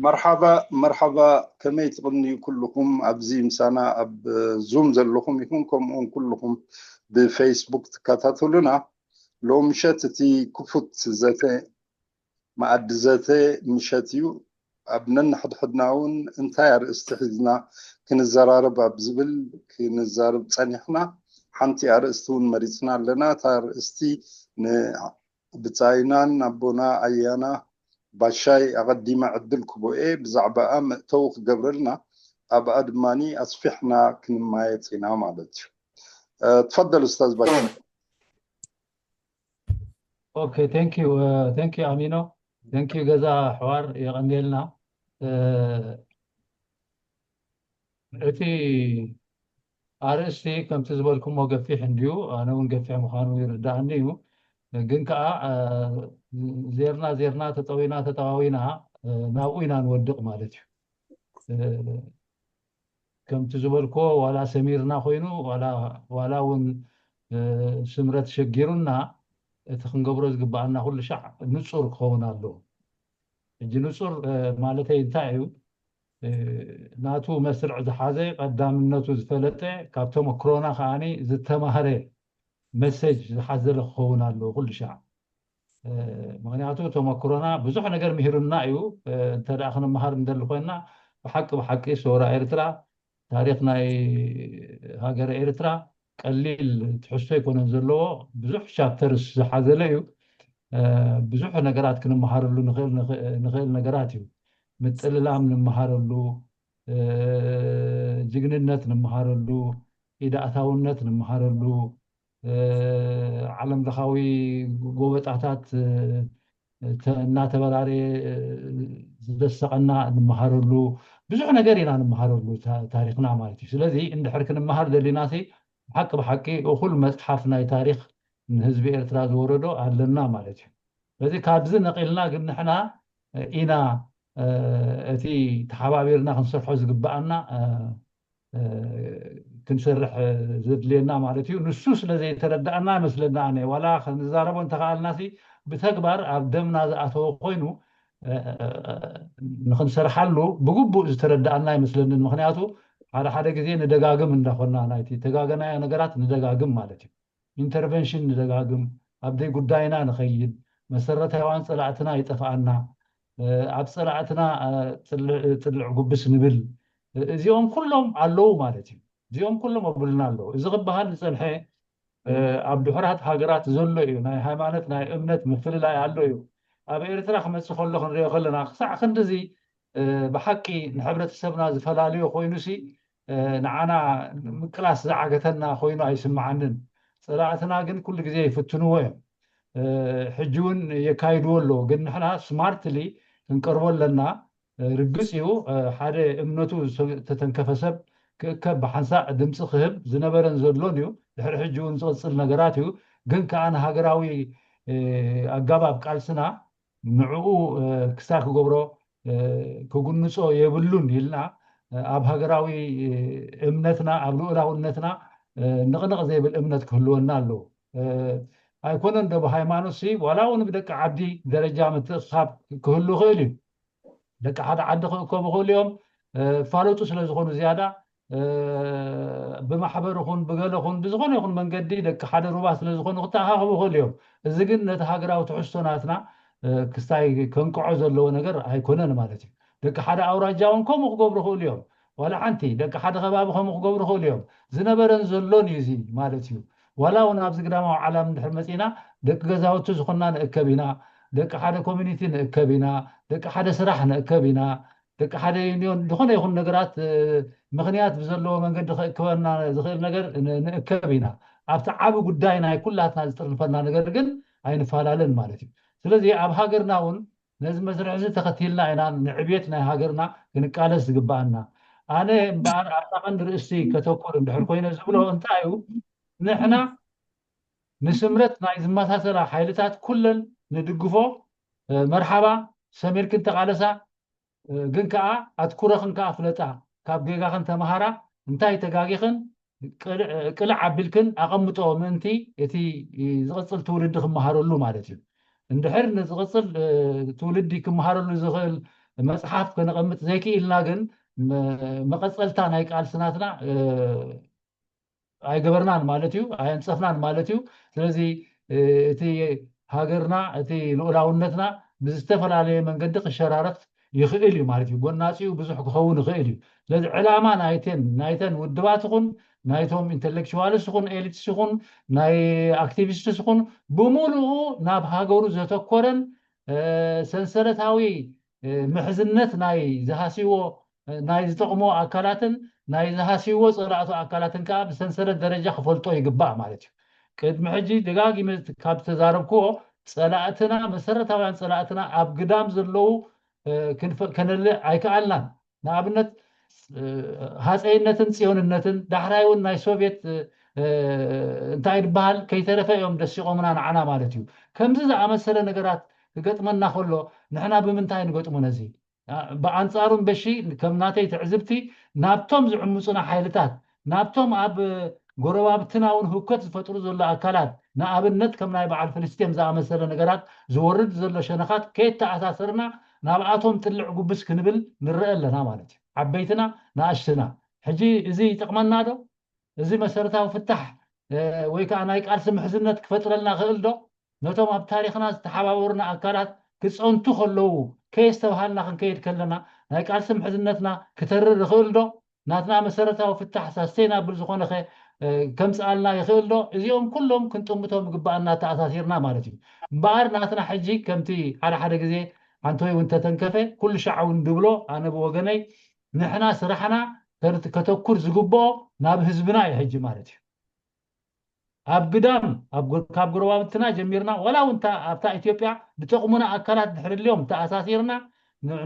መርሓባ መርሓባ፣ ከመይ ትቕንዩ ኩልኹም ኣብዚ ምሳና ኣብ ዙም ዘለኹም ይኹን ከምኡውን ኩልኹም ብፌስቡክ ትከታተሉና። ሎም ምሸት እቲ ክፉት ዘተ መኣዲ ዘተ ምሸት እዩ። ኣብ ነንሕድሕድና እውን እንታይ ኣርእስቲ ሒዝና ክንዘራረብ ኣብ ዝብል ክንዛረብ ጸኒሕና። ሓንቲ ኣርእስቲ እውን መሪጽና ኣለና። እታ ኣርእስቲ ንብጻይናን ኣቦና ኣያና ባሻይ ኣቐዲመ ዕድል ክቦኤ ብዛዕባኣ መእተዊ ክገብረልና ኣብኣ ድማኒ ኣስፊሕና ክንማየጥ ኢና ማለት እዩ። ትፈደል ኡስታዝ ባሻይ። Okay, thank you, thank you ኣሚኖ፣ thank you ገዛ ኣሕዋር፣ የቐንየልና። እቲ ኣርእስቲ ከምቲ ዝበልኩሞ ገፊሕ እንድዩ፣ ኣነ እውን ገፊሕ ምዃኑ ይርዳእኒ እዩ። ግን ከዓ ዜርና ዜርና፣ ተጠዊና ተጠዋዊና ናብኡ ኢና ንወድቕ ማለት እዩ። ከምቲ ዝበልኮ ዋላ ሰሚርና ኮይኑ ዋላ እውን ስምረት ሸጊሩና እቲ ክንገብሮ ዝግባኣና ኩሉ ሻዕ ንፁር ክኸውን ኣለዎ። ሕጂ ንፁር ማለተይ እንታይ እዩ? ናቱ መስርዕ ዝሓዘ ቀዳምነቱ ዝፈለጠ ካብ ተመክሮና ከዓኒ ዝተማህረ መሰጅ ዝሓዘለ ክኸውን ኣለዎ ኩሉ ሻዕ። ምክንያቱ ተመክሮና ብዙሕ ነገር ምሂሩና እዩ። እንተ ደኣ ክንመሃር እንደሊ ኮይና ብሓቂ ብሓቂ ሰውራ ኤርትራ፣ ታሪኽ ናይ ሃገረ ኤርትራ ቀሊል ትሕዝቶ ኣይኮነን ዘለዎ፣ ብዙሕ ቻፕተርስ ዝሓዘለ እዩ። ብዙሕ ነገራት ክንመሃረሉ ንኽእል ነገራት እዩ። ምጥልላም ንምሃረሉ፣ ጅግንነት ንምሃረሉ፣ ኢዳእታውነት ንምሃረሉ፣ ዓለም ለኻዊ ጎበጣታት እናተበራረየ ዝደሰቐና ንምሃረሉ፣ ብዙሕ ነገር ኢና ንምሃረሉ ታሪኽና ማለት እዩ። ስለዚ እንድሕር ክንመሃር ደሊና ሲ ብሓቂ ብሓቂ እኹል መፅሓፍ ናይ ታሪኽ ንህዝቢ ኤርትራ ዝወረዶ ኣለና ማለት እዩ። ስለዚ ካብዚ ነቒልና ግን ንሕና ኢና እቲ ተሓባቢርና ክንሰርሖ ዝግባኣና ክንሰርሕ ዘድልየና ማለት እዩ። ንሱ ስለ ዘይተረዳእና ይመስለና ኣነ ዋላ ክንዛረቦ እንተኸኣልና ሲ ብተግባር ኣብ ደምና ዝኣተወ ኮይኑ ንክንሰርሓሉ ብግቡእ ዝተረዳእና ኣይመስለንን። ምክንያቱ ሓደ ሓደ ግዜ ንደጋግም እንዳኾና ናይቲ ተጋገናዮ ነገራት ንደጋግም ማለት እዩ። ኢንተርቨንሽን ንደጋግም፣ ኣብ ደይ ጉዳይና ንኸይድ፣ መሰረታውያን ጸላእትና ይጠፍኣና፣ ኣብ ጸላእትና ጽልዕ ጉብስ ንብል፣ እዚኦም ኩሎም ኣለዉ ማለት እዩ። እዚኦም ኩሎም ኣብልና ኣለዉ። እዚ ክበሃል ዝጸንሐ ኣብ ድሑራት ሃገራት ዘሎ እዩ። ናይ ሃይማኖት ናይ እምነት ምፍልላይ ኣሎ እዩ። ኣብ ኤርትራ ክመጽእ ከሎ ክንሪኦ ከለና ክሳዕ ክንድዚ ብሓቂ ንሕብረተሰብና ዝፈላልዮ ኮይኑሲ ንዓና ምቅላስ ዝዓገተና ኮይኑ ኣይስምዓንን። ጸላእትና ግን ኩሉ ግዜ ይፍትንዎ እዮም። ሕጂ እውን የካይድዎ ኣለዉ። ግን ንሕና ስማርትሊ ክንቀርቦ ኣለና። ርግጽ እዩ ሓደ እምነቱ ዝተተንከፈ ሰብ ክእከብ ብሓንሳእ ድምፂ ክህብ ዝነበረን ዘሎን እዩ። ድሕሪ ሕጂ እውን ዝቕፅል ነገራት እዩ። ግን ከዓ ንሃገራዊ ኣጋባብ ቃልስና ንዕኡ ክሳብ ክገብሮ ክጉንፆ የብሉን ኢልና ኣብ ሃገራዊ እምነትና ኣብ ልኡላውነትና ንቕንቕ ዘይብል እምነት ክህልወና ኣለዎ። ኣይኮነን ዶ ብሃይማኖት ሲ ዋላ እውን ብደቂ ዓዲ ደረጃ ምትእኻብ ክህሉ ይኽእል እዩ። ደቂ ሓደ ዓዲ ክእከቡ ይኽእሉ እዮም። ፋለጡ ስለ ዝኾኑ ዝያዳ ብማሕበር ኹን ብገለ ኹን ብዝኾነ ይኹን መንገዲ ደቂ ሓደ ሩባ ስለ ዝኾኑ ክተኣኻኸቡ ይኽእሉ እዮም። እዚ ግን ነቲ ሃገራዊ ትሕዝቶ ናትና ክስታይ ከንቅዖ ዘለዎ ነገር ኣይኮነን ማለት እዩ። ደቂ ሓደ ኣውራጃ እውን ከምኡ ክገብሩ ይኽእሉ እዮም። ዋላ ሓንቲ ደቂ ሓደ ከባቢ ከምኡ ክገብሩ ይኽእሉ እዮም። ዝነበረን ዘሎን እዩ እዚ ማለት እዩ። ዋላ እውን ኣብዚ ግዳማዊ ዓለም እንድሕር መፂና ደቂ ገዛውቲ ዝኾንና ንእከብ ኢና፣ ደቂ ሓደ ኮሚኒቲ ንእከብ ኢና፣ ደቂ ሓደ ስራሕ ንእከብ ኢና፣ ደቂ ሓደ ዩኒዮን ዝኾነ ይኹን ነገራት ምኽንያት ብዘለዎ መንገዲ ክእከበና ዝኽእል ነገር ንእከብ ኢና። ኣብቲ ዓቢ ጉዳይ ናይ ኩላትና ዝጥርንፈና ነገር ግን ኣይንፈላለን ማለት እዩ። ስለዚ ኣብ ሃገርና እውን ነዚ መስርሕ እዚ ተኸቲልና ኢና ንዕብየት ናይ ሃገርና ክንቃለስ ዝግባኣና። ኣነ እምበኣር ኣብታ ቀንዲ ርእሲ ከተኩር እንድሕር ኮይነ ዝብሎ እንታይ እዩ፣ ንሕና ንስምረት ናይ ዝመሳሰላ ሓይልታት ኩለን ንድግፎ። መርሓባ ሰሚርክን ተቓለሳ፣ ግን ከዓ ኣትኩረኽን ከዓ ፍለጣ፣ ካብ ጌጋኽን ተምሃራ፣ እንታይ ተጋጊኽን ቅልዕ ኣቢልክን ኣቐምጦ ምእንቲ እቲ ዝቕፅል ትውልዲ ክመሃረሉ ማለት እዩ። እንድሕር ንዝቕፅል ትውልዲ ክመሃረሉ ዝኽእል መፅሓፍ ከነቐምጥ ዘይክኢልና ግን መቐፀልታ ናይ ቃልስናትና ኣይገበርናን ማለት እዩ፣ ኣየንፀፍናን ማለት እዩ። ስለዚ እቲ ሃገርና እቲ ልኡላውነትና ብዝተፈላለየ መንገዲ ክሸራረፍ ይኽእል እዩ ማለት እዩ። ጎናፂኡ ብዙሕ ክኸውን ይኽእል እዩ። ስለዚ ዕላማ ናይተን ናይተን ውድባት ይኹን ናይቶም ኢንተሌክቹዋልስ ይኹን ኤሊትስ ይኹን ናይ ኣክቲቪስትስ ይኹን ብምሉኡ ናብ ሃገሩ ዘተኮረን ሰንሰለታዊ ምሕዝነት ናይ ዝሃስይዎ ናይ ዝጠቕሞ ኣካላትን ናይ ዝሃስይዎ ፀላእቱ ኣካላትን ከዓ ብሰንሰለት ደረጃ ክፈልጦ ይግባእ ማለት እዩ። ቅድሚ ሕጂ ደጋጊመ ካብ ዝተዛረብክዎ ፀላእትና መሰረታውያን ፀላእትና ኣብ ግዳም ዘለዉ ከነልዕ ኣይከኣልናን። ንኣብነት ሃፀይነትን ፅዮንነትን ዳሕራይ እውን ናይ ሶቪየት እንታይ ዝበሃል ከይተረፈ እዮም ደሲቆምና ንዓና ማለት እዩ። ከምዚ ዝኣመሰለ ነገራት ክገጥመና ከሎ ንሕና ብምንታይ ንገጥሞ ነዚ? ብኣንፃሩ እምበሺ ከም ናተይ ትዕዝብቲ ናብቶም ዝዕምፁና ሓይልታት ናብቶም ኣብ ጎረባብትና እውን ህውከት ዝፈጥሩ ዘሎ ኣካላት ንኣብነት ከም ናይ በዓል ፍልስጤም ዝኣመሰለ ነገራት ዝወርድ ዘሎ ሸነኻት ከየተኣሳሰርና ናብኣቶም ጥልዕ ጉብስ ክንብል ንረአ ኣለና ማለት እዩ። ዓበይትና ንኣሽትና ሕጂ እዚ ይጠቕመና ዶ? እዚ መሰረታዊ ፍታሕ ወይ ከዓ ናይ ቃልሲ ምሕዝነት ክፈጥረልና ክእል ዶ? ነቶም ኣብ ታሪክና ዝተሓባበሩና ኣካላት ክፀንቱ ከለዉ ከየስተብሃልና ክንከይድ ከለና ናይ ቃልሲ ምሕዝነትና ክተርር ይኽእል ዶ? ናትና መሰረታዊ ፍታሕ ሳስተይናብል ዝኾነ ከ ከምፅኣልና ይኽእል ዶ? እዚኦም ኩሎም ክንጥምቶም ግባኣና ተኣሳሲርና ማለት እዩ። እምበኣር ናትና ሕጂ ከምቲ ሓደ ሓደ ግዜ ኣንቶይ እውን ተተንከፈ ኩሉ ሻዕ እውን ድብሎ ኣነ ብወገነይ ንሕና ስራሕና ከተኩር ዝግብኦ ናብ ህዝብና እዩ ሕጂ ማለት እዩ። ኣብ ግዳም ካብ ጎረባብትና ጀሚርና ዋላ እውን ኣብታ ኢትዮጵያ ዝጠቕሙና ኣካላት ድሕሪ ልዮም ተኣሳሲርና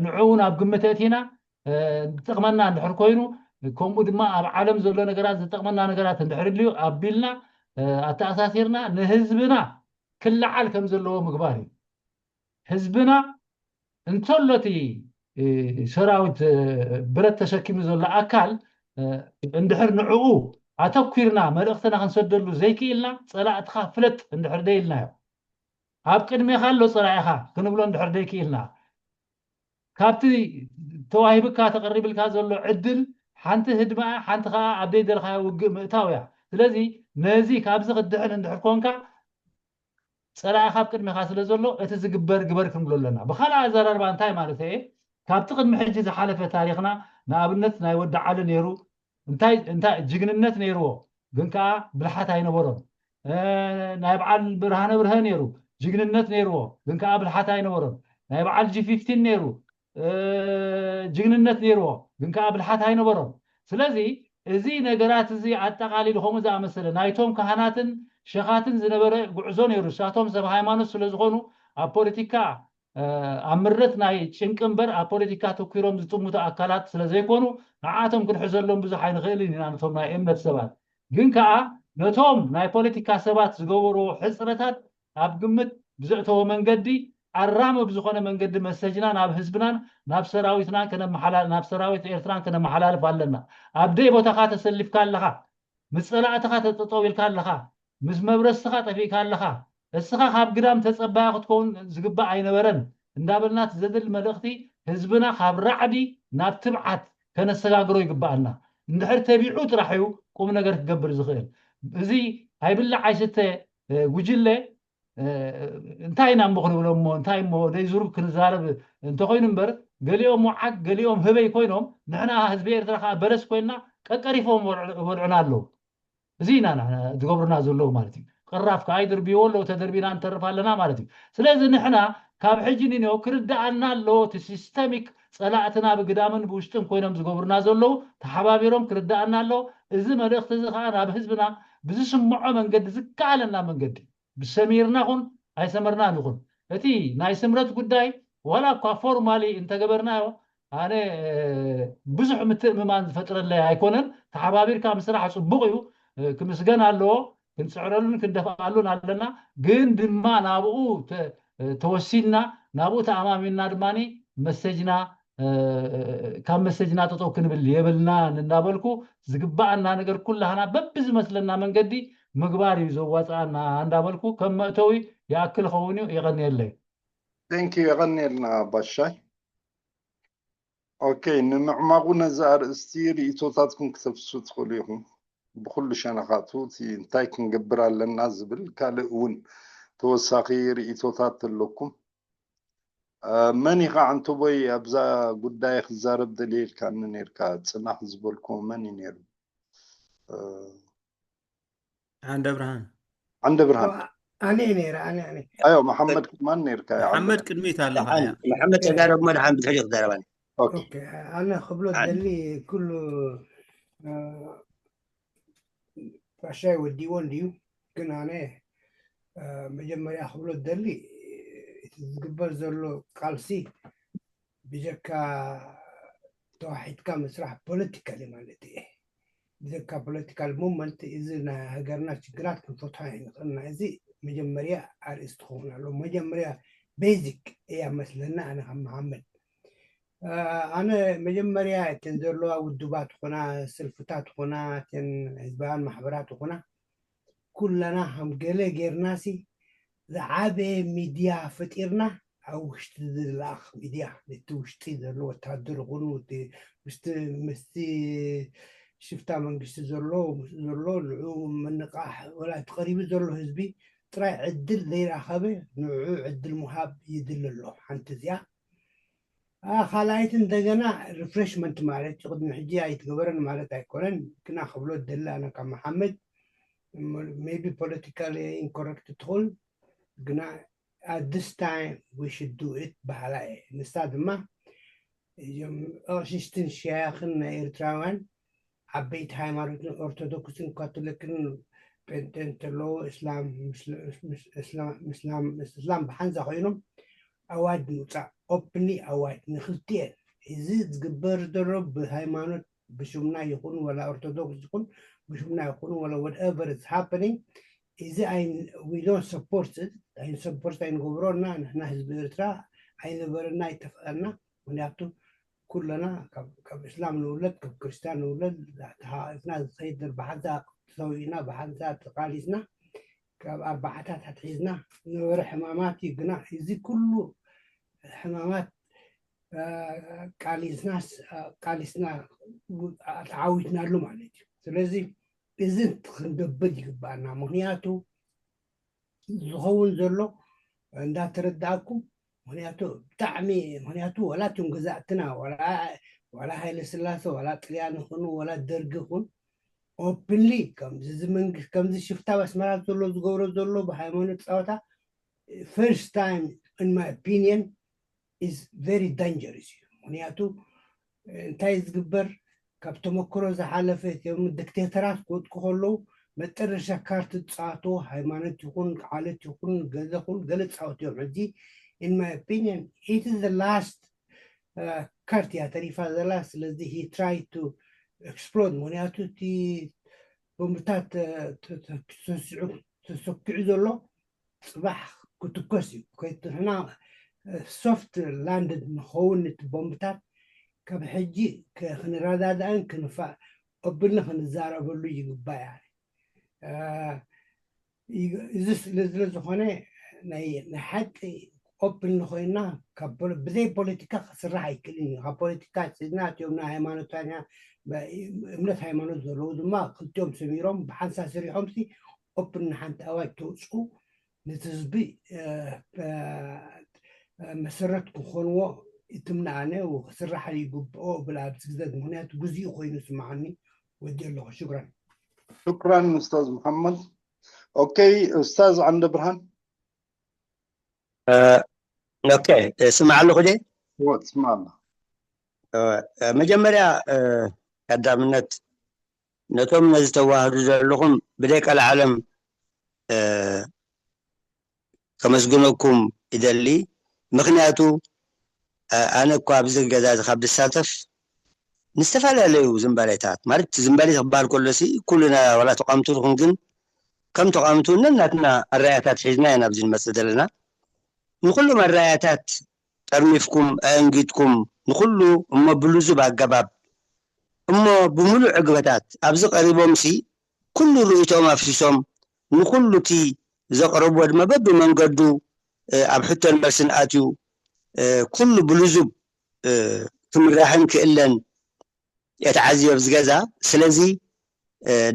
ንዑ እውን ኣብ ግምት እቲና ዝጠቕመና እንድሕር ኮይኑ ከምኡ ድማ ኣብ ዓለም ዘሎ ነገራት ዝጠቕመና ነገራት እንድሕር ልዩ ኣቢልና ኣተኣሳሲርና ንህዝብና ክለዓል ከም ዘለዎ ምግባር እዩ። ህዝብና እንተሎ እቲ ሰራዊት ብረት ተሰኪሙ ዘሎ ኣካል እንድሕር ንዕኡ ኣተኲርና መልእኽትና ክንሰደሉ ዘይክኢልና ፀላእትኻ ፍለጥ እንድሕር ደይልናዮ ኣብ ቅድሜኻ ኣሎ ፀላኢኻ ክንብሎ እንድሕር ደይክኢልና ካብቲ ተዋሂብካ ተቐሪብልካ ዘሎ ዕድል ሓንቲ ህድማኣ ሓንቲ ከዓ ኣብ ደይደልኻዮ ውግእ ምእታው እያ። ስለዚ ነዚ ካብዚ ክድሕን እንድሕር ኮንካ ፀላኢ ካብ ቅድሜኻ ስለ ዘሎ እቲ ዝግበር ግበር ክንብሎ ኣለና። ብካልእ ኣዘራርባ እንታይ ማለት እየ? ካብቲ ቅድሚ ሕጂ ዝሓለፈ ታሪክና ንኣብነት ናይ ወዲ ዓሊ ነይሩ እንታይ እንታይ ጅግንነት ነይርዎ ግን ከዓ ብልሓት ኣይነበሮን። ናይ በዓል ብርሃነ ብርሀ ነይሩ ጅግንነት ነይርዎ ግን ከዓ ብልሓት ኣይነበሮን። ናይ በዓል ጂ ፊፍቲን ነይሩ ጅግንነት ነይርዎ ግን ከዓ ብልሓት ኣይነበሮን። ስለዚ እዚ ነገራት እዚ ኣጠቓሊሉ ከምኡ ዝኣመሰለ ናይቶም ካህናትን ሸኻትን ዝነበረ ጉዕዞ ነይሩ። ንሳቶም ሰብ ሃይማኖት ስለ ዝኾኑ ኣብ ፖለቲካ ኣብ ምረት ናይ ጭንቂ እምበር ኣብ ፖለቲካ ተኲሮም ዝጥምቱ ኣካላት ስለ ዘይኮኑ ንዓቶም ክንሕዘሎም ብዙሕ ኣይንኽእልን ኢና ነቶም ናይ እምነት ሰባት። ግን ከዓ ነቶም ናይ ፖለቲካ ሰባት ዝገበርዎ ሕፅረታት ኣብ ግምት ብዘእተወ መንገዲ ኣራሚ ብዝኾነ መንገዲ መሰጅና ናብ ህዝብናን ናብ ሰራዊትናን ከነመሓላ ናብ ሰራዊት ኤርትራን ከነመሓላልፍ ኣለና። ኣብ ደይ ቦታኻ ተሰሊፍካ ኣለኻ፣ ምስ ፀላእትኻ ተጠጠው ኢልካ ኣለኻ፣ ምስ መብረስትኻ ጠፊእካ ኣለኻ፣ እስኻ ካብ ግዳም ተፀባያ ክትከውን ዝግባእ ኣይነበረን እንዳበልና እቲ ዘድሊ መልእኽቲ ህዝብና ካብ ራዕዲ ናብ ትብዓት ከነሰጋግሮ ይግባኣና። እንድሕር ተቢዑ ጥራሕ እዩ ቁም ነገር ክገብር ዝኽእል። እዚ ኣይብላዕ ኣይስተ ጉጅለ እንታይ ኢና እሞ ክንብሎ እሞ እንታይ እሞ ደይ ዙሩብ ክንዛረብ እንተኮይኑ እምበር ገሊኦም ወዓግ ገሊኦም ህበይ ኮይኖም ንሕና ህዝቢ ኤርትራ ከዓ በለስ ኮይንና ቀቀሪፎም በልዑና ኣለዉ። እዚ ኢና ዝገብሩና ዘለዉ ማለት እዩ። ቅራፍ ከዓ ይድርብይዎ ኣለዉ ተደርቢና ንተርፍ ኣለና ማለት እዩ። ስለዚ ንሕና ካብ ሕጂ ንንዮ ክርድኣና ኣለዎ እቲ ሲስተሚክ ፀላእትና ብግዳምን ብውሽጥን ኮይኖም ዝገብሩና ዘለዉ ተሓባቢሮም ክርድኣና ኣለዎ። እዚ መልእኽቲ እዚ ከዓ ናብ ህዝብና ብዝስምዖ መንገዲ ዝከኣለና መንገዲ ብሰሚርና ኹን ኣይሰመርናን ይኹን እቲ ናይ ስምረት ጉዳይ ዋላ እኳ ፎርማሊ እንተገበርናዮ ኣነ ብዙሕ ምትእምማን ዝፈጥረለይ ኣይኮነን። ተሓባቢርካ ምስራሕ ፅቡቕ እዩ፣ ክምስገን ኣለዎ፣ ክንፅዕረሉን ክንደፍኣሉን ኣለና። ግን ድማ ናብኡ ተወሲንና ናብኡ ተኣማሚንና ድማ መሰጅና ካብ መሰጅና ጠጠው ክንብል የብልናን እናበልኩ ዝግባኣና ነገር ኩላህና በብዝመስለና መንገዲ ምግባር እዩ ዘዋፅኣና እንዳበልኩ ከም መእተዊ ይኣክል ኸውን እዩ። የቐንየለይ። Thank you። የቐንየልና ባሻይ። ኦኬ፣ ንምዕማቑ ነዚ ኣርእስቲ ርእይቶታትኩም ክተፍሱ ትኽእሉ ኢኹም። ብኹሉ ሸነኻቱ እቲ እንታይ ክንገብር ኣለና ዝብል ካልእ እውን ተወሳኺ ርእይቶታት ኣለኩም። እ፣ መን ኢኻ ዓንተቦይ ኣብዛ ጉዳይ ክዛረብ ደልየ ኢልካኒ ነርካ? ጽናሕ ዝበልኩ መን እዩ ነይሩ? እ፣ ዓንደ ብርሃን። ዓንደ ብርሃን። ኣነ እየ ነይረ፣ ኣነ፣ ኣነ። ኣዮ፣ መሓመድ ክማን ነርካ? መሓመድ ቅድሚት ኣለኻ። መሓመድ ተዛረብ፣ መድሓን ብድሕሪ ክዛረባኒ። ኦኬ። ኦኬ፣ ኣነ ክብሎ ደሊ ኩሉ፣ እ፣ ፋሻይ ወዲዎ እንድዩ፣ ግን ኣነ፣ እ፣ መጀመርያ ክብሎ ደሊ እቲ ዝግበር ዘሎ ቃልሲ ብጀካ ተዋሒድካ ምስራሕ ፖለቲካል እዩ ማለት እየ። ብጀካ ፖለቲካል ሙቭመንት እዚ ናይ ሃገርና ችግራት ክንፈትሖ ኣይንኽእልና። እዚ መጀመርያ ኣርእስቲ ክኸውን ኣለዎ። መጀመርያ ቤዚክ እያ መስለና ኣነ ከም መሓመድ። እ፣ ኣነ መጀመርያ እተን ዘለዋ ውድባት ኾና፣ ሰልፍታት ኾና፣ እተን ህዝባውያን ማሕበራት ኾና፣ ኩለና ከም ገለ ጌርናሲ ዝዓበየ ሚድያ ፈጢርና፣ ኣብ ውሽጢ ዝለኣኽ ሚድያ፣ ነቲ ውሽጢ ዘሎ ወታደር ይኹን፣ እቲ ምስቲ፣ ምስቲ ሽፍታ መንግስቲ ዘሎ፣ ምስኡ ዘሎ፣ ንዕኡ ምንቓሕ፣ ወላ እቲ ቀሪቡ ዘሎ ህዝቢ ጥራይ ዕድል ዘይረኸበ፣ ንዕኡ ዕድል ምሃብ ይድሊ ኣሎ። ሓንቲ እዚኣ። አ፣ ካልኣይቲ እንደገና ሪፍሬሽመንት ማለት እዩ። ቅድሚ ሕጂ ኣይትገበረን ማለት ኣይኮነን፣ ግና ክብሎ ደሊ ኣነ ካብ መሓመድ፣ ሜቢ ፖለቲካል ኢንኮረክት ትኹን፣ ግና at this time we should do it በሃላ እየ። ንሳ ድማ እዞም ኣቕሽሽትን ሸያኽን ናይ ኤርትራውያን ዓበይቲ ሃይማኖትን ኦርቶዶክስን ካቶሊክን ጴንጤ እንተለዉ እስላም፣ ምስ-፣ ምስ-፣ እስላም፣ ምስ-፣ እስላም ብሓንሳ ኮይኖም ኣዋጅ ምውፃእ፣ ኦፕንሊ ኣዋጅ ንክልቲኤን። እዚ ዝግበር ዘሎ ብሃይማኖት ብሽምና ይኹን ወላ ኦርቶዶክስ ይኹን ብሽምና ይኹን ወላ whatever is happening፣ እዚ ኣይ-፣ we don't support it፣ ኣይ-፣ ሰፖርት ኣይንገብሮ እና ንሕና ህዝቢ ኤርትራ ኣይነበረና ኣይጠፍኣና። ምክንያቱ ኩለና ካብ፣ ካብ እስላም ንውለድ፣ ካብ ክርስቲያን ንውለድ፣ ተሓቋቂፍና ዝኸይድ ብሓንሳ ተሰዊእና፣ ብሓንሳ ተቃሊስና፣ ካብ ኣርባዓታት ኣትሒዝና ነበረ ሕማማት እዩ። ግና እዚ ኩሉ ሕማማት፣ አ፣ ቃሊስናስ፣ አ፣ ቃሊስና ተዓዊትናሉ ማለት እዩ። ስለዚ እዚ ክንደብል ይግባኣና። ምክንያቱ ዝኸውን ዘሎ እንዳተረዳእኩም፣ ምክንያቱ ብጣዕሚ፣ ምክንያቱ ወላ እቶም ገዛእትና፣ ወላ፣ ወላ ሃይለ ስላሴ፣ ወላ ጥልያን ይኹኑ፣ ወላ ደርጊ ይኹን፣ ኦፕንሊ ከምዚ፣ እዚ መንግስቲ፣ ከምዚ ሽፍታ ኣብ ኣስመራ ዘሎ ዝገብሮ ዘሎ ብሃይማኖት ፃወታ፣ first time in my opinion is very dangerous እዩ። ምክንያቱ እንታይ ዝግበር፣ ካብ ተመክሮ ዝሓለፈ፣ እቶም ዲክቴተራት ክወድቁ ከለዉ መጨረሻ ካርድ ዝፃወቱ ሃይማኖት ይኹን ዓለት ይኹን ገለ ይኹን ገለ ዝፃወቱ እዮም። ሕጂ in my opinion it is the last፣ አ፣ ካርድ እያ ተሪፋ ዘላ። ስለዚ he tried to explode፣ ምክንያቱ እቲ ቦምብታት፣ አ፣ ተ-፣ ተ-፣ ተሰሲዑ፣ ተሰኪዑ ዘሎ ፅባሕ ክትኮስ እዩ። ከይትሕና ሶፍት ላንድድ ንኸውን እቲ ቦምብታት ካብ ሕጂ ክ-፣ ክንረዳዳእን ክንፋ-፣ ኦብልና ክንዛረበሉ ይግባእ። ያ፣ እ፣ ይግ-፣ እዚ ስለ፣ ስለ ዝኾነ ናይ፣ ናይ ሓቂ ኦፕን ኮይና ካብ ፖለ-፣ ብዘይ ፖለቲካ ክስራሕ ኣይክእልን እዩ። ካብ ፖለቲካ ስድና እቲኦም ናይ ሃይማኖታኛ፣ እምነት ሃይማኖት ዘለዉ ድማ ክልቲኦም ሰሚሮም ብሓንሳብ ሰሪሖም ሲ ኦፕን ንሓንቲ ኣዋጅ ተውፅኡ ነቲ ህዝቢ፣ እ፣ እ፣ መሰረት ክኾንዎ ይትምነኣነ ክስራሕ ይግብኦ ብል ኣብዚ ግዘ፣ ምክንያቱ ግዚኡ ኮይኑ ስምዓኒ ወዲ ኣለኹ። ሽክራን። ሽክራን ኡስታዝ መሓመድ። ኦኬ፣ ኡስታዝ ዓንደ ብርሃን። እ፣ ኦኬ፣ ስማዕ ኣለኹ ደ? እወ፣ ትስማዕ ኣለኻ። እ፣ መጀመርያ፣ እ፣ ቀዳምነት ነቶም ነዚ ተዋህዱ ዘለኹም ብደይ ቀልዓለም፣ እ፣ ከመስግነኩም ይደሊ። ምኽንያቱ፣ እ፣ ኣነ እኳ ኣብዚ ገዛ እዚ ካብ ዝሳተፍ ንዝተፈላለዩ ዝንባሌታት፣ ማለት ዝንባሌ ክበሃል ከሎ ሲ ኩልና ዋላ ተቃምቱ ንኹን፣ ግን ከም ተቃምቱ ነናትና ኣረኣያታት ሒዝና ኢና ኣብዚ ንመጽእ ዘለና። ንኹሎም ኣረኣያታት ጠርኒፍኩም፣ ኣእንጊድኩም፣ ንኹሉ እሞ ብልዙብ ኣገባብ፣ እሞ ብምሉእ ዕግበታት ኣብዚ ቀሪቦም ሲ ኩሉ ርእይቶኦም ኣፍሲሶም፣ ንኹሉ እቲ ዘቕረብዎ ድማ በብመንገዱ፣ እ፣ ኣብ ሕቶን መልስን ኣትዩ፣ እ፣ ኩሉ ብልዙብ፣ እ፣ ክምራሕን ክእለን እየ ተዓዝዮ ኣብዚ ገዛ። ስለዚ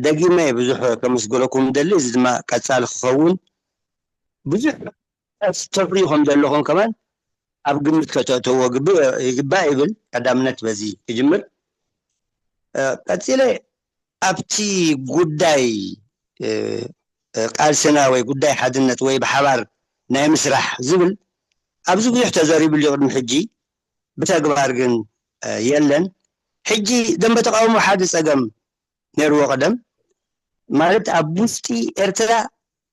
ደጊመ ብዙሕ ከመስግነኩም ደሊ፣ እዚ ድማ ቀጻሊ ክኸውን ብዙሕ ተፍርዩ ከም ዘለኹም ከማን ኣብ ግምት ከተእተዎ ይግባእ ይብል። ቀዳምነት በዚ ክጅምር። ቀጺለ ኣብቲ ጉዳይ ቃልስና ወይ ጉዳይ ሓድነት ወይ ብሓባር ናይ ምስራሕ ዝብል ኣብዚ ብዙሕ ተዘሪብሉ ቅድሚ ሕጂ፣ ብተግባር ግን የለን። ሕጂ ደንበ ተቃውሞ ሓደ ጸገም ነይርዎ ቀደም፣ ማለት ኣብ ውሽጢ ኤርትራ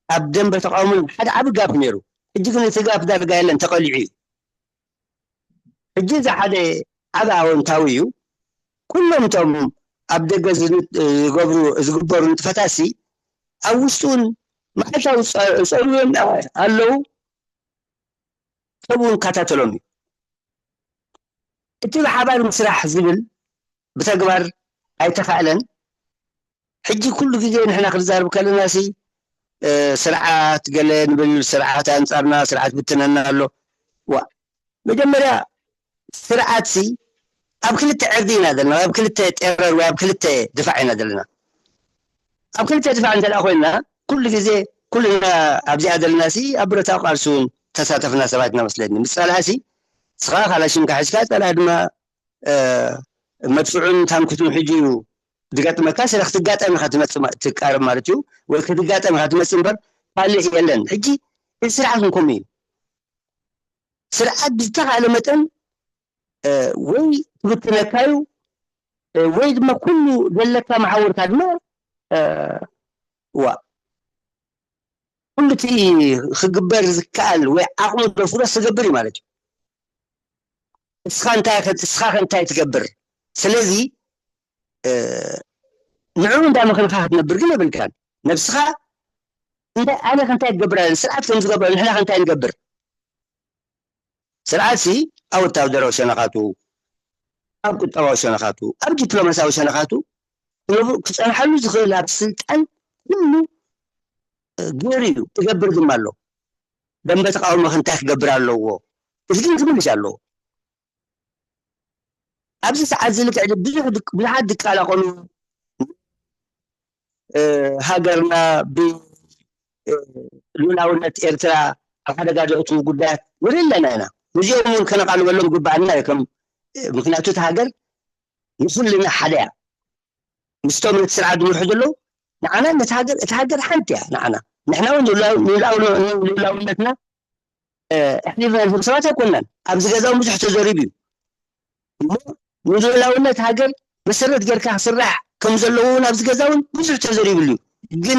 ኣብ ደንበ ተቃውሞ ሓደ ዓቢ ጋፕ ነይሩ። ሕጂ ግን እቲ ጋፕ ዳርጋ የለን፣ ተቐሊዑ እዩ። ሕጂ እዚ ሓደ ዓቢ ኣወንታዊ እዩ። ኩሎም እቶም ኣብ ደገ ዝገብሩ ዝግበሩ ንጥፈታሲ ኣብ ውሽጡ እውን መዓልታዊ ጸልዎም ኣለዉ። ሰብ እውን ይከታተሎም እዩ። እቲ ብሓባር ምስራሕ ዝብል ብተግባር ኣይተኻእለን። ሕጂ ኩሉ ግዜ ንሕና ክንዛረብ ከለና ሲ ስርዓት ገለ ንብል፣ ስርዓት ኣንጻርና፣ ስርዓት ብትነና ኣሎ። ዋ መጀመርያ ስርዓት ሲ ኣብ ክልተ ዕርዲ ኢና ዘለና፣ ኣብ ክልተ ጤረር ወይ ኣብ ክልተ ድፋዕ ኢና ዘለና። ኣብ ክልተ ድፋዕ እንተ ኮይንና ኩሉ ግዜ ኩልና ኣብዚኣ ዘለና ሲ ኣብ ብረታዊ ቃልሲ እውን ተሳተፍና ሰባት ኢና መስለኒ። ምስ ጸላኢ ሲ ስኻ ካላሽንካ ሒዝካ ጸላኢ ድማ መድፍዑን ታንክቱን ሒዙ እዩ ዝገጥመካ። ስለ ክትጋጠም ኢኻ ትመጽእ ትቃረብ ማለት እዩ፣ ወይ ክትጋጠም ኢኻ ትመጽእ እምበር ካልእ የለን። ሕጂ እዚ ስርዓት እንከምኡ እዩ። ስርዓት ብዝተኻእለ መጠን ወይ ትብትነካ እዩ ወይ ድማ ኩሉ ዘለካ መሓውርካ ድማ ዋ ኩሉ እቲ ክግበር ዝከኣል ወይ ዓቕሙ ዘፍቅዶ ዝገብር እዩ ማለት እዩ። እስኻ እንታይ እስኻ ከ እንታይ ትገብር? ስለዚ ንዕኡ እንዳመኸንካ ክትነብር ግን የብልካን። ነብስኻ እንታይ ኣነ ከንታይ ክገብር ኣለ፣ ስርዓት ከም ዝገብር ንሕና ከንታይ ንገብር? ስርዓት ሲ ኣብ ወታደራዊ ሸነኻቱ፣ ኣብ ቁጠባዊ ሸነኻቱ፣ ኣብ ዲፕሎማሲያዊ ሸነኻቱ ክጸንሓሉ ዝኽእል ኣብ ስልጣን ኩሉ ገይሩ እዩ፣ ትገብር ድማ ኣሎ። ደንበ ተቃውሞ ከ እንታይ ክገብር ኣለዎ? እዚ ግን ክምልሽ ኣለዎ። ኣብዚ ሰዓት እዚ ልክዕ ብዙሕ ብዙሓት ድቃላቆሉ ሃገርና ብሉላውነት ኤርትራ ኣብ ሓደጋ ዘእትዉ ጉዳያት ንርኢ ኣለና ኢና። ነዚኦም እውን ከነቃልበሎም ግባኣና እዩ። ከም ምክንያቱ እቲ ሃገር ንኩልና ሓደ እያ። ምስቶም ነቲ ስርዓት ዝመርሑ ዘለዉ ንዓና ነቲ ሃገር እቲ ሃገር ሓንቲ እያ። ንዓና ንሕና እውን ንሉላውነትና ኣሕሊፍና ንህብ ሰባት ኣይኮንናን። ኣብዚ ገዛ እውን ብዙሕ ተዘሪቡ እዩ። እሞ ንሉላውነት ሃገር መሰረት ጌርካ ክስራሕ ከም ዘለዎ እውን ኣብዚ ገዛ እውን ብዙሕ ተዘሪብሉ እዩ። ግን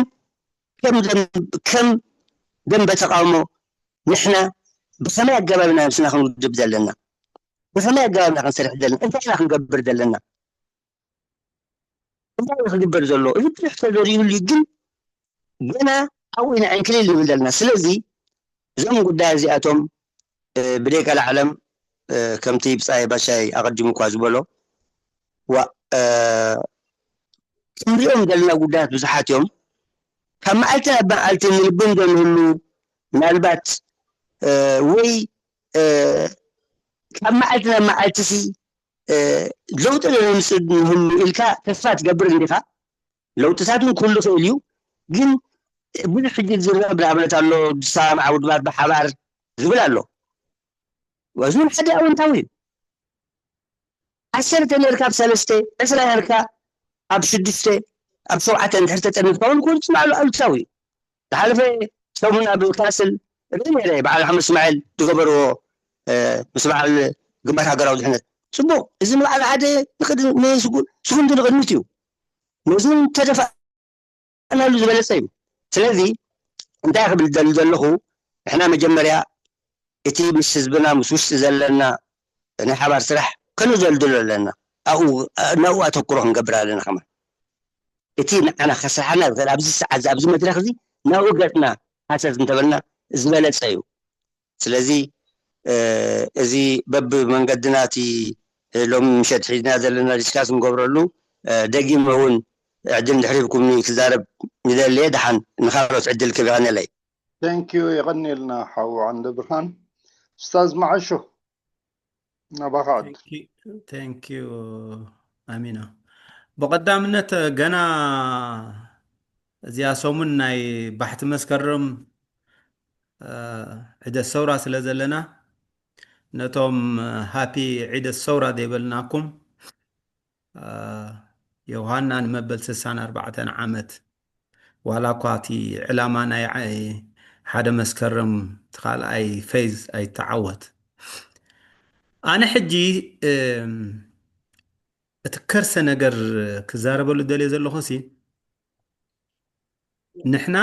ከም ከም ደንበ ተቃውሞ ንሕና ብኸመይ ኣገባብና ምስና ክንውድብ ዘለና? ብኸመይ ኣገባብና ክንሰርሕ ዘለና? እንታይ ኢና ክንገብር ዘለና? እንታይ እዩ ክግበር ዘሎ? እዚ ብዙሕ ተዘሪብሉ እዩ፣ ግን ገና ኣብኡ ኢና ዕንክሊል ንብል ዘለና። ስለዚ እዞም ጉዳይ እዚኣቶም ብደይ ቀላዕለም ከምቲ ብጻይ ባሻይ ኣቐዲሙ እኳ ዝበሎ ዋ ክንሪኦም ዘለና ጉዳያት ብዙሓት እዮም። ካብ መዓልቲ ናብ መዓልቲ ንልብም ዶ ንህሉ ምናልባት ወይ ካብ መዓልቲ ናብ መዓልቲ ሲ ለውጢ ዶ ነምፅእ ንህሉ ኢልካ ተስፋ ትገብር እንዲኻ። ለውጥታት እውን ክህሉ ይኽእል እዩ፣ ግን ብዙሕ ሕጂ ዝረብ ንኣብነት ኣሎ ዝሰማምዓ ውድባት ብሓባር ዝብል ኣሎ። እዚ እውን ሓደ ኣወንታዊ እዩ። ዓሰርተ ነርካ ኣብ ሰለስተ፣ ዕስራ ነርካ ኣብ ሽዱሽተ፣ ኣብ ሸውዓተ እንድሕር ተጠርኒፍካ እውን ክወፅእ ባዕሉ ኣሉታዊ እዩ። ዝሓለፈ ሰሙን ኣብ ካስል ርኢ ነይረ በዓል ሓመድ እስማዒል ዝገበርዎ ምስ በዓል ግንባር ሃገራዊ ድሕነት ፅቡቕ። እዚ ንበዓል ሓደ ንስጉምቲ ንቕድሚት እዩ። ነዚ እውን ተደፋ ናሉ ዝበለፀ እዩ። ስለዚ እንታይ ክብል ደሊ ዘለኹ ንሕና መጀመርያ እቲ ምስ ህዝብና ምስ ውሽጢ ዘለና ናይ ሓባር ስራሕ ከነዘልድሎ ኣለና። ኣብኡ ናብኡ ኣተኩሮ ክንገብር ኣለና። ከማ እቲ ንዓና ከስርሓና ዝኽእል ኣብዚ ሰዓት ኣብዚ መድረክ እዚ ናብኡ ገፅና ሃሰስ እንተበልና ዝበለፀ እዩ። ስለዚ እዚ በብመንገድና እቲ ሎሚ ምሸት ሒዝና ዘለና ዲስካስ ንገብረሉ ደጊመ እውን ዕድል እንድሕር ሂብኩምኒ ክዛረብ ይደሊ እየ። ደሓን ንካልኦት ዕድል ክብ ይቐንየለይ። Thank you። የቐንየልና ሓው ዓንደ ብርሃን። ኡስታዝ መዓሾ። ናባኻ ዓዱ። Thank you ኣሚና። ብቐዳምነት ገና እዚኣ ሰሙን ናይ ባሕቲ መስከረም ዒደ ሰውራ ስለ ዘለና ነቶም ሃፒ ዒደ ሰውራ ዘይበልናኩም ዮሃና ንመበል ስሳን ኣርባዕተን ዓመት ዋላ እኳ እቲ ዕላማ ናይ ሓደ መስከረም እቲ ካልኣይ ፌዝ ኣይተዓወት። ኣነ ሕጂ እቲ ከርሰ ነገር ክዛረበሉ ደልየ ዘለኹ ሲ ንሕና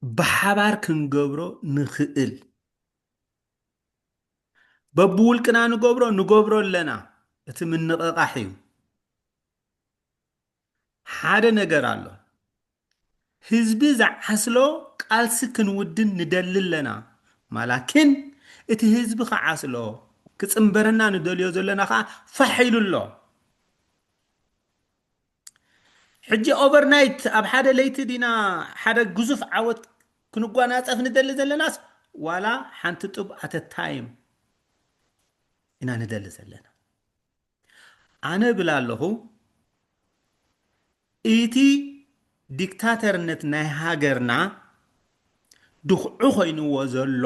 ብሓባር ክንገብሮ ንኽእል በብውልቅና ንገብሮ ንገብሮ ኣለና። እቲ ምንቕቓሕ እዩ። ሓደ ነገር ኣሎ። ህዝቢ ዝዓስሎ ቃልሲ ክንውድን ንደሊ ኣለና። ማላኪን እቲ ህዝቢ ክዓስሎ ክፅንበረና ንደልዮ ዘለና ከዓ ፋሕ ኢሉ ኣሎ። ሕጂ ኦቨርናይት ኣብ ሓደ ለይቲ ዲና ሓደ ግዙፍ ዓወት ክንጓናፀፍ ንደሊ ዘለናስ ዋላ ሓንቲ ጡብ ኣተ ታይም ኢና ንደሊ ዘለና። ኣነ ብል ኣለኹ እቲ ዲክታተርነት ናይ ሃገርና ድኽዑ ኮይንዎ ዘሎ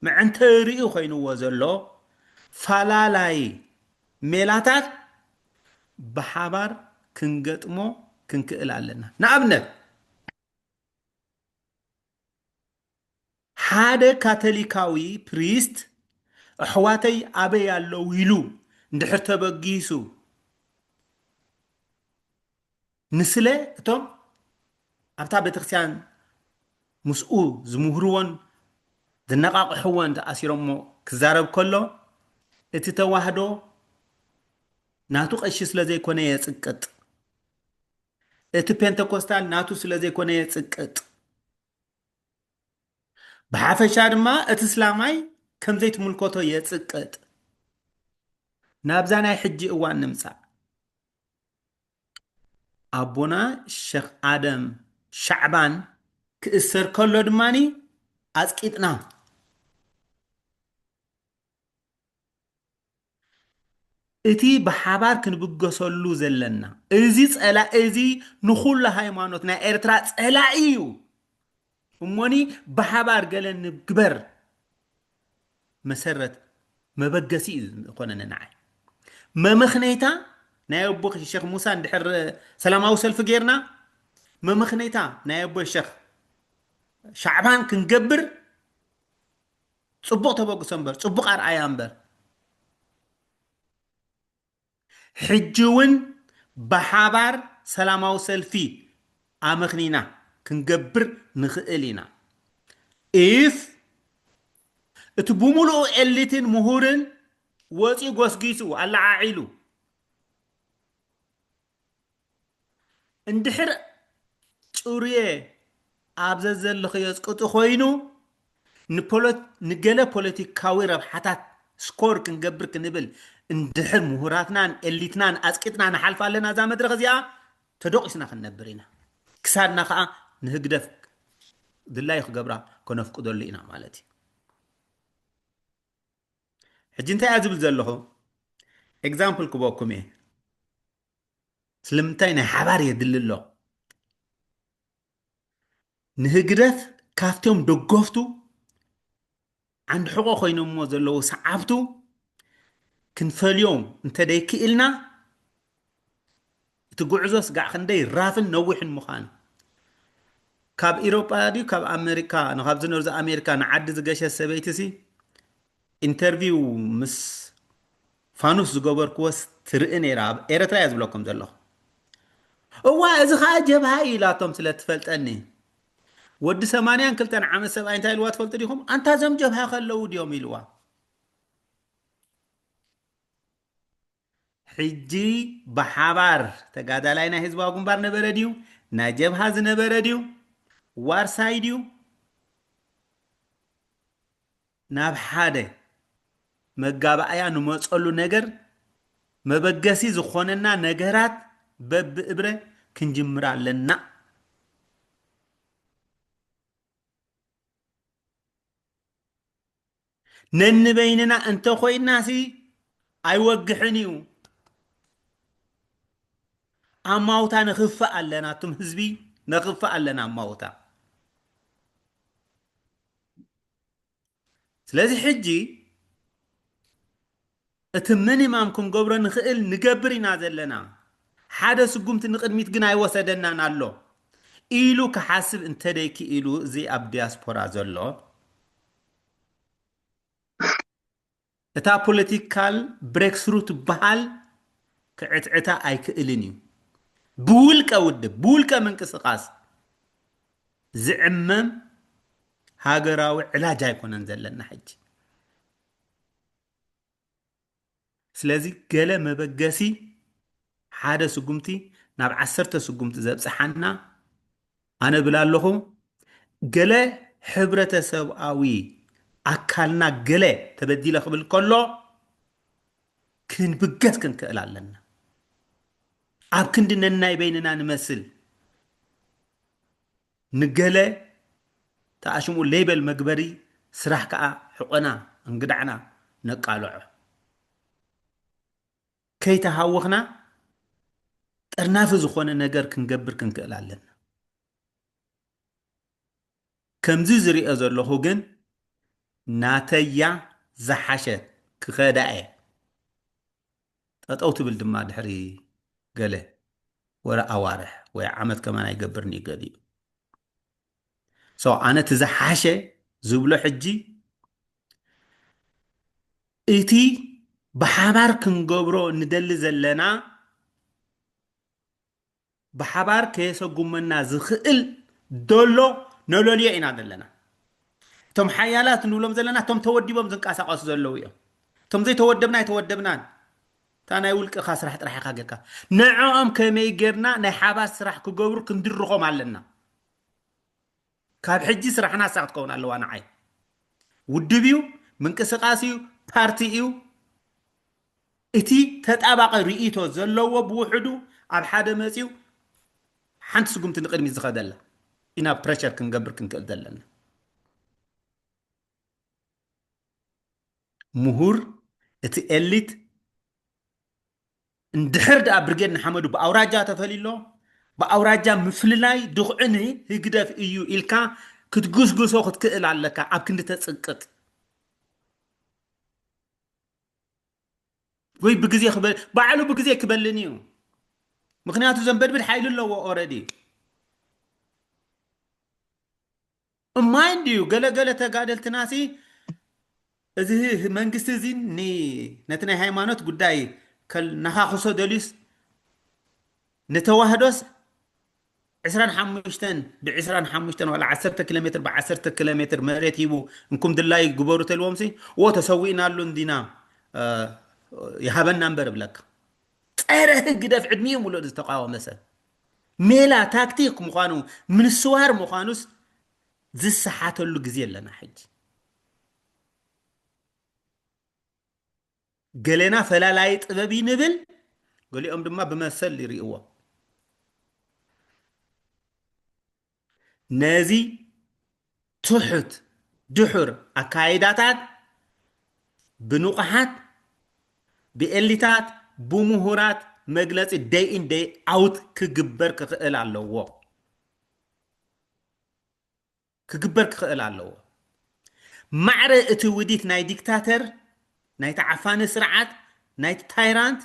መዐንተሪኡ ኮይንዎ ዘሎ ፈላላይ ሜላታት ብሓባር ክንገጥሞ ክንክእል ኣለና። ንኣብነት ሓደ ካቶሊካዊ ፕሪስት ኣሕዋተይ ኣበይ ኣለዉ ኢሉ እንድሕር ተበጊሱ ንስለ እቶም ኣብታ ቤተክርስትያን ምስኡ ዝምህርዎን ዝነቃቅሕዎን ተኣሲሮሞ ክዛረብ ከሎ እቲ ተዋህዶ ናቱ ቀሺ ስለ ዘይኮነ የጽቅጥ፣ እቲ ፔንተኮስታል ናቱ ስለ ዘይኮነ የጽቅጥ፣ ብሓፈሻ ድማ እቲ እስላማይ ከም ዘይትምልከቶ የጽቅጥ። ናብዛ ናይ ሕጂ እዋን ንምጻእ። ኣቦና ሸኽ ኣደም ሻዕባን ክእሰር ከሎ ድማኒ ኣጽቂጥና። እቲ ብሓባር ክንብገሰሉ ዘለና እዚ ጸላኢ እዚ ንኹሉ ሃይማኖት ናይ ኤርትራ ጸላኢ እዩ። እሞኒ ብሓባር ገለ ንግበር መሰረት መበገሲ እዩ ዝኾነኒ ንዓይ። መመኽነይታ ናይ ኣቦ ሸኽ ሙሳ እንድሕር ሰላማዊ ሰልፊ ጌርና መመኽነይታ ናይ ኣቦ ሸኽ ሻዕባን ክንገብር ጽቡቕ ተበግሶ እምበር ጽቡቕ ኣርኣያ እምበር ሕጂ እውን ብሓባር ሰላማዊ ሰልፊ ኣመኽኒና ክንገብር ንኽእል ኢና። ኢፍ እቲ ብምሉኡ ኤሊትን ምሁርን ወፂኡ ጎስጊሱ ኣለዓዒሉ እንድሕር ጭሩየ ኣብ ዘዘለኽዮ ዝቅጡ ኮይኑ ንገለ ፖለቲካዊ ረብሓታት ስኮር ክንገብር ክንብል እንድሕር ምሁራትናን ኤሊትናን ኣፅቂጥና ንሓልፍ ኣለና እዛ መድረኽ እዚኣ ተደቂስና ክንነብር ኢና። ክሳድና ከዓ ንህግደፍ ድላዩ ክገብራ ከነፍቅደሉ ኢና ማለት እዩ። ሕጂ እንታይ እያ ዝብል ዘለኹ? ኤግዛምፕል ክበኩም እየ። ስለምንታይ ናይ ሓባር የድሊ ኣሎ? ንህግደፍ ካብቶም ደገፍቱ ዓንዲ ሕቆ ኮይኖሞ ዘለዉ ሰዓብቱ ክንፈልዮም እንተደይክኢልና እቲ ጉዕዞ ስጋዕ ክንደይ ራፍን ነዊሕን ምዃኑ ካብ ኢሮጳ ድዩ ካብ ኣሜሪካ ንካብ ዝነርዞ ኣሜሪካ ንዓዲ ዝገሸ ሰበይቲ ሲ ኢንተርቪው ምስ ፋኑስ ዝገበርክዎስ ትርኢ ነይራ ኣብ ኤረትራ እያ ዝብለኩም ዘለኹ እዋ እዚ ከዓ ጀብሃ እዩ ኢላቶም ስለ ትፈልጠኒ ወዲ ሰማንያን ክልተን ዓመት ሰብኣይ እንታይ ኢልዋ ትፈልጡ ዲኹም ኣንታ እዞም ጀብሃ ከለዉ ድዮም ኢልዋ ሕጂ ብሓባር ተጋዳላይ ናይ ህዝባዊ ግንባር ነበረ ድዩ ናይ ጀብሃ ዝነበረ ድዩ ዋርሳይ ድዩ ናብ ሓደ መጋባእያ ንመፀሉ ነገር መበገሲ ዝኾነና ነገራት በብእብረ ክንጅምር ኣለና። ነንበይንና እንተኾይናሲ ኣይወግሕን እዩ። ኣማውታ ነኽፍእ ኣለና፣ እቱም ህዝቢ ነኽፍእ ኣለና ኣማውታ። ስለዚ ሕጂ እቲ ሚኒማም ክንገብሮ ንኽእል ንገብር ኢና ዘለና። ሓደ ስጉምቲ ንቕድሚት ግን ኣይወሰደናን ኣሎ ኢሉ ክሓስብ እንተደይክኢሉ፣ እዚ ኣብ ዲያስፖራ ዘሎ እታ ፖለቲካል ብሬክስሩ ትበሃል ክዕትዕታ ኣይክእልን እዩ። ብውልቀ ውድብ፣ ብውልቀ ምንቅስቃስ ዝዕመም ሃገራዊ ዕላጅ ኣይኮነን ዘለና ሕጂ። ስለዚ ገለ መበገሲ ሓደ ስጉምቲ ናብ ዓሰርተ ስጉምቲ ዘብጽሓና ኣነ ብል ኣለኹ። ገለ ሕብረተሰብኣዊ ኣካልና ገለ ተበዲለ ክብል ከሎ ክንብገስ ክንክእል ኣለና። ኣብ ክንዲ ነናይ በይንና ንመስል ንገለ ተኣሽሙ ሌበል መግበሪ ስራሕ ከኣ ሕቆና እንግዳዕና ነቃልዖ። ከይተሃወኽና ጠርናፊ ዝኾነ ነገር ክንገብር ክንክእል ኣለና። ከምዚ ዝሪኦ ዘለኹ ግን ናተያ ዝሓሸት ክኸዳ እየ። ጠጠው ትብል ድማ ድሕሪ ገለ ወረ ኣዋርሕ ወይ ዓመት ከማን ኣይገብርን እዩ ገሊኡ። So ኣነ እቲ ዝሓሸ ዝብሎ ሕጂ እቲ ብሓባር ክንገብሮ ንደሊ ዘለና ብሓባር ከየሰጉመና ዝኽእል ደሎ ነለልዮ ኢና ዘለና። እቶም ሓያላት ንብሎም ዘለና እቶም ተወዲቦም ዝንቀሳቐሱ ዘለዉ እዮም። እቶም ዘይተወደብና ኣይተወደብናን። እታ ናይ ውልቅኻ ስራሕ ጥራሕ ኢኻ ጌርካ። ንዕኦም ከመይ ጌርና ናይ ሓባር ስራሕ ክገብሩ ክንድርኾም ኣለና። ካብ ሕጂ ስራሕና እሳ ክትከውን ኣለዋ። ንዓይ ውድብ እዩ፣ ምንቅስቃስ እዩ፣ ፓርቲ እዩ። እቲ ተጣባቂ ርእይቶ ዘለዎ ብውሕዱ ኣብ ሓደ መፂኡ ሓንቲ ስጉምቲ ንቅድሚት ዝኸደላ ኢና ፕረሸር ክንገብር ክንክእል ዘለና። ምሁር እቲ ኤሊት እንድሕር ደኣ ብርጌድ ንሓመዱ ብኣውራጃ ተፈልዩ ኣሎ። ብኣውራጃ ምፍልላይ ድኹዕን ህግደፍ እዩ ኢልካ ክትጉስጉሶ ክትክእል ኣለካ። ኣብ ክንዲ ተጽቅጥ ወይ ብግዜ ክበ- ባዕሉ ብግዜ ክበልን እዩ። ምክንያቱ ዘንበድብድ ሓይሊ ኣለዎ ኦረዲ። እማይ እንድዩ ገለገለ ተጋደልትናሲ እዚ መንግስቲ እዚ ኒ- ነቲ ናይ ሃይማኖት ጉዳይ ከል- ነኻኽሶ ደልዩስ ንተዋህዶስ ዕስራን ሓሙሽተን ብዕስራን ሓሙሽተን ዋላ ዓሰርተ ኪሎ ሜትር ብዓሰርተ ኪሎ ሜትር መሬት ሂቡ እንኩም ድላይ ግበሩ ተልዎም ሲ ዎ ተሰዊእናሉ እንዲና ይሃበና እምበር እብለካ። ፀረ ህግደፍ ዕድሚኡ ሙሉእ ዝተቃወመ ሰብ ሜላ ታክቲክ ምዃኑ ምንስዋር ምዃኑስ ዝሰሓተሉ ግዜ ኣለና ሕጂ። ገሌና ፈላላይ ጥበብ እዩ ንብል፣ ገሊኦም ድማ ብመሰል ይርእይዎ። ነዚ ትሑት ድሑር ኣካይዳታት ብንቑሓት ብኤሊታት ብምሁራት መግለፂ day in day out ክግበር ክኽእል ኣለዎ። ክግበር ክኽእል ኣለዎ። ማዕረ እቲ ውዲት ናይ ዲክታተር ናይቲ ዓፋኒ ስርዓት ናይቲ ታይራንት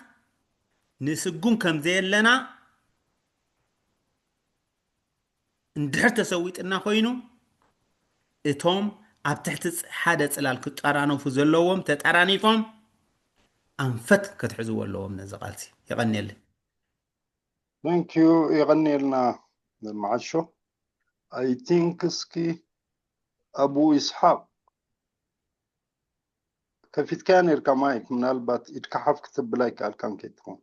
ንስጉም ከም ዘየለና እንድሕር ተሰዊጥና ኮይኑ እቶም ኣብ ትሕቲ ሓደ ፅላል ክጠራነፉ ዘለዎም ተጠራኒፎም ኣንፈት ክትሕዝዎ ኣለዎም ነዚ ቃልሲ። የቐንየለይ። Thank you። የቐንየልና መዓሾ። I think እስኪ ኣቡ ኢስሓቅ ከፊትካያ ነርካ ማይክ፣ ምናልባት ኢድካ ሓፍ ክትብል ኣይከኣልካን ከይትኸውን።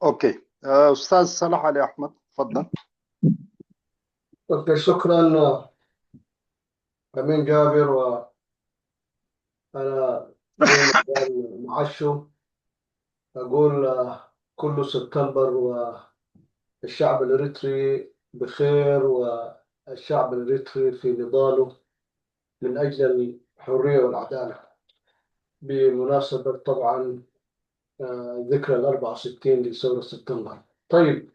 ኦኬ ኡስታዝ ሰላሕ ዓሊ ኣሕመድ ተፈደል። ኦኬ ሽክራን أمين جابر وأنا معشو أقول كل سبتمبر و الشعب الإريتري بخير، والشعب الإريتري في نضاله من أجل الحرية والعدالة، بمناسبة طبعًا، آه، ذكرى الأربعة وستين لثورة سبتمبر. طيب،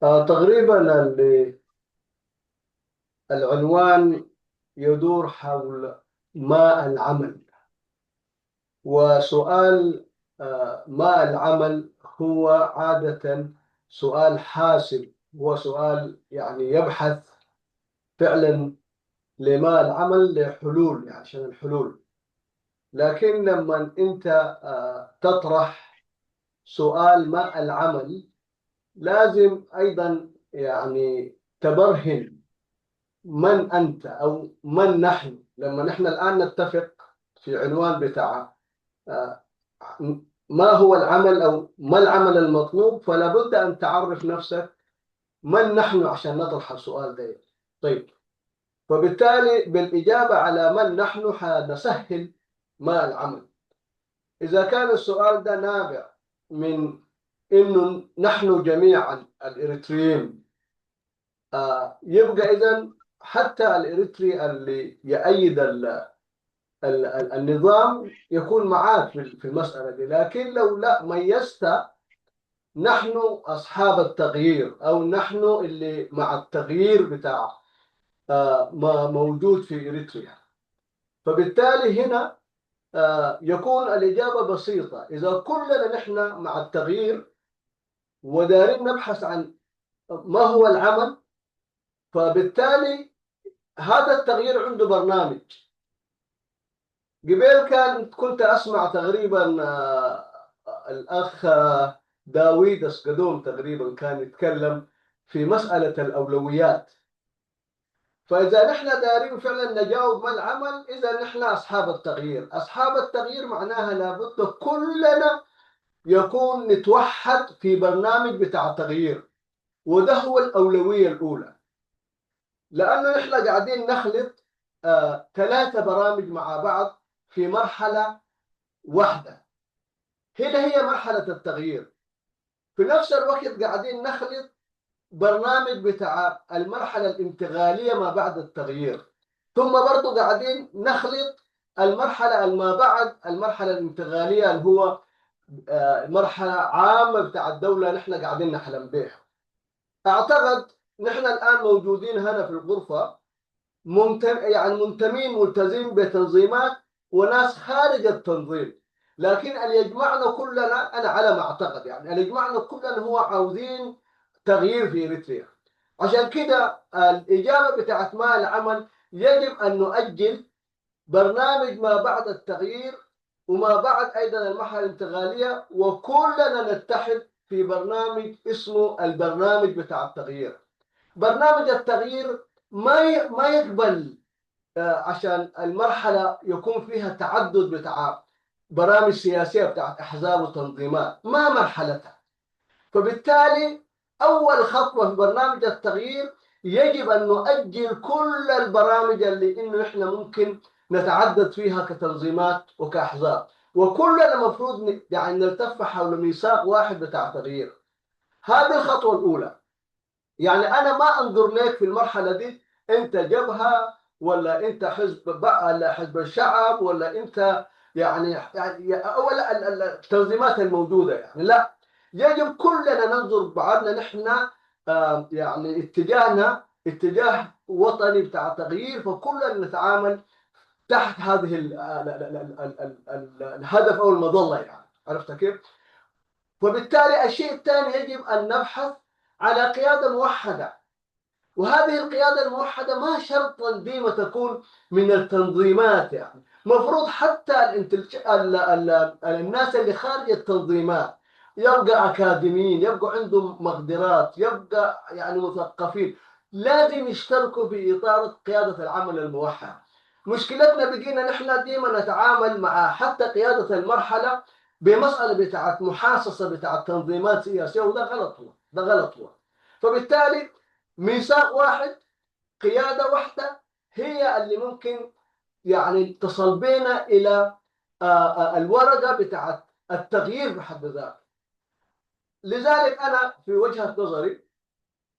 آه، تقريبًا ال-، العنوان يدور حول ما العمل، وسؤال، آه، ما العمل هو عادة سؤال حاسم، هو سؤال يعني يبحث فعلًا لما العمل لحلول، يعني عشان الحلول. لكن لما أنت، آه، تطرح سؤال ما العمل، لازم أيضًا يعني تبرهن من أنت أو من نحن. لما نحن الآن نتفق في عنوان بتاع، آه، ما هو العمل أو ما العمل المطلوب، فلا بد أن تعرف نفسك من نحن عشان نطرح السؤال ده. طيب، فبالتالي بالإجابة على من نحن حنسهل ما العمل. إذا كان السؤال ده نابع من إنه نحن جميعًا الإريتريين، آه، يبقى إذن حتى الإريتري اللي يأيد ال-، ال-، ال-، النظام يكون معاك في ال-، في المسألة دي. لكن لو لا ميزت، نحن أصحاب التغيير أو نحن اللي مع التغيير بتاع، آه، ما موجود في إريتريا. فبالتالي هنا، آه، يكون الإجابة بسيطة. إذا كلنا نحن مع التغيير ودارين نبحث عن ما هو العمل، فبالتالي هذا التغيير عنده برنامج. قبل كان كنت أسمع تقريبًا، آه، الأخ، آه، داويد أسقدوم تقريبًا كان يتكلم في مسألة الأولويات. فإذا نحن دارين فعلًا نجاوب ما العمل، إذا نحن أصحاب التغيير. أصحاب التغيير معناها لابد كلنا يكون نتوحد في برنامج بتاع تغيير، وده هو الأولوية الأولى. لأنه نحن قاعدين نخلط، آه، ثلاثة برامج مع بعض في مرحلة واحدة، هنا هي مرحلة التغيير. في نفس الوقت قاعدين نخلط برنامج بتاع المرحلة الانتقالية ما بعد التغيير، ثم برضو قاعدين نخلط المرحلة الما بعد المرحلة الانتقالية، اللي هو، آه، مرحلة عامة بتاع الدولة نحن قاعدين نحلم بيها. أعتقد نحن الآن موجودين هنا في الغرفة منت-، يعني منتمين، ملتزمين بتنظيمات وناس خارج التنظيم، لكن اللي يجمعنا كلنا، أنا على ما أعتقد، يعني اللي يجمعنا كلنا هو عاوزين تغيير في إريتريا. عشان كده الإجابة بتاعت ما العمل، يجب أن نؤجل برنامج ما بعد التغيير، وما بعد أيضًا المرحلة الانتقالية، وكلنا نتحد في برنامج اسمه البرنامج بتاع التغيير. برنامج التغيير ما ي-، ما يقبل، آه، عشان المرحلة يكون فيها تعدد بتاع برامج سياسية بتاعت أحزاب وتنظيمات، ما مرحلتها. فبالتالي أول خطوة في برنامج التغيير يجب أن نؤجل كل البرامج اللي إنه إحنا ممكن نتعدد فيها كتنظيمات وكأحزاب، وكلنا مفروض ن-، يعني نلتف حول ميثاق واحد بتاع تغيير. هذه الخطوة الأولى. يعني أنا ما أنظر لك في المرحلة دي أنت جبهة ولا أنت حزب بقى، ولا حزب الشعب، ولا أنت يعني، يعني، ولا ال-، ال-، التنظيمات الموجودة، يعني لا، يجب كلنا ننظر بعضنا نحن، آه، يعني اتجاهنا اتجاه وطني بتاع تغيير، فكلنا نتعامل تحت هذه ال-، ال-، ال-، ال-، ال-، ال-، ال-، الهدف أو المظلة، يعني عرفت كيف؟ وبالتالي الشيء الثاني يجب أن نبحث على قيادة موحدة، وهذه القيادة الموحدة ما شرط ديما تكون من التنظيمات، يعني مفروض حتى الانتلج-، ال-، ال-، الناس اللي خارج التنظيمات يبقى أكاديميين، يبقى عندهم مقدرات، يبقى يعني مثقفين، لازم يشتركوا في إطار قيادة العمل الموحد. مشكلتنا بقينا نحن ديما نتعامل مع حتى قيادة المرحلة بمسألة بتاعت محاصصة بتاعت تنظيمات سياسية، وده غلط هو، ده غلط هو. فبالتالي ميثاق واحد، قيادة واحدة هي اللي ممكن يعني تصل بينا إلى، آه، آه، الورقة بتاعت التغيير بحد ذاته. لذلك أنا في وجهة نظري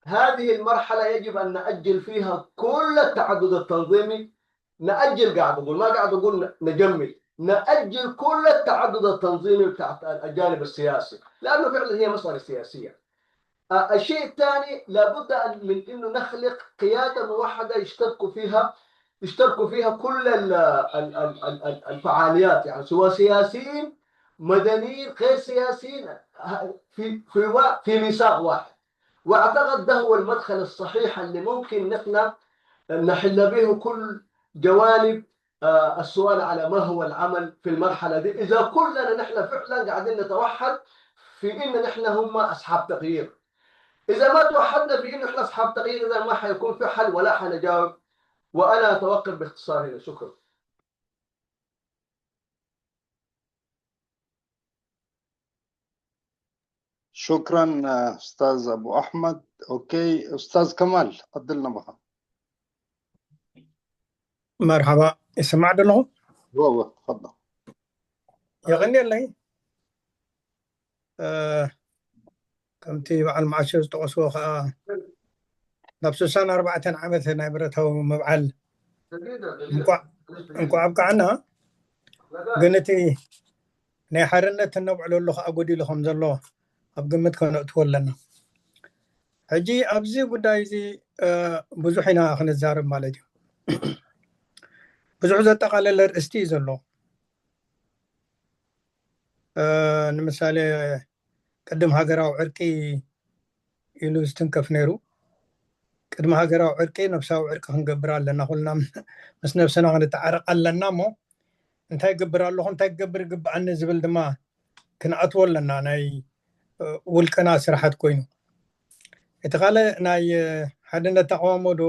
هذه المرحلة يجب أن نأجل فيها كل التعدد التنظيمي. نأجل، قاعد أقول، ما قاعد أقول نجمل، نأجل كل التعدد التنظيمي بتاعت الأجانب السياسي، لأنه فعلا هي مسألة سياسية. آه، الشيء الثاني، لابد أن، من أنه نخلق قيادة موحدة يشتركوا فيها، يشتركوا فيها كل ال-، ال-، ال-، ال-، ال-، الفعاليات، يعني سواء سياسيين، مدنيين، غير سياسيين، ه-، في، في وا-، في ميثاق واحد. وأعتقد ده هو المدخل الصحيح اللي ممكن نحن نحل به كل جوانب، آه، السؤال على ما هو العمل في المرحلة دي، إذا كلنا نحن فعلا قاعدين نتوحد في إن نحن هم أصحاب تغيير. إذا ما توحدنا في إن إحنا أصحاب تغيير، إذا ما حيكون في حل ولا حنجاوب. وأنا أتوقف باختصار هنا. شكرا. شكرا، أستاذ أبو أحمد. أوكي، أستاذ كمال، قدلنا بقى. مرحبا، يسمع دلو؟ هو هو، تفضل. يغني لي. ከምቲ በዓል መዓሾ ዝጠቐስዎ ከዓ ናብ ስሳን ኣርባዕተን ዓመት ናይ ብረታዊ ምብዓል እንኳዕ ኣብቃዓና። ግን እቲ ናይ ሓርነት እነብዕለሉ ከዓ ጎዲሉ ከም ዘሎ ኣብ ግምት ከነእትዎ ኣለና። ሕጂ ኣብዚ ጉዳይ እዚ ብዙሕ ኢና ክንዛረብ ማለት እዩ። ብዙሕ ዘጠቓለለ ርእስቲ እዩ ዘሎ። ንምሳሌ ቅድም ሃገራዊ ዕርቂ ኢሉ ዝትንከፍ ነይሩ። ቅድሚ ሃገራዊ ዕርቂ ነብሳዊ ዕርቂ ክንገብር ኣለና። ኩልና ምስ ነብስና ክንተዓረቕ ኣለና። እሞ እንታይ ይገብር ኣለኹ፣ እንታይ ክገብር ይግብኣኒ ዝብል ድማ ክንኣትዎ ኣለና። ናይ ውልቅና ስራሓት ኮይኑ፣ እቲ ካልእ ናይ ሓድነት ተቃውሞ ዶ፣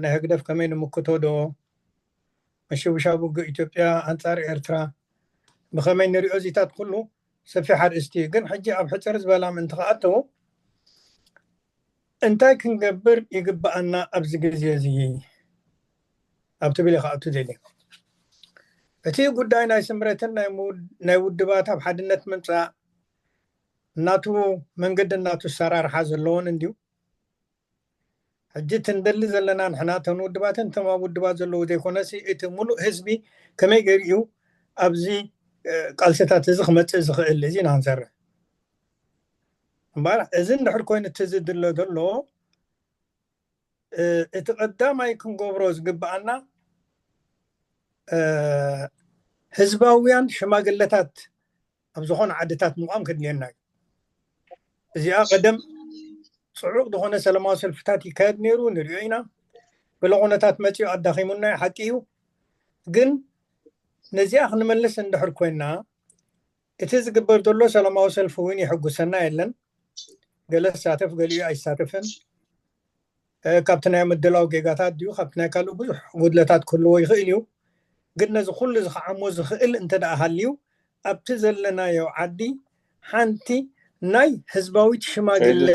ናይ ህግደፍ ከመይ ንምክቶ ዶ፣ ምሽብሻብ ውግእ ኢትዮጵያ ኣንጻር ኤርትራ ብኸመይ ንሪኦ፣ እዚታት ኩሉ ሰፊሕ ኣርእስቲ እዩ። ግን ሕጂ ኣብ ሕጽር ዝበላ ምእንቲ ክኣተው፣ እንታይ ክንገብር ይግብኣና ኣብዚ ግዜ እዚ ኣብ ትብል ኢኻ ኣቱ ደሊ። እቲ ጉዳይ ናይ ስምረትን ናይ ውድባት ኣብ ሓድነት ምምጻእ ናቱ መንገዲ ናቱ ኣሰራርሓ ዘለዎን እንድዩ። ሕጂ እቲ ንደሊ ዘለና ንሕና እተን ውድባትን እቶም ኣብ ውድባት ዘለዉ ዘይኮነሲ እቲ ሙሉእ ህዝቢ ከመይ ገይሩ እዩ ኣብዚ ቃልስታት እዚ ክመጽእ ዝኽእል፣ እዚ ኢና ክንሰርሕ። እምበኣር እዚ እንድሕር ኮይኑ እቲ ዝድለ ዘሎ እቲ ቀዳማይ ክንገብሮ ዝግብኣና ህዝባውያን ሽማግለታት ኣብ ዝኾነ ዓድታት ምቋም ከድልየና እዩ። እዚኣ ቀደም ጽዑቕ ዝኾነ ሰላማዊ ሰልፍታት ይካየድ ነይሩ፣ ንሪኦ ኢና። ብለ ኩነታት መጺኡ ኣዳኺሙና እዩ፣ ሓቂ እዩ። ግን ነዚኣ ክንመልስ እንድሕር ኮይና፣ እቲ ዝግበር ዘሎ ሰላማዊ ሰልፊ እውን ይሕጉሰና የለን። ገለ ዝሳተፍ፣ ገሊኡ ኣይሳተፍን። ካብቲ ናይ ምድላው ጌጋታት ድዩ፣ ካብቲ ናይ ካልእ ብዙሕ ጉድለታት ክህልዎ ይኽእል እዩ። ግን ነዚ ኩሉ እዚ ክዓሞ ዝኽእል እንተ ደኣ ሃልዩ፣ ኣብቲ ዘለናዮ ዓዲ ሓንቲ ናይ ህዝባዊት ሽማግለ፣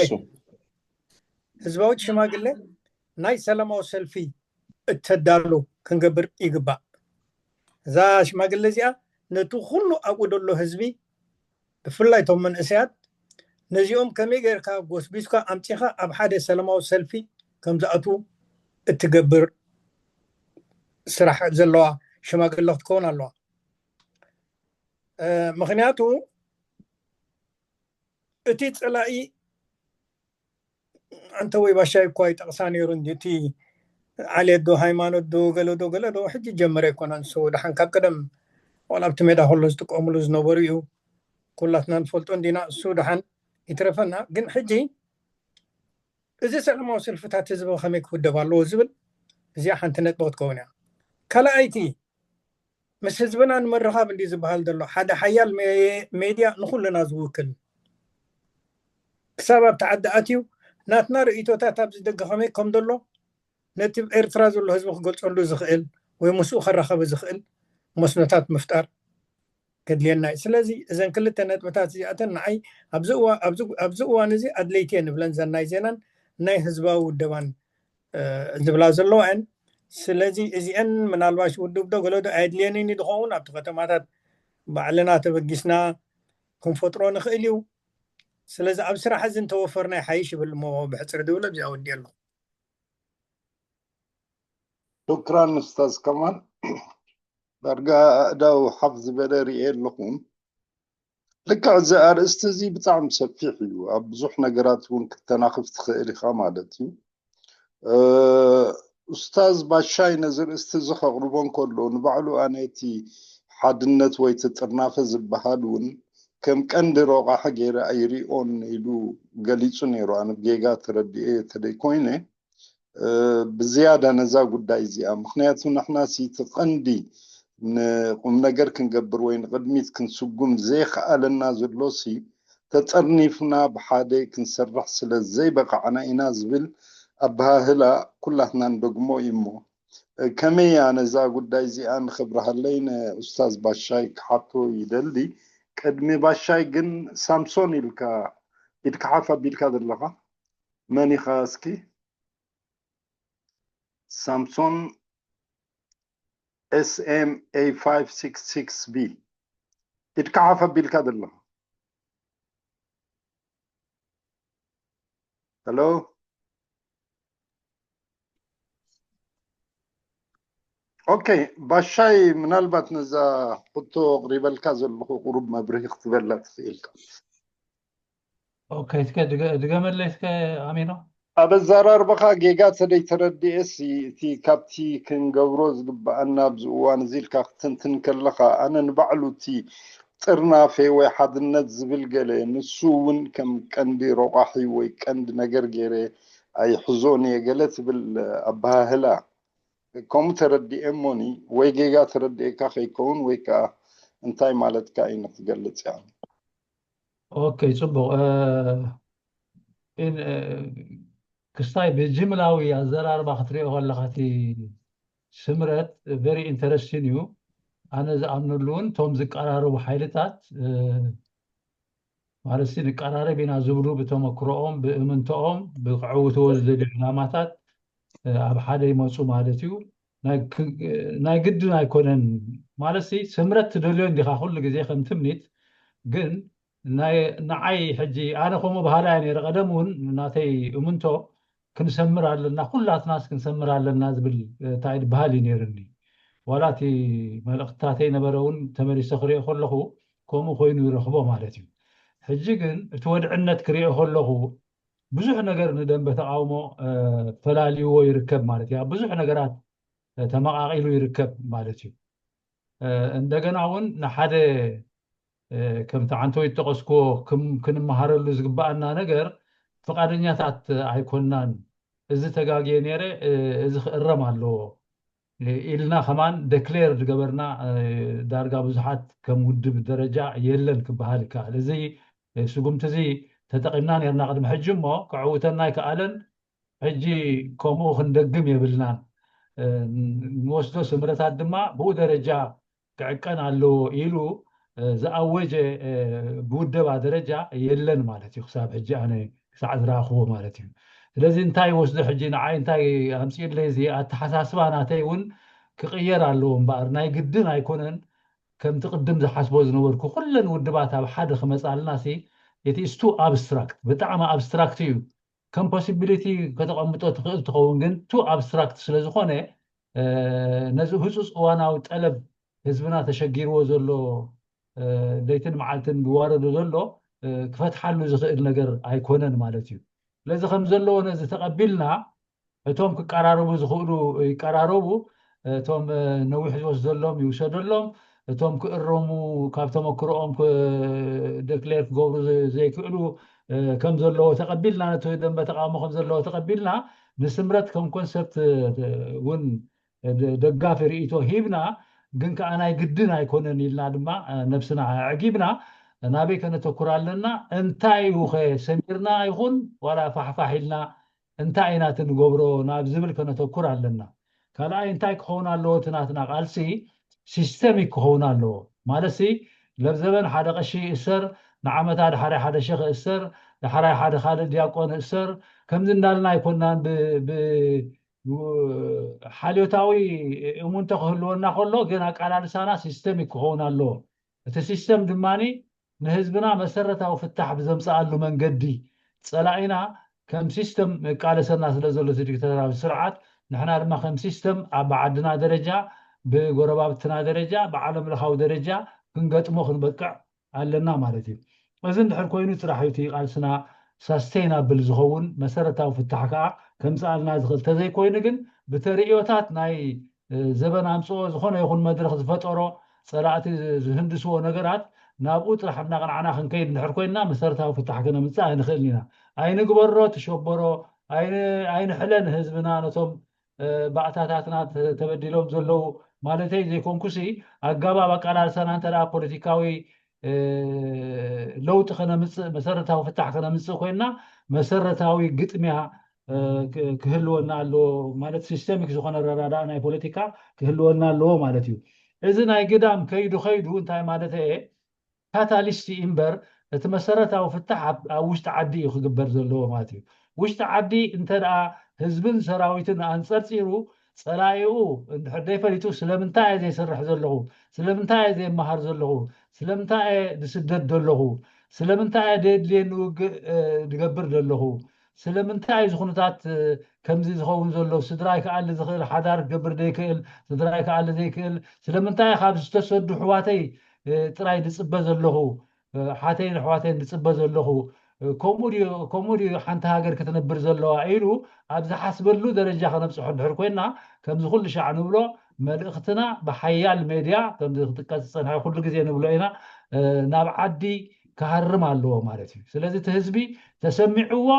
ህዝባዊት ሽማግለ ናይ ሰላማዊ ሰልፊ እተዳሉ ክንገብር ይግባእ። እዛ ሽማግለ እዚኣ ነቲ ኩሉ ኣብኡ ዘሎ ህዝቢ፣ ብፍላይ እቶም መንእሰያት፣ ነዚኦም ከመይ ጌርካ ጎስጒስካ ኣምጺኻ ኣብ ሓደ ሰላማዊ ሰልፊ ከም ዝኣትዉ እትገብር ስራሕ ዘለዋ ሽማግለ ክትከውን ኣለዋ። ምኽንያቱ እቲ ጸላኢ፣ ኣንተ ወይ ባሻይ እኳ ይጠቕሳ ነይሩ እንዲ፣ እቲ ዓሌት ዶ ሃይማኖት ዶ ገለ ዶ ገለ ዶ ሕጂ ጀመረ ኣይኮነን። ንሱ ደሓን ካብ ቀደም ዋላ ኣብቲ ሜዳ ከሎ ዝጥቀምሉ ዝነበሩ እዩ። ኩላትና ንፈልጦ እንዲና፣ እሱ ደሓን ይትረፈና። ግን ሕጂ እዚ ሰላማዊ ሰልፍታት ህዝቢ ከመይ ክውደብ ኣለዎ ዝብል፣ እዚኣ ሓንቲ ነጥቢ ክትከውን እያ። ካልኣይቲ፣ ምስ ህዝብና ንምርኻብ እንዲ ዝበሃል ዘሎ ሓደ ሓያል ሜድያ ንኹልና ዝውክል ክሳብ ኣብቲ ዓዲ ኣትዩ ናትና ርእይቶታት ኣብዚ ደገ ከመይ ከም ዘሎ ነቲ ኤርትራ ዘሎ ህዝቢ ክገልጸሉ ዝኽእል ወይ ምስኡ ከራኸብ ዝኽእል መስኖታት ምፍጣር ከድልየና እዩ። ስለዚ እዘን ክልተ ነጥብታት እዚኣተን ንዓይ ኣብዚ እዋ-፣ ኣብዚ፣ ኣብዚ እዋን እዚ ኣድለይቲ እየን ንብለን፣ ዘን ናይ ዜናን ናይ ህዝባዊ ውደባን፣ እ፣ ዝብላ ዘለዋ እየን። ስለዚ እዚአን ምናልባሽ ውድብ ዶ ገለ ዶ ኣየድልየንን እዩ ዝኸውን፣ ኣብቲ ከተማታት ባዕልና ተበጊስና ክንፈጥሮ ንኽእል እዩ። ስለዚ ኣብ ስራሕ እዚ እንተወፈርና ይሓይሽ ይብል እሞ ብሕፅር ድብል ኣብዚኣ ወዲእ ኣለኹ። ሹክራን ኡስታዝ ከማል። ዳርጋ ኣእዳው ሓፍ ዝበለ ርኤ ኣለኹ። ልክዕ፣ እዚ ኣርእስቲ እዚ ብጣዕሚ ሰፊሕ እዩ። ኣብ ብዙሕ ነገራት እውን ክተናኽፍ ትኽእል ኢኻ ማለት እዩ። ኡስታዝ ባሻይ ነዚ ርእስቲ እዚ ከቕርቦ እንከሎ ንባዕሉ ኣነ እቲ ሓድነት ወይ እቲ ጥርናፈ ዝበሃል እውን ከም ቀንዲ ረቋሒ ገይረ ኣይሪኦን ኢሉ ገሊፁ ነይሩ። ኣነ ብጌጋ ተረዲኤ ተደይኮይነ ብዝያዳ ነዛ ጉዳይ እዚኣ፣ ምክንያቱ ንሕና ሲ እቲ ቀንዲ ንቁም ነገር ክንገብር ወይ ንቅድሚት ክንስጉም ዘይከኣለና ዘሎ ሲ ተጠርኒፍና ብሓደ ክንሰርሕ ስለ ዘይበቃዕና ኢና ዝብል ኣበሃህላ ኩላትና ንደግሞ እዩ። እሞ ከመይ እያ ነዛ ጉዳይ እዚኣ ንክብርሃለይ ንኡስታዝ ባሻይ ክሓቶ ይደሊ። ቅድሚ ባሻይ ግን ሳምሶን ኢልካ ኢድካ ሓፍ ኣቢልካ ዘለኻ መን ኢኻ እስኪ? ሳምሶን S M A five six six B ኢድካ ሓፍ ኣቢልካ ዘለኻ። ሄሎ ኦኬ፣ ባሻይ ምናልባት ነዛ ሕቶ ኣቕሪበልካ ዘለኹ ቁሩብ መብርሂ ክትበላ ትኽእል ኢኻ። ኦኬ፣ እስከ ድገ- ድገመለይ እስከ ኣሚኖ። ኣብ ኣዘራርባኻ ጌጋ ተደይ ተረድኤ ሲ እቲ ካብቲ ክንገብሮ ዝግበኣና ኣብዚ እዋን እዚ ኢልካ ክትንትን ከለኻ ኣነ ንባዕሉ እቲ ጥርናፌ ወይ ሓድነት ዝብል ገለ ንሱ እውን ከም ቀንዲ ረቋሒ ወይ ቀንዲ ነገር ገይረ ኣይሕዞን እየ ገለ ትብል ኣበሃህላ ከምኡ ተረድኤ እሞኒ ወይ ጌጋ ተረድኤካ ከይከውን ወይ ከዓ እንታይ ማለትካ እዩ ንክትገልፅ እያ። ኦኬ፣ ፅቡቕ። እ፣ ኢን- እ፣ ክስታይ ብጅምላዊ ኣዘራርባ ክትሪኦ ከለኻ እቲ ስምረት very interesting እዩ። ኣነ ዝኣምነሉ እውን እቶም ዝቀራረቡ ሓይልታት እ፣ ማለት ሲ ንቀራረብ ኢና ዝብሉ ብተመክሮኦም ብእምንቶኦም ብክዕውትዎ ዝደልዩ ዕላማታት እ፣ ኣብ ሓደ ይመፁ ማለት እዩ። ናይ ክ- ናይ ግድን ኣይኮነን ማለት ሲ ስምረት ትደልዮ እንዲኻ ኩሉ ግዜ ከም ትምኒት ግን ናይ ንዓይ ሕጂ ኣነ ከምኡ በሃላይ እየ ነይረ። ቀደም እውን ናተይ እምንቶ ክንሰምር ኣለና፣ ኩላትናስ ክንሰምር ኣለና ዝብል እንታይ ዝበሃል እዩ ነይርኒ። ዋላ እቲ መልእኽትታተይ ነበረ እውን ተመሊሰ ክሪኦ ከለኹ ከምኡ ኮይኑ ይረኽቦ ማለት እዩ። ሕጂ ግን እቲ ወድዕነት ክሪኦ ከለኹ ብዙሕ ነገር ንደንበ ተቃውሞ ፈላልይዎ ይርከብ ማለት እዩ። ኣብ ብዙሕ ነገራት ተመቃቂሉ ይርከብ ማለት እዩ። እንደገና እውን ንሓደ ከምቲ ዓንተወይ ዝጠቀስክዎ ክንመሃረሉ ዝግበኣና ነገር ፍቃደኛታት ኣይኮናን። እዚ ተጋግየ ነይረ፣ እዚ ክእረም ኣለዎ ኢልና ከማን ደክሌር ዝገበርና ዳርጋ ብዙሓት ከም ውድብ ደረጃ የለን ክበሃል ይከኣል። እዚ ስጉምቲ እዚ ተጠቂምና ነርና ቅድሚ ሕጂ እሞ ክዕውተና ኣይከኣለን። ሕጂ ከምኡ ክንደግም የብልናን። ንወስዶ ስምረታት ድማ ብኡ ደረጃ ክዕቀን ኣለዎ ኢሉ ዝኣወጀ ብውደባ ደረጃ የለን ማለት እዩ። ክሳብ ሕጂ ኣነ ክሳዕ ዝረኣኽዎ ማለት እዩ። ስለዚ እንታይ ወስዶ ሕጂ ንዓይ እንታይ ኣምፅኡለይ እዚ ኣተሓሳስባ ናተይ እውን ክቕየር ኣለዎ እምበኣር ናይ ግድን ኣይኮነን። ከምቲ ቅድም ዝሓስቦ ዝነበርኩ ኩለን ውድባት ኣብ ሓደ ክመፃልና ሲ it is too abstract፣ ብጣዕሚ ኣብስትራክት እዩ። ከም possibility ከተቐምጦ ትኽእል ትኸውን ግን too abstract ስለ ዝኾነ ነዚ ህፁፅ እዋናዊ ጠለብ ህዝብና ተሸጊርዎ ዘሎ ለይትን መዓልትን ዝዋረዶ ዘሎ ክፈትሓሉ ዝኽእል ነገር ኣይኮነን ማለት እዩ። ስለዚ ከም ዘለዎ ነዚ ተቐቢልና እቶም ክቀራረቡ ዝኽእሉ ይቀራረቡ፣ እቶም ነዊሕ ዝወስደሎም ይውሰደሎም፣ እቶም ክእረሙ ካብ ተመክሮኦም ደክሌር ክገብሩ ዘይክእሉ ከም ዘለዎ ተቐቢልና፣ ነቲ ደንበ ተቃውሞ ከም ዘለዎ ተቐቢልና ንስምረት ከም ኮንሰፕት እውን ደጋፊ ርእይቶ ሂብና፣ ግን ከዓ ናይ ግድን ኣይኮነን ኢልና ድማ ነብስና ኣዕጊብና ናበይ ከነተኩር ኣለና? እንታይ እዩ ኸ ሰሚርና ይኹን ዋላ ፋሕፋሕ ኢልና እንታይ ኢና እቲ ንገብሮ ናብ ዝብል ከነተኩር ኣለና። ካልኣይ እንታይ ክኸውን ኣለዎ እቲ ናትና ቃልሲ ሲስተሚክ ክኸውን ኣለዎ። ማለትሲ ለብዘበን ሓደ ቀሺ ይእሰር፣ ንዓመታ ድሓራይ ሓደ ሸኽ ይእሰር፣ ድሓራይ ሓደ ካልእ ዲያቆን ይእሰር። ከምዚ እንዳልና ኣይኮናን ብ- ብ- ሓልዮታዊ እሙንቶ ክህልወና ከሎ ግን ኣቃላልሳና ሲስተሚክ ክኸውን ኣለዎ። እቲ ሲስተም ድማ ንህዝብና መሰረታዊ ፍታሕ ብዘምፅኣሉ መንገዲ ጸላኢና ከም ሲስተም መቃለሰና ስለ ዘሎ እቲ ዲክታቶራዊ ስርዓት ንሕና ድማ ከም ሲስተም ኣብ ዓድና ደረጃ ብጎረባብትና ደረጃ ብዓለም ለኻዊ ደረጃ ክንገጥሞ ክንበቅዕ ኣለና ማለት እዩ። እዚ እንድሕር ኮይኑ ጥራሕ እዩ እቲ ቃልስና ሳስቴይናብል ዝኸውን መሰረታዊ ፍታሕ ከዓ ከምፅኣልና ዝኽእል። ተዘይኮይኑ ግን ብተርእዮታት ናይ ዘበን ኣምፅኦ ዝኾነ ይኹን መድረክ ዝፈጠሮ ፀላእቲ ዝህንድስዎ ነገራት ናብኡ ጥራሕ እናቐንዓና ክንከይድ እንድሕር ኮይንና መሰረታዊ ፍታሕ ክነምፅእ ኣይንኽእልን ኢና። ኣይንግበሮ ትሸበሮ ኣይንሕለ ንህዝብና ነቶም ባእታታትና ተበዲሎም ዘለዉ ማለተይ ዘይኮንኩሲ ኣጋባብ ኣቃላልሳና እንተ ፖለቲካዊ ለውጢ ከነምፅእ መሰረታዊ ፍታሕ ከነምፅእ ኮይንና መሰረታዊ ግጥሚያ ክህልወና ኣለዎ ማለት ሲስተሚክ ዝኾነ ረዳዳእ ናይ ፖለቲካ ክህልወና ኣለዎ ማለት እዩ። እዚ ናይ ግዳም ከይዱ ከይዱ እንታይ ማለት እየ ካታሊስት እዩ እምበር እቲ መሰረታዊ ፍታሕ ኣብ ውሽጢ ዓዲ እዩ ክግበር ዘለዎ ማለት እዩ። ውሽጢ ዓዲ እንተ ደኣ ህዝብን ሰራዊትን ኣንጸርጺሩ ጸላኢኡ እንድሕር ደይፈሊጡ ስለምንታይ እየ ዘይሰርሕ ዘለኹ፣ ስለምንታይ እየ ዘይመሃር ዘለኹ፣ ስለምንታይ እየ ዝስደድ ዘለኹ፣ ስለምንታይ እየ ደየድልየኒ ውግእ ዝገብር ዘለኹ፣ ስለምንታይ እዚ ኩነታት ከምዚ ዝኸውን ዘሎ፣ ስድራይ ክኣሊ ዝኽእል ሓዳር ክገብር ዘይክእል፣ ስድራይ ክኣሊ ዘይክእል፣ ስለምንታይ ካብ ዝተሰዱ ኣሕዋተይ ጥራይ ዝፅበ ዘለኹ፣ ሓተይን ኣሕዋተይን ዝፅበ ዘለኹ፣ ከምኡ ድዩ ሓንቲ ሃገር ክትነብር ዘለዋ ኢሉ ኣብ ዝሓስበሉ ደረጃ ከነብፅሖ እንድሕር ኮይና ከምዚ ኩሉ ሻዕ ንብሎ መልእኽትና ብሓያል ሜድያ ከምዚ ክጥቀስ ዝፀንሐ ኩሉ ግዜ ንብሎ ኢና ናብ ዓዲ ክሃርም ኣለዎ ማለት እዩ። ስለዚ እቲ ህዝቢ ተሰሚዕዎ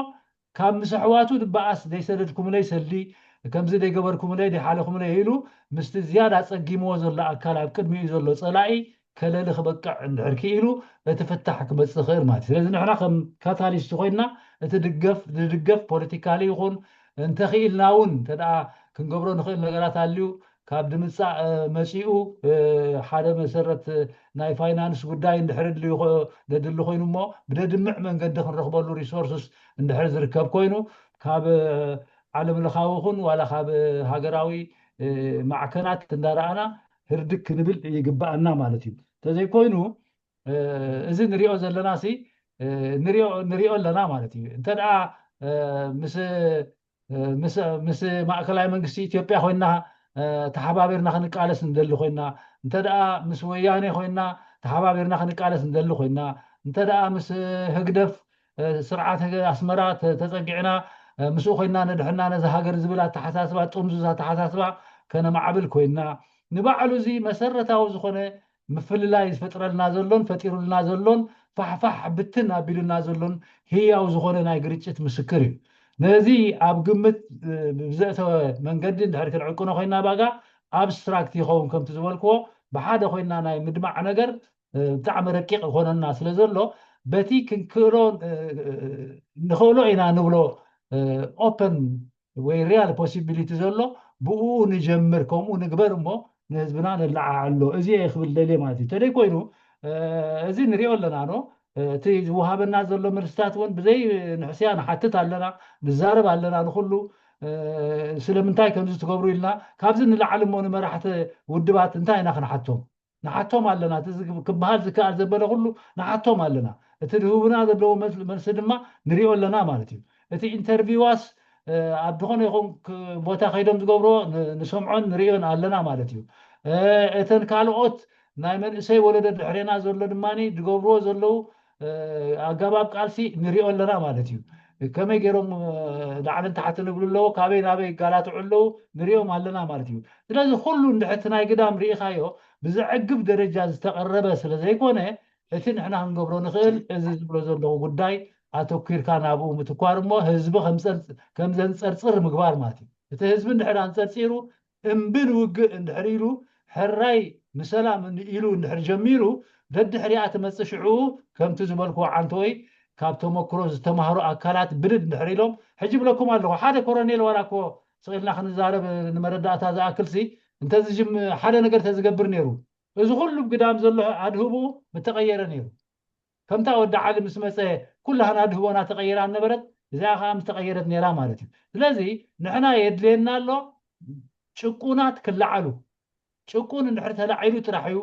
ካብ ምስ ኣሕዋቱ ድበኣስ ዘይሰደድኩምለይ ሰልዲ ከምዚ ዘይገበርኩምለይ ዘይሓለኹምለይ ኢሉ ምስቲ ዝያዳ ኣፀጊምዎ ዘሎ ኣካል ኣብ ቅድሚኡ ዘሎ ፀላኢ ከለሊ ክበቅዕ እንድሕር ክኢሉ እቲ ፍታሕ ክመፅእ ይኽእል ማለት እዩ። ስለዚ ንሕና ከም ካታሊስት ኮይንና እቲ ድገፍ ዝድገፍ ፖለቲካሊ ይኹን እንተኽኢልና እውን እንተ ደኣ ክንገብሮ ንኽእል ነገራት ኣልዩ ካብ ድምፃእ መፂኡ ሓደ መሰረት ናይ ፋይናንስ ጉዳይ እንድሕር ድልዩ ዘድሊ ኮይኑ እሞ ብደድምዕ መንገዲ ክንረኽበሉ ሪሶርስስ እንድሕር ዝርከብ ኮይኑ ካብ ዓለም ለኻዊ ይኹን ዋላ ካብ ሃገራዊ ማዕከናት እንዳረኣና ህርድግ ክንብል ይግበኣና ማለት እዩ። እንተዘይኮይኑ እዚ ንሪኦ ዘለና ሲ ንሪኦ ኣለና ማለት እዩ። እንተ ደኣ ምስ ምስ ማእከላይ መንግስቲ ኢትዮጵያ ኮይና ተሓባቢርና ክንቃለስ ንደሊ ኮይና፣ እንተ ደኣ ምስ ወያኔ ኮይና ተሓባቢርና ክንቃለስ ንደሊ ኮይና፣ እንተ ደኣ ምስ ህግደፍ ስርዓት ኣስመራ ተፀጊዕና ምስኡ ኮይና ነድሕና ነዚ ሃገር ዝብል ኣተሓሳስባ ጥምዙዝ ኣተሓሳስባ ከነማዕብል ኮይና ንባዕሉ እዚ መሰረታዊ ዝኾነ ምፍልላይ ዝፈጥረልና ዘሎን ፈጢሩልና ዘሎን ፋሕፋሕ ብትን ኣቢሉና ዘሎን ህያው ዝኾነ ናይ ግርጭት ምስክር እዩ። ነዚ ኣብ ግምት ብዘእተወ መንገዲ እንድሕር ክንዕቅኖ ኮይና ባጋ ኣብስትራክት ይኸውን ከምቲ ዝበልክዎ ብሓደ ኮይና ናይ ምድማዕ ነገር ብጣዕሚ ረቂቕ ይኾነና ስለ ዘሎ በቲ ክንክእሎ ንኽእሎ ኢና ንብሎ ኦፐን ወይ ሪያል ፖሲቢሊቲ ዘሎ ብኡ ንጀምር ከምኡ ንግበር እሞ ንህዝብና ነለዓዕሎ እዚ እየ ክብል ደልየ ማለት እዩ። ተደይ ኮይኑ እዚ ንሪኦ ኣለና ኖ እቲ ዝወሃበና ዘሎ መልስታት እውን ብዘይ ንሕስያ ንሓትት ኣለና ንዛረብ ኣለና ንኩሉ ስለምንታይ ከምዚ ትገብሩ ኢልና ካብዚ ንላዕሊ እሞ ንመራሕቲ ውድባት እንታይ ኢና ክንሓቶም ንሓቶም ኣለና እቲ ክበሃል ዝከኣል ዘበለ ኩሉ ንሓቶም ኣለና እቲ ድህቡና ዘለዎ መልሲ ድማ ንሪኦ ኣለና ማለት እዩ። እቲ ኢንተርቪዋስ ኣብ ዝኾነ ይኹን ቦታ ከይዶም ዝገብርዎ ንሰምዖን ንሪኦን ኣለና ማለት እዩ። እተን ካልኦት ናይ መንእሰይ ወለዶ ድሕሬና ዘሎ ድማ ዝገብርዎ ዘለዉ ኣገባብ ቃልሲ ንሪኦ ኣለና ማለት እዩ። ከመይ ገይሮም ላዕልን ታሕትን ይብሉ ኣለዉ፣ ካበይ ናበይ ይጋላትዑ ኣለዉ ንሪኦም ኣለና ማለት እዩ። ስለዚ ኩሉ እንድሕር እቲ ናይ ግዳም ርኢኻዮ ብዘዕግብ ደረጃ ዝተቐረበ ስለ ዘይኮነ እቲ ንሕና ክንገብሮ ንኽእል እዚ ዝብሎ ዘለኹ ጉዳይ ኣተኲርካ ናብኡ ምትኳር እሞ ህዝቢ ከም ዘንፀርፅር ምግባር ማለት እዩ። እቲ ህዝቢ እንድሕር ኣንፀርፂሩ እምቢ ንውግእ እንድሕር ኢሉ ሕራይ ንሰላም ኢሉ እንድሕር ጀሚሩ ደድሕሪኣ ትመፅእ ሽዑ ከምቲ ዝበልክዎ ዓንተወይ ካብ ተመክሮ ዝተማህሩ ኣካላት ብድድ እንድሕር ኢሎም ሕጂ ብለኩም ኣለኹ ሓደ ኮረኔል ዋላ እኮ ስቕ ኢልና ክንዛረብ ንመረዳእታ ዝኣክልሲ እንተዝጅም ሓደ ነገር ተዝገብር ነይሩ እዚ ኩሉ ግዳም ዘሎ ኣድህቡ ምተቐየረ ነይሩ። ከምታ ወዲ ዓሊ ምስ መፀ ኩላህና ኣድህቦና ተቐይራ ነበረት እዚኣ ከዓ ምስተቐየረት ነይራ ማለት እዩ። ስለዚ ንሕና የድልየና ኣሎ ጭቁናት ክለዓሉ ጭቁን እንድሕር ተላዒሉ ጥራሕ እዩ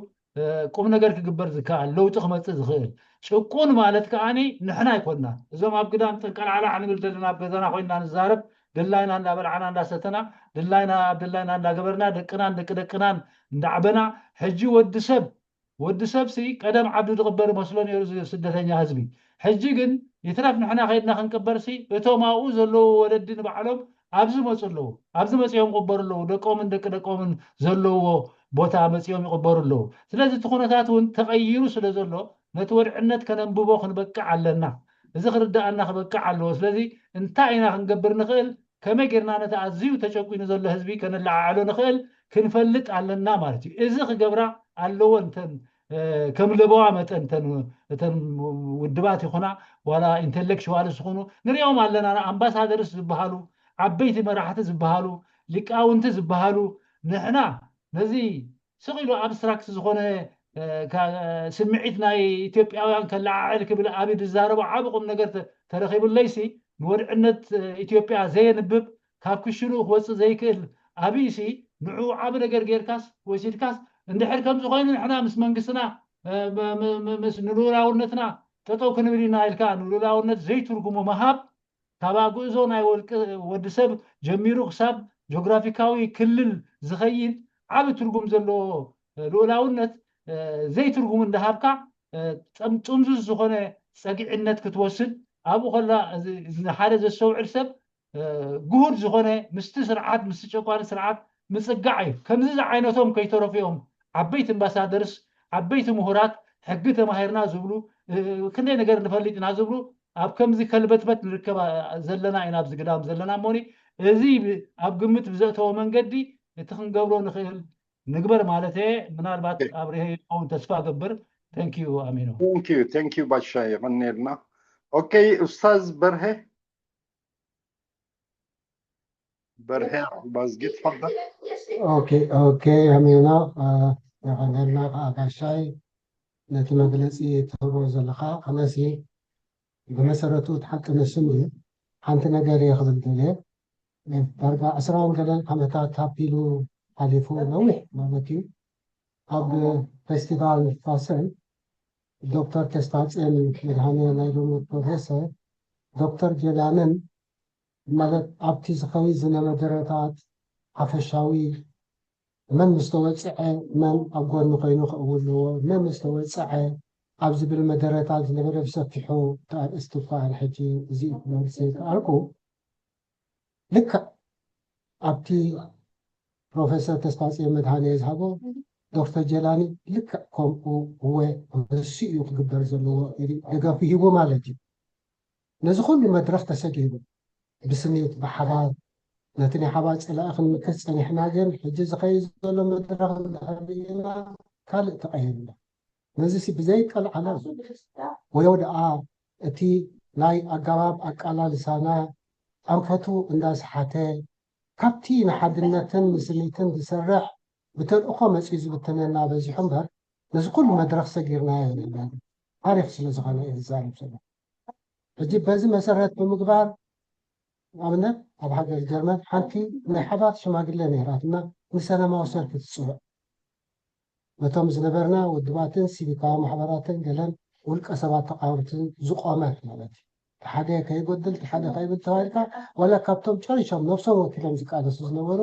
ቁም ነገር ክግበር ዝከኣል፣ ለውጢ ክመፅእ ዝኽእል። ጭቁን ማለት ከዓኒ ንሕና ኣይኮንና። እዞም ኣብ ግዳም ጠንቀልዓላዕ ንብል ዘለና፣ ኣብ ገዛና ኮይንና ንዛረብ፣ ድላይና እንዳበላዕና እንዳሰተና፣ ድላይና ኣብ ድላይና እንዳገበርና፣ ደቅናን ደቂ ደቅናን እንዳዕበና። ሕጂ ወዲ ሰብ ወዲ ሰብ ሲ ቀደም ዓዱ ዝቕበር መስሎ ነይሩ፣ እዚ ስደተኛ ህዝቢ። ሕጂ ግን ይትረፍ ንሕና ከይድና ክንቅበር ሲ፣ እቶም ኣብኡ ዘለዉ ወለዲ ንባዕሎም ኣብዚ መፁ ኣለዉ። ኣብዚ መፂኦም ይቕበሩ ኣለዉ። ደቆምን ደቂ ደቆምን ዘለውዎ ቦታ መፂኦም ይቕበሩ ኣለዉ። ስለዚ እቲ ኩነታት እውን ተቐይሩ ስለ ዘሎ፣ ነቲ ወድዕነት ከነንብቦ ክንበቅዕ ኣለና። እዚ ክርዳኣና ክበቅዕ ኣለዎ። ስለዚ እንታይ ኢና ክንገብር ንኽእል? ከመይ ጌርና ነቲ ኣዝዩ ተጨቁኑ ዘሎ ህዝቢ ከነለዓዕሎ ንኽእል ክንፈልጥ ኣለና ማለት እዩ። እዚ ክገብራ ኣለወን እተን፣ እ፣ ከም ለበዋ መጠን እተን፣ እተን ውድባት ይኹና ዋላ ኢንተሌክቹዋልስ ዝኾኑ ንሪኦም ኣለና። ኣምባሳደርስ ዝበሃሉ፣ ዓበይቲ መራሕቲ ዝበሃሉ፣ ሊቃውንቲ ዝበሃሉ፣ ንሕና ነዚ ስቕ ኢሉ ኣብስትራክት ዝኾነ፣ እ፣ ካ-፣ ስምዒት ናይ ኢትዮጵያውያን ከለዓዕል ክብል ኣብ ዝዛረቦ ዓቢ ቁም ነገር ተ-፣ ተረኺቡለይሲ፣ ንወድዕነት፣ እ፣ ኢትዮጵያ ዘየንብብ፣ ካብ ክሽንኡ ክወፅእ ዘይክእል ኣብይሲ፣ ንዕኡ ዓቢ ነገር ጌርካስ ወሲድካስ፣ እንድሕር ከምዚ ኮይኑ ንሕና ምስ መንግስትና፣ እ፣ ም-፣ ም-፣ ም-፣ ምስ ንልኡላውነትና ጠጠው ክንብል ኢና ኢልካ፣ ንልኡላውነት ዘይትርጉሙ ምሃብ፣ ካብ ኣግእዞ ናይ ወልቂ ወዲ ሰብ ጀሚሩ ክሳብ ጂኦግራፊካዊ ክልል ዝኸይድ ዓቢ ትርጉም ዘለዎ ልኡላውነት፣ እ፣ ዘይትርጉሙ እንዳሃብካ፣ እ፣ ጥም-፣ ጥምዙዝ ዝኾነ ጸግዕነት ክትወስድ፣ ኣብኡ ከላ እዚ፣ እዚ ሓደ ዘስተውዕል ሰብ፣ እ፣ ግሁድ ዝኾነ ምስቲ ስርዓት፣ ምስቲ ጨቋኒ ስርዓት ምጽጋዕ እዩ። ከምዚ ዝዓይነቶም ከይተረፉ እዮም ዓበይቲ ኣምባሳደርስ፣ ዓበይቲ ምሁራት፣ ሕጊ ተማሂርና ዝብሉ፣ እ፣ ክንደይ ነገር ንፈልጥ ኢና ዝብሉ፣ ኣብ ከምዚ ከልበትበት ንርከብ ዘለና ኢና፣ ኣብዚ ግዳም ዘለና እሞኒ፣ እዚ ብ-፣ ኣብ ግምት ብዘእተወ መንገዲ እቲ ክንገብሮ ንኽእል ንግበር ማለት እየ። ምናልባት ኣብርሄ ይኸውን ተስፋ እገብር። Thank you ኣሚኖ። Thank you፣ thank you ባሻ፣ የቐንየልና። ኦኬ፣ ኡስታዝ በርሄ፣ በርሄ ባዝጊ፣ ትፈضل። ኦኬ፣ ኦኬ ኣሚኖ፣ እ፣ የቐንየልና ከዓ ባሻይ ነቲ መግለፂ ትህቦ ዘለኻ። ኣነሲ ብመሰረቱ እቲ ሓቂ ንስም እዩ። ሓንቲ ነገር እየ ክብል ደልየ። ዳርጋ ዕስራን ገለን ዓመታት ሃቢሉ ሓሊፉ፣ ነዊሕ ማለት እዩ። ኣብ ፌስቲቫል ፋሰን ዶክተር ተስፋጽዮን መድሃኔ፣ ናይ ሎሚ ፕሮፌሰር፣ ዶክተር ጀላንን፣ ማለት ኣብቲ ዝኸይድ ዝነበረ መደረታት ሓፈሻዊ መን ምስ ተወጽዐ መን ኣብ ጎኒ ኮይኑ ክእው ኣለዎ፣ መን ምስ ተወጽዐ ኣብ ዝብል መደረታት ዝነበረ ብሰፊሑ እቲ ኣርእስቲ እኳ ሕጂ እዚ ክመልስ ዘይከኣልኩ፣ ልክዕ ኣብቲ ፕሮፌሰር ተስፋጽዮን መድሃኔ ዝሃቦ ዶክተር ጀላኒ ልክዕ ከምኡ እወ ንሱ እዩ ክግበር ዘለዎ ኢሉ ደገፉ ሂቡ ማለት እዩ። ነዚ ኩሉ መድረኽ ተሰጊሩ ብስኒት ብሓባር ነቲ ናይ ሓባር ጸላኢ ክንምክት ጸኒሕና፣ ግን ሕጂ ዝኸይድ ዘሎ መድረኽ እንድሕር ርኢና ካልእ ተቐይሩ ኣሎ። ነዚ ሲ ብዘይቀልዓለም ወዮ ደኣ እቲ ናይ ኣገባብ ኣቃላልሳና ኣንፈቱ እንዳስሓተ ካብቲ ንሓድነትን ንስኒትን ዝሰርሕ ብተልእኾ መጺኡ ዝብትነና በዚሑ እምበር ነዚ ኩሉ መድረኽ ሰጊርናዮ የለን። ታሪኽ ስለ ዝኾነ እየ ዝዛረብ ዘሎ። ሕጂ በዚ መሰረት ብምግባር ንኣብነት ኣብ ሃገር ጀርመን ሓንቲ ናይ ሓባር ሽማግለ ነይራትና ንሰላማዊ ሰልፊ ትፅውዕ ነቶም ዝነበርና ውድባትን ሲቪካዊ ማሕበራትን ገለን ውልቀ ሰባት ተቃወምትን ዝቆመት ማለት እዩ። ሓደ ከይጎድል ሓደ ከይብል ተባሂልካ ዋላ ካብቶም ጨሪሾም ነብሶም ወኪሎም ዝቃለሱ ዝነበሩ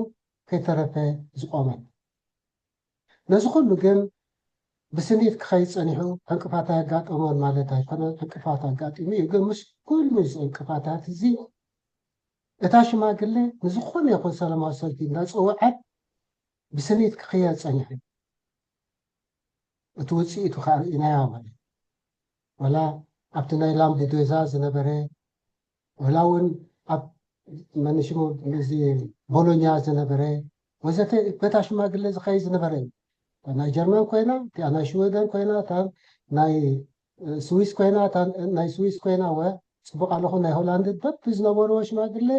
ከይተረፈ ዝቆመት። ነዚ ኩሉ ግን ብስኒት ክኸይድ ጸኒሑ ዕንቅፋት ኣየጋጠሞን ማለት ኣይኮነን። ዕንቅፋት ኣጋጢሙ እዩ። ግን ምስ ኩሉ እዚ ዕንቅፋታት እዚ እታ ሽማግለ ንዝኾነ ይኹን ሰላማዊ ሰልፊ እንዳጸወዐት ብስኒት ክኽየድ ጸኒሑ። እቲ ውጽኢቱ ከዓ ርኢናዮ ማለት እዩ። ወላ ኣብቲ ናይ ላምቡዱዛ ዝነበረ ወላ እውን ኣብ መን ሽሙ እዚ ቦሎኛ ዝነበረ ወዘተ በታ ሽማግለ ዝኸይድ ዝነበረ እዩ። ናይ ጀርመን ኮይና እቲኣ ናይ ሽወደን ኮይና እታ ናይ ስዊስ ኮይና እታ ናይ ስዊስ ኮይና ወ ፅቡቅ ኣለኹ ናይ ሆላንድ በብ ዝነበርዎ ሽማግለ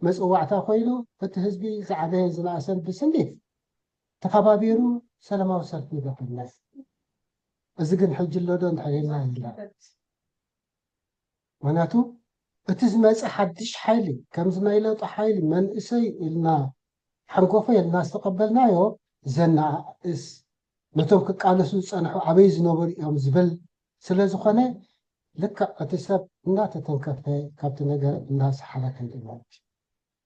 መፅዋዕታ ኮይኑ እቲ ህዝቢ ዝዓበየ ዝነኣሰን ብስኒት ተኸባቢሩ ሰላማዊ ሰልፊ ይገብር። እዚ ግን ሕጂ ኣሎ ዶ እንድሕር ኢልና የለን። ምክንያቱ እቲ ዝመፀ ሓድሽ ሓይሊ ከምዚ ናይ ለውጢ ሓይሊ መንእሰይ ኢልና ሓንጎፎ ኢልና ዝተቐበልናዮ ዘነኣእስ ነቶም ክቃለሱ ዝጸንሑ ኣበይ ዝነበሩ እዮም ዝብል ስለ ዝኾነ፣ ልክዕ እቲ ሰብ እንዳተተንከፈ ካብቲ ነገር እንዳሰሓበ ክንርኢ ማለት እዩ።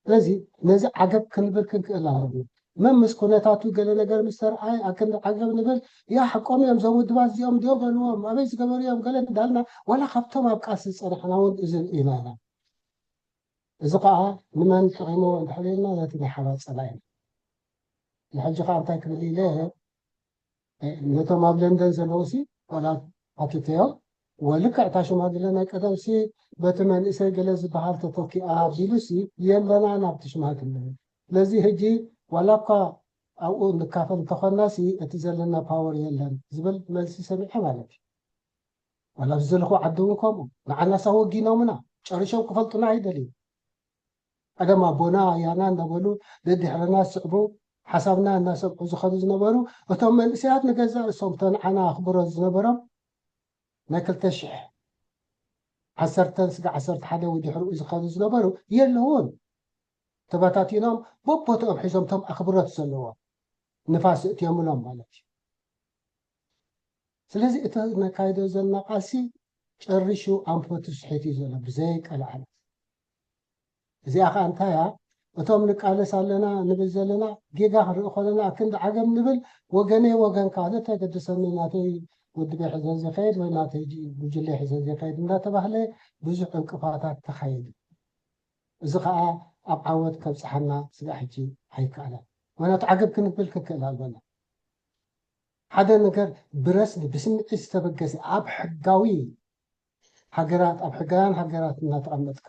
ስለዚ ነዚ ዓገብ ክንብል ክንክእል ኣለና። መን ምስ ኩነታቱ ገለ ነገር ምስ ተርኣየ ኣክንዲ ዓገብ ንብል፣ ያ ሓቆም እዮም፣ እዞም ውድባት እዚኦም ድዮም በልዎም፣ ኣበይ ዝገበሩ እዮም ገለ እንዳልና፣ ዋላ ካብቶም ኣብ ቃልሲ ዝጸናሕና እውን እዚ ርኢና ኢና። እዚ ከዓ ንመን ጠቒሙ እንድሕር ኢልና ነቲ ናይ ሓባር ጸላኢና። ንሕጂ ከዓ እንታይ ክብል ኢለ ነቶም ኣብ ለንደን ዘለዉ ሲ ዋላ ሓቲተዮም ወልክዕ እታ ሽማግለ ናይ ቀደም ሲ በቲ መንእሰይ ገለ ዝበሃል ተተኪኣ ቢሉ ሲ የለና ናብቲ ሽማግለ። ስለዚ ሕጂ ዋላ እኳ ኣብኡ ንካፈል እንተኾና ሲ እቲ ዘለና ፓወር የለን ዝብል መልሲ ሰሚዐ ማለት እዩ። ዋላ ኣብዚ ዘለኹ ዓዲ እውን ከምኡ ንዓናሳ ወጊኖምና ጨሪሾም ክፈልጡና ኣይደልዩ። ቀደም ኣቦና ኣያና እናበሉ ደድሕረና ዝስዕቡ ሓሳብና እናሰምዑ ዝኸዱ ዝነበሩ እቶም መንእሰያት ንገዛእ ርእሶም እቶ ንዓና ኣኽብሮት ዝነበሮም ናይ ክልተ ሽሕ ዓሰርተን ስጋ ዓሰርተ ሓደ ወዲሕርኡ ዝኸዱ ዝነበሩ የለውን። ተበታቲኖም በቦትኦም ሒዞም እቶም ኣኽብሮት ዘለዎም ንፋስ እትዮምሎም ማለት እዩ። ስለዚ እቲ ነካይዶ ዘለና ቃልሲ ጨሪሹ ኣንፈቱ ስሒት እዩ ዘሎ ብዘይ ቀልዓለም። እዚኣ ከዓ እንታይ እያ? እቶም ንቃለስ ኣለና ንብል ዘለና ጌጋ ክንርኢ ከለና ክንዲ ዓገብ ንብል ወገነይ ወገንካ ዘተገደሰኒ ናተይ ውድበ ሕዘ ዝኸይድ ወይ ናተይ ጉጅለ ሕዘ ዝኸይድ እንዳተባህለ ብዙሕ ዕንቅፋታት ተኻየዱ። እዚ ከዓ ኣብ ዓወት ከብፅሓና ስጋ ሕጂ ኣይከኣለን። ምክንያቱ ዓገብ ክንብል ክንክእል ኣለና። ሓደ ነገር ብረስሚ ብስምዒት ዝተበገሰ ኣብ ሕጋዊ ሃገራት ኣብ ሕጋውያን ሃገራት እናተቐመጥካ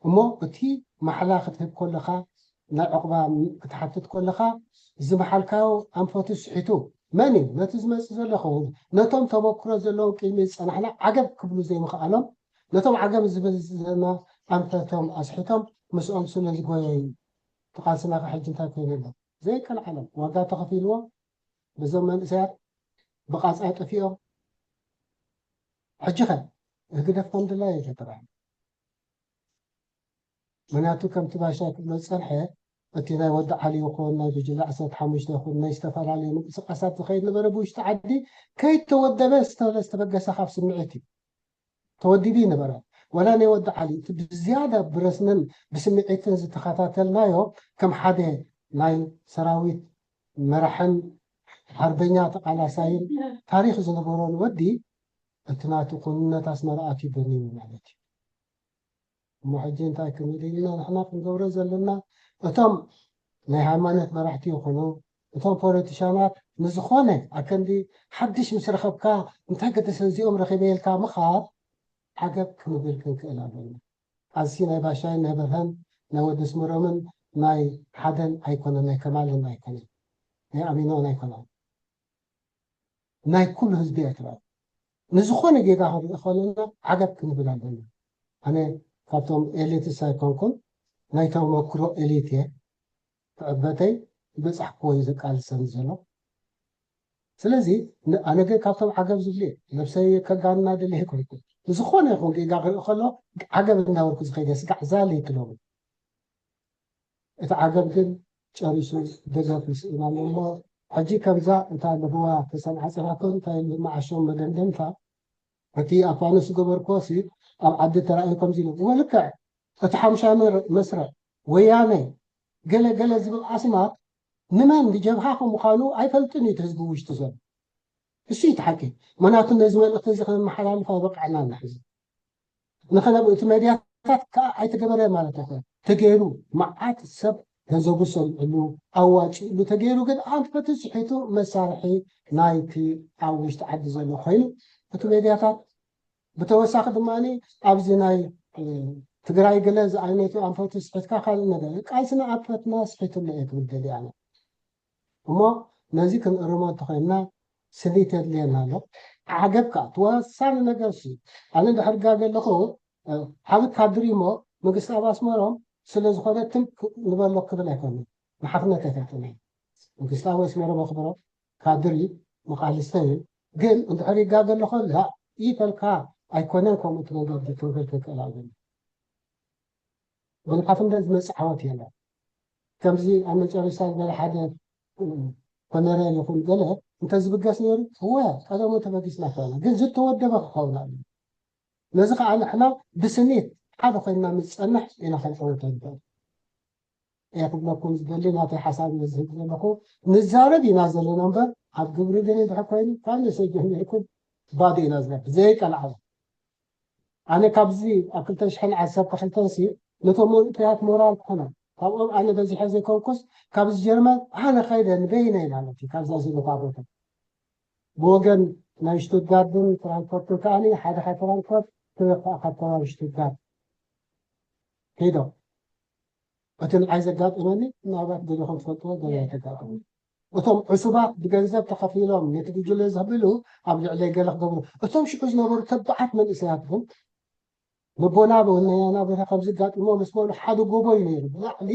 እሞ እቲ ማሕላ ክትህብ ከለኻ ናይ ዕቑባ ክትሓትት ከለኻ ዝመሓልካዮ ኣንፈቱ ስሒቱ መን እዩ ነቲ ዝመፅእ ዘሎ ኸውን ነቶም ተበክሮ ዘለዎም ቅድሚ ዝፀናሕና ዓገብ ክብሉ ዘይምኽኣሎም ነቶም ዓገብ ዝብል ዘለና ኣንፈቶም ኣስሒቶም ምስኦም ስለ ዝጎየ እዩ ተቓልስና ሕጂ እንታይ ኮይኑ ኣሎ ዘይቀልዓሎም ዋጋ ተኸፊልዎ በዞም መንእሰያት ብቓፃ ጠፊኦም ሕጂ ኸ ህግደፍ ከም ድላይ እዩ ተተባሂሉ ምክንያቱ ከምቲ ባሻይ ክብሎ ዝፀንሐ እቲ ናይ ወዲ ዓሊ ይኹን ናይ ጉጅለ ዓሰርተ ሓሙሽተ ይኹን ናይ ዝተፈላለዩ ምንቅስቃሳት ዝኸይድ ነበረ ብውሽጢ ዓዲ ከይተወደበ ዝተበገሰ ካብ ስምዒት እዩ ተወዲቡ ይነበረ ወላ ናይ ወዲ ዓሊ እቲ ብዝያዳ ብረስምን ብስምዒትን ዝተኸታተልናዮ ከም ሓደ ናይ ሰራዊት መራሕን ሓርበኛ ተቃላሳይን ታሪክ ዝነበሮን ወዲ እቲ ናቱ ኩንነት ኣስመራ ኣትዩ በኒኑ ማለት እዩ እሞ ሕጂ እንታይ ክንብል ኢልና ንሕና ክንገብሮ ዘለና እቶም ናይ ሃይማኖት መራሕቲ ይኹኑ እቶም ፖለቲሻናት ንዝኾነ ኣከንዲ ሓድሽ ምስ ረኸብካ እንታይ ገደሰ እዚኦም ረኺበ ኢልካ ምኻድ ዓገብ ክንብል ክንክእል ኣለና ቃልሲ ናይ ባሻይ ናይ በርሀን ናይ ወዲ ስመሮምን ናይ ሓደን ኣይኮነን ናይ ከማልን ኣይኮነን ናይ ኣሚኖን ኣይኮነን ናይ ኩሉ ህዝቢ ኤርትራ ንዝኾነ ጌጋ ክንርኢ ከለና ዓገብ ክንብል ኣለና ኣነ ካብቶም ኤሊትስ ኣይኮንኩን ናይ ተመክሮ ኤሊት እየ ክዕበተይ ዝበፃሕክዎ እዩ ዘቃልሰኒ ዘሎ ስለዚ ኣነ ግን ካብቶም ዓገብ ዝብሉ ነብሰይ ከጋንና ደለ ኣይኮንኩን ንዝኾነ ይኹን ጌጋ ክርኢ ከሎ ዓገብ እናበልኩ ዝኸይደ ስጋዕ ዛል ይትለሙ እቲ ዓገብ ግን ጨሪሱ ደገፍ ይስእናሉ እሞ ሕጂ ከምዛ እታ ልህዋ ተሰምዓ ፅናቶም እንታይ መዓሾም መደምደምታ እቲ ኣብ ፋኖስ ዝገበርክዎ ሲ ኣብ ዓዲ ተራእዩ ከምዚ ኢሉ እወ ልክዕ እቲ ሓሙሻይ መስርዕ ወያነ ገለ ገለ ዝብል ኣስማት ንመን ንጀብሃ ከምዃኑ ኣይፈልጥን እዩ ህዝቢ ውሽጢ ዘሎ እሱ እዩ ሓቂ ምክንያቱ ነዚ መልእክቲ እዚ ከመሓላልፍ ኣይበቃዕና ንሕዚ ንኸለብ እቲ መድያታት ከዓ ኣይተገበረ ማለት ኣይኮነ ተገይሩ መዓት ሰብ ገንዘቡ ሰሚዕሉ ኣዋፂእሉ ተገይሩ ግን ኣንፈቱ ስሒቱ መሳርሒ ናይቲ ኣብ ውሽጢ ዓዲ ዘሎ ኮይኑ እቲ መድያታት ብተወሳኺ ድማ ኣብዚ ናይ ትግራይ ገለ ዝዓይነቱ ኣንፈቱ ስሒትካ ካልእ ነገር ቃልስና ኣንፈትና ስሒትሉ እየ ክብል ደልየ ኣነ እሞ ነዚ ክንእርሞ እንተኮይንና ስኒት የድልየና ኣሎ። ዓገብ ከዓ እቲ ወሳኒ ነገር እሱ እዩ። ኣነ እንድሕር ጋገ ኣለኹ ዓቢ ካድር እዩ እሞ መንግስቲ ኣብ ኣስመሮም ስለ ዝኾነ ትም ንበሎ ክብል ኣይኮንን። ንሓፍነት ኣይፈልጥን እየ። መንግስቲ ኣብ ኣስመሮም ኣኽብሮ ካድር እዩ መቃልስተ እዩ። ግን እንድሕር ይጋገ ኣለኹ ላ ይፈልካ ኣይኮነን ከምኡ እቲ መንገዲ ክንብል ክንክእል ኣለና። ብልሓፍ እንደ ዝመፅእ ዓወት የለን። ከምዚ ኣብ መጨረሻ ዝበለ ሓደ ኮነሬል ይኹን ገለ እንተዝብገስ ነይሩ፣ እወ፣ ቀደሙ ተበጊስና ከለና። ግን ዝተወደበ ክኸውን ኣለዎ። ነዚ ከዓ ንሕና ብስኒት ሓደ ኮይንና ምስ ዝጸንሕ ኢና ክንዕወት ንኽእል። እየ ክብለኩም ዝደሊ፣ ናተይ ሓሳብ እየ ዝህብ ዘለኹ። ንዛረብ ኢና ዘለና እምበር፣ ኣብ ግብሪ ግን እንድሕር ኮይኑ፣ ካብ ንእሰይ ጀሚርኩም ባዶ ኢና ዝነብር፣ ዘይቀልዓለ። ኣነ ካብዚ ኣብ ክልተ ሽሕን ዓሰርተ ክልተን ሲ፣ ነቶም መንእሰያት ሞራል ክኾኖም፣ ካብኦም ኣነ በዚሐ ዘይኮንኩስ፣ ካብዚ ጀርመን ኣነ ኸይደ ንበይነይ ማለት እዩ፣ ካብዛ ዝነታ ቦታ። ብወገን ናይ ሽቱትጋርድን ፍራንክፈርትን ከኣ ሓደ ካብ ፍራንክፈርት፣ ክልተ ካብ ከባቢ ሽቱትጋርት ከይዶም። እቲ ንዓይ ዘጋጠመኒ፣ ምናልባት ገሊኹም ትፈልጥዎ፣ ገለ ተጋጠሙ። እቶም ዕሱባት ብገንዘብ ተኸፊሎም ነቲ ጉጅለ ዘህብሉ ኣብ ልዕለይ ገለ ክገብሩ፣ እቶም ሽዑ ዝነበሩ ተባዓት መንእሰያት ግን፣ ነቦና ብወናያና ቦታ ከም ዝጋጥሞ ምስ በሉ፣ ሓደ ጎቦ እዩ ነይሩ፣ ብላዕሊ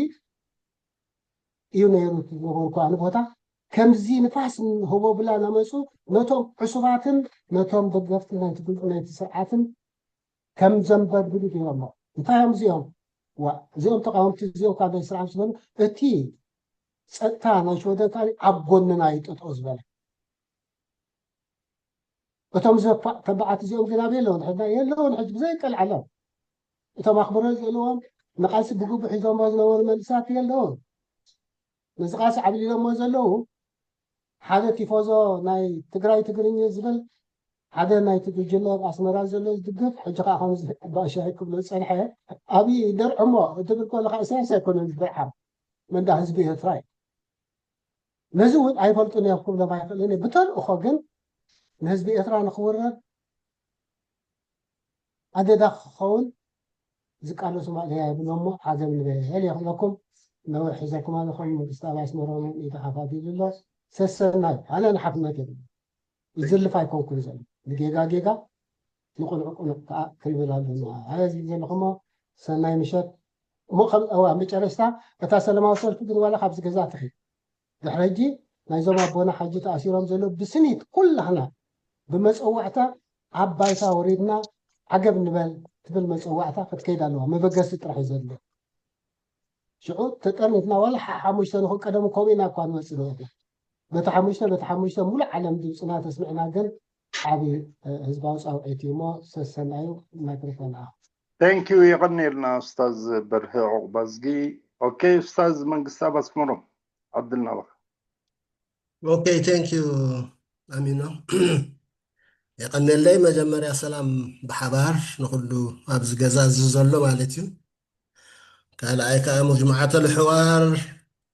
እዩ ነይሩ እቲ ዝነበርኩ ኣነ ቦታ። ከምዚ ንፋስ ህቦብላ እናመፁ ነቶም ዕሱባትን ነቶም ደገፍቲ ናይቲ ጉ-፣ ናይቲ ስርዓትን ከም ዘንበድብዱ ገይሮሞ። እንታይ እዮም እዚኦም? ዋ፣ እዚኦም ተቃወምቲ፣ እዚኦም ካብ ናይ ስርዓት ዝበሉ፣ እቲ ጸጥታ ናይ ሽወደን ከኣ ኣብ ጎንና እዩ ጠጠው ዝበለ። እቶም ዘፋ-፣ ተባዓት እዚኦም ግን ኣበይ ኣለዉ? ሕና የለውን፣ ሕጂ ብዘይ ቀልዓሎም። እቶም ኣኽብሮት ዘለዎም ንቃልሲ ብግቡእ ሒዞሞ ዝነበሩ መንእሰያት የለውን። ነዚ ቃልሲ ዓብሊሎሞ ዘለዉ ሓደ ቲፎዞ ናይ ትግራይ ትግርኛ ዝብል፣ ሓደ ናይቲ ጉጅለ ኣብ ኣስመራ ዘሎ ዝድግፍ፣ ሕጂ ከዓ ከምዚ ባሻይ ክብሎ ዝጸንሐ፣ ኣብይ ደርዕሞ፣ እትብል ከለኻ ኢሳያስ ኣይኮነን ዝደርዓም፣ መንዳ ህዝቢ ኤርትራ እዩ። ነዚ እውን ኣይፈልጡን እዮም ክብሎም ኣይኽእልን እየ። ብተልእኾ ግን ንህዝቢ ኤርትራ ንኽውረድ ኣደዳ ክኸውን ዝቃለሱ ማእለያ የብሎም እሞ ዓገብ ንበል እየ ክብለኩም። ነዊሕ ሒዘኩም ኣለኹም። መንግስቲ ኣብ ኣስመራ እውን ኢዱ ሓፋዲሉ ኣሎ። ሰሰናዩ። ኣነ ንሓፍነት የብለይን። ይዝልፍ ኣይኮንኩን ዘሎ። ንጌጋ ጌጋ፣ ንቁኑዕ ቁኑዕ ከዓ ክንብል ኣለና። ኣነ ዝብል ዘለኹ እሞ ሰናይ ምሸት። እሞ ከም፣ እዋ፣ መጨረሽታ እታ ሰላማዊ ሰልፊ ግን ዋላ ካብዚ ገዛ ትኺድ። ድሕሪ ሕጂ ናይዞም ኣቦና ሓጂ ተኣሲሮም ዘለዉ ብስኒት ኩላህና ብመጸዋዕታ ኣብ ባይታ ወሪድና ዓገብ ንበል ትብል መጸዋዕታ ክትከይድ ኣለዋ። መበገሲ ጥራሕ እዩ ዘድልዮ። ሽዑ ተጠርኒፍና ዋላ ሓ-፣ ሓሙሽተ ንኹን ቀደም ከምኡ ኢና እኳ ንመጽእ ነበርና። በቲ ሓሙሽተ፣ በቲ ሓሙሽተ ሙሉእ ዓለም ድምፅና ተስሚዕና ግን ዓብዪ፣ እ፣ ህዝባዊ ጻውዒት እዩ እሞ ሰሰናዩ። ማይክሮፎን ንዓኹም። Thank you፣ የቐንየልና ኡስታዝ በርሀ ዑቕባዝጊ። ኦኬ፣ ኡስታዝ መንግስቲ ኣብ ኣስመሮም ዓድልና በኻ። ኦኬ፣ thank you ኣሚኖ። የቐንየለይ። መጀመርያ ሰላም ብሓባር ንኹሉ ኣብዚ ገዛ እዚ ዘሎ ማለት እዩ። ካልኣይ ከዓ መጅሙዓተል ሕዋር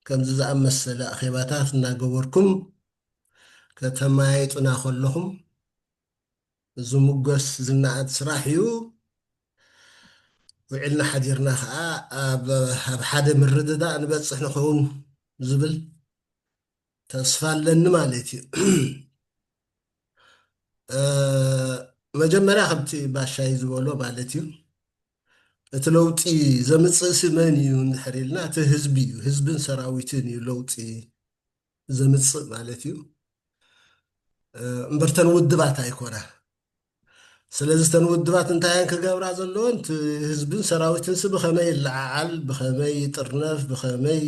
ከምዚ ዝኣመሰለ ኣኼባታት እናገበርኩም ከተመያይጡና ከለኹም ዝሙገስ ዝነኣድ ስራሕ እዩ። ውዒልና ሓዲርና ከዓ ኣብ፣ ኣብ ሓደ ምርድዳእ ንበፅሕ ንኸውን ዝብል ተስፋ ኣለኒ ማለት እዩ። እ፣ መጀመርያ ከምቲ ባሻይ ዝበሎ ማለት እዩ፣ እቲ ለውጢ ዘምፅእ ሲ መን እዩ እንድሕር ኢልና፣ እቲ ህዝቢ እዩ። ህዝብን ሰራዊትን እዩ ለውጢ ዘምፅእ ማለት እዩ። እ፣ እምበር ተን ውድባት ኣይኮና። ስለዚ ተን ውድባት እንታይ እየን ክገብራ ዘለወን? እቲ ህዝብን ሰራዊትን ሲ ብኸመይ ይለዓዓል፣ ብኸመይ ይጥርነፍ፣ ብኸመይ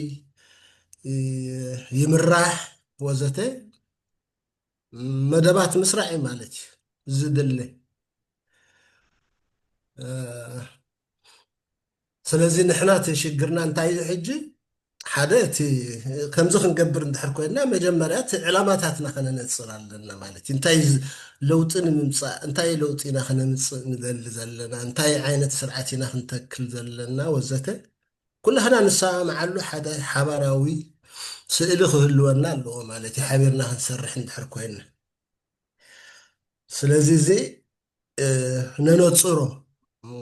ይ-፣ ይምራሕ ወዘተ መደባት ምስራሕ እዩ ማለት እዩ ዝድለ። እ፣ ስለዚ ንሕና እቲ ሽግርና እንታይ እዩ ሕጂ? ሓደ እቲ ከምዚ ክንገብር እንድሕር ኮይንና መጀመርያ እቲ ዕላማታትና ከነነፅር ኣለና ማለት እዩ። እንታይ ዝ-፣ ለውጢ ንምምፃእ፣ እንታይ ለውጢ ኢና ከነምፅእ ንደሊ ዘለና፣ እንታይ ዓይነት ስርዓት ኢና ክንተክል ዘለና ወዘተ ኩላህና ንሰማማዓሉ ሓደ ሓባራዊ ስእሊ ክህልወና ኣለዎ ማለት እዩ፣ ሓቢርና ክንሰርሕ እንድሕር ኮይንና። ስለዚ እዚ፣ እ፣ ነነጽሮ፣ ም፣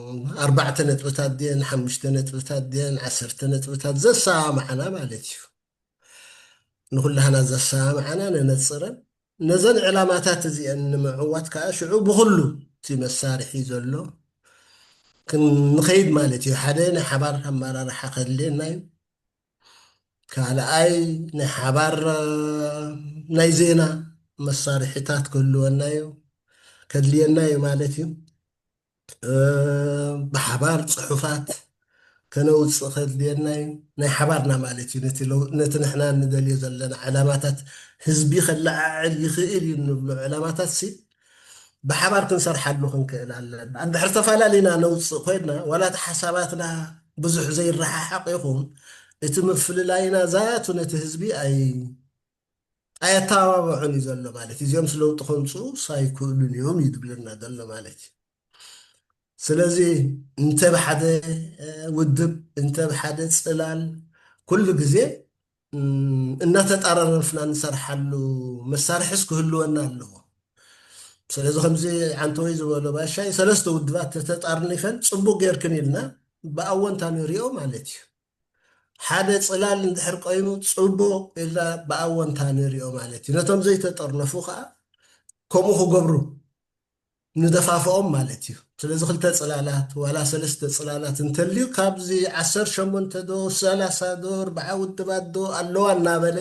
ኣርባዕተ ነጥብታት ድየን፣ ሓሙሽተ ነጥብታት ድየን፣ ዓሰርተ ነጥብታት ዘሰማማዓና ማለት እዩ። ንኹላህና ዘሰማማዓና ነነጽረን። ነዘን ዕላማታት እዚአን ንምዕዋት ከኣ ሽዑ ብኹሉ እቲ መሳርሒ ዘሎ ክን-፣ ንኸይድ ማለት እዩ። ሓደ ናይ ሓባር ኣመራርሓ ከድልየና እዩ። ካልኣይ ናይ ሓባር፣ እ፣ ናይ ዜና መሳርሒታት ክህልወና እዩ፣ ከድልየና እዩ ማለት እዩ። እ፣ ብሓባር ጽሑፋት፣ ከነውፅእ ከድልየና እዩ። ናይ ሓባርና ማለት እዩ። ነቲ ለው- ነቲ ንሕና እንደልዮ ዘለና ዕላማታት፣ ህዝቢ ከለዓዕል ይኽእል እዩ እንብሎ ዕላማታት ሲ ብሓባር ክንሰርሓሉ ክንክእል ኣለና። እንድሕር ተፈላለና ነውፅእ ኮይና፣ ዋላ እቲ ሓሳባትና ብዙሕ ዘይረሓሓቕ ይኹን፣ እቲ ምፍልላይና ዛቱ ነቲ ህዝቢ ኣይ ኣየተባባዖን እዩ ዘሎ ማለት እዩ። እዚኦም ለውጢ ከምፅኡ ኣይክእሉን እዮም እዩ ዝብለና ዘሎ ማለት እዩ። ስለዚ እንተ ብሓደ ውድብ፣ እንተ ብሓደ ፅላል፣ ኩሉ ግዜ እናተጣራረፍና እንሰርሓሉ መሳርሕስ ክህልወና ኣለዎ። ስለዚ ከምዚ ዓንተወይ ዝበሎ ባሻይ፣ ሰለስተ ውድባት ተተጣርኒፈን ፅቡቅ ጌርክን ኢልና ብኣወንታ ንሪኦ ማለት እዩ። ሓደ ፅላል እንድሕር ቆይኑ ፅቡቅ ኢልና ብኣወንታ ንሪኦ ማለት እዩ። ነቶም ዘይተጠርነፉ ከዓ ከምኡ ክገብሩ ንደፋፍኦም ማለት እዩ። ስለዚ ክልተ ፅላላት ዋላ ሰለስተ ፅላላት እንተልዩ፣ ካብዚ ዓሰርተ ሸሞንተ ዶ ሰላሳ ዶ ኣርብዓ ውድባት ዶ ኣለዋ እናበለ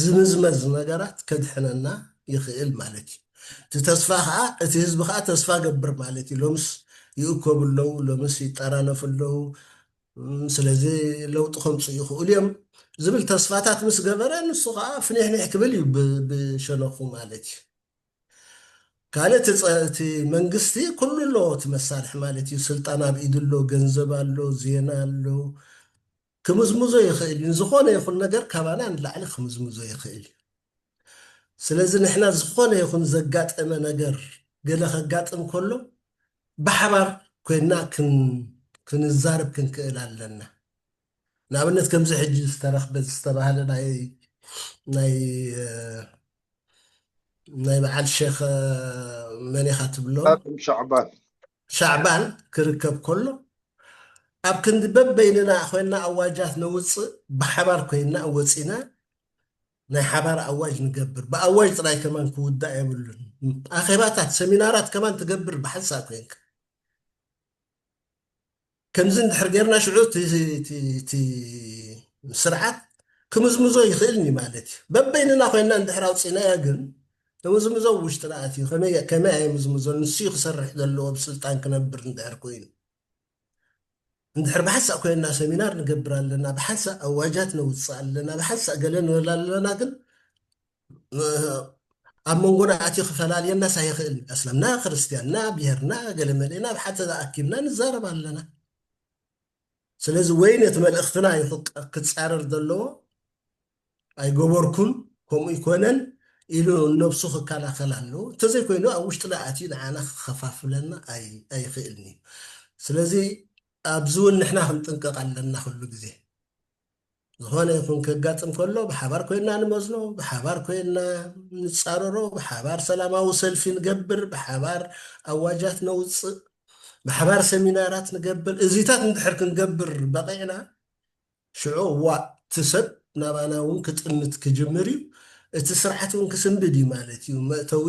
ዝምዝመዝ ነገራት ከድሕነና ይኽእል ማለት እዩ። እቲ ተስፋ ከዓ፣ እቲ ህዝቢ ከዓ ተስፋ ገብር ማለት እዩ። ሎምስ ይእከቡ ኣለዉ፣ ሎምስ ይጠራነፉ ኣለዉ። ስለዚ ለውጢ ከምፅኡ ይኽእሉ እዮም ዝብል ተስፋታት ምስ ገበረ፣ ንሱ ከዓ ፍኒሕኒሕ ክብል እዩ ብሸነኹ ማለት እዩ። ካልእ እቲ መንግስቲ ኩሉ ኣለዎ፣ እቲ መሳርሒ ማለት እዩ። ስልጣን ኣብ ኢዱ ኣሎ፣ ገንዘብ ኣሎ፣ ዜና ኣሎ፣ ክምዝምዞ ይኽእል እዩ። ዝኾነ ይኹን ነገር ካባና ንላዕሊ ክምዝምዞ ይኽእል እዩ። ስለዚ ንሕና ዝኾነ ይኹን ዘጋጠመ ነገር፣ ገለ ከጋጥም ከሎ ብሓባር ኮይና ክንዛረብ ክንክእል ኣለና። ንኣብነት ከምዚ ሕጂ ዝተረኽበ ዝተባህለ ናይ ናይ ናይ በዓል ሸኽ መን ኢኻ ትብሎ? ሻዕባን ሻዕባን ክርከብ ከሎ፣ ኣብ ክንዲ በበይንና ኮይና ኣዋጃት ነውፅእ፣ ብሓባር ኮይና ወፂና ናይ ሓባር ኣዋጅ ንገብር። ብኣዋጅ ጥራይ ከማን ክውዳእ የብሉን። ኣኼባታት፣ ሰሚናራት ከማን ትገብር ብሓንሳእ ኮይንካ። ከምዚ እንድሕር ጌርና፣ ሽዑ እቲ ስርዓት ክምዝምዞ ይኽእልኒ ማለት እዩ። በበይንና ኮይና እንድሕር ኣውፂናያ ግን፣ ንምዝምዞ ውሽጥና ኣትዩ ከመይ ኣየምዝምዞ? ንሱ እዩ ክሰርሕ ዘለዎ፣ ብስልጣን ክነብር እንድሕር ኮይኑ። እንድሕር ብሓንሳእ ኮይና፣ ሰሚናር ንገብር ኣለና፣ ብሓንሳእ ኣዋጃት ነውፅእ ኣለና፣ ብሓንሳእ ገለ ንብል ኣለና፣ ግን ኣብ መንጎና ኣትዩ ክፈላልየናስ ኣይኽእልን። ኣስላምና ክርስትያንና ብሄርና ገለመሌና ብሓተ ኣኪብና ንዛረብ ኣለና። ስለዚ ወይ ነቲ መልእኽትና እዩ ክጻረር ዘለዎ፣ ኣይገበርኩን፣ ከምኡ ይኮነን ኢሉ ነብሱ ክከላኸል ኣለዎ። እንተዘይኮይኑ ኣብ ውሽጥና ኣትዩ ንዓና ክኸፋፍለና ኣይኽእልን እዩ። ስለዚ ኣብዚ እውን ንሕና ክንጥንቀቕ ኣለና። ኩሉ ግዜ ዝኾነ ይኹን ከጋጥም ከሎ ብሓባር ኮይና ንመዝኖ፣ ብሓባር ኮይና ንፃረሮ፣ ብሓባር ሰላማዊ ሰልፊ ንገብር፣ ብሓባር ኣዋጃት ነውፅእ፣ ብሓባር ሰሚናራት ንገብር። እዚታት እንድሕር ክንገብር በቂዕና፣ ሽዑ እዋ እቲ ሰብ ናባና እውን ክጥምት ክጅምር እዩ። እቲ ስርዓት እውን ክስንብድ እዩ ማለት እዩ። መእተዊ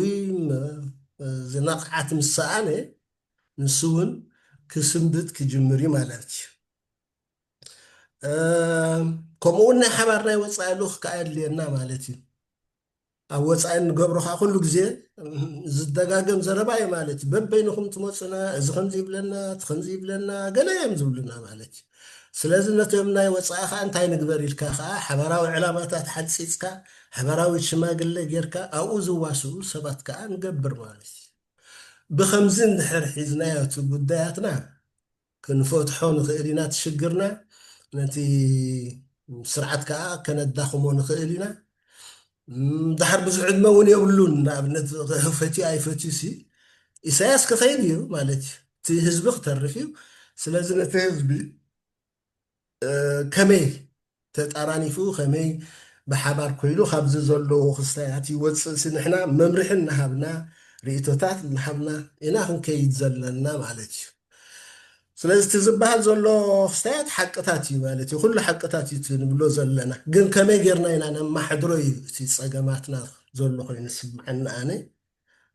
ዝነቕዓት ምስ ሰኣነ፣ ንሱ እውን ክስንብድ ክጅምር እዩ ማለት እዩ። ከምኡ እውን ናይ ሓባር ናይ ወፃኢ ልኡኽ ከዓ የድልየና ማለት እዩ። ኣብ ወፃኢ እንገብሮ ከዓ ኩሉ ግዜ ዝደጋገም ዘረባ እዩ ማለት እዩ። በበይንኹም ትመፁና፣ እዚ ከምዚ ይብለና፣ እቲ ከምዚ ይብለና፣ ገለ እዮም ዝብሉና ማለት እዩ። ስለዚ ነቶም ናይ ወፃኢ ከዓ እንታይ ንግበር ኢልካ ከዓ ሓባራዊ ዕላማታት ሓንፂፅካ፣ ሓባራዊ ሽማግለ ጌርካ ኣብኡ ዝዋስኡ ሰባት ከዓ ንገብር ማለት እዩ። ብኸምዚ እንድሕር ሒዝናዮ እቲ ጉዳያትና ክንፈትሖ ንኽእል ኢና። ትሽግርና ነቲ ስርዓት ከዓ ከነዳኽሞ ንኽእል ኢና። ዳሕር ብዙሕ ዕድመ እውን የብሉን። ንኣብነት ፈትዩ ኣይፈትዩ ሲ ኢሳያስ ክኸይድ እዩ ማለት እዩ። እቲ ህዝቢ ክተርፍ እዩ። ስለዚ ነቲ ህዝቢ ከመይ ተጣራኒፉ ከመይ ብሓባር ኮይኑ ካብዚ ዘለዎ ክስታያት ይወፅእ ሲ ንሕና መምርሒ እናሃብና ርእቶታት እናሃብና ኢና ክንከይድ ዘለና ማለት እዩ። ስለዚ እቲ ዝበሃል ዘሎ ክስታያት ሓቅታት እዩ ማለት እዩ። ኩሉ ሓቅታት እዩ እቲ ንብሎ ዘለና። ግን ከመይ ጌርና ኢና ነማሕድሮ እዩ እቲ ፀገማትና ዘሎ ኮይኑ ስምዓኒ ኣነ።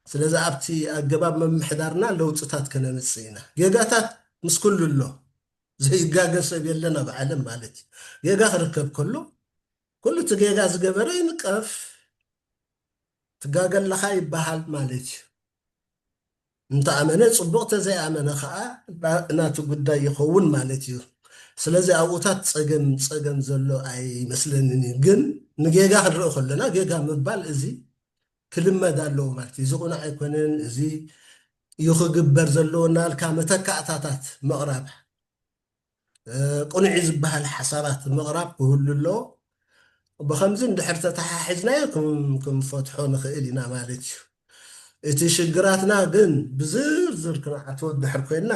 ስለዚ ኣብቲ ኣገባብ ምምሕዳርና ለውጥታት ከነምፅእ ኢና። ጌጋታት ምስ ኩሉ ኣሎ። ዘይጋገ ሰብ የለን ኣብ ዓለም ማለት እዩ። ጌጋ ክርከብ ከሎ ኩሉ እቲ ጌጋ ዝገበረ ይንቀፍ። ትጋገ ኣለኻ ይበሃል ማለት እዩ። እንተኣመነ ፅቡቕ፣ ተዘይኣመነ ከዓ ናቱ ጉዳይ ይኸውን ማለት እዩ። ስለዚ ኣብኡታት ጸገም ጸገም ዘሎ ኣይመስለንን እዩ። ግን ንጌጋ ክንርኢ ከለና ጌጋ ምባል እዚ ክልመድ ኣለዎ ማለት እዩ። እዚ ቁኑዕ ኣይኮነን፣ እዚ እዩ ክግበር ዘለዎ እናልካ መተካእታታት ምቕራብ፣ ቁኑዕ ዝበሃል ሓሳባት ምቕራብ ክህሉ ኣለዎ። ብኸምዚ እንድሕር ተተሓሒዝናዮ ክንፈትሖ ንኽእል ኢና ማለት እዩ። እቲ ሽግራትና ግን ብዝርዝር ክንዓትዎ እንድሕር ኮይንና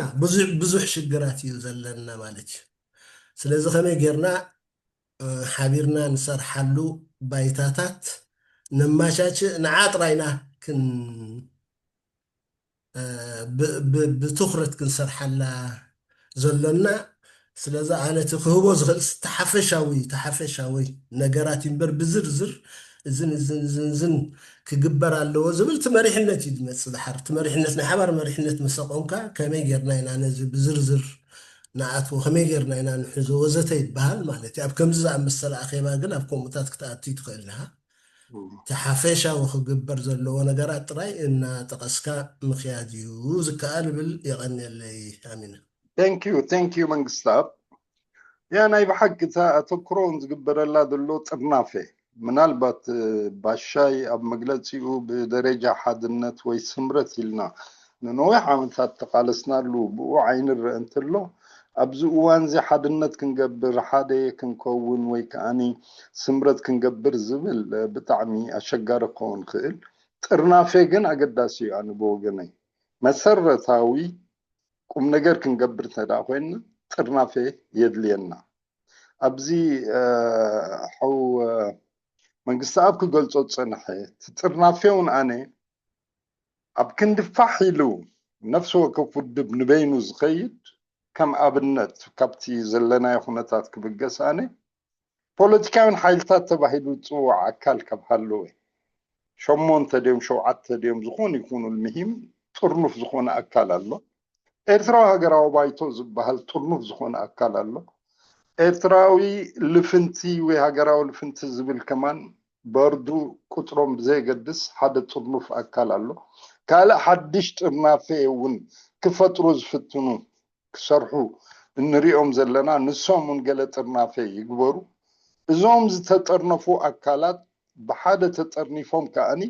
ብዙሕ ሽግራት እዩ ዘለና ማለት እዩ። ስለዚ ከመይ ጌርና ሓቢርና ንሰርሓሉ ባይታታት ነማቻችእ ንዓ ጥራይና ብትኹረት ክንሰርሓላ ዘሎና። ስለዚ ኣነ እቲ ክህቦ ዝኽእል ተሓፈሻዊ ተሓፈሻዊ ነገራት እምበር ብዝርዝር እዝን እዝን እዝን እዝን ክግበር ኣለዎ ዝብል እቲ መሪሕነት እዩ ዝመፅእ። ድሓር እቲ መሪሕነት ናይ ሓባር መሪሕነት መሰቆምካ ከመይ ጌርና ኢና ነዚ ብዝርዝር ንኣትዎ፣ ከመይ ጌርና ኢና ንሕዞ ወዘተ ይበሃል ማለት እዩ። ኣብ ከምዚ ዝኣመሰለ ኣኼባ ግን ኣብ ከምኡታት ክትኣቱ ትኽእል ኢኻ። እቲ ሓፈሻዊ ክግበር ዘለዎ ነገራት ጥራይ እናጠቐስካ ምኽያድ እዩ ዝከኣል እብል። የቐንየለይ ኣሚና። Thank you መንግስታብ። ያ ናይ ብሓቂ እታ ኣተኩሮን ዝግበረላ ዘሎ ጥርናፈ ምናልባት ባሻይ ኣብ መግለፂኡ ብደረጃ ሓድነት ወይ ስምረት ኢልና ንነዊሕ ዓመታት ተቃለስናሉ ብኡ ዓይኒ ረአ እንተሎ ኣብዚ እዋን እዚ ሓድነት ክንገብር ሓደ ክንከውን ወይ ከዓኒ ስምረት ክንገብር ዝብል ብጣዕሚ ኣሸጋሪ ክኸውን ይኽእል። ጥርናፌ ግን ኣገዳሲ እዩ። ኣነ ብወገነይ መሰረታዊ ቁም ነገር ክንገብር እንተደኣ ኮይንና ጥርናፌ የድልየና። ኣብዚ ሓው መንግስቲ ኣብ ክገልጾ ዝጸንሐ እቲ ጥርናፌ እውን ኣነ ኣብ ክንዲ ፋሕ ኢሉ ነፍሲ ወከፍ ውድብ ንበይኑ ዝኸይድ ከም ኣብነት ካብቲ ዘለናዮ ኩነታት ክብገስ ኣነ ፖለቲካውን ሓይልታት ተባሂሉ ዝፅዋዕ ኣካል ካብ ሃለወ ሸሞንተ ድዮም ሸውዓተ ድዮም ዝኾኑ ይኹኑ ልምሂም ጥርኑፍ ዝኾነ ኣካል ኣሎ። ኤርትራዊ ሃገራዊ ባይቶ ዝበሃል ጥርኑፍ ዝኾነ ኣካል ኣሎ። ኤርትራዊ ልፍንቲ ወይ ሃገራዊ ልፍንቲ ዝብል ከማን በርዱ ቁፅሮም ብዘየገድስ ሓደ ጥርኑፍ ኣካል ኣሎ። ካልእ ሓድሽ ጥርናፌ እውን ክፈጥሩ ዝፍትኑ ክሰርሑ እንሪኦም ዘለና ንሶም እውን ገለ ጥርናፌ ይግበሩ። እዞም ዝተጠርነፉ ኣካላት ብሓደ ተጠርኒፎም ከኣኒ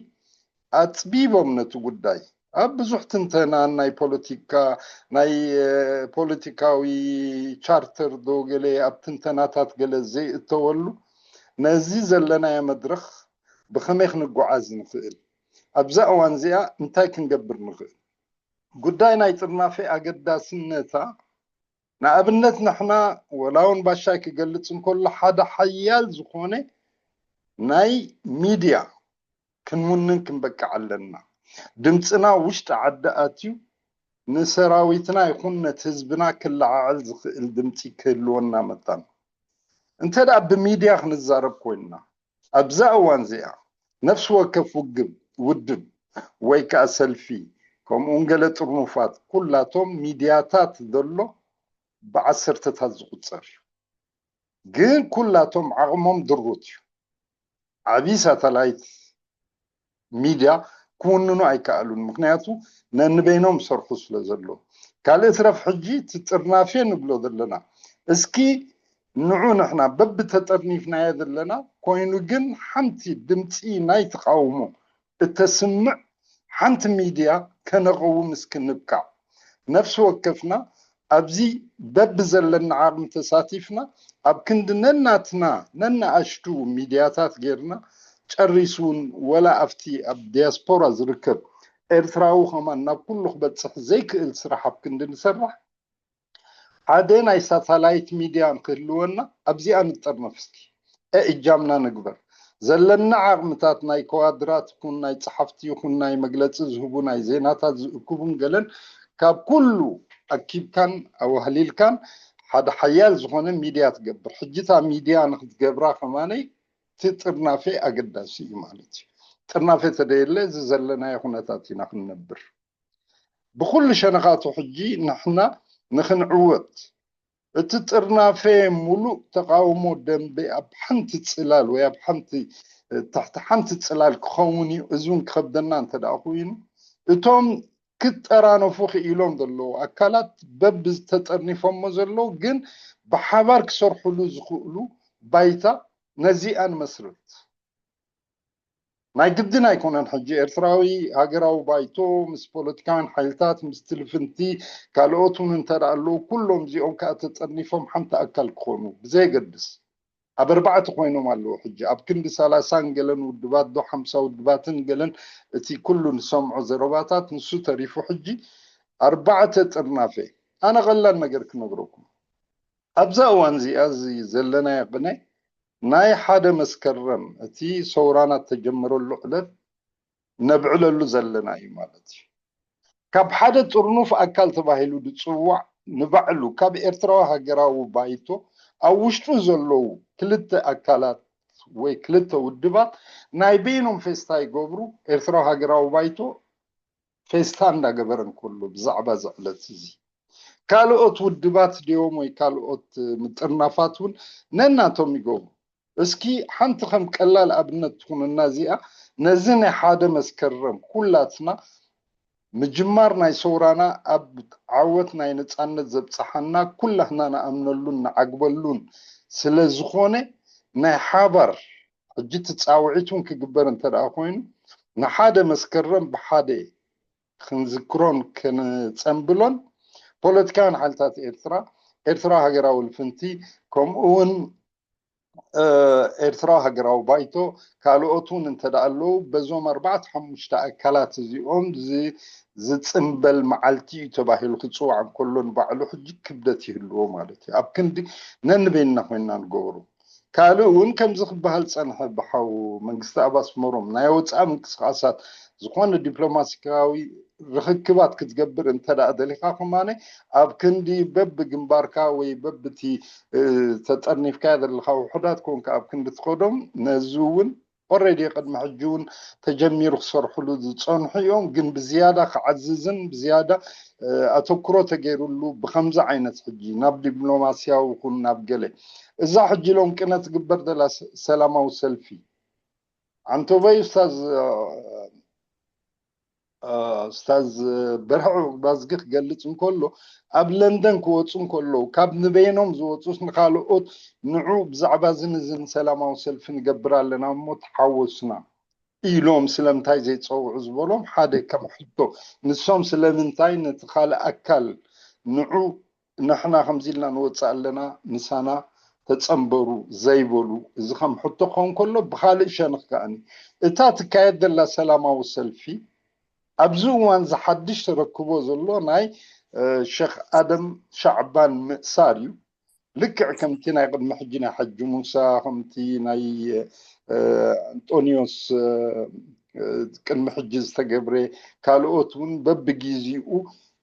ኣፅቢቦም ነቲ ጉዳይ ኣብ ብዙሕ ትንተና ናይ ፖለቲካ ናይ ፖለቲካዊ ቻርተር ዶ ገለ ኣብ ትንተናታት ገለ ዘይእተወሉ ነዚ ዘለናዮ መድረኽ ብኸመይ ክንጓዓዝ ንኽእል ኣብዛ እዋን እዚኣ እንታይ ክንገብር ንኽእል ጉዳይ ናይ ጥርናፌ ኣገዳስነታ ንኣብነት ንሕና ወላ እውን ባሻይ ክገልፅ እንከሎ ሓደ ሓያል ዝኾነ ናይ ሚድያ ክንውንን ክንበቅዕ ኣለና። ድምፅና ውሽጢ ዓዲ ኣትዩ ንሰራዊትና ይኹን ነቲ ህዝብና ክለዓዕል ዝኽእል ድምፂ ክህልወና መጣን እንተ ደኣ ብሚድያ ክንዛረብ ኮይንና ኣብዛ እዋን እዚኣ ነፍሲ ወከፍ ውግብ ውድብ ወይ ከዓ ሰልፊ ከምኡ እውን ገለ ጥርኑፋት ኩላቶም ሚድያታት ዘሎ ብዓሰርተታት ዝቁፀር እዩ። ግን ኩላቶም ዓቕሞም ድሩት እዩ። ዓብዪ ሳተላይት ሚድያ ክውንኑ ኣይከኣሉን። ምክንያቱ ነንበይኖም ሰርሑ ስለ ዘሎ። ካልእ ትረፍ ሕጂ እቲ ጥርናፌ ንብሎ ዘለና እስኪ ንዑ ንሕና በብተጠርኒፍናዮ ዘለና ኮይኑ ግን ሓንቲ ድምፂ ናይ ተቃውሞ እተስምዕ ሓንቲ ሚድያ ከነቐውም እስኪ ንብቃዕ። ነፍሲ ወከፍና ኣብዚ በብዘለና ዓቕሚ ተሳቲፍና ኣብ ክንዲ ነናትና ነናኣሽቱ ሚድያታት ጌርና ጨሪሱ እውን ወላ ኣብቲ ኣብ ዲያስፖራ ዝርከብ ኤርትራዊ ከማን ናብ ኩሉ ክበፅሕ ዘይክእል ስራሕ ኣብ ክንዲ ንሰርሕ ሓደ ናይ ሳታላይት ሚድያ እንክህልወና ኣብዚኣ ንጠርነፍ እስኪ እእጃምና ንግበር ዘለና ዓቕምታት ናይ ከዋድራት ይኹን ናይ ፀሓፍቲ ይኹን ናይ መግለፂ ዝህቡ ናይ ዜናታት ዝእክቡን ገለን ካብ ኩሉ ኣኪብካን ኣዋህሊልካን ሓደ ሓያል ዝኾነ ሚድያ ትገብር ሕጂታ ሚድያ ንክትገብራ ከማነይ እቲ ጥርናፌ ኣገዳሲ እዩ ማለት እዩ ጥርናፌ ተደየለ እዚ ዘለናዮ ኩነታት ኢና ክንነብር ብኩሉ ሸነኻቱ ሕጂ ንሕና ንክንዕወት እቲ ጥርናፌ ሙሉእ ተቃውሞ ደንበ ኣብ ሓንቲ ፅላል ወይ ኣብ ሓንቲ ትሕቲ ሓንቲ ፅላል ክኸውን እዩ እዚ እውን ክኸብደና እንተ ደኣ ኮይኑ እቶም ክጠራነፉ ክኢሎም ዘለዉ ኣካላት በብ ዝተጠርኒፎሞ ዘለዉ ግን ብሓባር ክሰርሕሉ ዝኽእሉ ባይታ ነዚኣ ንመስርት። ናይ ግድን ኣይኮነን ሕጂ ኤርትራዊ ሃገራዊ ባይቶ ምስ ፖለቲካውያን ሓይልታት፣ ምስ ትልፍንቲ፣ ካልኦት እውን እንተ ደኣ ኣለዉ፣ ኩሎም እዚኦም ከኣ ተጠርኒፎም ሓንቲ ኣካል ክኾኑ ብዘየገድስ፣ ኣብ ኣርባዕተ ኮይኖም ኣለዉ። ሕጂ ኣብ ክንዲ ሰላሳን ገለን ውድባት ዶ ሓምሳ ውድባትን ገለን እቲ ኩሉ ንሰምዖ ዘረባታት ንሱ ተሪፉ ሕጂ ኣርባዕተ ጥርናፈ። ኣነ ቀላል ነገር ክነግረኩም። ኣብዛ እዋን እዚኣ እዚ ዘለናዮ ቅነ ናይ ሓደ መስከረም እቲ ሰውራና እተጀመረሉ ዕለት ነብዕለሉ ዘለና እዩ ማለት እዩ። ካብ ሓደ ጥርኑፍ ኣካል ተባሂሉ ዝጽዋዕ ንባዕሉ ካብ ኤርትራዊ ሃገራዊ ባይቶ ኣብ ውሽጡ ዘለዉ ክልተ ኣካላት ወይ ክልተ ውድባት ናይ በይኖም ፌስታ ይገብሩ። ኤርትራዊ ሃገራዊ ባይቶ ፌስታ እንዳገበረ እንከሎ ብዛዕባ እዚ ዕለት እዚ ካልኦት ውድባት ድዮም ወይ ካልኦት ምጥርናፋት እውን ነናቶም ይገብሩ። እስኪ ሓንቲ ከም ቀላል ኣብነት ትኹንና እዚኣ፣ ነዚ ናይ ሓደ መስከረም ኩላትና ምጅማር ናይ ሰውራና ኣብ ዓወት ናይ ነጻነት ዘብጽሓና ኩላህና ንኣምነሉን ንዓግበሉን ስለ ዝኾነ ናይ ሓባር ሕጂ እቲ ጻውዒት እውን ክግበር እንተ ደኣ ኮይኑ ንሓደ መስከረም ብሓደ ክንዝክሮን ክንጸንብሎን ፖለቲካውያን ሓይልታት ኤርትራ፣ ኤርትራዊ ሃገራዊ ልፍንቲ ከምኡ እውን ኤርትራዊ ሃገራዊ ባይቶ ካልኦት እውን እንተ ደኣ ኣለዉ በዞም ኣርባዕተ ሓሙሽተ ኣካላት እዚኦም ዝጽንበል መዓልቲ እዩ ተባሂሉ ክጽዋዕ እንከሎ ንባዕሉ ሕጂ ክብደት ይህልዎ ማለት እዩ። ኣብ ክንዲ ነንበይንና ኮይንና ንገብሮ። ካልእ እውን ከምዚ ክበሃል ጸንሐ ብሓው መንግስቲ ኣብ ኣስመሮም ናይ ወጻኢ ምንቅስቃሳት ዝኾነ ዲፕሎማሲካዊ ርኽክባት ክትገብር እንተ ደኣ ደሊኻ ከማነ ኣብ ክንዲ በብግንባርካ ወይ በብቲ ተጠርኒፍካዮ ዘለኻ ውሑዳት ኮንካ ኣብ ክንዲ ትኸዶም ነዚ እውን ኦረዲ ቅድሚ ሕጂ እውን ተጀሚሩ ክሰርሕሉ ዝፀንሑ እዮም። ግን ብዝያዳ ክዓዝዝን ብዝያዳ ኣተኩሮ ተገይሩሉ ብከምዚ ዓይነት ሕጂ ናብ ዲፕሎማስያዊ ይኹን ናብ ገለ እዛ ሕጂ ሎም ቅነ ትግበር ዘላ ሰላማዊ ሰልፊ ዓንቶበይ ኡስታዝ ኡስታዝ በርሀ ባዝጊ ክገልፅ እንከሎ ኣብ ለንደን ክወፁ እንከለዉ ካብ ንበይኖም ዝወፁስ ንካልኦት ንዑ ብዛዕባ ዝን ዝን ሰላማዊ ሰልፊ ንገብር ኣለና እሞ ተሓወሱና ኢሎም ስለምንታይ ዘይፀውዑ ዝበሎም ሓደ ከም ሕቶ ንሶም ስለምንታይ ነቲ ካልእ ኣካል ንዑ ንሕና ከምዚ ኢልና ንወፅእ ኣለና ምሳና ተፀንበሩ ዘይበሉ እዚ ከም ሕቶ ክኸውን ከሎ ብካልእ ሸነኽ ከኣኒ እታ ትካየድ ዘላ ሰላማዊ ሰልፊ ኣብዚ እዋን ዝሓድሽ ተረክቦ ዘሎ ናይ ሸክ ኣደም ሻዕባን ምእሳር እዩ። ልክዕ ከምቲ ናይ ቅድሚ ሕጂ ናይ ሓጂ ሙሳ ከምቲ ናይ ኣንጦኒዮስ ቅድሚ ሕጂ ዝተገብረ ካልኦት እውን በብግዜኡ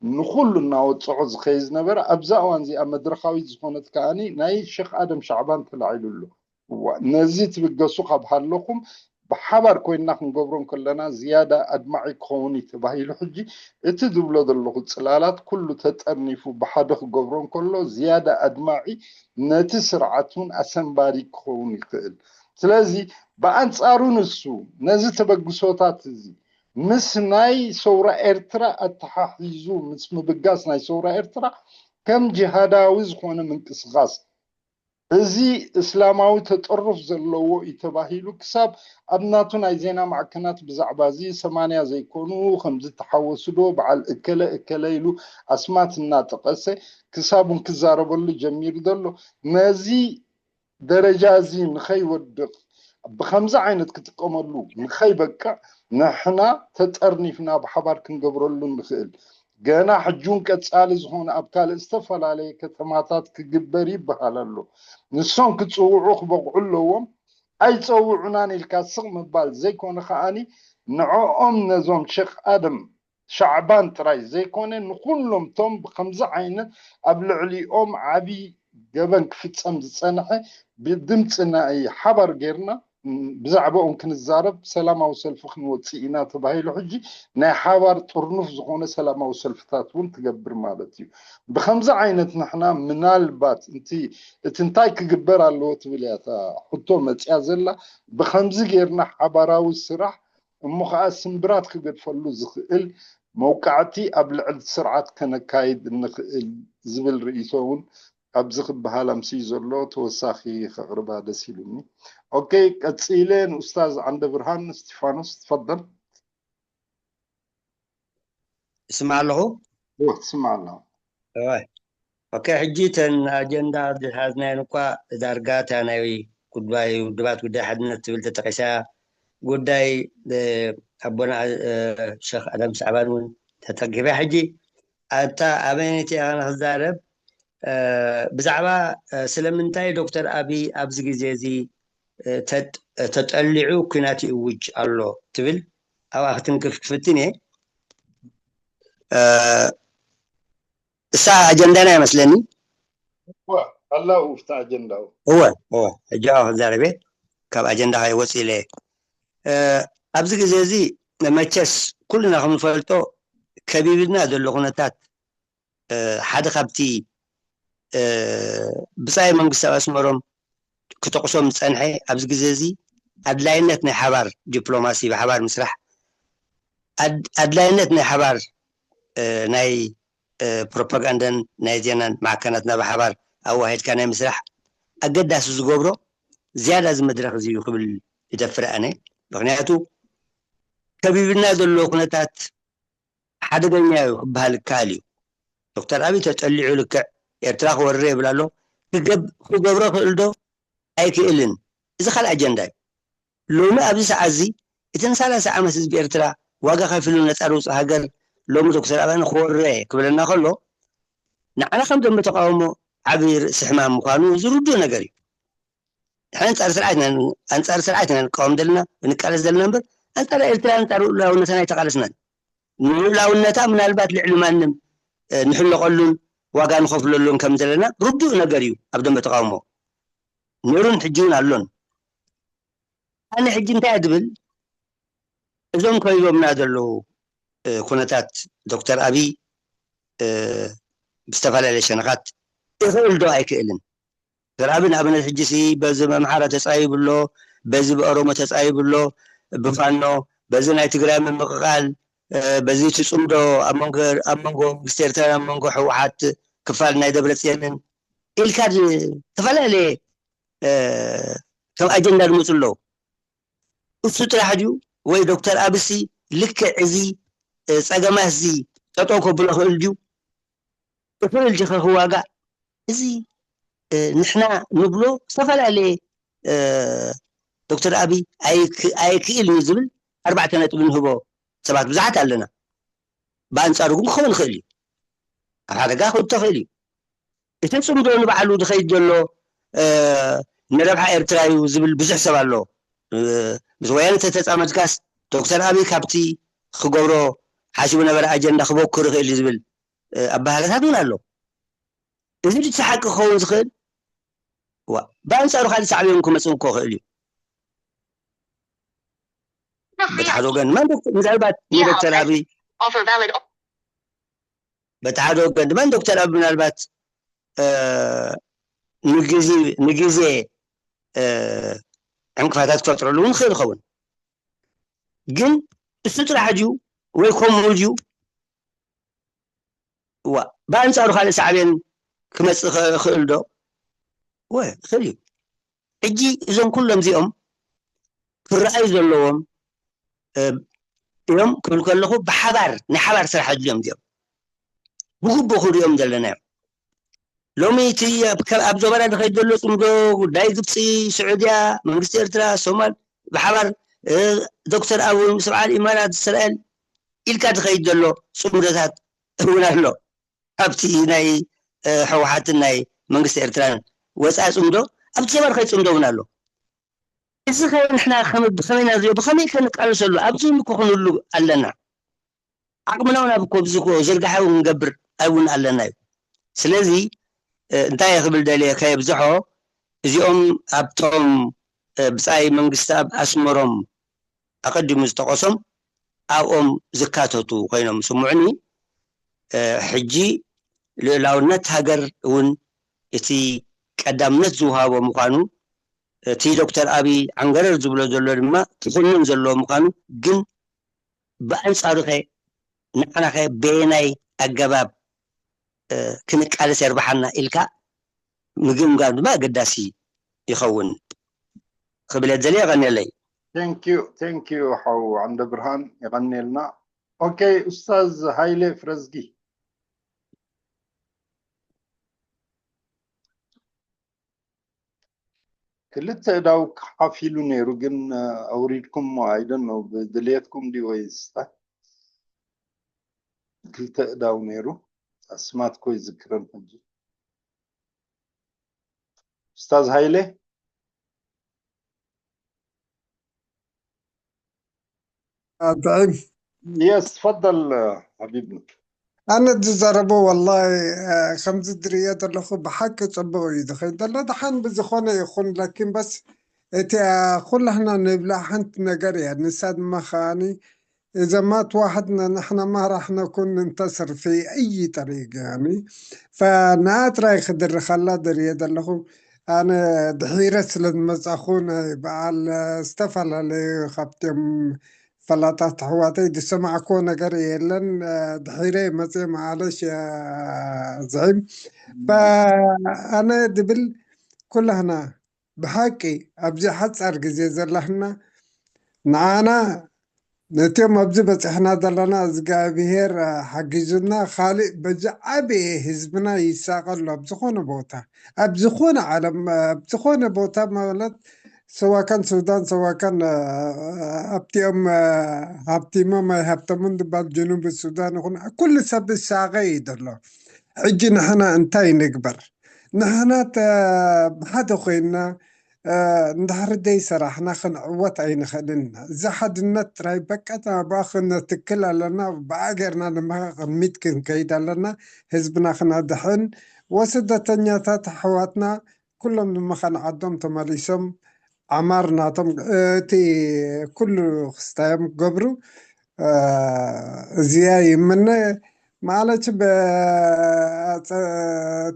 ንኩሉ እናወፀዖ ዝኸይ ዝነበረ ኣብዛ እዋን እዚኣ መድረካዊት ዝኾነት ከዓኒ ናይ ሸክ ኣደም ሻዕባን ተላዒሉ ኣሎ። እዋ ነዚ ትብገሱ ካብ ሃለኹም ብሓባር ኮይንና ክንገብሮ እንከለና ዝያዳ ኣድማዒ ክኸውን እዩ ተባሂሉ ሕጂ እቲ ዝብሎ ዘለኹ ፅላላት ኩሉ ተጠርኒፉ ብሓደ ክገብሮ እንከሎ ዝያዳ ኣድማዒ ነቲ ስርዓት እውን ኣሰንባሪ ክኸውን ይኽእል። ስለዚ ብኣንፃሩ ንሱ ነዚ ተበግሶታት እዚ ምስ ናይ ሰውራ ኤርትራ ኣተሓሒዙ ምስ ምብጋስ ናይ ሰውራ ኤርትራ ከም ጅሃዳዊ ዝኾነ ምንቅስቃስ እዚ እስላማዊ ተጠርፍ ዘለዎ እዩ ተባሂሉ ክሳብ ኣብ ናቱ ናይ ዜና ማዕከናት ብዛዕባ እዚ ሰማንያ ዘይኮኑ ከምዚ ተሓወሱ ዶ በዓል እከለ እከለ ኢሉ ኣስማት እናጠቀሰ ክሳብ እውን ክዛረበሉ ጀሚሩ ዘሎ ነዚ ደረጃ እዚ ንኸይወድቕ ብከምዚ ዓይነት ክጥቀመሉ ንኸይበቅዕ ንሕና ተጠርኒፍና ብሓባር ክንገብረሉ ንኽእል። ገና ሕጂ እውን ቀፃሊ ዝኾነ ኣብ ካልእ ዝተፈላለየ ከተማታት ክግበር ይበሃል ኣሎ። ንሶም ክፅውዑ ክበቕዑ ኣለዎም። ኣይፀውዑናን ኢልካ ስቕ ምባል ዘይኮነ ከዓኒ ንዕኦም ነዞም ሸክ ኣደም ሻዕባን ጥራይ ዘይኮነ ንኩሎም ቶም ብከምዚ ዓይነት ኣብ ልዕሊኦም ዓብዪ ገበን ክፍፀም ዝፀንሐ ብድምፂ ናይ ሓባር ጌርና ብዛዕባኦም ክንዛረብ ሰላማዊ ሰልፊ ክንወፅእ ኢና ተባሂሉ ሕጂ ናይ ሓባር ጥርኑፍ ዝኾነ ሰላማዊ ሰልፍታት እውን ትገብር ማለት እዩ። ብከምዚ ዓይነት ንሕና ምናልባት እቲ እንታይ ክግበር ኣለዎ ትብል እያ እታ ሕቶ መፅያ ዘላ። ብከምዚ ጌርና ሓባራዊ ስራሕ እሞ ከዓ ስምብራት ክገድፈሉ ዝኽእል መውቃዕቲ ኣብ ልዕሊ ስርዓት ከነካይድ እንኽእል ዝብል ርእይቶ እውን ኣብዚ ክበሃል ኣምስዩ ዘሎ ተወሳኺ ከቕርባ ደስ ኢሉኒ። ኦኬ፣ ቀጺለ ንኡስታዝ ዓንደ ብርሃን እስቲፋኖስ ትፈደል። እስማዕ ኣለኹ። እወ፣ ትስማዕ ኣለኹ። እወ። ኦኬ፣ ሕጂ እተን ኣጀንዳ ዝሓዝናየን እኳ ዳርጋ እታ ናይ ጉዳይ ውድባት ጉዳይ ሓድነት ትብል ተጠቂሳ፣ ጉዳይ ኣቦና ሸክ ኣዳም ሳዕባን እውን ተጠጊባ። ሕጂ ኣታ ኣበይነቲ ኢኻ ንክዛረብ ብዛዕባ ስለምንታይ ዶክተር ኣብይ ኣብዚ ግዜ እዚ ተጠሊዑ ኩናት ይእውጅ ኣሎ ትብል ኣብኣ ክትንክፍ ክፍትን እየ። እሳ ኣጀንዳና ይመስለኒ። ኣላው ውፍቲ ኣጀንዳው እወ እወ ሕጂ ክዛረብ እየ፣ ካብ ኣጀንዳ ከይወፅ ኢለ። ኣብዚ ግዜ እዚ መቸስ ኩልና ከምንፈልጦ ከቢብና ዘሎ ኩነታት ሓደ ካብቲ ብጻይ መንግስቲ ኣብ ኣስመሮም ክጠቕሶም ዝጸንሐ ኣብዚ ግዜ እዚ ኣድላይነት ናይ ሓባር ዲፕሎማሲ ብሓባር ምስራሕ፣ ኣድላይነት ናይ ሓባር ናይ ፕሮፓጋንዳን ናይ ዜናን ማዕከናትና ብሓባር ኣዋሂድካ ናይ ምስራሕ ኣገዳሲ ዝገብሮ ዝያዳ እዚ መድረኽ እዚ እዩ ክብል ይደፍር ኣነ። ምክንያቱ ከቢብና ዘሎ ኩነታት ሓደገኛ እዩ ክበሃል ይከኣል እዩ። ዶክተር ኣብይ ተጠሊዑ ልክዕ ኤርትራ ክወርር የብል ኣሎ። ክገብሮ ክእል ዶ ኣይክእልን? እዚ ካልእ ኣጀንዳ እዩ። ሎሚ ኣብዚ ሰዓት እዚ እቲ ንሰላሳ ዓመት ህዝቢ ኤርትራ ዋጋ ከፊሉ ነጻ ዝወፅእ ሃገር ሎሚ ዶክተር ኣብይ ክወርር እየ ክብለና ከሎ ንዓና ከም ደንበ ተቃውሞ ዓብዪ ርእሲ ሕማም ምዃኑ ዝርዱእ ነገር እዩ። ንሕና ኣንጻር ስርዓት ኢና ኣንጻር ስርዓት ኢና ንቃወም ዘለና ንቃለስ ዘለና እምበር ኣንጻር ኤርትራ ኣንጻር ልኡላውነትና ኣይተቃለስናን። ንልኡላውነታ ምናልባት ልዕሊ ማንም ንሕለቐሉን ዋጋ ንኸፍለሉን ከም ዘለና ርዱእ ነገር እዩ። ኣብ ደንበ ተቃውሞ ነይሩን ሕጂ እውን ኣሎን። ኣነ ሕጂ እንታይ እየ ዝብል እዞም ከቢቦምና ዘለዉ ኩነታት ዶክተር ኣብይ ብዝተፈላለየ ሸነኻት ይኽእል ዶ ኣይክእልን? ዶክተር ኣብይ ንኣብነት ሕጂ ሲ በዚ ብኣምሓራ ተጻይቡ ኣሎ፣ በዚ ብኦሮሞ ተጻይቡ ኣሎ፣ ብፋኖ በዚ ናይ ትግራይ ምምቕቓል በዚ እቲ ጽምዶ ኣብ መንጎ መንግስቲ ኤርትራን ኣብ መንጎ ህወሓት ክፋል ናይ ደብረጽዮንን ኢልካ ዝተፈላለየ ከም ኣጀንዳ ዝመፁ ኣለዉ። እሱ ጥራሕ ድዩ ወይ ዶክተር ኣብሲ ልክዕ እዚ ፀገማት እዚ ጠጠው ከብሎ ክእል ድዩ? ክእል ድኸ ክዋጋእ? እዚ ንሕና ንብሎ ዝተፈላለየ ዶክተር ኣብይ ኣይክእል እዩ ዝብል ኣርባዕተ ነጥቢ ንህቦ ሰባት ብዙሓት ኣለና። ብኣንፃሩ ግን ክኸውን ይኽእል እዩ። ኣብ ሓደጋ ክእቶ ይኽእል እዩ። እቲ ፅምዶ ንባዕሉ ዝኸይድ ዘሎ ንረብሓ ኤርትራ እዩ ዝብል ብዙሕ ሰብ ኣሎ። ምስ ወያነ ተተፃመድካስ ዶክተር ኣብይ ካብቲ ክገብሮ ሓሲቡ ነበረ ኣጀንዳ ክበኩር ይኽእል እዩ ዝብል ኣበሃህላታት እውን ኣሎ። እዚ ድቲ ሓቂ ክኸውን ዝኽእል ብኣንፃሩ ካልእ ሳዕቤን ክመፅእ እኮ ይኽእል እዩ። በቲ ሓደ ወገን ድማ ምናልባት ንዶክተር ኣብይ በቲ ሓደ ወገን ድማ ንዶክተር ኣብይ ምናልባት ንግዜ ዕንቅፋታት ክፈጥረሉ እውን ይኽእል ይኸውን። ግን እሱ ጥራሕ ድዩ ወይ ከምኡ ድዩ? እዋ ብኣንፃሩ ካልእ ሳዕቤን ክመፅእ ይኽእል ዶ? ወ ይኽእል እዩ። ሕጂ እዞም ኩሎም እዚኦም ክረኣዩ ዘለዎም እዮም ክብል ከለኹ ብሓባር ናይ ሓባር ስራሕ ኣድልዮም እዚኦም ብግቡእ ክንሪኦም ዘለና እዮም። ሎሚ እቲ ኣብ ዞባና ዝኸይድ ዘሎ ፅምዶ ጉዳይ ግብፂ፣ ስዑድያ፣ መንግስቲ ኤርትራ፣ ሶማል ብሓባር ዶክተር ኣብ ስብዓል ኢማራት እስራኤል ኢልካ ዝኸይድ ዘሎ ፅምዶታት እውን ኣሎ። ኣብቲ ናይ ህወሓትን ናይ መንግስቲ ኤርትራን ወፃኢ ፅምዶ ኣብቲ ዞባ ዝኸይድ ፅምዶ እውን ኣሎ። እዚ ከ ንሕና ብኸመይ ናዝዮ ብኸመይ ከ ንቃለሰሉ ኣብዚ እኮ ክንህሉ ኣለና። ዓቕምና እውን ኣብ እኮ ብዚ እኮ ዝርግሓ እውን ክንገብር እውን ኣለና እዩ። ስለዚ እንታይ ክብል ደልየ ከየብዝሖ እዚኦም ኣብቶም ብፃይ መንግስቲ ኣብ ኣስመሮም ኣቐዲሙ ዝጠቐሶም ኣብኦም ዝካተቱ ኮይኖም ስምዑኒ። ሕጂ ልእላውነት ሃገር እውን እቲ ቀዳምነት ዝውሃቦ ምዃኑ እቲ ዶክተር ኣብይ ዓንገረር ዝብሎ ዘሎ ድማ ክኹንን ዘለዎ ምዃኑ ግን ብኣንፃሩኸ ንዓናኸ በየናይ ኣገባብ ክንቃለስ የርብሓና ኢልካ ምግምጋም ድማ ኣገዳሲ ይኸውን ክብል እየ ዝደሊ። የቐንየለይ። Thank you, thank you ሓው ዓንደ ብርሃን፣ የቐንየልና። ኦኬ፣ ኡስታዝ ሃይለ ፍረዝጊ። ክልተ እዳው ሓፍ ኢሉ ነይሩ፣ ግን ኣውሪድኩም፣ I don't know፣ ብድልየትኩም ድዩ ወይስ ክልተ እዳው ነይሩ? ኣስማት ኮ ይዝክረን ሕጂ። ኡስታዝ ሃይለ። ኣጥዕም የስ፣ ትፈደል ሓቢብና። ኣነ ዝዛረቦ ወላሂ ከምዚ ዝርእዮ ዘለኹ ብሓቂ ጽቡቕ እዩ ዝኸይድ ዘሎ። ደሓን ብዝኾነ ይኹን፣ ላኪን በስ እቲ ኩላህና ንብላ ሓንቲ ነገር እያ። ንሳ ድማ ከኣኒ إذا ما توحدنا نحن ما راح نكون ننتصر في أي طريق يعني. فناطرة خدر خلا دري دلخو. أنا دحيرة سلد مزاخون بعل استفلا لي خبتم فلاطات حواتي دي سمع كو نقر يلن دحيرة مزي معلش يا زعيم. فأنا دبل كلهنا ብሓቂ ኣብዚ ሓጻር ግዜ ዘለኽና ንዓና ነቲኦም ኣብዚ በጺሕና ዘለና እግዚኣብሄር ሓጊዙና ካልእ በዚ ዓበየ ህዝብና ይሳቐ ኣሎ ኣብ ዝኾነ ቦታ ኣብ ዝኾነ ዓለም ኣብ ዝኾነ ቦታ ማለት ሰዋካን ሱዳን ሰዋካን ኣብቲኦም ሃብቲሞም ኣይሃብተሙን ዝበሃል ጀኑብ ሱዳን ይኹን ኩሉ ሰብ ይሳቐ እዩ ዘሎ ሕጂ ንሕና እንታይ ንግበር ንሕና ብሓደ ኮይንና እንድሕሪ ዘይሰራሕና ክንዕወት ኣይንኽእልን ኢና። እዚ ሓድነት ጥራይ በቃ ኣብኣ ክነትክል ኣለና፣ ብኣ ጌርና ድማ ቅድሚት ክንከይድ ኣለና፣ ህዝብና ክነድሕን ወስደተኛታት ኣሕዋትና ኩሎም ንመኻን ዓዶም ተመሊሶም ዓማር ናቶም እቲ ኩሉ ክስታዮም ክገብሩ እዚኣ ይምነ ማለት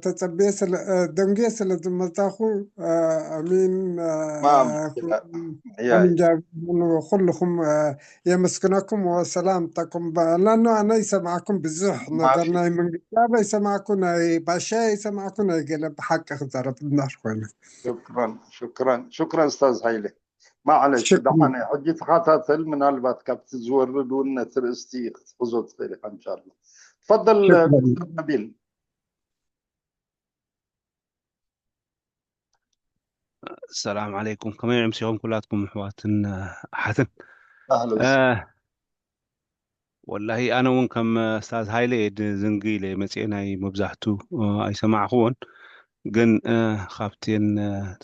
ተጸብየ ስለ ደንጉየ ስለ ዝመጻኹ ኣሚን ኩልኹም የመስግነኩም ወሰላም ጠኩም ላኖ ኣነ ይሰማዕኩም ብዙሕ ነገር ናይ መንግስቲ ኣበ ይሰማዕኩ ናይ ባሻ ይሰማዕኩ ናይ ገለ ብሓቂ ክዛረብ እናሽ ኮይነ ሽክረን ሽክረን ሽክረን ስታዝ ሃይለ ማዕለሽ ደሓነ ሕጂ ተኸታተል ምናልባት ካብቲ ዝወርድ እውን ነቲ ርእስቲ ክትሕዞ ትኽእል ኢኻ እንሻላ ትፈضል ዶክተር ነቢል ሰላም ዓለይኩም ከመይ ኣምሲኹም ኩላትኩም ኣሕዋትን ኣሓትን ወላሂ ኣነ እውን ከም ስታዝ ሃይለ ዝንግ ኢለ መፅኤ ናይ መብዛሕቱ ኣይሰማዕክዎን ግን ካብቴን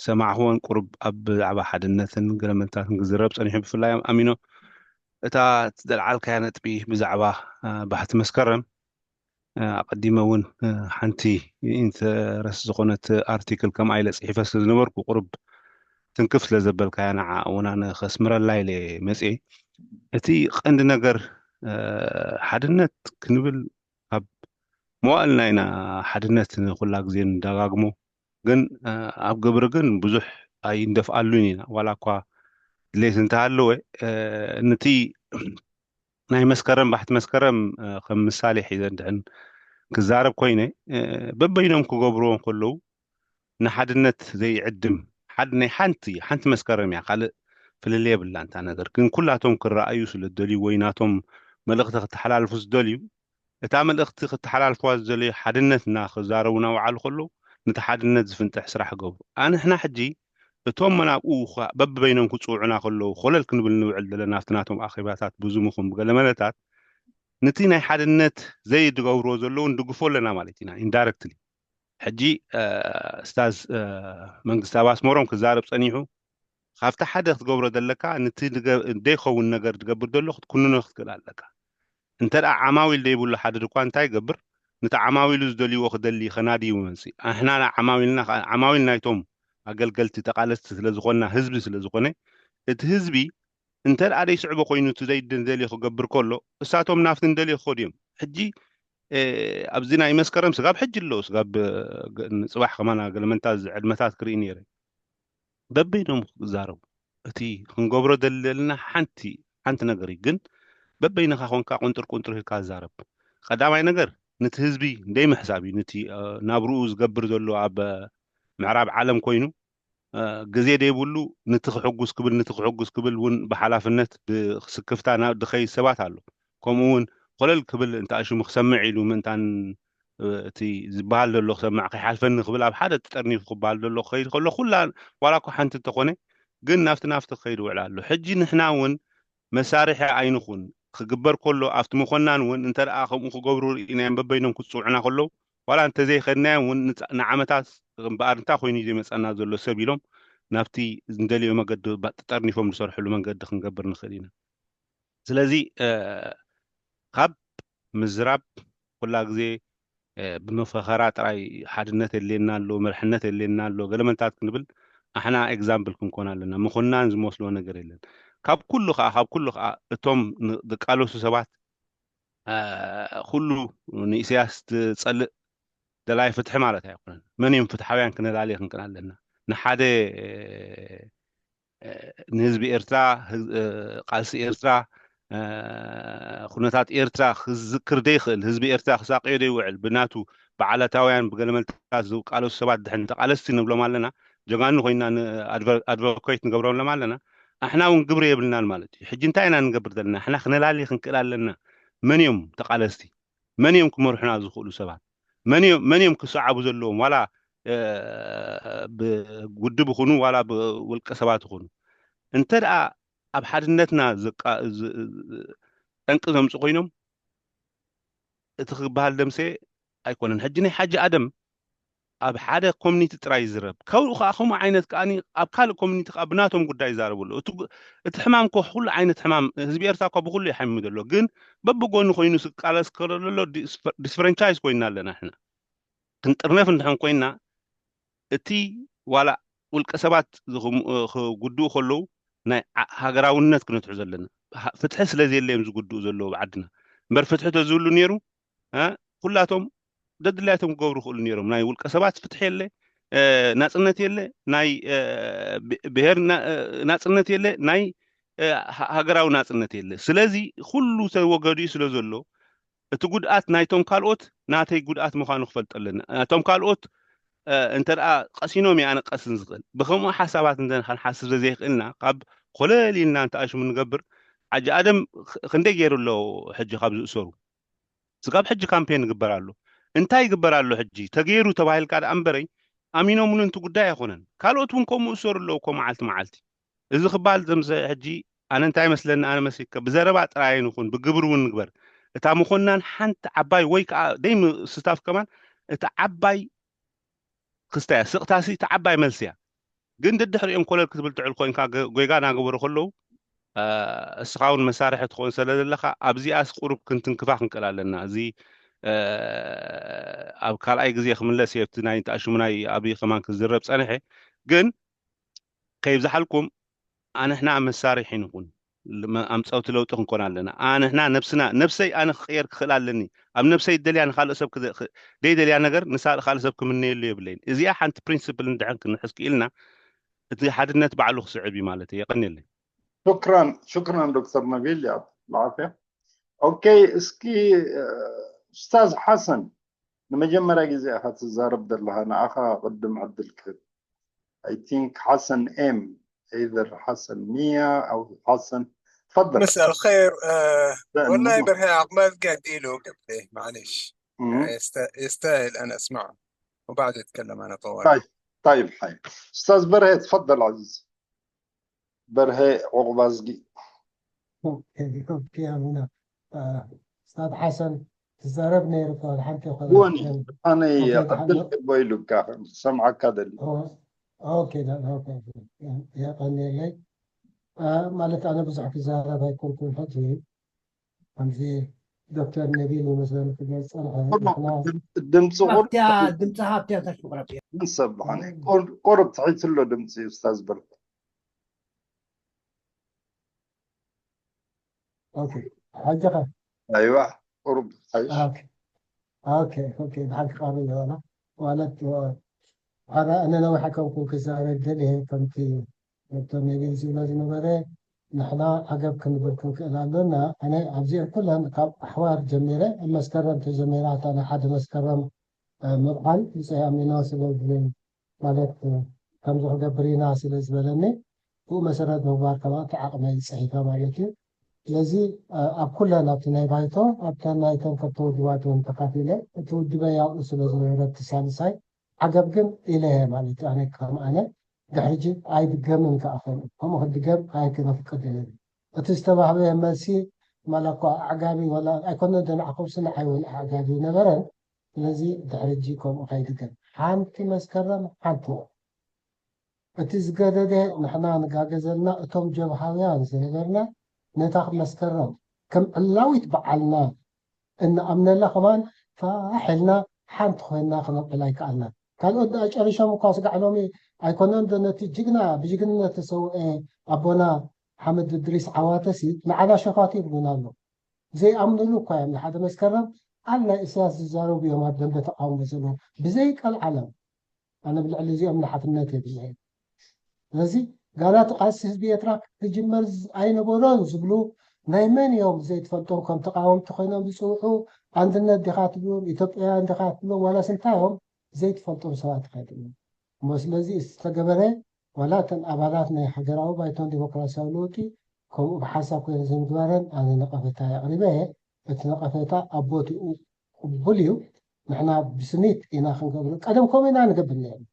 ዝሰማዕክዎን ቁሩብ ኣብ ብዛዕባ ሓድነትን ገለመንታትን ክዝረብ ፀኒሑ ብፍላይ ኣሚኖ እታ ዝለዓልካያ ነጥቢ ብዛዕባ ባህቲ መስከረም ኣቐዲመ እውን ሓንቲ ኢንተረስ ዝኾነት ኣርቲክል ከም ኣይለ ፅሒፈ ስለ ዝነበርኩ ቁሩብ ትንክፍ ስለ ዘበልካያ ንዓ እውን ኣነ ከስምረላ ኢለ መፅኤ እቲ ቀንዲ ነገር ሓድነት ክንብል ካብ መዋእልና ኢና ሓድነት ንኩላ ግዜ ንደጋግሞ ግን ኣብ ግብሪ ግን ብዙሕ ኣይንደፍኣሉን ኢና ዋላ እኳ ድሌት እንተሃለወ ንቲ ናይ መስከረም ባሕቲ መስከረም ከም ምሳሌ ሒዘ እንድሕን ክዛረብ ኮይነ በበይኖም ክገብርዎ ከለዉ ንሓድነት ዘይዕድም ሓድ ናይ ሓንቲ ሓንቲ መስከረም እያ ካልእ ፍልል የብላ እንታ ነገር ግን ኩላቶም ክረኣዩ ስለ ዝደልዩ ወይ ናቶም መልእኽቲ ክተሓላልፉ ዝደልዩ እታ መልእኽቲ ክተሓላልፍዋ ዝደለዩ ሓድነት እና ክዛረቡ ናውዓሉ ከለዉ ነቲ ሓድነት ዝፍንጥሕ ስራሕ ገብሩ ኣንሕና ሕጂ እቶም መናብኡ በብበይኖም ክፅውዑና ከለዉ ኮለል ክንብል ንውዕል ዘለና ኣብቲ ናቶም ኣኼባታት ብዙም ይኹን ብገለ መለታት ነቲ ናይ ሓድነት ዘይድገብርዎ ዘለዉ ንድግፎ ኣለና ማለት ኢና indirectly ሕጂ ስታዝ መንግስቲ ኣብ ኣስመሮም ክዛረብ ፀኒሑ ካብቲ ሓደ ክትገብሮ ዘለካ ነቲ ዘይኸውን ነገር ትገብር ዘሎ ክትኩንኖ ክትክእል ኣለካ እንተ ደኣ ዓማዊል ዘይብሉ ሓደ ድኳን እንታይ ይገብር ነቲ ዓማዊሉ ዝደልይዎ ክደሊ ከናዲ ይመፅእ ኣሕና ዓማዊልና ዓማዊል ናይቶም ኣገልገልቲ ተቃለስቲ ስለ ዝኾንና ህዝቢ ስለ ዝኾነ እቲ ህዝቢ እንተ ደኣ ዘይስዕቦ ኮይኑ እቲ ዘይደልዮ ክገብር ከሎ እሳቶም ናብቲ እንደልዮ ክኸዱ እዮም ሕጂ ኣብዚ ናይ መስከረም ስጋብ ሕጂ ኣለዉ ስጋብ ንፅባሕ ከማና ገለመንታ ዕድመታት ክርኢ ነይረ በበይኖም ክዛረቡ እቲ ክንገብሮ ዘለና ሓንቲ ሓንቲ ነገር እዩ ግን በበይንኻ ኮንካ ቁንጥር ቁንጥር ኢልካ ዝዛረብ ቀዳማይ ነገር ነቲ ህዝቢ እንደይ ምሕሳብ እዩ ነቲ ናብርኡ ዝገብር ዘሎ ኣብ ምዕራብ ዓለም ኮይኑ ግዜ ደይብሉ ንቲ ክሕጉስ ክብል ንቲ ክሕጉስ ክብል እውን ብሓላፍነት ብስክፍታ ናብ ድኸይ ሰባት ኣሎ። ከምኡ እውን ኮለል ክብል እንተኣሽሙ ክሰምዕ ኢሉ ምእንታን እቲ ዝበሃል ዘሎ ክሰምዕ ከይሓልፈኒ ክብል ኣብ ሓደ ተጠርኒፉ ክበሃል ዘሎ ክኸይድ ከሎ ኩላ ዋላ እኳ ሓንቲ እንተኾነ ግን ናብቲ ናብቲ ክኸይድ ውዕል ኣሎ። ሕጂ ንሕና እውን መሳርሒ ኣይንኹን። ክግበር ከሎ ኣብቲ መኮናን እውን እንተ ደኣ ከምኡ ክገብሩ ርኢናዮም በበይኖም ክፅውዑና ከለዉ ዋላ እንተዘይኸድናዮም እውን ንዓመታት እምበኣር እንታይ ኮይኑ እዩ ዘይመፀና ዘሎ ሰብ ኢሎም ናብቲ እንደልዮ መገዲ ተጠርኒፎም ዝሰርሕሉ መንገዲ ክንገብር ንኽእል ኢና። ስለዚ ካብ ምዝራብ ኩላ ግዜ ብመፈኸራ ጥራይ ሓድነት የድልየና ኣሎ፣ መርሕነት የድልየና ኣሎ፣ ገለመንታት ክንብል ኣሕና ኤግዛምፕል ክንኮን ኣለና። ምኹናን ዝመስሎ ነገር የለን። ካብ ኩሉ ከዓ ካብ ኩሉ ከዓ እቶም ዝቃለሱ ሰባት ኩሉ ንኢሳያስ ዝጸልእ ደላይ ፍትሒ ማለት ኣይኮነን። መን እዮም ፍትሓውያን ክንላልየ ክንክን ኣለና። ንሓደ ንህዝቢ ኤርትራ ቃልሲ ኤርትራ ኩነታት ኤርትራ ክዝክር ደይኽእል፣ ህዝቢ ኤርትራ ክሳቅዮ ደይውዕል ብናቱ ብዓለታውያን ብገለመልታት ዝቃለሱ ሰባት ድሕን ተቃለስቲ ንብሎም ኣለና። ጀጋኑ ኮይና ኣድቮኬት ንገብረሎም ኣለና። ኣሕና እውን ግብሪ የብልናን ማለት እዩ። ሕጂ እንታይ ኢና ንገብር ዘለና? ኣሕና ክነላሊ ክንክእል ኣለና። መን እዮም ተቃለስቲ? መን እዮም ክመርሑና ዝኽእሉ ሰባት? መን እዮም ክሰዓቡ ዘለዎም? ዋላ ብውድብ ይኹኑ ዋላ ብውልቀ ሰባት ይኹኑ እንተ ደኣ ኣብ ሓድነትና ጠንቂ ዘምፁ ኮይኖም እቲ ክበሃል ደምሴ ኣይኮነን። ሕጂ ናይ ሓጂ ኣደም ኣብ ሓደ ኮሚኒቲ ጥራይ ይዝረብ። ካብኡ ከዓ ከምኡ ዓይነት ከዓ ኣብ ካልእ ኮሚኒቲ ከዓ ብናቶም ጉዳይ ይዛረቡ ኣለዉ። እቲ ሕማም ኮ ኩሉ ዓይነት ሕማም ህዝቢ ኤርትራ እኳ ብኩሉ ይሓሚሙ ዘሎ ግን በብጎኒ ኮይኑ ስቃለስ ከሎ ዘሎ ዲስፍረንቻይዝ ኮይና ኣለና ሕና ክንጥርነፍ እንድሕን ኮይና እቲ ዋላ ውልቀ ሰባት ክጉድኡ ከለዉ ናይ ሃገራውነት ክነትሑ ዘለና ፍትሒ ስለ ዘየለ እዮም ዝጉድኡ ዘለዉ ብዓድና እምበር ፍትሒ ተዝብሉ ነይሩ ኩላቶም ደድላይቶም ክገብሩ ክእሉ ነይሮም። ናይ ውልቀ ሰባት ፍትሒ የለ፣ ናፅነት የለ፣ ናይ ብሄር ናፅነት የለ፣ ናይ ሃገራዊ ናፅነት የለ። ስለዚ ኩሉ ተወገዲኡ ስለ ዘሎ እቲ ጉድኣት ናይቶም ካልኦት ናተይ ጉድኣት ምዃኑ ክፈልጥ ኣለና። ናቶም ካልኦት እንተ ደኣ ቀሲኖም እየ ኣነ ቀስን ዝኽእል። ብከምኡ ሓሳባት እንተ ክንሓስብ ዘዘይኽእልና ካብ ኮለል ኢልና እንተኣሽሙ ንገብር ሓጂ ኣደም ክንደይ ገይሩ ኣሎ ሕጂ ካብ ዝእሰሩ ስጋብ ሕጂ ካምፔን ይግበር ኣሎ። እንታይ ይግበር ኣሎ ሕጂ ተገይሩ ተባሂልካ ደኣ እምበረይ ኣሚኖምሉ እንቲ ጉዳይ ኣይኮነን። ካልኦት እውን ከምኡ እሰሩ ኣለዉ እኮ መዓልቲ መዓልቲ። እዚ ክበሃል ዘምሰ ሕጂ ኣነ እንታይ መስለኒ ኣነ መሲከ ብዘረባ ጥራይ ንኹን ብግብሪ እውን ንግበር። እታ መኮናን ሓንቲ ዓባይ ወይ ከዓ ደይ ምስታፍ ከማን እታ ዓባይ ክስታ እያ። ስቕታሲ እታ ዓባይ መልሲ እያ። ግን ደድሕሪኦም ኮለል ክትብል ትዕል ኮይንካ ጎይጋ እናገበሩ ከለዉ እስኻ እውን መሳርሒ ትኸውን ስለ ዘለኻ ኣብዚኣስ ቁሩብ ክንትንክፋ ክንክእል ኣለና። እዚ ኣብ ካልኣይ ግዜ ክምለስ እየ ኣብቲ ናይ ተኣሽሙ ናይ ኣብይ ከማን ክዝረብ ፀንሐ። ግን ከይብዝሓልኩም ኣንሕና መሳርሒ ንኹን ኣምፀውቲ ለውጢ ክንኮን ኣለና። ኣንሕና ነብስና ነብሰይ ኣነ ክቅየር ክኽእል ኣለኒ። ኣብ ነብሰይ ደልያ ንካልእ ሰብ ደይደልያ ነገር ንሳ ካልእ ሰብ ክምነየሉ የብለይን። እዚኣ ሓንቲ ፕሪንስፕል እንድሕን ክንሕዝ ክኢልና እቲ ሓድነት ባዕሉ ክስዕብ እዩ ማለት እዩ። የቀንየለይ። شكرا شكرا دكتور نبيل يعطيك العافية. ኦኬ እስኪ ኡስታዝ ሓሰን ንመጀመርያ ግዜ ኢኻ ትዛረብ ዘለኻ ንኣኻ ቅድም ዕድል ክህብ I think ሓሰን M either ሓሰን ሚያ أو ሓሰን تفضل. مساء الخير. والله برهي عقبال قاعد له قبله معليش. يستاهل أنا أسمعه وبعد أتكلم أنا طوال. طيب طيب حي أستاذ برهي تفضل عزيز. برهي عقبازقي. أوكي أوكي أمينة. أستاذ حسن تزاربني رفع الحمد بوني أنا عبد الكبويلو كاخر سمعك هذا اللي. ኦኬ ኦኬ የቐንየለይ። ማለት ኣነ ብዙሕ ክዛረብ ኣይኮንኩን ሕጂ ከምዚ ዶክተር ነቢል ይመስለኒ ክገልፅ ድምፂ ድምፂ ሃብትያ ተሽቁረብ ንሰብ ብሓነ ቁሩብ ትሒትሎ ድምፂ ኡስታዝ ብርክ ኦኬ ሓጀኸ ኣይዋ ቁሩብ ሓይሽ ኦኬ ኦኬ ኦኬ ብሓቂ ቃሉ ይሆና ማለት ኣነ ነዊሕ ከምኩ ክዛረብ ደልየ ከምቲ ዶክተር ነቢል ዝብሎ ዝነበረ ንሕና ዓገብ ክንብል ክንክእል ኣለና። ኣነ ኣብዚአን ኩለን ካብ ኣሕዋር ጀሚረ ኣብ መስከረም ተጀሚራ እታ ናይ ሓደ መስከረም ምብዓል ብፀይ ኣሚና ስለ ዝብል ማለት ከምዚ ክገብር ኢና ስለ ዝበለኒ፣ ብኡ መሰረት ምግባር ከማን እቲ ዓቕመይ ፅሒፈ ማለት እዩ። ስለዚ ኣብ ኩለን ኣብቲ ናይ ባይቶ ኣብተን ናይተን ክልተ ውድባት እውን ተካፊለ፣ እቲ ውድበይ ኣብኡ ስለ ዝነበረ እቲ ሳልሳይ ዓገብ ግን ኢለ እየ ማለት እዩ። ኣነ ከም ኣነ ድሕሪ ሕጂ ኣይድገምን ከዓ ከምኡ ከምኡ ክድገም ኣይክነፍቅድ እየ። እቲ ዝተባህበ መልሲ ማላ እኳ ኣዕጋቢ ወላ ኣይኮነ ደናዕኹም ስንዓይ እውን ኣዕጋቢ ነበረን። ስለዚ ድሕሪ ሕጂ ከምኡ ከይድገም ሓንቲ መስከረም ሓንቲ እቲ ዝገደደ ንሕና ንጋገዘልና እቶም ጀብሃውያን ዝነበርና ነታ መስከረም ከም ዕላዊት በዓልና እንኣምነላ ከማን ፋሕ ኢልና ሓንቲ ኮይና ክነብዕላ ኣይከኣልናን። ካልኦት ደኣ ጨሪሾም እኳ ስጋዕ ሎሚ ኣይኮነን ዶ ነቲ ጅግና ብጅግንነት ተሰውአ ኣቦና ሓመድ እድሪስ ዓዋተሲ ንዓና ሸፋቱ ይብሉና ኣሎ። ዘይኣምንሉ እኳ እዮም ንሓደ መስከረም ቃል ናይ ኢሳያስ ዝዛረቡ እዮም ኣብ ደንበ ተቃውሞ ዘለዉ ብዘይ ቀልዓለም። ኣነ ብልዕሊ እዚኦም ንሓፍነት የብለይ። ስለዚ ጋና ተቃሲ ህዝቢ ኤርትራ ክጅመር ኣይነበሮን ዝብሉ ናይ መን እዮም ዘይትፈልጦም ከም ተቃወምቲ ኮይኖም ዝፅውዑ ኣንድነት ዲኻ ትብሎም ኢትዮጵያውያን ዲኻ ትብሎም ዋላስ እንታይ እዮም ዘይትፈልጦም ሰባት ካ ትብሎም እሞ ስለዚ ዝተገበረ ዋላ እተን ኣባላት ናይ ሃገራዊ ባይቶን ዲሞክራሲያዊ ለውጢ ከምኡ ብሓንሳብ ኮይነ ዘይምግባረን ኣነ ነቐፈታ ኣቕሪበ እየ እቲ ነቐፈታ ኣብ ቦትኡ ቅቡል እዩ ንሕና ብስኒት ኢና ክንገብሮ ቀደም ከምኡ ኢና ንገብር ነርና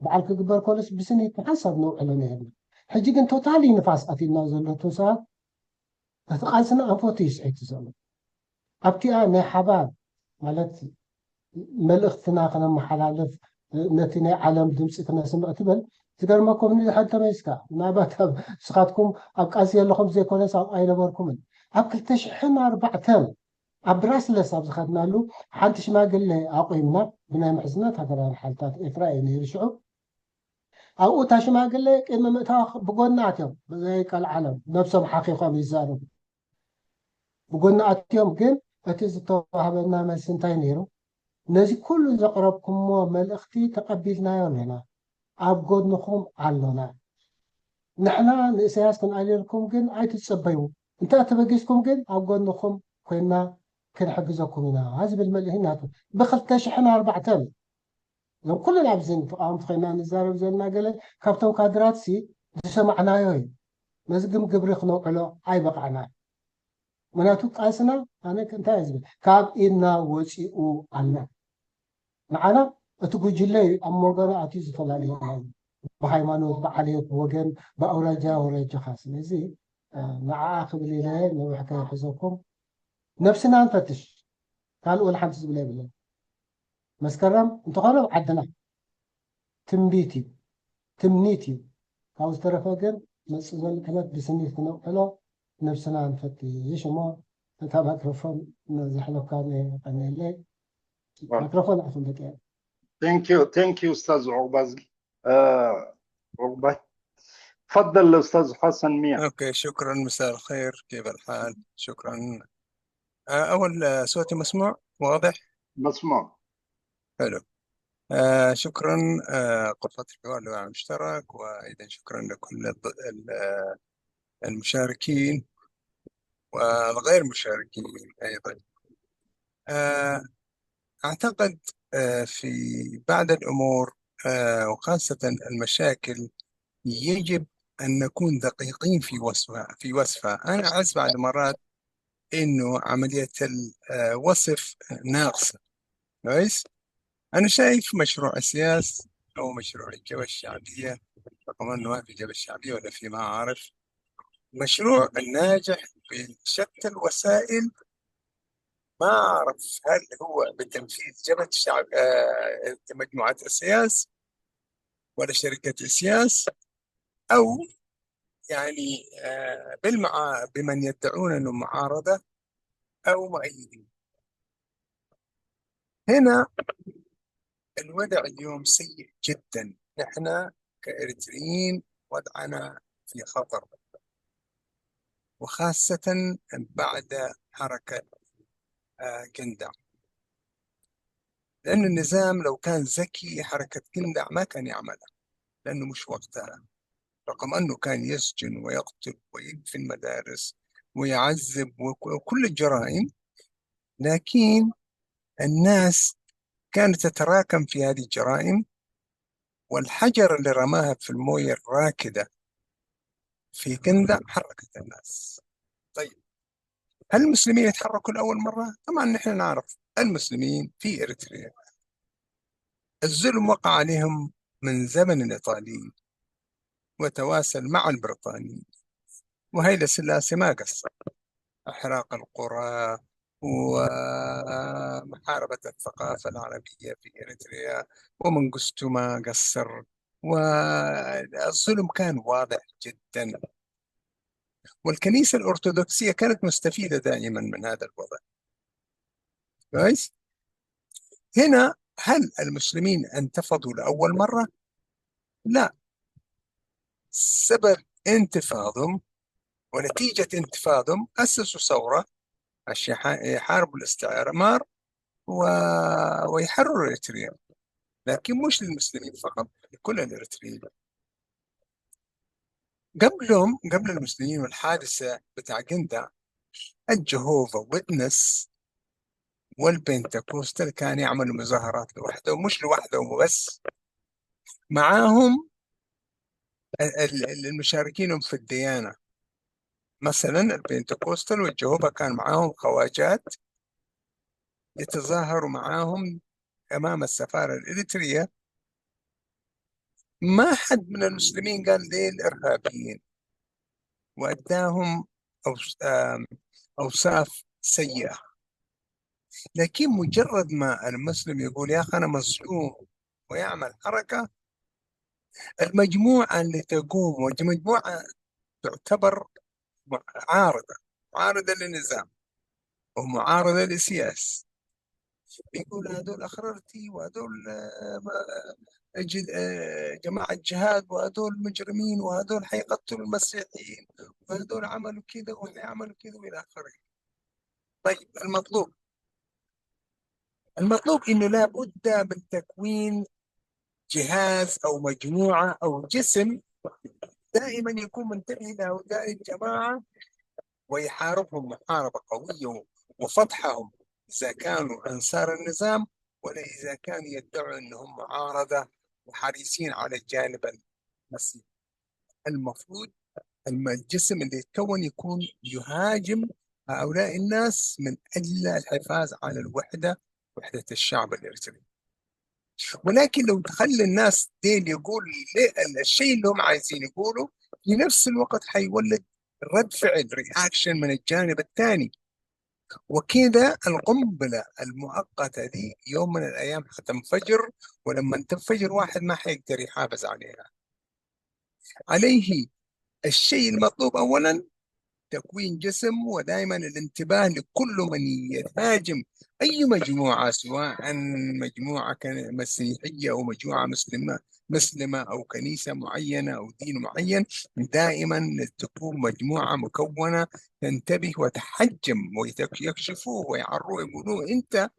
በዓል ክግበር ከሎስ ብስኒት ብሓንሳብ ነውዕሎ ነርና ሕጂ ግን ቶታሊ ንፋስ ኣትዩና ዘሎ እቶም ሰባት እቲ ቃልስና ኣንፈቱ እዩ ስሒቱ ዘሎ ኣብቲኣ ናይ ሓባር ማለት መልእኽትና ክነመሓላልፍ ነቲ ናይ ዓለም ድምፂ ክነስምዕ ትብል ዝገርመኩም ንድሕር ተመይስካ ምናልባት ንስኻትኩም ኣብ ቃልሲ ዘለኹም ዘይኮነስ ኣብኡ ኣይነበርኩምን ኣብ ክልተ ሽሕን ኣርባዕተን ኣብ ብራስለስ ኣብ ዝኸድናሉ ሓንቲ ሽማግለ ኣቑምና ብናይ ምሕዝነት ሃገራዊ ሓይልታት ኤርትራ እዩ ነይሩ ሽዑ ኣብኡ እታ ሽማግለ ቅድሚ ምእታዋ ብጎና ኣትዮም ብዘይ ቀልዓለም ነብሶም ሓኺኾም ይዛረቡ ብጎና ኣትዮም ግን እቲ ዝተዋህበና መልሲ እንታይ ነይሩ ነዚ ኩሉ ዘቕረብኩሞ መልእኽቲ ተቐቢልናዮ ኣለና ኣብ ጎድንኹም ኣሎና ንሕና ንእሰያስ ክንኣልየልኩም ግን ኣይትጸበዩ እንተ ተበጊስኩም ግን ኣብ ጎንኹም ኮይና ክንሕግዘኩም ኢና ዝብል መልእኽቲ ናቱ ብክልተ ሽሕን ኣርባዕተን እዞም ኩለን ኣብዚ ተቃወምቲ ኮይና ንዛረብ ዘለና ገለ ካብቶም ካድራት ሲ ዝሰማዕናዮ እዩ ነዚ ግን ግብሪ ክነውዕሎ ኣይበቃዕና ምክንያቱ ቃልስና ኣነ እንታይ እየ ዝብል ካብ ኢድና ወፂኡ ኣሎ ንዓና እቲ ጉጅለ እዩ ኣብ መንጎና ኣትዩ ዝተፈላለዩ ብሃይማኖት ብዓሌት ብወገን ብኣውራጃ ወረጃኻ ስለዚ ንዓኣ ክብል ኢለ ነዊሕ ከይሕዘኩም ነብስና ንፈትሽ ካልእ ወላ ሓንቲ ዝብለ የብለን መስከረም እንተኾነ ኣብ ዓድና ትንቢት እዩ ትምኒት እዩ ካብኡ ዝተረፈ ግን መፅእ ዘሎ ዕለት ብስኒት ክነውዕሎ ነብስና ንፈትሽ እሞ እታ ማክሮፎን ዘሕለፍካኒ ቀኒለይ ማክሮፎን ኣኹም ደቂ Thank you thank you أستاذ عقبة عقبة تفضل أستاذ حسن مية أوكي شكرا مساء الخير كيف الحال شكرا آه، أول آه، صوتي مسموع واضح مسموع حلو آه، شكرا آه، غرفة الحوار للوعي المشترك وأيضا شكرا لكل الض- ال- آه، المشاركين والغير مشاركين أيضا آه، أعتقد آه، في بعض الأمور آه، وخاصة المشاكل يجب أن نكون دقيقين في وصفها في وصفها أنا أحس بعض المرات إنه عملية الوصف ناقصة كويس؟ أنا شايف مشروع السياس أو مشروع الجبهة الشعبية رغم أنه ما في جبهة شعبية ولا في ما أعرف مشروع ناجح بشتى الوسائل ما أعرف هل هو بتنفيذ جبهة الشعب آه، مجموعة السياس ولا شركة السياس أو يعني آه، بالمعا بمن يدعون أنه معارضة أو مؤيدين هنا الوضع اليوم سيء جدا نحن كإريتريين وضعنا في خطر وخاصة بعد حركة آه، جندع لأن النظام لو كان ذكي حركة جندع ما كان يعملها لأنه مش وقتها رغم أنه كان يسجن ويقتل ويدفن مدارس ويعذب وكل الجرائم لكن الناس كانت تتراكم في هذه الجرائم والحجر اللي رماها في الموية الراكدة في كندا حركت الناس. طيب، هل المسلمين يتحركوا لأول مرة؟ طبعا نحن نعرف المسلمين في إريتريا الظلم وقع عليهم من زمن الإيطاليين، وتواصل مع البريطانيين، وهيلة سلاسي ما قصر إحراق القرى ومحاربة الثقافة العربية في إريتريا، ومنغستو ما قصر، والظلم كان واضح جدا. والكنيسة الأرثوذكسية كانت مستفيدة دائما من هذا الوضع. كويس؟ هنا هل المسلمين انتفضوا لأول مرة؟ لا. سبب انتفاضهم ونتيجة انتفاضهم أسسوا ثورة عشان يحاربوا الاستعمار و... ويحرروا إريتريا، لكن مش للمسلمين فقط، لكل الإريتريين. قبلهم، قبل المسلمين والحادثة بتاع جندة، الجهوفا ويتنس والبنتكوستال كان يعملوا مظاهرات لوحده، ومش لوحده وبس، معاهم ال- ال- المشاركين في الديانة. مثلا البنتكوستال والجهوفا كان معاهم خواجات يتظاهروا معاهم أمام السفارة الإريترية. ما حد من المسلمين قال ديل إرهابيين، وأداهم أوص- آم، أوصاف سيئة. لكن مجرد ما المسلم يقول: "يا أخي، أنا مظلوم"، ويعمل حركة، المجموعة اللي تقوم، والمجموعة تعتبر معارضة، معارضة للنظام ومعارضة للسياسة، يقول: "هذول أخررتي، وهذول، آه، ما-، أجل-، آه، جماعة جهاد، وهذول مجرمين، وهذول حيقتلوا المسيحيين، وهذول عملوا كذا وحيعملوا كذا"، وإلى آخره. طيب، المطلوب، المطلوب إنه لا بد من تكوين جهاز أو مجموعة أو جسم دائما يكون منتبه لهؤلاء الجماعة ويحاربهم محاربة قوية وفضحهم إذا كانوا أنصار النظام، ولا إذا كانوا يدعوا أنهم معارضة وحريصين على الجانب المسيحي. المفروض الم-، الجسم اللي يتكون يكون يهاجم هؤلاء الناس من أجل الحفاظ على الوحدة، وحدة الشعب الإريتري. ولكن لو تخلي الناس ديل يقول ال-، الشيء اللي هم عايزين يقولوا، في نفس الوقت حيولد رد فعل، رياكشن، من الجانب الثاني، وكذا القنبلة المؤقتة دي يوم من الأيام حتنفجر، ولما تنفجر واحد ما حيقدر يحافظ عليها. عليه الشيء المطلوب أولا تكوين جسم، ودائما الانتباه لكل من يهاجم أي مجموعة، سواء مجموعة كان مسيحية أو مجموعة مسلمة، مسلمة أو كنيسة معينة أو دين معين، دائما تكون مجموعة مكونة تنتبه وتحجم ويكشفوه ويعروه، يقولوا: "أنت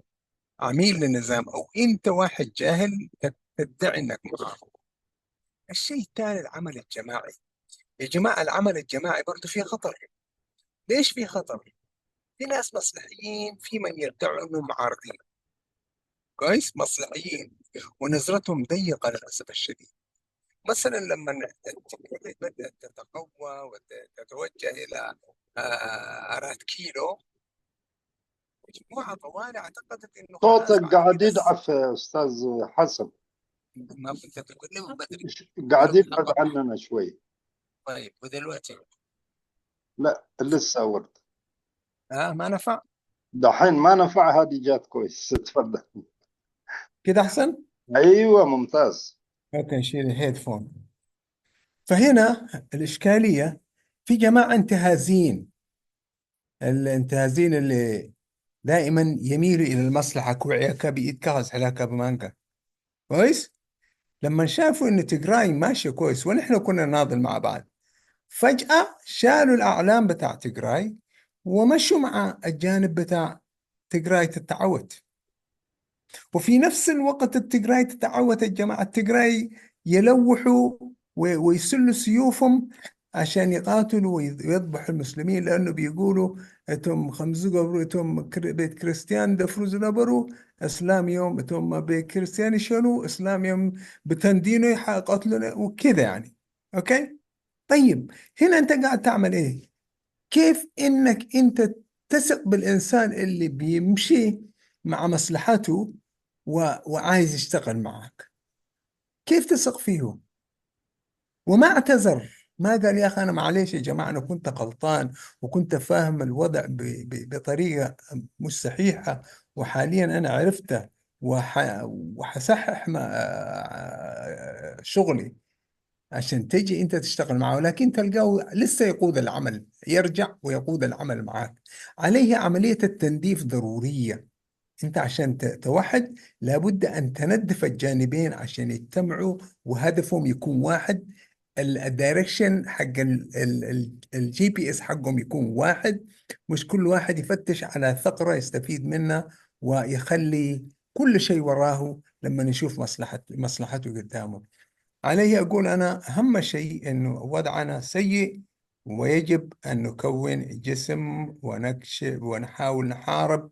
عميل للنظام"، أو "أنت واحد جاهل تدعي أنك معارض". الشيء الثاني العمل الجماعي. يا جماعة، العمل الجماعي برضه فيه خطر. ليش فيه خطر؟ في ناس مصلحيين، في من يدعوا أنهم معارضين. كويس؟ مصلحيين، ونظرتهم ضيقة للأسف الشديد. مثلا لما التكنولوجيا بدأت تتقوى وتتوجه إلى، آه، أرات كيلو، مجموعة طوالي اعتقدت إنه خلاص صوتك بعد قاعد كده يضعف يا أستاذ حسن. ما كنت تقول لي من بدري. ش-، قاعد يبعد عننا شوي. طيب، ودلوقتي؟ لا، لسه ورد. آه، ما نفع؟ دحين ما نفع، هذه جات كويس. اتفضل. كده أحسن؟ أيوة، ممتاز. أوكي، نشيل الهيدفون. فهنا الإشكالية في جماعة انتهازيين، الانتهازيين اللي دائما يميلوا إلى المصلحة، كوعيكا بإيد كاغز حلاكا بمانكا. كويس؟ لما شافوا إن تجراي ماشية كويس ونحن كنا نناضل مع بعض، فجأة شالوا الأعلام بتاع تجراي ومشوا مع الجانب بتاع تجراي تتعوت. وفي نفس الوقت التجراي تتعوت، الجماعة التجراي يلوحوا و-، ويسلوا سيوفهم عشان يقاتلوا ويذبحوا المسلمين، لأنه بيقولوا እቶም ከምዚ ዝገብሩ እቶም ቤት ክርስቲያን ደፍሩ ዝነበሩ እስላም እዮም፣ እቶም ቤት ክርስቲያን ይሸኑ እስላም እዮም፣ ብተንዲኖ ይቀትሉነ وكذا يعني. أوكي؟ طيب، هنا أنت قاعد تعمل إيه؟ كيف إنك أنت تثق بالإنسان اللي بيمشي مع مصلحته و... وعايز يشتغل معك؟ كيف تثق فيه؟ وما اعتذر، ما قال: "يا أخي، أنا معليش يا جماعة، أنا كنت غلطان وكنت فاهم الوضع ب... ب... بطريقة مش صحيحة، وحاليًا أنا عرفته وح... وحصحح ما... شغلي." عشان تجي أنت تشتغل معه، لكن تلقاه لسه يقود العمل، يرجع ويقود العمل معك. عليه عملية التنظيف ضرورية. أنت عشان ت... توحد، لابد أن تنظف الجانبين عشان يجتمعوا وهدفهم يكون واحد. ال direction حق ال... ال... ال... ال GPS حقهم يكون واحد، مش كل واحد يفتش على ثغرة يستفيد منها ويخلي كل شيء وراه لما يشوف مصلحة، مصلحته قدامه. علي أقول أنا أهم شيء إنه وضعنا سيء، ويجب أن نكون جسم ونكشف ونحاول نحارب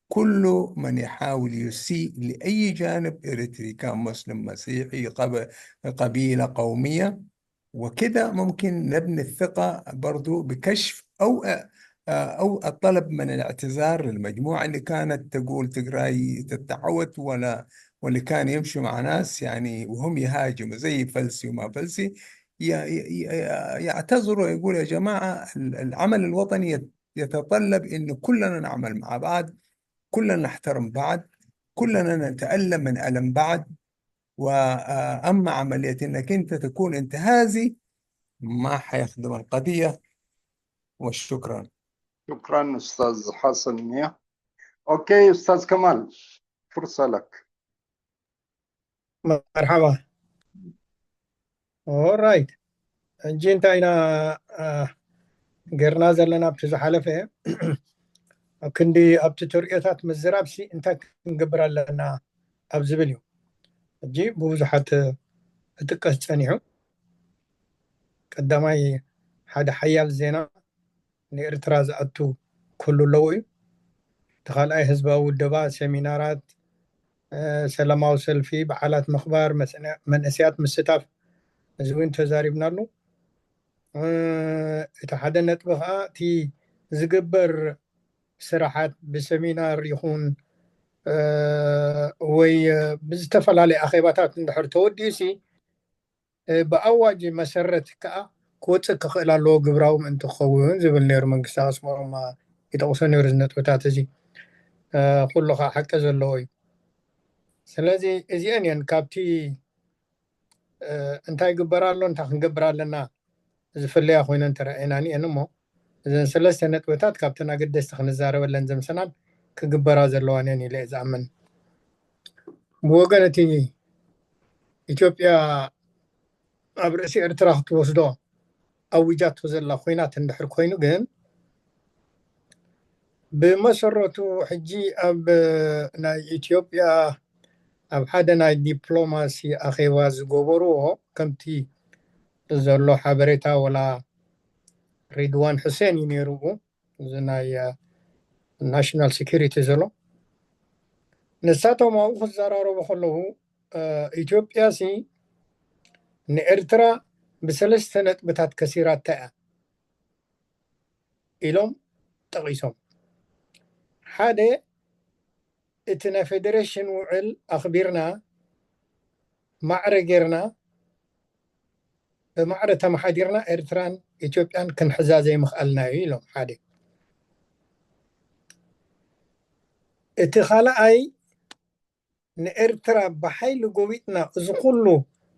كل من يحاول يسيء لأي جانب إريتري، كان مسلم، مسيحي، قب-، قبيلة، قومية، وكده ممكن نبني الثقة برضو بكشف أو، أو الطلب من الاعتذار للمجموعة اللي كانت تقول تقراي تتعوت ولا، واللي كان يمشوا مع ناس يعني وهم يهاجموا زي فلسي وما فلسي، ي-، ي-، ي-، يعتذروا، يقول: "يا جماعة، ال-، العمل الوطني يت-، يتطلب إنه كلنا نعمل مع بعض، كلنا نحترم بعض، كلنا نتألم من ألم بعض." وأما عملية إنك أنت تكون انتهازي، ما حيخدم القضية. وشكرًا. شكرًا أستاذ حسن مية. أوكي أستاذ كمال، فرصة لك. መርሓባ። ኦራይት፣ ሕጂ እንታይ ኢና፣ አ፣ ጌርና ዘለና ኣብቲ ዝሓለፈ፣ ኣብ ክንዲ ኣብቲ ተርእዮታት ምዝራብሲ እንታይ ክንገብር ኣለና ኣብ ዝብል እዩ። ሕጂ ብብዙሓት ክጥቀስ ጸኒሑ። ቀዳማይ፣ ሓደ ሓያል ዜና ንኤርትራ ዝኣቱ ክህሉ ኣለዎ እዩ። እቲ ካልኣይ፣ ህዝባዊ ውደባ፣ ሰሚናራት፣ እ፣ ሰላማዊ ሰልፊ፣ በዓላት ምኽባር፣ መስ-፣ መንእሰያት ምስታፍ፣ እዚ እውን ተዛሪብናሉ። እ፣ እቲ ሓደ ነጥቢ ከዓ እቲ ዝግበር ስራሓት ብሰሚናር ይኹን፣ እ፣ ወይ፣ እ፣ ብዝተፈላለየ ኣኼባታት እንድሕር ተወዲኡሲ፣ እ፣ ብኣዋጅ መሰረት ከዓ ክወፅእ ክኽእል ኣለዎ ግብራዊ ምእንቲ ክኸውን ዝብል ነይሩ። መንግስቲ ኣስመሮም ይጠቕሶ ነይሩ እዚ ነጥብታት እዚ። እ፣ ኩሉ ከዓ ሓቂ ዘለዎ እዩ። ስለዚ እዚአን እየን ካብቲ፣ እ፣ እንታይ ይግበር ኣሎ፣ እንታይ ክንገብር ኣለና ዝፍለያ ኮይነን ተረኣየናኒ እየን። እሞ እዘን ሰለስተ ነጥብታት ካብተን ኣገደስቲ ክንዛረበለን ዘምሰናን ክግበራ ዘለዋን እየን ኢለ እየ ዝኣምን። ብወገን እቲ ኢትዮጵያ ኣብ ርእሲ ኤርትራ ክትወስዶ ኣዊጃቶ ዘላ ኮይናት እንድሕር ኮይኑ ግን፣ ብመሰረቱ ሕጂ ኣብ ናይ ኢትዮጵያ ኣብ ሓደ ናይ ዲፕሎማሲ ኣኼባ ዝገበርዎ፣ ከምቲ ዘሎ ሓበሬታ፣ ወላ ሪድዋን ሑሴን እዩ ነይሩ፣ እዚ ናይ፣ እ፣ ናሽናል ሴኩሪቲ ዘሎ። ንሳቶም ኣብኡ ክዘራረቡ ከለዉ፣ እ፣ ኢትዮጵያሲ ንኤርትራ ብሰለስተ ነጥብታት ከሲራታ እያ ኢሎም ጠቒሶም። ሓደ፣ እቲ ናይ ፌደሬሽን ውዕል ኣኽቢርና፣ ማዕረ ጌርና፣ ብማዕረ ተመሓዲርና ኤርትራን ኢትዮጵያን ክንሕዛ ዘይምኽኣልና እዩ ኢሎም። ሓደ። እቲ ካልኣይ፣ ንኤርትራ ብሓይሊ ጎቢጥና፣ እዚ ኩሉ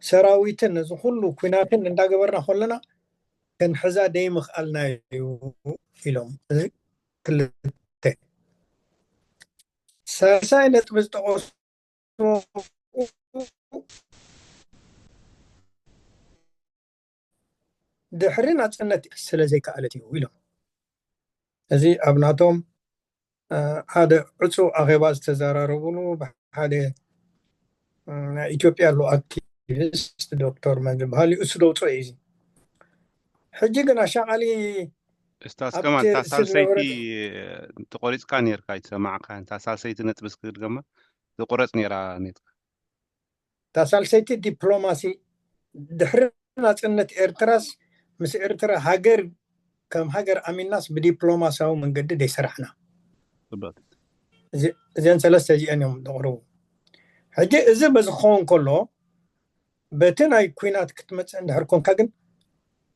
ሰራዊትን እዚ ኩሉ ኲናትን እንዳገበርና ከለና ክንሕዛ ደይምኽኣልና እዩ ኢሎም። እዚ ክልተ። ሳልሳይ ነጥቢ ዝጠቐሱ፣ ድሕሪ ናጽነት ስለ ዘይከኣለት እዩ ኢሎም። እዚ ኣብ ናቶም፣ እ፣ ሓደ ዕጹው ኣኼባ ዝተዘራረቡሉ ብሓደ፣ እ፣ ናይ ኢትዮጵያ ኣሎ ኣክቲቪስት ዶክተር መን ዝበሃል እዩ፣ እሱ ደውጾ እዩ። እዚ ሕጂ ግን ኣሻቓሊ እስታስ ከማን እታ ሳልሰይቲ ተቆሪፅካ ነርካ ኣይተሰማዕካ። እታ ሳልሰይቲ ነጥቢ እስኪ ድገማ። ዝቁረፅ ነራ ኔትካ። እታ ሳልሰይቲ ዲፕሎማሲ ድሕሪ ናፅነት ኤርትራስ ምስ ኤርትራ ሃገር ከም ሃገር ኣሚናስ ብዲፕሎማሲያዊ መንገዲ ደይሰራሕና። እዚአን ሰለስተ እዚአን እዮም ዘቕርቡ። ሕጂ እዚ በዚ ክኸውን ከሎ በቲ ናይ ኩናት ክትመፅእ እንድሕር ኮንካ ግን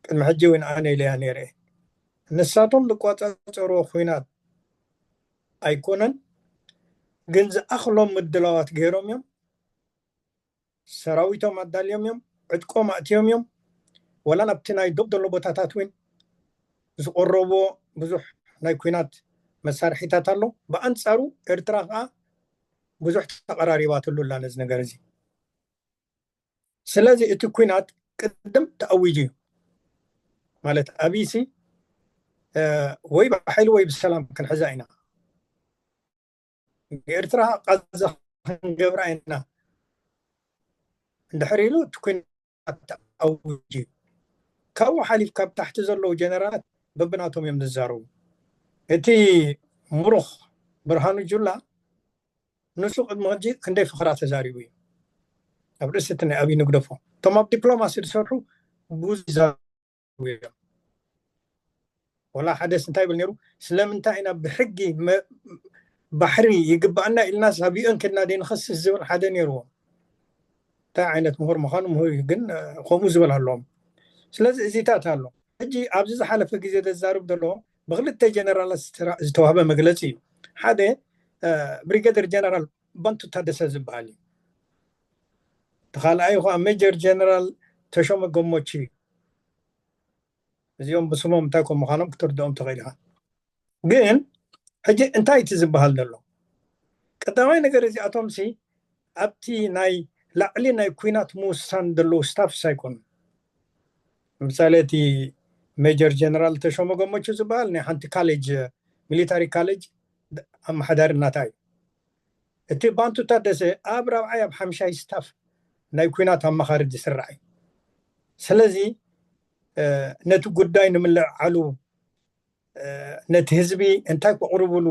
ቅድሚ ሕጂ እውን ኣነ ኢለያ ነይረ። ንሳቶም ዝቋፃፀርዎ ኩናት ኣይኮነን፣ ግን ዝኣኽሎም ምድላዋት ገይሮም እዮም። ሰራዊቶም ኣዳልዮም እዮም፣ ዕጥቆም ኣእትዮም እዮም። ወላ ናብቲ ናይ ዶብ ዘሎ ቦታታት እውን ዝቆረብዎ ብዙሕ ናይ ኩናት መሳርሒታት ኣሎ። ብኣንፃሩ ኤርትራ ከዓ ብዙሕ ተቐራሪባትሉ ኣላ ነዚ ነገር እዚ። ስለዚ እቲ ኩናት ቅድም ተኣዊጁ እዩ ማለት ኣብይሲ ወይ ብሓይሊ ወይ ብሰላም ክንሕዛ ኢና፣ ንኤርትራ ቃዛ ክንገብራ ኢና እንድሕር ኢሉ እቲ ኩናት ተኣዊጁ እዩ። ካብኡ ሓሊፍ ካብ ታሕቲ ዘለዉ ጀነራላት በብናቶም እዮም ዝዛረቡ። እቲ ምሩኽ ብርሃኑ ጁላ ንሱ ቅድሚ ሕጂ ክንደይ ፍኽራ ተዛሪቡ እዩ። ኣብ ርእሲ እቲ ናይ ኣብይ ንግደፎ እቶም ኣብ ዲፕሎማሲ ዝሰርሑ ብዙ ይዛረቡ እዮም። ወላ ሓደስ እንታይ ይብል ነይሩ? ስለምንታይ ኢና ብሕጊ ባሕሪ ይግባኣና ኢልና ኣብ ዩኤን ከድና ደይ ንኸስስ ዝብል ሓደ ነይርዎ። እንታይ ዓይነት ምሁር ምዃኑ ምሁር እዩ፣ ግን ከምኡ ዝበል ኣለዎም። ስለዚ እዚታት ኣሎ። ሕጂ ኣብዚ ዝሓለፈ ግዜ ዘዛርብ ዘሎ ብክልተ ጀነራላት ዝተዋህበ መግለፂ እዩ። ሓደ ብሪገደር ጀነራል ባንቱ ታደሰ ዝበሃል እዩ። ተኻልኣይ ከዓ ሜጀር ጀነራል ተሾመ ገሞቺ እዩ። እዚኦም ብስሞም እንታይ ከም ምዃኖም ክትርድኦም ትኽእል ኢኻ። ግን ሕጂ እንታይ እቲ ዝበሃል ዘሎ? ቀዳማይ ነገር እዚኣቶም ሲ ኣብቲ ናይ ላዕሊ ናይ ኩናት ምውሳን ዘለዉ ስታፍስ ኣይኮኑን። ንምሳሌ እቲ ሜጀር ጀነራል ተሾመ ገመቹ ዝበሃል ናይ ሓንቲ ካሌጅ ሚሊታሪ ካሌጅ ኣመሓዳሪ እናታ እዩ። እቲ ባንቱ ታደሰ ኣብ ራብዓይ ኣብ ሓምሻይ ስታፍ ናይ ኩናት ኣማኻሪ ዝስራዕ እዩ። ስለዚ ነቲ ጉዳይ ንምልዕዓሉ ነቲ ህዝቢ እንታይ ከቕርብሉ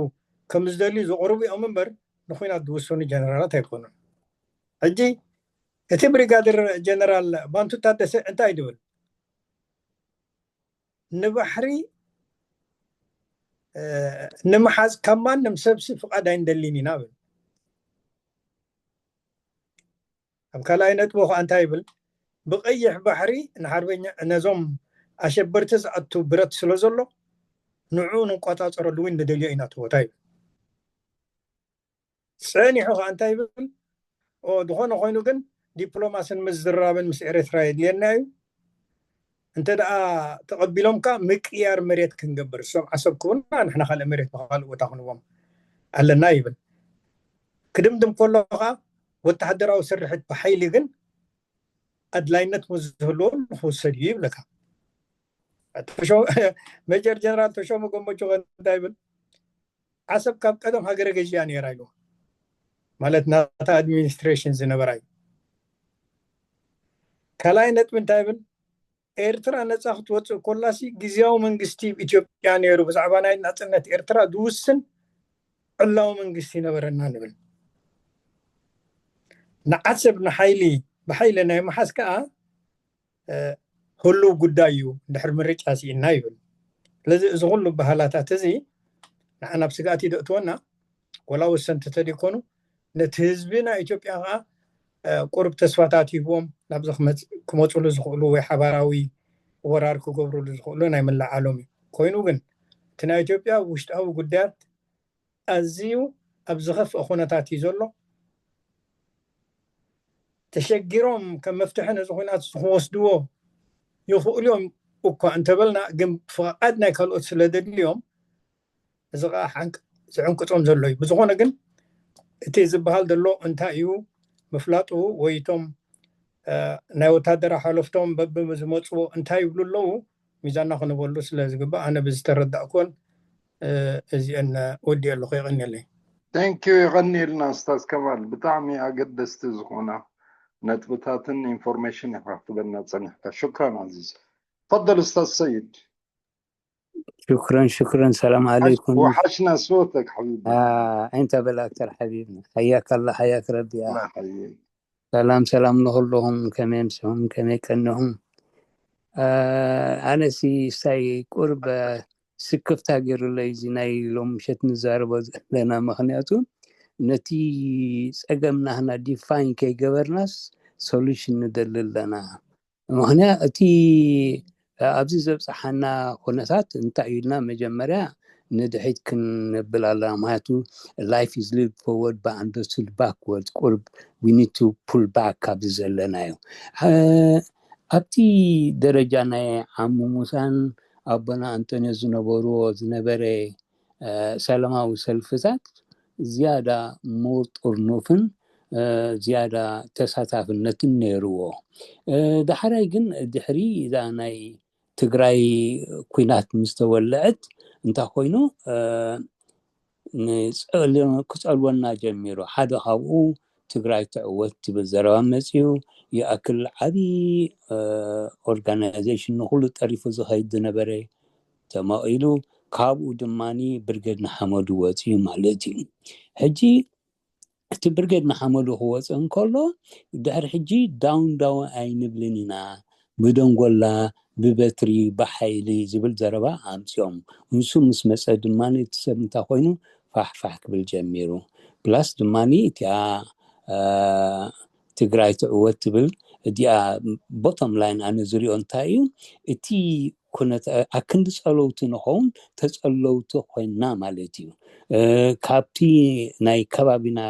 ከም ዝደልዩ ዘቕርቡ እዮም እምበር ንኩናት ዝውሰኑ ጀነራላት ኣይኮኑን። ሕጂ እቲ ብሪጋደር ጀነራል ባንቱ ታደሰ እንታይ ድብል ንባሕሪ ንምሓዝ ካብ ማንም ሰብሲ ፍቓድ ኣይንደሊን ኢና ብል። ኣብ ካልኣይ ነጥቡ ከዓ እንታይ ይብል? ብቀይሕ ባሕሪ ንሓርበኛ ነዞም ኣሸበርቲ ዝኣቱ ብረት ስለ ዘሎ ንዑ ንቆፃፀረሉ እውን ንደልዮ ኢና እቲ ቦታ ይብል። ፀኒሑ ከዓ እንታይ ይብል? ዝኾነ ኮይኑ ግን ዲፕሎማስን ምዝራብን ምስ ኤርትራ የድልየና እዩ። እንተ ደኣ ተቐቢሎም ከዓ ምቅያር መሬት ክንገብር እሶም ዓሰብ ክቡና ንሕና ካልእ መሬት ብካልእ ቦታ ክንዎም ኣለና ይብል። ክድምድም ከሎ ከዓ ወተሃደራዊ ስርሕት ብሓይሊ ግን ኣድላይነት ምስ ዝህልዎ ንክውሰድ እዩ ይብለካ። ሜጀር ጀነራል ተሾመ ገመቹ እንታይ ይብል? ዓሰብ ካብ ቀደም ሃገረ ገዢ እያ ነይራ ኢሉ ማለት ናታ ኣድሚኒስትሬሽን ዝነበራ እዩ። ካልኣይ ነጥቢ እንታይ ይብል? ኤርትራ ነፃ ክትወፅእ ኮላሲ ግዜያዊ መንግስቲ ኢትዮጵያ ነይሩ ብዛዕባ ናይ ናፅነት ኤርትራ ዝውስን ዕላዊ መንግስቲ ይነበረና ንብል። ንዓሰብ ንሓይሊ ብሓይሊ ናይ መሓዝ ከዓ ህሉው ጉዳይ እዩ እንድሕር ምርጫ ስኢንና ይብል። ስለዚ እዚ ኩሉ ባህላታት እዚ ንዓና ኣብ ስግኣት ይደእትወና ወላ ወሰንቲ ተደይኮኑ ነቲ ህዝቢ ናይ ኢትዮጵያ ከዓ ቁሩብ ተስፋታት ሂብዎም ናብዚ ክመፅሉ ዝኽእሉ ወይ ሓባራዊ ወራር ክገብሩሉ ዝኽእሉ ናይ ምልዓሎም እዩ። ኮይኑ ግን እቲ ናይ ኢትዮጵያ ውሽጣዊ ጉዳያት ኣዝዩ ኣብ ዝኸፍአ ኩነታት እዩ ዘሎ። ተሸጊሮም ከም መፍትሒ ነዚ ኩናት ክወስድዎ ይኽእሉ እዮም እኳ እንተበልና ግን ፍቓድ ናይ ካልኦት ስለ ዘድልዮም እዚ ከዓ ዝዕንቅፆም ዘሎ እዩ። ብዝኾነ ግን እቲ ዝበሃል ዘሎ እንታይ እዩ ምፍላጡ ወይ እቶም ናይ ወታደራዊ ሓለፍቶም በብዝመፅዎ እንታይ ይብሉ ኣለዉ ሚዛና ክነበሉ ስለ ዝግባእ ኣነ ብዝተረዳእኩዎን እዚአን ወዲእ ኣለኹ። የቐኒለይ። Thank you። የቐኒልና ስታዝ ከማል ብጣዕሚ ኣገደስቲ ዝኾና ነጥብታትን ኢንፎርሜሽን የካፍለና ፀኒሕካ። ሽክራን ኣዚዝ። تفضل أستاذ سيد. شكرا، شكرا. السلام عليكم. وحشنا صوتك حبيبي. آه، أنت بالأكثر حبيبنا. حياك الله، حياك ربي. الله يحييك. ሰላም ሰላም ንኹልኹም፣ ከመይ ኣምሲኹም፣ ከመይ ቀኒኹም? ኣነሲ ሳይ ቁርብ ስክፍታ ገይሩለይ እዚ ናይ ሎም ምሸት ንዛረቦ ዘለና፣ ምኽንያቱ ነቲ ጸገም ናህና ዲፋይን ከይገበርናስ ሶሉሽን ንደሊ ኣለና። ምኽንያት እቲ ኣብዚ ዘብጽሓና ኩነታት እንታይ እዩ ኢልና መጀመርያ ንድሕሪት ክንብል ኣለና። ምኽንያቱ life is lived forward but understood backward። ቁርብ we need to pull back ካብዚ ዘለናዮ። ኣብቲ ደረጃ ናይ ዓሙ ሙሳን ኣቦና ኣንቶንዮ ዝነበርዎ ዝነበረ ሰላማዊ ሰልፍታት ዝያዳ more ጥርኑፍን ዝያዳ ተሳታፍነትን ነይርዎ። ዳሕራይ ግን ድሕሪ እዛ ናይ ትግራይ ኩናት ምስ ተወለዐት እንታይ ኮይኑ ክፀልወና ጀሚሩ። ሓደ ካብኡ ትግራይ ትዕወት ትብል ዘረባ መፅዩ። ይኣክል ዓብዪ ኦርጋናይዜሽን ንኩሉ ጠሪፉ ዝኸይድ ዝነበረ ተማቒሉ። ካብኡ ድማኒ ብርጌድ ንሓመዱ ወፅዩ ማለት እዩ። ሕጂ እቲ ብርጌድ ንሓመዱ ክወፅእ እንከሎ ድሕሪ ሕጂ ዳውን ዳውን ኣይንብልን ኢና፣ ብደንጎላ ብበትሪ ብሓይሊ ዝብል ዘረባ ኣምፅኦም። ንሱ ምስ መፀ ድማ እቲ ሰብ እንታይ ኮይኑ ፋሕፋሕ ክብል ጀሚሩ። ፕላስ ድማ እቲኣ ትግራይ ትዕወት ትብል እዚኣ ቦቶም ላይን ኣነ ዝሪኦ እንታይ እዩ እቲ ኩነት ኣክንዲ ፀለውቲ ንኸውን ተፀለውቲ ኮይና ማለት እዩ። ካብቲ ናይ ከባቢና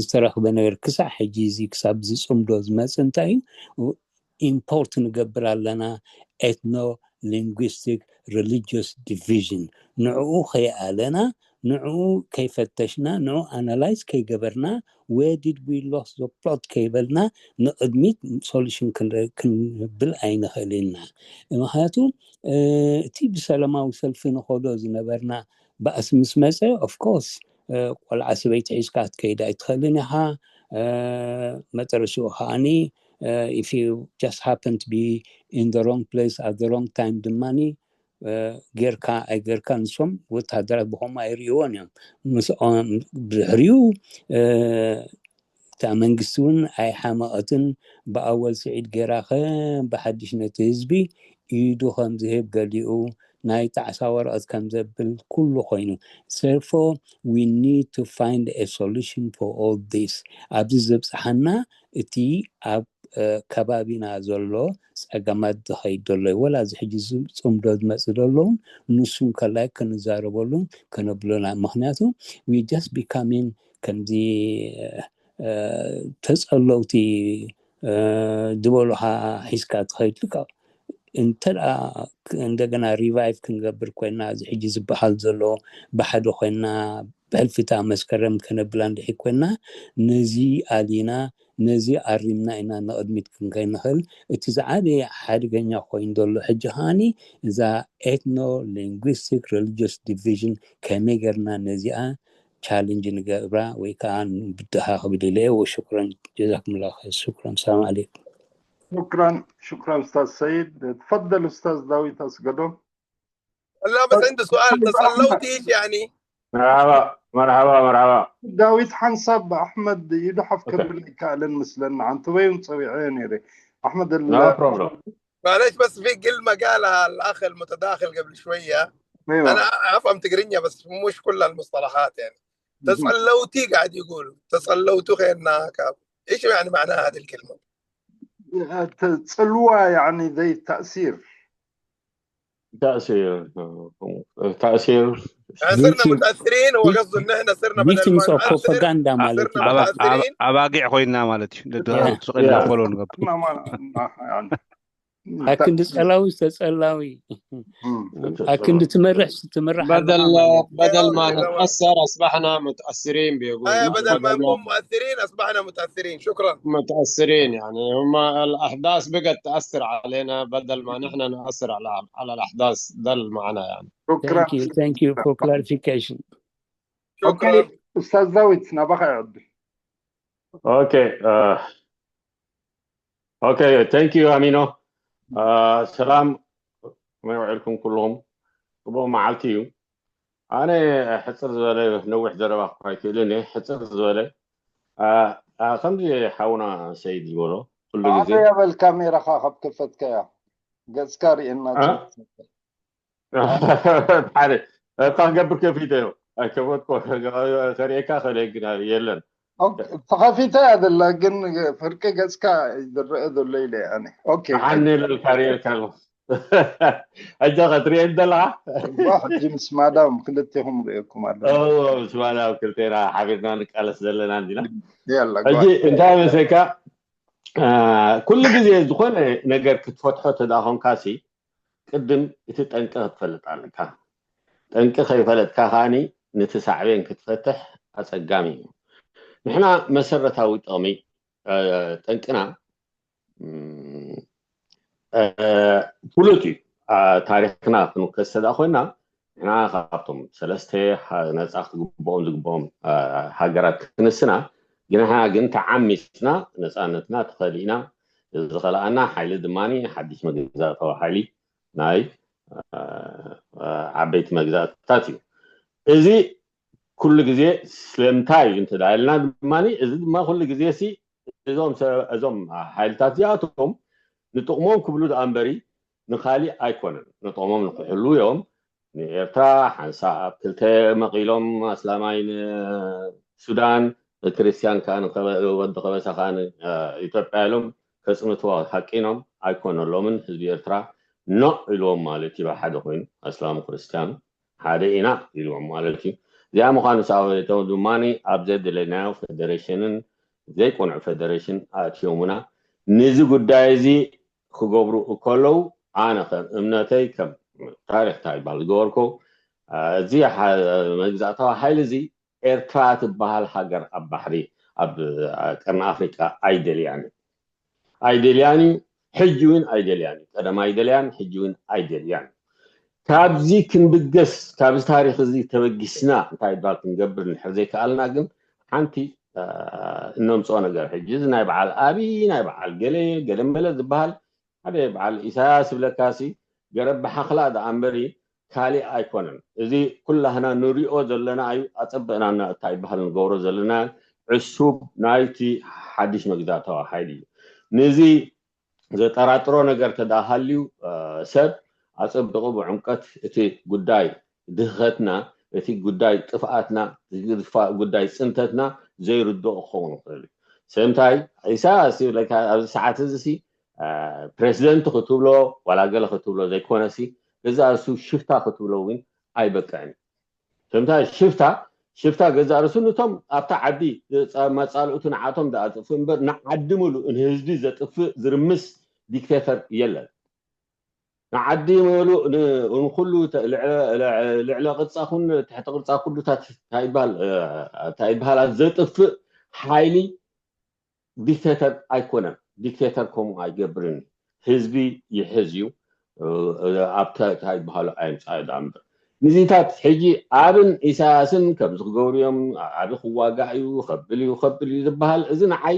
ዝተረኽበ ነገር ክሳብ ሕጂ እዚ ክሳብ ዝፅምዶ ዝመፅእ እንታይ እዩ ኢምፖርት ንገብር ኣለና ኤትኖ ሊንጉስቲክ ሪሊጅስ ዲቪዥን ንዕኡ ከይኣለና ንዕኡ ከይፈተሽና ንዕኡ ኣናላይዝ ከይገበርና where did we lost the plot ከይበልና ንቕድሚት ሶሉሽን ክንብል ኣይንኽእል ኢና። ምክንያቱ እቲ ብሰላማዊ ሰልፊ ንኸዶ ዝነበርና ባእሲ ምስ መፀ ኦፍኮርስ ቆልዓ ሰበይቲ ሒዝካ ክትከይድ ኣይትኽእልን ኢኻ። መጠረሽኡ ከዓኒ if you just happen to be in the wrong place at the wrong time ድማኒ ጌርካ ኣይጌርካ ንሶም ወታደራት ብኸምኡ ኣይርእይዎን እዮም። ምስኦም ብድሕሪኡ እታ መንግስቲ እውን ኣይሓመቐትን። ብኣወል ስዒድ ጌራ ከም ብሓድሽ ነቲ ህዝቢ ኢዱ ከም ዝህብ ገሊኡ ናይ ጣዕሳ ወረቐት ከም ዘብል ኩሉ ኮይኑ therefore we need to find a solution for all this ኣብዚ ዘብፅሓና እቲ ኣብ ከባቢና ዘሎ ፀገማት ዝኸይድ ዘሎ እዩ። ወላ እዚ ሕጂ ዝፅምዶ ዝመፅእ ዘሎ እውን ንሱ እንከላይ ክንዛረበሉ ከነብሎና ምክንያቱ we just becoming ከምዚ ተፀለውቲ ዝበሉኻ ሒዝካ ትኸይድ ልካ እንተ እንደገና ሪቫይቭ ክንገብር ኮይና እዚ ሕጂ ዝበሃል ዘሎ ብሓደ ኮይና ብሕልፊታ መስከረም ከነብላ እንድሒ ኮይና ነዚ ኣሊና ነዚ ኣሪምና ኢና ንቕድሚት ክንከይንኽእል እቲ ዝዓበየ ሓደገኛ ኮይኑ ዘሎ ሕጂ ከዓኒ እዛ ኤትኖ ሊንጉስቲክ ሪሊጅስ ዲቪዥን ከመይ ገርና ነዚኣ ቻለንጅ ንገብራ ወይ ከዓ ንብድሃ ክብል ኢለ ወሽኩረን ጀዛኩም ላ ር ሽኩረን ሰላም ዓለይኩም شكرا شكرا استاذ سيد تفضل استاذ داوود اسقدو لا بس عندي سؤال تصلوتي ايش يعني مرحبا مرحبا مرحبا داوود حنصب احمد يدحف كبل كالن مثلنا عن توين صويعين يري احمد no problem معلش بس في كلمه قالها الاخ المتداخل قبل شويه انا افهم تقرينيا بس مش كل المصطلحات يعني تصلوتي قاعد يقول تصلوتو خيرنا كاب ايش يعني معناها هذه الكلمه؟ تسلوى يعني زي التأثير تأثير تأثير يعني صرنا متأثرين هو قصده ان احنا صرنا بدل victims ما of propaganda ማለት እዩ። صرنا متأثرين ኣባጊዕ ኮይና ማለት እዩ። ደድሮ Yeah. ስቕ ኢልና ፎሎ ንገብር። ما ما ما- يعني ኣክንዲ ፀላዊ ተፀላዊ مم. ኣክንዲ ትመርሕ ትምራሕ بدل ኣለኻ ማለት እዩ። بدل ما إذا ما- نتأثر أصبحنا متأثرين بيقول آه بدل ما بدل ما نكون مؤثرين اصبحنا متأثرين شكرا متأثرين يعني هم الأحداث بقت تأثر علينا بدل ما نحن نأثر على على الأحداث ده المعنى يعني شكرا Thank you, thank you for clarification. شكرا اوكي استاذ داوود نبغى يعدل Okay. Uh, okay. Thank you, Amino. Uh, ሰላም ከመይ ውዒልኩም ኩልኹም? ጽቡቕ መዓልቲ እዩ። ኣነ ሕጽር ዝበለ፣ ነዊሕ ዘረባ እኳ ኣይክእልን እየ። ሕጽር ዝበለ፣ ኣ፣ ኣ፣ ከምዚ ሓውና ሰይድ ዝበሎ፣ ኩሉ ግዜ ኣበይ ኣበል ካሜራኻ ካብ ከፈትካያ? ገጽካ ርእየና እ? ጽቡቕ። ሓደ፣ እንታይ ክገብር ከፊተ እዮ? ኣይከፈትኮ፣ ከርእየካ ክእለ ግን የለን። ኦኬ፣ ተኸፊተ እያ ዘላ፣ ግን ፍርቂ ገጽካ ዝረአ ዘሎ ኢለ እየ ኣነ። ኦኬ። ዓኒ ኢለልካ ርእየልካ ኣለኹ። ሕጂ ኸ ትርእየኒ ዘለኻ? እዋ፣ ሕጂ ምስ ማዳም ክልቴኹም ርእየኩም ኣለኹ። እዎ፣ ምስ ማዳም ክልቴና ሓቢርና ንቃለስ ዘለና እንዲና። የላ፣ ሕጂ ጓ- እንታይ መሰለካ፣ ኣ፣ ኩሉ ግዜ ዝኾነ ነገር ክትፈትሖ ተደኣ ኾንካሲ፣ ቅድም እቲ ጠንቂ ክትፈልጥ ኣለካ። ጠንቂ ከይፈለጥካ ከኣኒ፣ ነቲ ሳዕቤን ክትፈትሕ ኣጸጋሚ እዩ። ንሕና መሰረታዊ ጥቕሚ፣ እ፣ ጠንቅና፣ እም፣ እ፣ ፍሉጥ እዩ። ኣ፣ ታሪኽና ክንውከስ ተደኣ ኮይና፣ ንሕና ካብቶም ሰለስተ ሃ-፣ ነጻ ክግብኦም ዝግብኦም፣ እ፣ ሃገራት ክንስና፣ ግንሓ ግን ተዓሚጽና ነጻነትና ተኸሊእና። እዚ ዝኸለኣና ሓይሊ ድማ ሓድሽ መግዛእታዊ ሓይሊ ናይ፣ እ፣ እ፣ ዓበይቲ መግዛእትታት እዩ። እዚ ኩሉ ግዜ ስለምንታይ እዩ እንተ ደኣ ኢልና ድማ፣ እዚ ድማ ኩሉ ግዜ ሲ እዞም ሰ-፣ እዞም ሓይልታት እዚኣቶም ንጥቕሞም ክብሉ ደኣ እምበሪ ንኻሊእ ኣይኮነን። ንጥቕሞም ንክሕሉ እዮም። ንኤርትራ ሓንሳእ ኣብ ክልተ መቒሎም፣ ኣስላማይ ንሱዳን፣ ክርስትያን ከኣ ንኸበ-፣ ወዲ ከበሳ ከኣ ን-፣ እ፣ ኢትዮጵያ ኢሎም ከጽንትዋ ሓቂኖም ኣይኮነሎምን። ህዝቢ ኤርትራ ኖእ ኢልዎም ማለት እዩ። ብሓደ ኮይኑ ኣስላሙ ክርስትያኑ ሓደ ኢና ኢልዎም ማለት እዩ። እዚኣ ምዃኑ ሳበቶም ድማ ኣብ ዘድለናዮ ፌደሬሽንን ዘይቅኑዕ ፌደሬሽን ኣእትዮሙና። ነዚ ጉዳይ እዚ ክገብሩ እከለዉ፣ ኣነ ከም እምነተይ፣ ከም ታሪኽ እንታይ ይበሃል ዝገበርኩ፣ እ፣ እዚ ሓ-፣ መግዛእታዊ ሓይሊ እዚ ኤርትራ ትበሃል ሃገር ኣብ ባሕሪ፣ ኣብ፣ እ፣ ቀርኒ ኣፍሪቃ ኣይደልያን እዩ። ኣይደልያን እዩ። ሕጂ እውን ኣይደልያን እዩ። ቀደም ኣይደልያን፣ ሕጂ እውን ኣይደልያን። ካብዚ ክንብገስ፣ ካብዚ ታሪኽ እዚ ተበጊስና እንታይ ይበሃል ክንገብር እንድሕር ዘይከኣልና ግን ሓንቲ፣ እ፣ እነምጽኦ ነገር፣ ሕጂ እዚ ናይ በዓል ኣብይ፣ ናይ በዓል ገለ፣ ገለ መለ ዝበሃል ሓደ በዓል ኢሳያስ ይብለካሲ፣ ገረብ ብሓኽላ ደኣ እምበሪ ካልእ ኣይኮነን። እዚ ኩላህና ንሪኦ ዘለና እዩ። ኣጸበቕና እንታይ ይበሃል ንገብሮ ዘለና ዕሱብ ናይቲ ሓድሽ መግዛእታዊ ሓይሊ እዩ። ነዚ ዘጠራጥሮ ነገር ተደኣ ሃልዩ፣ እ፣ ሰብ ኣጸቢቑ ብዕምቀት እቲ ጉዳይ ድኽነትና፣ እቲ ጉዳይ ጥፍኣትና፣ እቲ ግድፋ-፣ ጉዳይ ጽንተትና ዘይርድኦ ክኸውን ይኽእል እዩ። ስለምንታይ ኢሳያስ ይብለካ ኣብዚ ሰዓት እዚ ሲ፣ እ፣ ፕሬዚደንት ክትብሎ ዋላ ገለ ክትብሎ ዘይኮነሲ፣ ገዛእ ርእሱ ሽፍታ ክትብሎ እውን ኣይበቅዕን እዩ። ስለምንታይ ሽፍታ፣ ሽፍታ ገዛእ ርእሱ ነቶም ኣብታ ዓዲ ጸ-፣ መጻልኡቱ ንዓቶም ደኣ ጥፍእ እምበር ንዓዲ ምሉእ ንህዝቢ ዘጥፍእ ዝርምስ ዲክቴተር የለን። ንዓዲ ምሉእ ን-፣ ንኹሉ ተ-፣ ልዕለ፣ ልዕለ ቅርጻ ኩን ትሕቲ ቅርጻ ኩሉ ታ-፣ እንታይ ይበሃል፣ እ፣ እንታይ ይበሃል ዘጥፍእ ሓይሊ ዲክቴተር ኣይኮነን። ዲክቴተር ከምኡ ኣይገብርን። ህዝቢ ይሕዝ እዩ። እ፣ እ፣ ኣብታ እንታይ ይበሃሉ ኣየምጻእ ደኣ እምበር። ንዚታት ሕጂ ኣብን ኢሳያስን ከምዚ ክገብሩ እዮም፣ ኣብ ክዋጋእ እዩ፣ ከብል እዩ፣ ከብል እዩ ዝበሃል፣ እዚ ንዓይ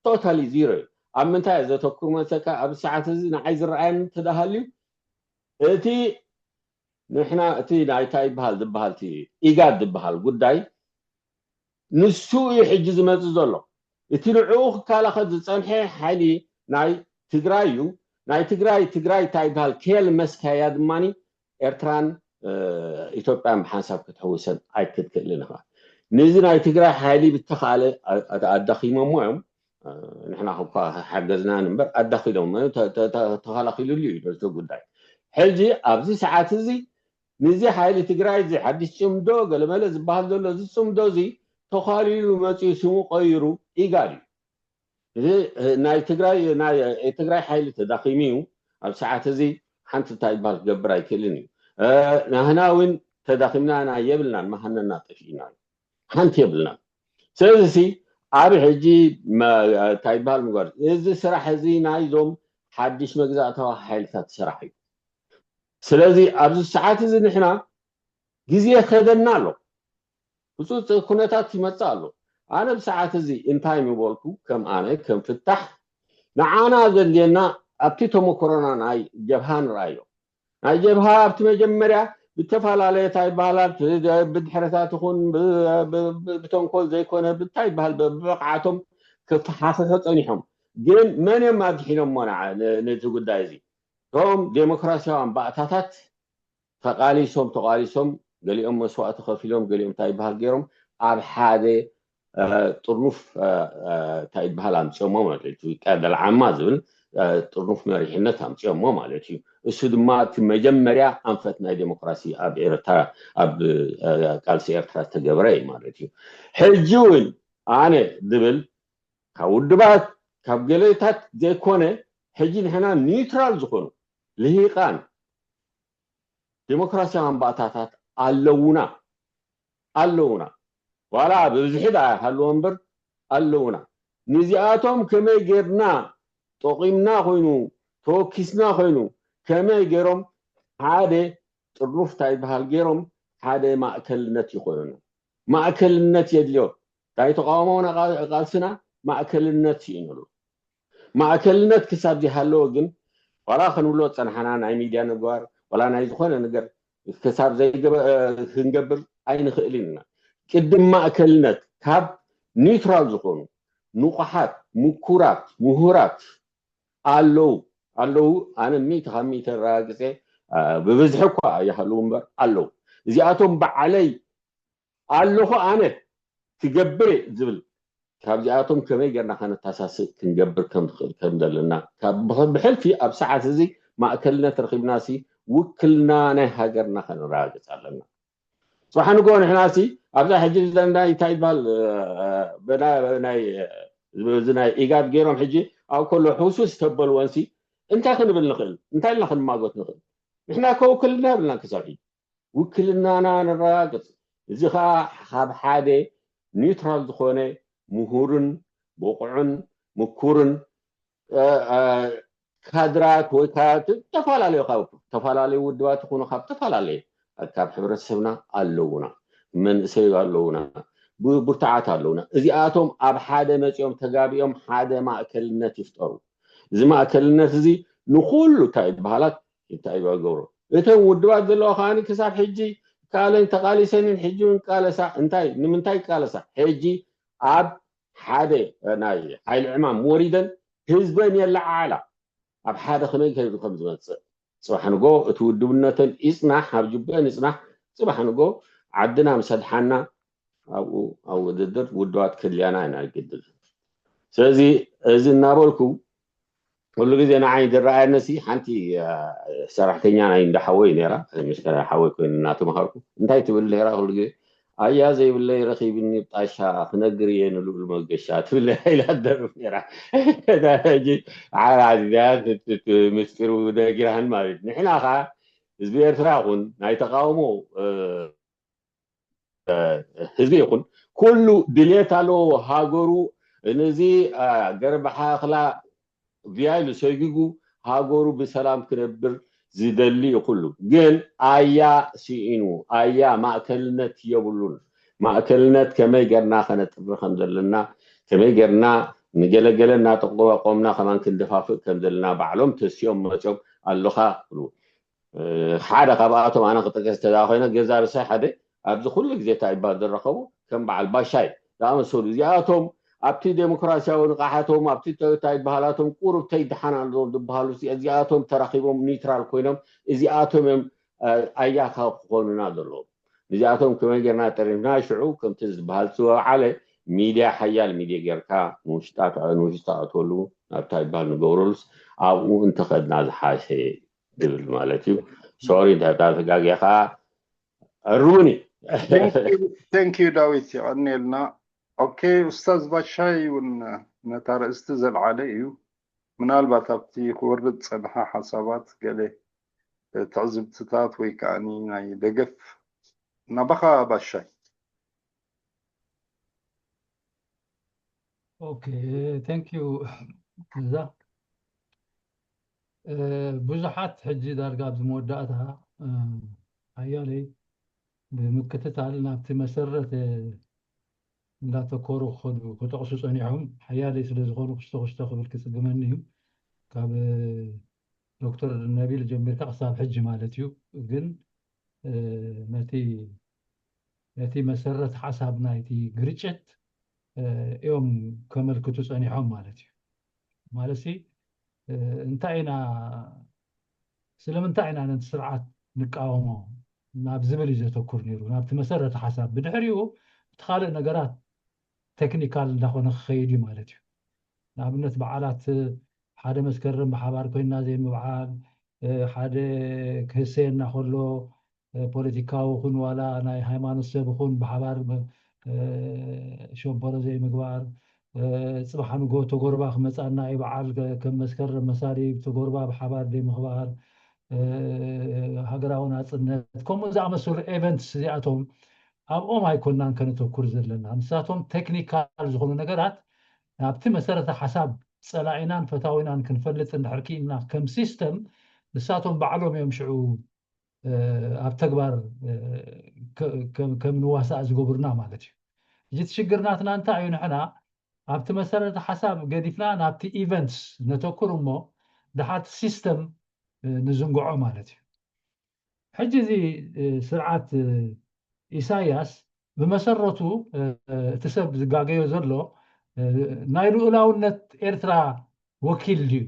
ቶታሊ ዚሮ እዩ። ኣብ ምንታይ እየ ዘተኩር መሰካ? ኣብ ሰዓት እዚ ንዓይ ዝረኣየኒ እንተደሃልዩ፣ እቲ ንሕና እቲ ናይ እንታይ ይበሃል ዝበሃል፣ እቲ ኢጋድ ዝበሃል ጉዳይ፣ ንሱ እዩ ሕጂ ዝመጽእ ዘሎ። እቲ ንዕኡ ክከላኸል ዝጸንሐ ሓይሊ ናይ ትግራይ እዩ። ናይ ትግራይ፣ ትግራይ እንታይ ይበሃል? ከየልመስካያ ድማ ኤርትራን፣ እ፣ ኢትዮጵያን ብሓንሳብ ክትሕውሰን ኣይክትክእልን ኢኻ። ነዚ ናይ ትግራይ ሓይሊ ብተኻእለ ኣ-፣ ኣ-፣ ኣዳኺሞሞ እዮም። እ፣ ንሕና እኳ ሓገዝናን እምበር ኣዳኺሎም፣ ተ-፣ ተ-፣ ተ-፣ ተኸላኺሉሉ እዩ ነቲ ጉዳይ። ሕጂ ኣብዚ ሰዓት እዚ ነዚ ሓይሊ ትግራይ፣ እዚ ሓድሽ ጽምዶ ገለመለ ዝበሃል ዘሎ፣ እዚ ጽምዶ እዚ ተዃሊሉ መጺኡ ስሙ ቀይሩ ኢጋድ እዩ። እዚ፣ እ፣ ናይ ትግራይ፣ ናይ፣ እ፣ ትግራይ ሓይሊ ተዳኺሙ እዩ። ኣብ ሰዓት እዚ ሓንቲ እንታይ ይበሃል ክገብር ኣይክእልን እዩ። እ፣ ናህና እውን ተዳኺምና ናይ የብልናን፣ መሃነና ጠፊእና እዩ። ሓንቲ የብልናን። ስለዚ ሲ ኣብ ሕጂ መ-፣ እንታይ ይበሃል ምግባር፣ እዚ ስራሕ እዚ ናይዞም ሓድሽ መግዛእታዊ ሓይልታት ስራሕ እዩ። ስለዚ ኣብዚ ሰዓት እዚ ንሕና ግዜ ከደና ኣሎ። ህጹጽ ኩነታት ይመጽእ ኣሎ። ኣነ ብሰዓት እዚ እንታይ ምበልኩ፣ ከም ኣነ፣ ከም ፍታሕ፣ ንዓና ዘድልየና ኣብቲ ተመክሮና ናይ ጀብሃ ንርኣዮ። ናይ ጀብሃ ኣብቲ መጀመርያ ብተፈላለየ እንታይ ይበሃላል ብድሕረታት ይኹን ብተንኮል ዘይኮነ ብታይ ይበሃል ብብቕዓቶም ክፈሓፍሑ ፀኒሖም። ግን መን እዮም ኣብዝሒኖሞ ነቲ ጉዳይ እዚ? እቶም ዴሞክራሲያዊ ኣንባእታታት ተቓሊሶም ተቓሊሶም ገሊኦም መስዋእቲ ከፊሎም ገሊኦም እንታይ ይበሃል ገይሮም ኣብ ሓደ ጥርኑፍ እንታይ ይበሃል ኣምፅኦሞ ማለት እዩ። ቀደል ዓማ ዝብል ጥርኑፍ መሪሕነት ኣምፅኦሞ ማለት እዩ። እሱ ድማ እቲ መጀመርያ ኣንፈት ናይ ዴሞክራሲ ኣብ ኤርትራ ኣብ ቃልሲ ኤርትራ ዝተገበረ እዩ ማለት እዩ። ሕጂ እውን ኣነ ዝብል ካብ ውድባት ካብ ገለታት ዘይኮነ ሕጂ ንሕና ኒውትራል ዝኾኑ ልሂቃን ዴሞክራሲያዊ ኣንባእታታት ኣለውና ኣለውና ዋላ ብብዝሒ ደኣ ይሃልዎ እምበር ኣለውና። ንዚኣቶም ከመይ ጌርና ጠቒምና ኮይኑ ተወኪስና ኮይኑ ከመይ ገይሮም ሓደ ጥርኑፍ እንታይ ይበሃል ገይሮም ሓደ ማእከልነት ይኾኑና። ማእከልነት የድልዮ። ናይ ተቃውሞና ቃልስና ማእከልነት ስኢኑሉ። ማእከልነት ክሳብ ዘይሃለወ ግን ዋላ ክንብሎ ዝፀናሕና ናይ ሚድያ ምግባር ዋላ ናይ ዝኾነ ነገር ክሳብ ክንገብር ኣይንኽእልን ኢና። ቅድም ማእከልነት ካብ ኒውትራል ዝኾኑ ንቑሓት፣ ምኩራት፣ ምሁራት ኣለዉ ኣለዉ ኣነ ሚእቲ ካብ ሚእቲ ኣረጋግፀ ብብዝሒ እኳ ይሃልዉ እምበር ኣለዉ። እዚኣቶም በዓለይ ኣለኹ ኣነ ትገብር ዝብል ካብዚኣቶም ከመይ ጌርና ከነተሳስእ ክንገብር ከም ንኽእል ከም ዘለና ካብ ብሕልፊ ኣብ ሰዓት እዚ ማእከልነት ረኺብናሲ ውክልና ናይ ሃገርና ከነረጋግፅ ኣለና። ፅባሕ ንግሆ ንሕናሲ ኣብዛ ሕጂ ዘለና እንታይ ይበሃል ናይ ኢጋድ ገይሮም ሕጂ ኣብ ከሎ ሕውሱስ ተበልወንሲ እንታይ ክንብል ንኽእል እንታይ ኢልና ክንማጎት ንኽእል ንሕና ከውክልና የብልና ክሳብ ሕጂ ውክልናና ነረጋግፅ። እዚ ከዓ ካብ ሓደ ኒውትራል ዝኾነ ምሁርን ብቑዕን ምኩርን ካድራት ወይ ዝተፈላለዩ ካብ ዝተፈላለዩ ውድባት ይኹኑ ካብ ዝተፈላለዩ ካብ ሕብረተሰብና ኣለውና፣ መንእሰይ ኣለውና፣ ብርቱዓት ኣለውና። እዚኣቶም ኣብ ሓደ መፂኦም ተጋቢኦም ሓደ ማእከልነት ይፍጠሩ። እዚ ማእከልነት እዚ ንኩሉ እንታይ በሃላት እንታይ ይገብሩ። እተን ውድባት ዘለዋ ከዓኒ ክሳብ ሕጂ ይከኣለን ተቓሊሰንን ሕጂ እውን ይቃለሳ። እንታይ ንምንታይ ይቃለሳ? ሕጂ ኣብ ሓደ ናይ ሓይሊ ዕማም ወሪደን ህዝበን የለዓዕላ። ኣብ ሓደ ከመይ ከይዱ ከም ዝመፅእ ፅባሕ ንጎ እቲ ውድብነተን ይፅናሕ፣ ኣብ ጅብአን ይፅናሕ። ፅባሕ ንጎ ዓድና ምስ ኣድሓና ኣብኡ ኣብ ውድድር ውድባት ክህልያና ኢና ግድን። ስለዚ እዚ እናበልኩ ኩሉ ግዜ ንዓይ ዝረኣየኒ ሲ ሓንቲ ሰራሕተኛ ናይ እንዳ ሓወይ ነይራ፣ ሚስተር ሓወይ ኮይኑ እናተምሃርኩ እንታይ ትብል ነይራ ኩሉ ግዜ ኣያ ዘይብለይ ረኺብኒ ጣሻ ክነግር እየ ንልኡል መገሻ ትብለይ ኢላ ትደርፍ ነይራ። ሕጂ ዓራት ምስጢሩ ነጊራህን ማለት ንሕና ኸዓ ህዝቢ ኤርትራ ይኹን ናይ ተቃውሞ ህዝቢ ይኹን ኩሉ ድሌት ኣለዎ ሃገሩ ነዚ ገርባሓኽላ ቪያይሉ ሰጊጉ ሃገሩ ብሰላም ክነብር ዝደሊ እዩ ኩሉ ግን ኣያ ስኢኑ ኣያ ማእከልነት የብሉን። ማእከልነት ከመይ ገርና ከነጥሪ ከም ዘለና ከመይ ገርና ንገለገለ እናጠቆምና ከማን ክንደፋፍእ ከም ዘለና ባዕሎም ተሲኦም መፅኦም ኣለኻ ክብሉ ሓደ ካብኣቶም ኣነ ክጠቀስ ተዳ ኮይነ ገዛ ርሳይ ሓደ ኣብዚ ኩሉ ግዜ እንታይ ይባል ዝረኸቡ ከም በዓል ባሻይ ዝኣመሰሉ እዚኣቶም ኣብቲ ዴሞክራሲያዊ ንቕሓቶም ኣብቲ እንታይ ይበሃላቶም ቁሩብ ተይደሓን ኣለዎም ዝበሃሉ እዚኣቶም ተራኺቦም ኒውትራል ኮይኖም እዚኣቶም እዮም ኣያካ ክኾኑና ዘለዎም። እዚኣቶም ከመይ ጌርና ጠሪፍና ሽዑ ከምቲ ዝበሃል ዝበዓለ ሚድያ ሓያል ሚድያ ጌርካ ንውሽጣ ኣትወሉ ናብታ ይበሃል ንገብረሉስ ኣብኡ እንተኸድና ዝሓሸ ዝብል ማለት እዩ። ሶሪ እንተ ተጋጊኻ እርሙኒ። Thank you ዳዊት የቐንየልና። ኦኬ ኡስታዝ ባሻይ እውን ነታ ርእስቲ ዘልዓለ እዩ። ምናልባት ኣብቲ ክወርድ ዝጸንሓ ሓሳባት ገለ ትዕዝብትታት ወይ ከዓኒ ናይ ደገፍ ናባኻ ባሻይ። Okay thank you እዛ ብዙሓት ሕጂ ዳርጋ ኣብዚ መወዳእታ ሓያለይ ብምክትታል ናብቲ መሰረት እንዳተኮሩ ክኸዱ ክጠቕሱ ጸኒሖም ሓያለይ ስለ ዝኾኑ ክስቶ ክስቶ ክብል ክጽግመኒ እዩ ካብ ዶክተር ነቢል ጀሚርካ ክሳብ ሕጂ ማለት እዩ። ግን ነቲ ነቲ መሰረት ሓሳብ ናይቲ ግርጭት እዮም ከመልክቱ ጸኒሖም ማለት እዩ። ማለት እንታይ ኢና ስለምንታይ ኢና ነቲ ስርዓት ንቃወሞ ናብ ዝብል እዩ ዘተኩር ነይሩ፣ ናብቲ መሰረተ ሓሳብ። ብድሕሪኡ እቲ ካልእ ነገራት ቴክኒካል እንዳኾነ ክኸይድ እዩ ማለት እዩ። ንኣብነት በዓላት ሓደ መስከረም ብሓባር ኮይና ዘይምብዓል፣ ሓደ ክህሰየና ከሎ ፖለቲካዊ ኹን ዋላ ናይ ሃይማኖት ሰብ ኹን ብሓባር ሸቦሮ ዘይምግባር፣ ፅባሕ ንጎ ተጎርባ ክመፃና እዩ በዓል ከም መስከረም መሳሊ ተጎርባ ብሓባር ዘይምኽባር፣ ሃገራዊ ናፅነት ከምኡ ዝኣመሰሉ ኤቨንትስ እዚኣቶም ኣብኦም ኣይኮናን ከነተኩር ዘለና። ንሳቶም ቴክኒካል ዝኾኑ ነገራት ናብቲ መሰረተ ሓሳብ ፀላኢናን ፈታዊናን ክንፈልጥ እንድሕር ክኢልና ከም ሲስተም ንሳቶም ባዕሎም እዮም ሽዑ ኣብ ተግባር ከም ንዋሳእ ዝገብሩና ማለት እዩ። ሕጂ እቲ ሽግር ናትና እንታይ እዩ? ንሕና ኣብቲ መሰረተ ሓሳብ ገዲፍና ናብቲ ኢቨንትስ ነተኩር እሞ ድሓር እቲ ሲስተም ንዝንግዖ ማለት እዩ። ሕጂ እዚ ስርዓት ኢሳያስ ብመሰረቱ እቲ ሰብ ዝጋገዮ ዘሎ ናይ ልኡላውነት ኤርትራ ወኪል ድዩ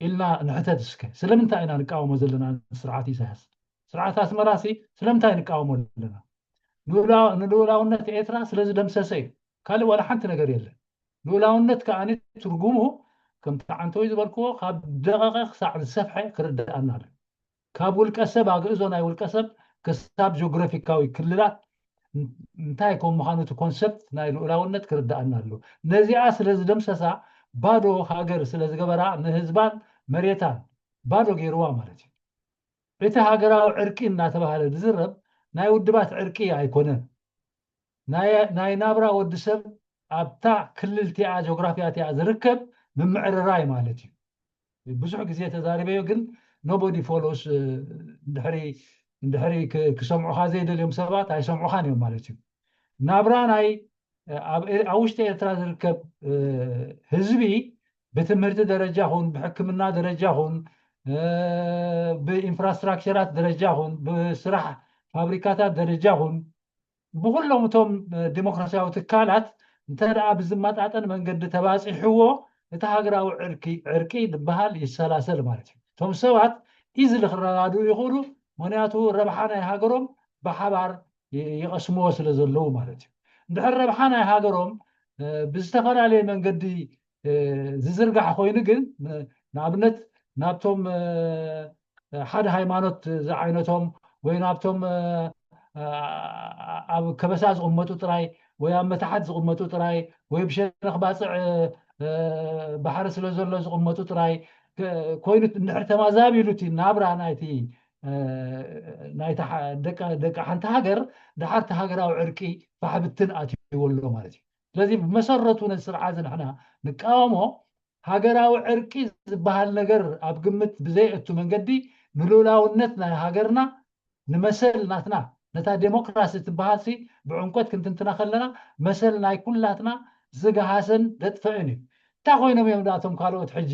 ኢልና ንሕተት እስከ። ስለምንታይ ኢና ንቃወሞ ዘለና ስርዓት ኢሳያስ? ስርዓት ኣስመራሲ ስለምንታይ ንቃወሞ ኣለና? ንልኡላውነት ኤርትራ ስለ ዝደምሰሰ እዩ። ካልእ ዋላ ሓንቲ ነገር የለን። ልኡላውነት ከኣ ትርጉሙ ከምቲ ዓንተወይ ዝበልክዎ ካብ ደቐቐ ክሳዕ ዝሰፍሐ ክርዳኣና ኣሎ። ካብ ውልቀ ሰብ ኣግእዞ ናይ ውልቀ ሰብ ክሳብ ጂኦግራፊካዊ ክልላት እንታይ ከም ምዃኑ እቲ ኮንሰፕት ናይ ልኡላውነት ክርዳኣና ኣሎ። ነዚኣ ስለ ዝደምሰሳ ባዶ ሃገር ስለ ዝገበራ ንህዝባን መሬታን ባዶ ገይርዋ ማለት እዩ። እቲ ሃገራዊ ዕርቂ እናተባህለ ዝዝረብ ናይ ውድባት ዕርቂ ኣይኮነን። ናይ ናብራ ወዲ ሰብ ኣብታ ክልል እቲኣ ጂኦግራፊያ እቲኣ ዝርከብ ምምዕርራይ ማለት እዩ። ብዙሕ ግዜ ተዛሪበዮ ግን ኖቦዲ ፎሎስ እንድሕሪ ክሰምዑኻ ዘይደልዮም ሰባት ኣይሰምዑኻን እዮም ማለት እዩ። ናብራ ናይ ኣብ ውሽጢ ኤርትራ ዝርከብ ህዝቢ ብትምህርቲ ደረጃ ኹን ብሕክምና ደረጃ ኹን ብኢንፍራስትራክቸራት ደረጃ ኹን ብስራሕ ፋብሪካታት ደረጃ ኹን ብኩሎም እቶም ዲሞክራሲያዊ ትካላት እንተ ደኣ ብዝመጣጠን መንገዲ ተባፂሕዎ እቲ ሃገራዊ ዕርቂ ዝበሃል ይሰላሰል ማለት እዩ። እቶም ሰባት ኢዝሊ ክረዳድኡ ይኽእሉ፣ ምክንያቱ ረብሓ ናይ ሃገሮም ብሓባር ይቐስምዎ ስለ ዘለዉ ማለት እዩ። እንድሕር ረብሓ ናይ ሃገሮም ብዝተፈላለየ መንገዲ ዝዝርጋሕ ኮይኑ ግን ንኣብነት ናብቶም ሓደ ሃይማኖት ዝዓይነቶም ወይ ናብቶም ኣብ ከበሳ ዝቕመጡ ጥራይ ወይ ኣብ መታሕት ዝቕመጡ ጥራይ ወይ ብሸነኽ ባፅዕ ባሕሪ ስለ ዘሎ ዝቕመጡ ጥራይ ኮይኑ እንድሕር ተማዛቢሉ እቲ ናብራ ናይቲ ናይቲ ደቂ ሓንቲ ሃገር ድሓርቲ ሃገራዊ ዕርቂ ፋሕብትን ኣትይዎ ኣሎ ማለት እዩ። ስለዚ ብመሰረቱ ነዚ ስርዓት እዚ ንሕና ንቃወሞ። ሃገራዊ ዕርቂ ዝበሃል ነገር ኣብ ግምት ብዘይእቱ መንገዲ ንልኡላውነት ናይ ሃገርና ንመሰል ናትና ነታ ዴሞክራሲ ትበሃል ሲ ብዕምቆት ክንትንትና ከለና መሰል ናይ ኩላትና ዝገሃሰን ዘጥፈእን እዩ። እንታይ ኮይኖም እዮም ዳቶም ካልኦት ሕጂ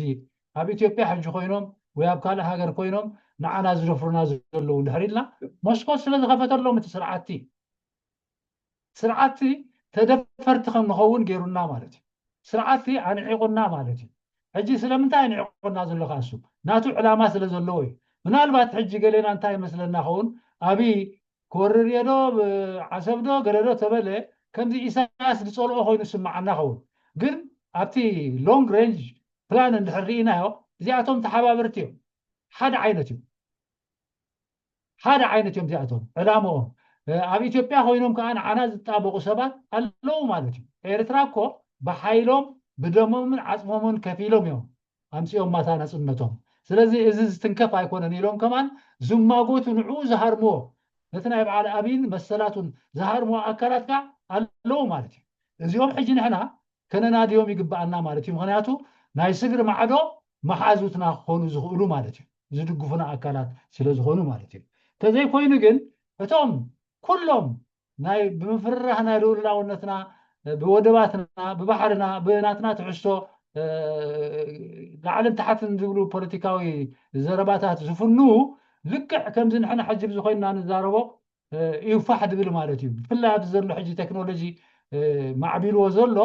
ኣብ ኢትዮጵያ ሕጂ ኮይኖም ወይ ኣብ ካልእ ሃገር ኮይኖም ንዓና ዝደፍሩና ዘለዉ እንድሕር ኢልና መስኮት ስለ ዝኸፈተሎም እቲ ስርዓቲ ስርዓቲ ተደፈርቲ ከም ንኸውን ገይሩና ማለት እዩ። ስርዓቲ ኣንዒቑና ማለት እዩ። ሕጂ ስለምንታይ ኣንዒቑና ዘሎ ካሱ ናቱ ዕላማ ስለ ዘለዎ እዩ። ምናልባት ሕጂ ገሌና እንታይ ይመስለና ኸውን ኣብይ ክወርር እየ ዶ ዓሰብ ዶ ገለ ዶ ተበለ ከምዚ ኢሳያስ ዝፀልኦ ኮይኑ ስምዓና ኸውን ግን ኣብቲ ሎንግ ሬንጅ ፕላን እንድሕር ርኢናዮ እዚኣቶም ተሓባበርቲ እዮም። ሓደ ዓይነት እዩ። ሓደ ዓይነት እዮም እዚኣቶም ዕላምኦም። ኣብ ኢትዮጵያ ኮይኖም ከዓ ንዓና ዝጣበቑ ሰባት ኣለዉ ማለት እዩ። ኤርትራ እኮ ብሓይሎም ብደሞምን ዓፅሞምን ከፊሎም እዮም ኣምፂኦም ማታ ነፅነቶም። ስለዚ እዚ ዝትንከፍ ኣይኮነን ኢሎም ከማን ዝማጎቱ ንዕኡ ዝሃርምዎ ነቲ ናይ በዓል ኣብይን መሰላቱን ዝሃርምዎ ኣካላት ከዓ ኣለዉ ማለት እዩ። እዚኦም ሕጂ ንሕና ከነናድዮም ይግብኣና ማለት እዩ። ምክንያቱ ናይ ስግሪ ማዕዶ መሓዙትና ክኾኑ ዝኽእሉ ማለት እዩ፣ ዝድግፉና ኣካላት ስለ ዝኾኑ ማለት እዩ። ተዘይኮይኑ ግን እቶም ኩሎም ናይ ብምፍርራሕ ናይ ልኡላውነትና ብወደባትና ብባሕርና ብናትና ትሕዝቶ ላዕልን ታሕትን ዝብሉ ፖለቲካዊ ዘረባታት ዝፍንዉ፣ ልክዕ ከምዚ ንሕና ሕጂ ብዝኮይንና ንዛረቦ እዩ ፋሕ ድብል ማለት እዩ። ብፍላይ ኣብዚ ዘሎ ሕጂ ቴክኖሎጂ ማዕቢልዎ ዘሎ፣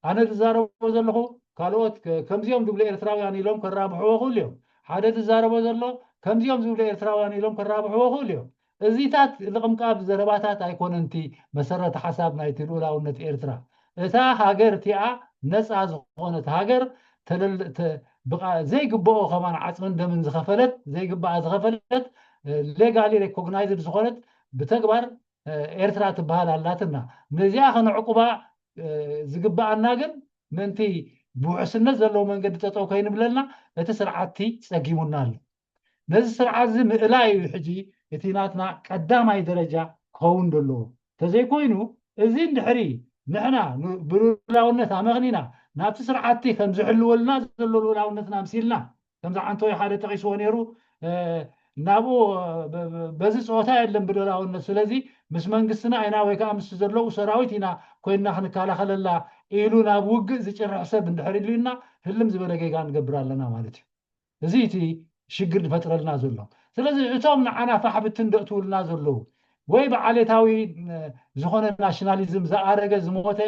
ኣነ ዝዛረቦ ዘለኹ ካልኦት ከምዚኦም ዝብሉ ኤርትራውያን ኢሎም ከራብሕዎ ክእሉ እዮም። ሓደ ዝዛረቦ ዘሎ ከምዚኦም ዝብሉ ኤርትራውያን ኢሎም ከራብሕዎ ክእሉ እዮም። እዚታት ልቕምቃብ ዘረባታት ኣይኮነንቲ መሰረተ ሓሳብ ናይቲ ልኡላውነት ኤርትራ። እታ ሃገር እቲኣ ነፃ ዝኾነት ሃገር ዘይግብኦ ከማን ዓፅምን ደምን ዝኸፈለት ዘይግብኣ ዝኸፈለት ሌጋሊ ሬኮግናይዝድ ዝኾነት ብተግባር ኤርትራ ትበሃል ኣላትና። ነዚኣ ከነዕቁባ ዝግብኣና ግን ምእንቲ ብውሕስነት ዘለዎ መንገዲ ጠጠው ከይንብለልና እቲ ስርዓትቲ ፀጊሙና ኣሎ። ነዚ ስርዓት እዚ ምእላይ እዩ ሕጂ እቲ ናትና ቀዳማይ ደረጃ ክኸውን ዘለዎ። ተዘይኮይኑ እዚ እንድሕሪ ንሕና ብሉላውነት ኣመኽኒና ናብቲ ስርዓትቲ ከም ዝሕልወልና ዘሎ ልኡላውነትና ምሲልና ከምዚ ዓንተወይ ሓደ ጠቂስዎ ነይሩ ናብኡ በዚ ፀወታ የለን ብሉላውነት። ስለዚ ምስ መንግስትና ኢና ወይ ከዓ ምስ ዘለዉ ሰራዊት ኢና ኮይንና ክንከላኸለላ ኢሉ ናብ ውግእ ዝጭርሕ ሰብ እንድሕር ኢሉና ህልም ዝበለ ጌጋ ንገብር ኣለና ማለት እዩ። እዚ እቲ ሽግር ዝፈጥረልና ዘሎ። ስለዚ እቶም ንዓና ፋሕብትን ደእትውልና ዘለዉ ወይ ብዓሌታዊ ዝኾነ ናሽናሊዝም ዝኣረገ ዝሞተ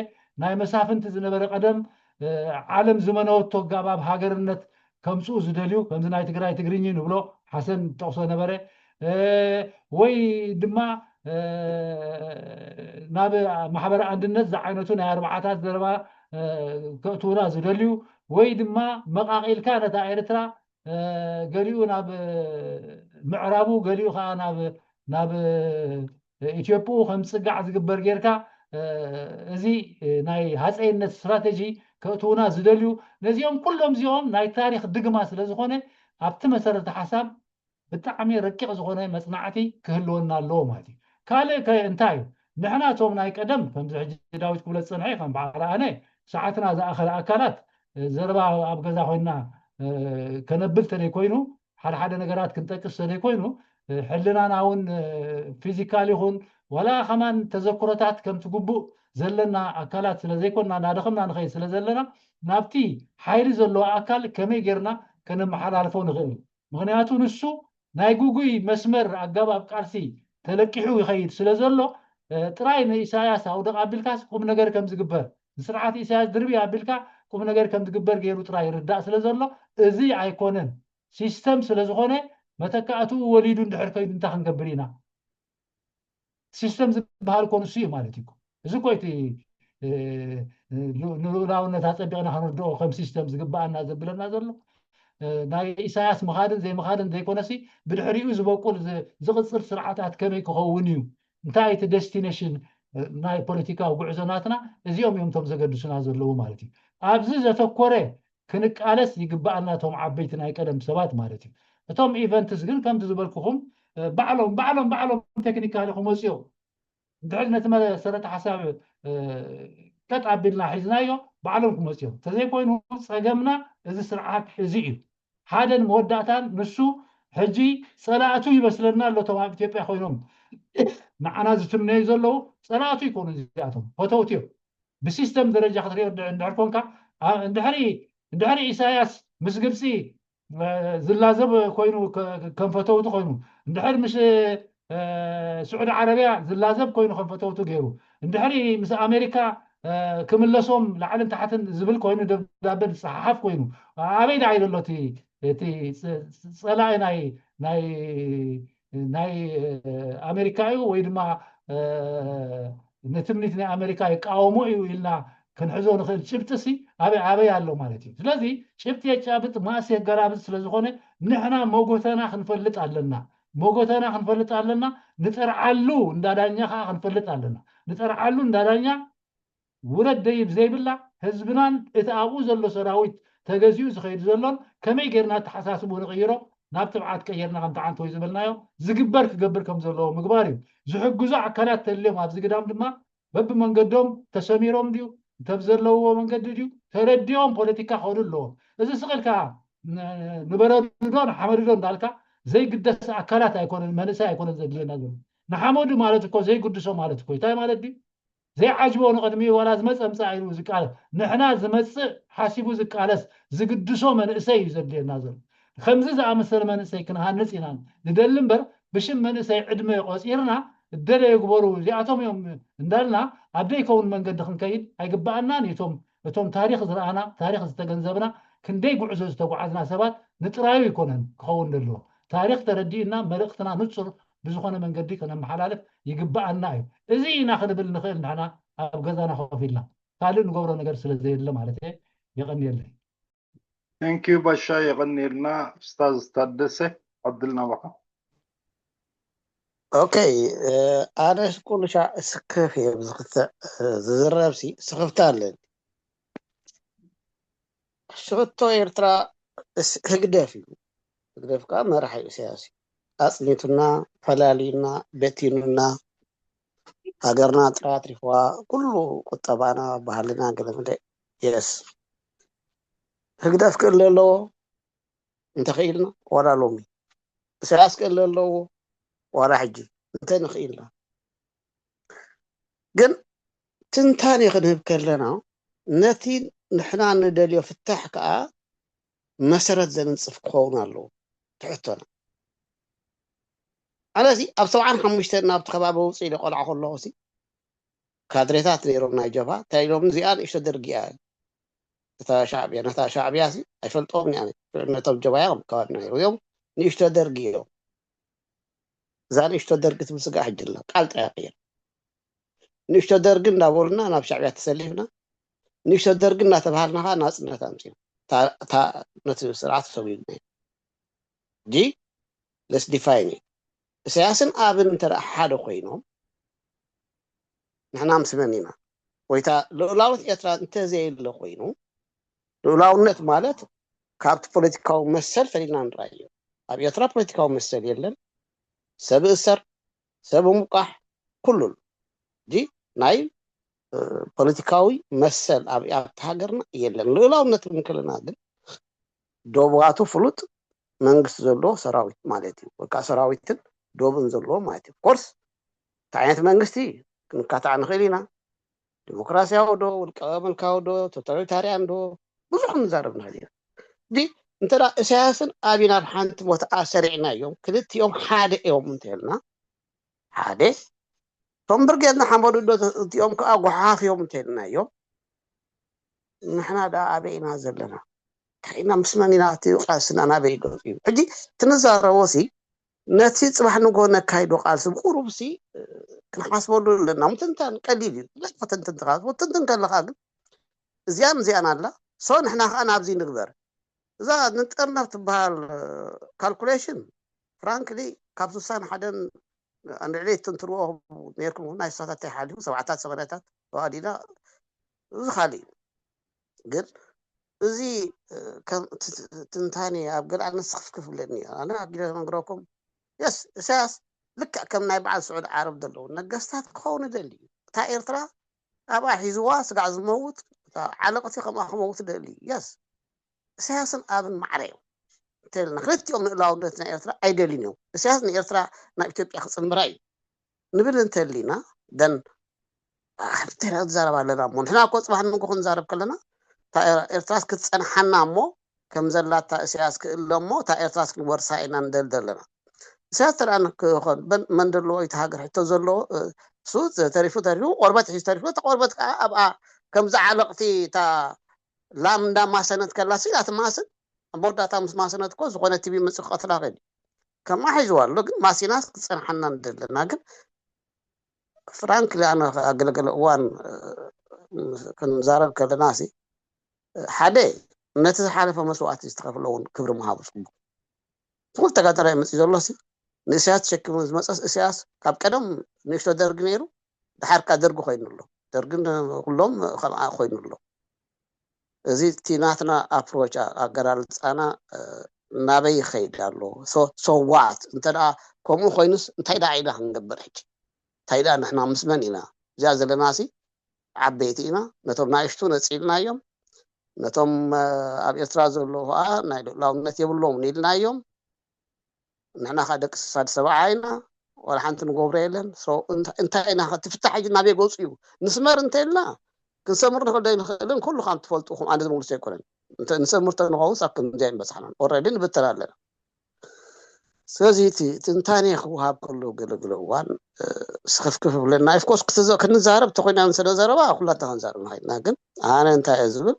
ናይ መሳፍንቲ ዝነበረ ቀደም ዓለም ዝመነወቶ ኣጋባብ ሃገርነት ከምፅኡ ዝደልዩ ከምዚ ናይ ትግራይ ትግርኝ ንብሎ ሓሰን ጠቕሶ ነበረ ወይ ድማ ናብ ማሕበረ ኣንድነት ዝዓይነቱ ናይ ኣርባዓታት ዘረባ ከእትውና ዝደልዩ ወይ ድማ መቃቂልካ ነታ ኤርትራ ገሊኡ ናብ ምዕራቡ ገሊኡ ከዓ ናብ ናብ ኢትዮጵኡ ከም ፅጋዕ ዝግበር ጌርካ እዚ ናይ ሃፀይነት ስትራተጂ ከእትውና ዝደልዩ ነዚኦም ኩሎም እዚኦም ናይ ታሪክ ድግማ ስለዝኾነ ኣብቲ መሰረተ ሓሳብ ብጣዕሚ ረቂቕ ዝኾነ መፅናዕቲ ክህልወና ኣለዎ ማለት እዩ። ካልእ ከ እንታይ እዩ? ንሕና እቶም ናይ ቀደም ከምዚ ሕጂ ዳዊት ክብሎ ዝፀንሐ ከም በዓል ኣነ ሰዓትና ዝኣኸለ ኣካላት ዘረባ ኣብ ገዛ ኮይንና ከነብል ተደይ ኮይኑ ሓደ ሓደ ነገራት ክንጠቅስ ተደይ ኮይኑ ሕልናና እውን ፊዚካል ይኹን ዋላ ከማን ተዘክሮታት ከምቲ ግቡእ ዘለና ኣካላት ስለ ዘይኮንና እናደኸምና ንኸይድ ስለ ዘለና ናብቲ ሓይሊ ዘለዎ ኣካል ከመይ ጌርና ከነመሓላልፎ ንኽእል? ምኽንያቱ ንሱ ናይ ጉጉይ መስመር ኣገባብ ቃልሲ ተለቂሑ ይኸይድ ስለ ዘሎ ጥራይ ንኢሳያስ ኣውደቕ ኣቢልካስ ቁም ነገር ከም ዝግበር ንስርዓት ኢሳያስ ድርቢ ኣቢልካ ቁም ነገር ከም ዝግበር ገይሩ ጥራይ ይርዳእ ስለ ዘሎ እዚ ኣይኮነን። ሲስተም ስለ ዝኾነ መተካእትኡ ወሊዱ እንድሕር ከይዱ እንታይ ክንገብር ኢና? ሲስተም ዝበሃል እኮ ንሱ እዩ ማለት እዩ። እዚ እኮ እቲ ንልኡላውነት ኣፀቢቕና ክንርድኦ ከም ሲስተም ዝግበኣና ዘብለና ዘሎ ናይ ኢሳያስ ምኻድን ዘይምኻድን ዘይኮነሲ ብድሕሪኡ ዝበቁል ዝቕፅል ስርዓታት ከመይ ክኸውን እዩ እንታይ እቲ ደስቲኔሽን ናይ ፖለቲካዊ ጉዕዞ ናትና እዚኦም እዮም እቶም ዘገድሱና ዘለዉ ማለት እዩ። ኣብዚ ዘተኮረ ክንቃለስ ይግበኣና እቶም ዓበይቲ ናይ ቀደም ሰባት ማለት እዩ። እቶም ኢቨንትስ ግን ከምቲ ዝበልኩኹም ባዕሎም ባዕሎም ባዕሎም ቴክኒካሊ ክመፅኦም እንድሕር ነቲ መሰረተ ሓሳብ ቀጥ ኣቢልና ሒዝናዮ ባዕሎም ክመፅኦም ተዘይኮይኑ ፀገምና እዚ ስርዓት እዚ እዩ። ሓደን መወዳእታን ንሱ ሕጂ ፀላእቱ ይመስለና ኣሎ እቶም ኣብ ኢትዮጵያ ኮይኖም ንዓና ዝትምነዩ ዘለዉ ፀላእቱ ይኮኑ እዚኣቶም ፈተውቲ እዮም። ብሲስተም ደረጃ ክትሪኦ እንድሕር ኮንካ እንድሕሪ እንድሕሪ ኢሳያስ ምስ ግብፂ ዝላዘብ ኮይኑ ከም ፈተውቲ ኮይኑ እንድሕር ምስ ስዑዲ ዓረብያ ዝላዘብ ኮይኑ ከም ፈተውቲ ገይሩ እንድሕሪ ምስ ኣሜሪካ ክምለሶም ላዕልን ታሕትን ዝብል ኮይኑ ደብዳበ ዝፀሓሓፍ ኮይኑ ኣበይ ደኣ ይደሎ እቲ ፀላኢ ናይ ናይ ናይ ኣሜሪካ እዩ ወይ ድማ ንትምኒት ናይ ኣሜሪካ ይቃወሞ እዩ ኢልና ክንሕዞ ንኽእል ጭብጢ ሲ ኣበይ ኣበይ ኣሎ ማለት እዩ። ስለዚ ጭብጢ የጫብጥ ማእስ የገላብጥ ስለዝኾነ ንሕና መጎተና ክንፈልጥ ኣለና። መጎተና ክንፈልጥ ኣለና። ንጠርዓሉ እንዳዳኛ ከዓ ክንፈልጥ ኣለና። ንጠርዓሉ እንዳዳኛ ውረድ ደይብ ዘይብላ ህዝብናን እቲ ኣብኡ ዘሎ ሰራዊት ተገዚኡ ዝኸይድ ዘሎን ከመይ ጌርና ኣተሓሳስቡ ንቕይሮ ናብ ትብዓት ቀይርና ከምቲ ዓንተወይ ዝበልናዮ ዝግበር ክገብር ከም ዘለዎ ምግባር እዩ። ዝሕግዙ ኣካላት ተልዮም ኣብዚ ግዳም ድማ በብመንገዶም ተሰሚሮም ድዩ እንተብ ዘለውዎ መንገዲ ድዩ ተረዲኦም ፖለቲካ ክኸዱ ኣለዎም። እዚ ስቕ ኢልካ ንበረዱ ዶ ንሓመዱ ዶ እንዳልካ ዘይግደስ ኣካላት ኣይኮነን መንእሰይ ኣይኮነን ዘድልየና ዘሎ። ንሓመዱ ማለት እኮ ዘይግድሶ ማለት እኮ እንታይ ማለት ድዩ? ዘይዓጅቦ ንቕድሚኡ ዋላ ዝመፀ ምፃእ ኢሉ ዝቃለስ፣ ንሕና ዝመፅእ ሓሲቡ ዝቃለስ ዝግድሶ መንእሰይ እዩ ዘድልየና ዘሎ። ከምዚ ዝኣመሰለ መንእሰይ ክንሃንፅ ኢና ንደሊ እምበር፣ ብሽም መንእሰይ ዕድመ ቆፂርና እደለየ ግበሩ እዚኣቶም እዮም እንዳልና ኣብ ዘይከውን መንገዲ ክንከይድ ኣይግባኣናን። እቶም እቶም ታሪክ ዝረኣና፣ ታሪክ ዝተገንዘብና፣ ክንደይ ጉዕዞ ዝተጓዓዝና ሰባት ንጥራዩ ኣይኮነን ክኸውን ዘለዎ። ታሪክ ተረዲእና መልእክትና ንፁር ብዝኾነ መንገዲ ከነመሓላልፍ ይግባኣና እዩ። እዚ ኢና ክንብል ንኽእል ንሕና ኣብ ገዛና ኮፍ ኢልና፣ ካልእ ንገብሮ ነገር ስለ ዘየለ ማለት እየ። የቐንየለይ። Thank you ባሻ፣ የቐንየልና። ኡስታዝ ታደሰ ዕድል ናባኻ። ኦኬ፣ ኣነ ኩሉ ሻዕ ስክፍ እየ ብዝኽትዕ ዝዝረብሲ ስኽፍታ ኣለኒ። ሕቶ ኤርትራ ህግደፍ እዩ። ህግደፍ ከዓ መራሒ እዩ። ኢሳያስ እዩ ኣፅኒቱና፣ ፈላልዩና፣ በቲኑና፣ ሃገርና ጥራይ ኣትሪፍዋ፣ ኩሉ ቁጠባና፣ ባህልና፣ ገለመለ። የስ፣ ህግደፍ ክእለ ኣለዎ እንተኽኢልና፣ ዋላ ሎሚ። ኢሳያስ ክእለ ኣለዎ ዋላ ሕጂ እንተንኽኢልና። ግን ትንታኔ ክንህብ ከለና፣ ነቲ ንሕና ንደልዮ ፍታሕ ከዓ መሰረት ዘንጽፍ ክኸውን ኣለዎ። ትሕቶና ኣነሲ ኣብ ሰብዓን ሓሙሽተን ናብቲ ከባቢ ውፅእ ኢለ ቆልዓ ከለኹ ሲ ካድሬታት ነይሮም ናይ ጀብሃ። እንታይ ኢሎም? እዚኣ ንእሽቶ ደርጊ እያ እታ ሻዕብያ። ነታ ሻዕብያ ሲ ኣይፈልጦም እያ። ነቶም ጀብሃ እዮም ከባቢ ነይሩ እዮም። ንእሽቶ ደርጊ እዮም። እዛ ንእሽቶ ደርጊ ትብል ስጋ ሕጂ ኣላ። ቃል ጠያቂ እያ። ንእሽቶ ደርጊ እንዳበሉና ናብ ሻዕብያ ተሰሊፍና፣ ንእሽቶ ደርጊ እናተባሃልና ከዓ ናፅነት ኣምፅና። እታ ነቲ ስርዓት ሰጉግና እዩ። ጂ ለስ ዲፋይን እዩ። ኢሳያስን ኣብን እንተ ሓደ ኮይኖም ንሕና ምስ መን ኢና? ወይታ ልኡላውነት ኤርትራ እንተዘየለ ኮይኑ፣ ልኡላውነት ማለት ካብቲ ፖለቲካዊ መሰል ፈሊና ንርኣዮ። ኣብ ኤርትራ ፖለቲካዊ መሰል የለን። ሰብ እሰር፣ ሰብ ምቋሕ፣ ኩሉ ጂ ናይ ፖለቲካዊ መሰል ኣብ ኣብቲ ሃገርና የለን። ልኡላውነት እንክልና ግን ዶባቱ ፍሉጥ መንግስቲ ዘለዎ ሰራዊት ማለት እዩ። ወይ ከዓ ሰራዊትን ዶብን ዘለዎ ማለት እዩ። ኮርስ እንታይ ዓይነት መንግስቲ ክንካታዕ ንኽእል ኢና። ዲሞክራሲያዊ ዶ፣ ውልቀ መልካዊ ዶ፣ ቶታሊታርያን ዶ፣ ብዙሕ ክንዛረብ ንኽእል ኢና። ዲ እንተ ኢሳያስን ኣቢን ኣብ ሓንቲ ቦታ ኣሰሪዕናዮም፣ ክልቲኦም ሓደ እዮም እንተልና፣ ሓደ እቶም ብርጌድ ንሓመዱ ዶ እቲኦም ከዓ ጓሓፍ እዮም እንተልናዮም፣ ንሕና ደኣ ኣበይ ኢና ዘለና? እንታይ ኢና ምስ መን ኢና? እቲ ቃልስና ናበይ ገፁ እዩ? ሕጂ ትንዛረቦ ሲ ነቲ ፅባሕ ንጎ ነካይዶ ቃልሲ ብቁሩብ ሲ ክንሓስበሉ ኣለና። ምትንታን ቀሊል እዩ። ብዙሕ ከተንትን ትኻስ ትንትን ከለካ ግን እዚኣን እዚኣን ኣላ። ሶ ንሕና ከዓ ናብዚ ንግበር። እዛ ንጥርነፍ ትበሃል ካልኩሌሽን ፍራንክሊ ካብ ስሳን ሓደን ኣንድዕሌ ትንትርዎ ነርኩም ናይ ስሳታት ሓሊፉ ሰብዓታት ሰማንያታት ተዋዲና እዚ ካሊእ እዩ። ግን እዚ ትንታኔ ኣብ ገለ ኣነ ስኽፍክፍ ብለኒ ኣነ ኣጊለ ነግረኩም የስ ኢሳያስ ልክዕ ከም ናይ በዓል ስዑድ ዓረብ ዘለዉ ነገስታት ክኸውን ይደሊ እዩ። እታ ኤርትራ ኣብኣ ሒዝዋ ስጋዕ ዝመውት እታ ዓለቕቲ ከምኣ ክመውት ደሊ እዩ። የስ ኢሳያስን ኣብን ማዕረ እዮም እንተልና ክልቲኦም ንእላውነት ናይ ኤርትራ ኣይደልን እዮም። ኢሳያስ ንኤርትራ ናብ ኢትዮጵያ ክፅምራ እዩ ንብል እንተሊና ደን ሓብቴና ትዛረብ ኣለና እሞ ንሕና እኮ ፅባሕ ንጎ ክንዛረብ ከለና እታ ኤርትራስ ክትፀንሓና እሞ ከም ዘላታ ኢሳያስ ክእለ እሞ እታ ኤርትራስ ክንወርሳ ኢና ንደል ዘለና። ኢሳያስ ተደኣ ክኾን መን ደለዎ እቲ ሃገር ሕቶ ዘለዎ እሱ ተሪፉ ተሪፉ ቆርበት ሒዙ ተሪፉ እታ ቆርበት ከዓ ኣብኣ ከምዛ ዓለቕቲ እታ ላም እንዳማሰነት ከላ ሲላ ትማስን ኣብ መወዳእታ ምስ ማሰነት እኮ ዝኾነ ቲቢ መፅእ ክቐትላ ኽእል እዩ። ከምኣ ሒዝዋ ኣሎ ግን ማሲናስ ክፀንሓና ንደለና ግን ፍራንክሊ ኣነ ኣብ ገለገለ እዋን ክንዛረብ ከለና ሲ ሓደ ነቲ ዝሓለፈ መስዋእቲ ዝተኸፍለ እውን ክብሪ ምሃቡ ፅቡቅ ትኩል ተጋዳላይ መፅእ ዘሎ ሲ ንእስያስ ተሸኪሙ ዝመፀስ እስያስ ካብ ቀደም ንእሽቶ ደርጊ ነይሩ ድሓርካ ደርጊ ኮይኑ ኣሎ ደርግን ኩሎም ከምኣ ኮይኑ ኣሎ እዚ እቲ ናትና ኣፕሮች ኣገላልፃና ናበይ ይኸይድ ኣሎ ሶዋት እንተ ከምኡ ኮይኑስ እንታይ ዳ ኢና ክንገብር ሕጂ እንታይ ዳ ንሕና ምስ መን ኢና እዚኣ ዘለና ሲ ዓበይቲ ኢና ነቶም ናእሽቱ ነፂልና እዮም ነቶም ኣብ ኤርትራ ዘለዉ ከዓ ናይ ልኡላውነት የብሎም ኢልና እዮም ንሕና ከዓ ደቂ ስሳድ ሰብዓ ኢና ዋላ ሓንቲ ንገብሮ የለን። So እንታ- እንታይ ኢና እቲ ፍታሕ ሕጂ ናበይ ገፁ እዩ? ንስመር እንተልና ክንሰምር ንኽእል ዶ ኣይንኽእልን ኩሉ ከም ትፈልጡ ከም ኣነ ዝመልሶ ኣይኮነን። እንተ- ንሰምር ተንኸውን ሳብ ከምዚኣ ይንበፅሓና ኦረዲ ንብተን ኣለና። ስለዚ እቲ ትንታኔ ክወሃብ ከሎ ገለገለ እዋን ስክፍክፍ ብለና ኦፍኮርስ ክንዛረብ ተኮይና ስለ ዘረባ ኩላታ ክንዛረብ ንኽእልና ግን ኣነ እንታይ እየ ዝብል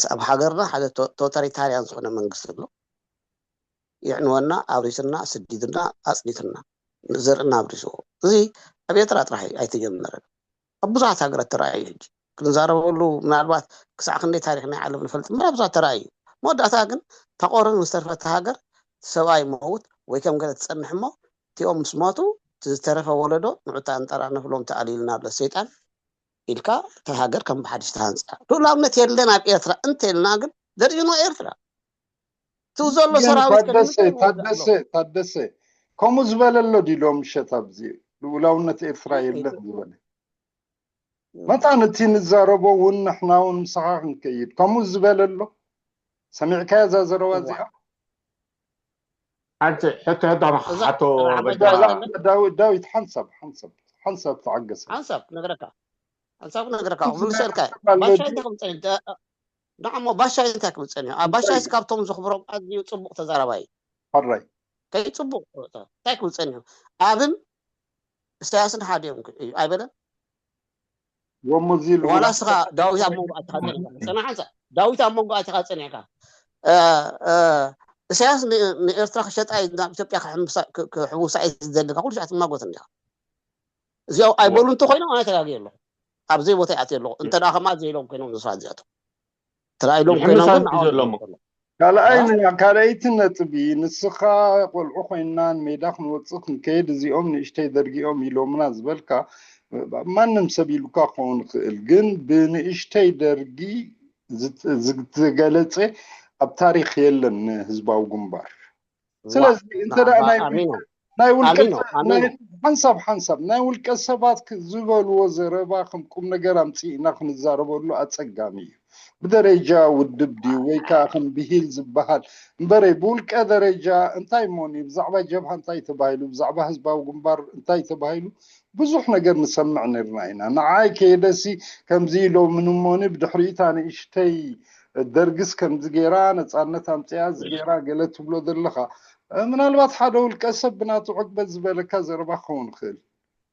ስ ኣብ ሃገርና ሓደ ቶታሊታርያን ዝኾነ መንግስቲ ኣሎ። ይዕንወና ኣብሪስና ስዲድና ኣፅኒትና ዘርእና ኣብሪስዎ። እዚ ኣብ ኤርትራ ጥራሕ ኣይተጀመረን። ኣብ ብዙሓት ሃገራት ተራእዩ ሕጂ ክንዛረበሉ ምናልባት ክሳዕ ክንደይ ታሪክ ናይ ዓለም ንፈልጥ ምራ ብዙሓት ተራእዩ። መወዳእታ ግን ተቆርን ዝተርፈተ ሃገር ሰብኣይ መውት ወይ ከም ገለ ትፀንሕ እሞ እቲኦም ምስ ሞቱ እቲ ዝተረፈ ወለዶ ንዑታ እንጠራ ነፍሎም ተኣሊልና ኣሎ ሰይጣን ኢልካ እታ ሃገር ከም ብሓድሽ ተሃንፃ። ሉላውነት የለን ኣብ ኤርትራ እንተልና ግን ዘርእዩኖ ኤርትራ ትው ዘሎ ሰራዊት ታደሰ ታደሰ ታደሰ ከምኡ ዝበለ ኣሎ ድሎም ምሸት ኣብዚ ልኡላውነት ኤርትራ የለን ዝበለ መታን እቲ ንዛረቦ እውን ንሕና እውን ምሳኻ ክንከይድ ከምኡ ዝበለ ኣሎ ሰሚዕካያ እዛ ዘረባ እዚኣ ሓንቲ ሕቶ ሕቶ ሓቶ ዳዊት ሓንሳብ ሓንሳብ ሓንሳብ ተዓገሰ ሓንሳብ ክነግረካ ሓንሳብ ክነግረካ ክምልሰልካ ባሻ እንታይ ክምፀ ንዓሞ ባሻ እንታይ ክብል ፀኒሑ ኣብ ባሻ ካብቶም ዘኽብሮም ኣዝዩ ፅቡቅ ተዛራባይ ሕራይ ከይ ፅቡቅ እንታይ ክብል ፀኒሑ ኣብን እስታያስን ሓደ እዮም ኣይበለን ወሙዚ ዋላ ስኻ ዳዊት ኣብ መንጎ ኣትኻ ፀኒሕካ ፅና ሓንሳ ዳዊት ኣብ መንጎ ኣትኻ ፀኒሕካ እሳያስ ንኤርትራ ክሸጣ ናብ ኢትዮጵያ ክሕውሳ እዩ ዝደልካ ኩሉ ሻዕ ትማጎት እንዲኻ እዚኦም ኣይበሉ እንተኮይኖም ኣነ ተጋጊ ኣለኹ ኣብዘይ ቦታ ይኣትየ ኣለኹ እንተ ደኣ ከምኣ ዘይሎም ኮይኖም ንስኻ እዚኣቶም ተላኢሎም ኮይኖም ግን ዘለሞ ካልኣይ ካልኣይቲ ነጥቢ ንስኻ ቆልዑ ኮይና ንሜዳ ክንወፅእ ክንከይድ እዚኦም ንእሽተይ ደርጊኦም ኢሎምና ዝበልካ ማንም ሰብ ኢሉካ ክኸውን ይኽእል ግን ብንእሽተይ ደርጊ ዝተገለፀ ኣብ ታሪክ የለን ንህዝባዊ ግንባር ስለዚ እንተ ናይ ውልቀ ሓንሳብ ሓንሳብ ናይ ውልቀ ሰባት ዝበልዎ ዘረባ ከም ቁም ነገር ኣምፅእና ክንዛረበሉ ኣፀጋሚ እዩ ብደረጃ ውድብ ድዩ ወይ ከዓ ከም ብሂል ዝበሃል እምበረይ ብውልቀ ደረጃ እንታይ ሞኒ ብዛዕባ ጀብሃ እንታይ ተባሂሉ ብዛዕባ ህዝባዊ ግንባር እንታይ ተባሂሉ ብዙሕ ነገር ንሰምዕ ነርና ኢና ንዓይ ከየደሲ ከምዚ ኢሎምን ሞኒ ብድሕሪታ ንእሽተይ ደርግስ ከምዚ ገይራ ነፃነት ኣምፅያ እዚ ገይራ ገለ ትብሎ ዘለካ ምናልባት ሓደ ውልቀ ሰብ ብናቱ ዕግበት ዝበለካ ዘረባ ክኸውን ይኽእል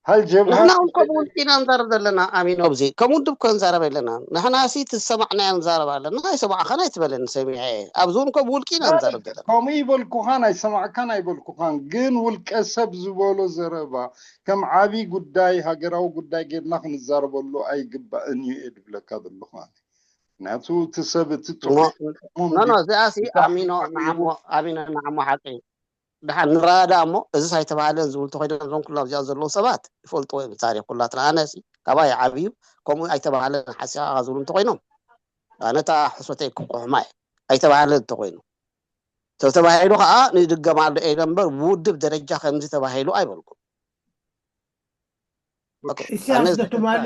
ሃል ጀብሃ ንሕና እውን ከምኡ ውልቂና ንዛረብ ዘለና ኣሚኖ ኣብዚ ከም ውድብ ኮ ንዛረብ ኣለና ንሕና ሲ ትሰማዕናዮ ንዛረብ ኣለና ኣይሰማዕኻን ኣይትበለኒ ሰሚዐ ኣብዚ እውን ከምኡ ውልቂና ንዛረብ ዘለና ከምኡ ይበልኩኻን ኣይሰማዕካን ኣይበልኩኻን ግን ውልቀ ሰብ ዝበሎ ዘረባ ከም ዓብዪ ጉዳይ ሃገራዊ ጉዳይ ጌርና ክንዛረበሉ ኣይግባእን እዩ እየ ድብለካ ዘለኹ ኣነ ምክንያቱ እቲ ሰብ እቲ ኖ እዚኣ ሲ ኣሚኖ ንዓሞ ኣሚኖ ንዓሞ ሓቂ ድሓን ንረዳዳ እሞ እዚስ ኣይተባሃለን ዝብሉ እንተኮይኖም እዞም ኩሎም ኣብዚኣ ዘለዉ ሰባት ይፈልጥዎ እዮም ታሪክ ኩላትና ኣነ ሲ ካባይ ዓብዩ ከምኡ ኣይተባሃለን ሓሲኻ ዝብሉ እንተኮይኖም ኣነ እታ ሕሶተይ ክቁሕማ እየ ኣይተባሃለን እንተኮይኑ ተተባሂሉ ከዓ ንድገም ኣሎ ኢለ እምበር ብውድብ ደረጃ ከምዚ ተባሂሉ ኣይበልኩም ኢሳያስ ዶ ትማሊ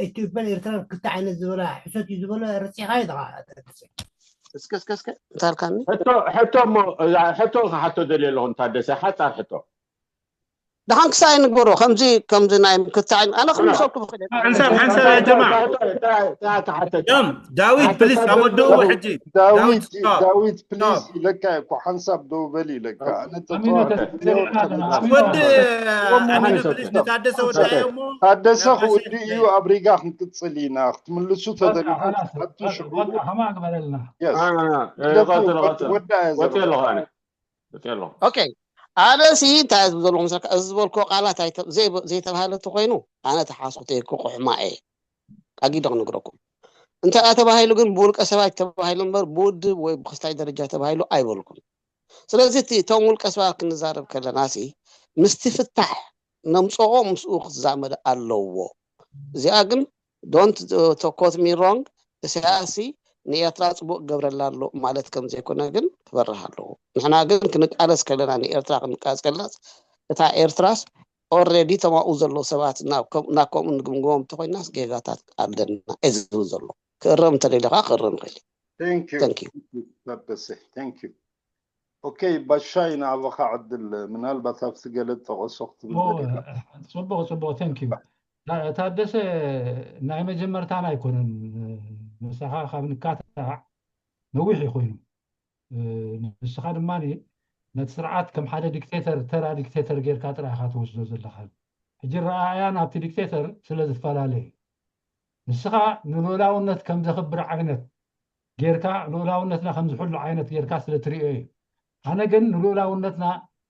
ኢትዮጵያን ኤርትራን ክልተ ዓይነት ዝበላ ሕሶት እዩ ዝበሎ ረፂኻ እዩ እስከ እስከ እስከ እንታይ ኣልካኒ ሕቶ እሞ ሕቶ ክሓቶ ደልየ ኣለኹ ታደሰ ሓፃር ሕቶ ደሓን ክሳይ ንግበሮ ከምዚ ከምዚ ናይ ምክትታዕ ኣነ ክምልሰልኩም ሓንሳብ ሓንሳብ ያ ጀማ ክሓተካ ዳዊት ፕሊስ ኣወደእዎ ሕጂ ዳዊት ዳዊት ፕሊስ ኢለካ እኮ ሓንሳብ ደው በል ኢለካ ኣነ ተተዋለ ወዲ ኣሚኑ ፕሊስ ንታደሰ ወዳዮ እሞ ታደሰ ክውዲ እዩ ኣብ ሪጋ ክንቅፅል ኢና ክትምልሱ ተደሊኹም ኣቱ ሽዑ ከማ ግበረልና Yes ቀጥሎ ቀጥሎ ወዳእ እየ ወፂ ዘለኹ ኣለኹ ኣነ ወፂ ኣለኹ ኦኬ ኣነ ሲ እንታይ ዝብል ዘለኹ መስለካ እዚ ዝበልክዎ ቃላት ኣይተ- ዘይ- ዘይተባሃለ እንተኮይኑ ኣነ ተሓስኩተ ክቁሕማ እየ ኣጊደ ክነግረኩም እንተ ተባሂሉ ግን ብውልቀ ሰባት ተባሂሉ እምበር ብውድብ ወይ ብክስታይ ደረጃ ተባሂሉ ኣይበልኩም ስለዚ እቲ እቶም ውልቀ ሰባት ክንዛረብ ከለና ሲ ምስቲ ፍታሕ ነምፅኦ ምስኡ ክትዛመድ ኣለዎ እዚኣ ግን don't quote me wrong ኢሳያስ ሲ ንኤርትራ ፅቡቅ ገብረላ ኣሎ ማለት ከም ዘይኮነ ግን ክበርህ ኣለዎ ንሕና ግን ክንቃለስ ከለና ንኤርትራ ክንቃለስ ከለና እታ ኤርትራስ already ተማኡ ዘሎ ሰባት ናብ ከምኡ ንግምግሞም እንተኮይናስ ጌጋታት ኣለና እየ ዝብል ዘሎ ክእረም እንተደሊካ ክእረም ይኽእል Thank you Thank you ታደሰ Thank you ኦኬ፣ ባሻይ፣ ንኣባኻ ዕድል፣ ምናልባት ኣብቲ ገለ ጠቐሶ ክትብል ኦ፣ ደሊኻ። ጽቡቕ፣ ጽቡቕ፣ thank you። ታ-፣ ታደሰ፣ ናይ መጀመርታና ኣይኮነን። ምሳኻ ካብ ንካታዕ ነዊሕ እዩ ኮይኑ። ንስኻ ድማ ነቲ ስርዓት ከም ሓደ ዲክቴተር፣ ተራ ዲክቴተር ጌርካ ጥራይ ኢኻ ትወስዶ ዘለኻ። ሕጂ ረኣእያ ናብቲ ዲክቴተር ስለ ዝፈላለ እዩ። ንስኻ ንልኡላውነት ከም ዘኽብር ዓይነት ጌርካ፣ ልኡላውነትና ከም ዝሕሉ ዓይነት ጌርካ ስለ ትርእዮ እዩ። ኣነ ግን ንልኡላውነትና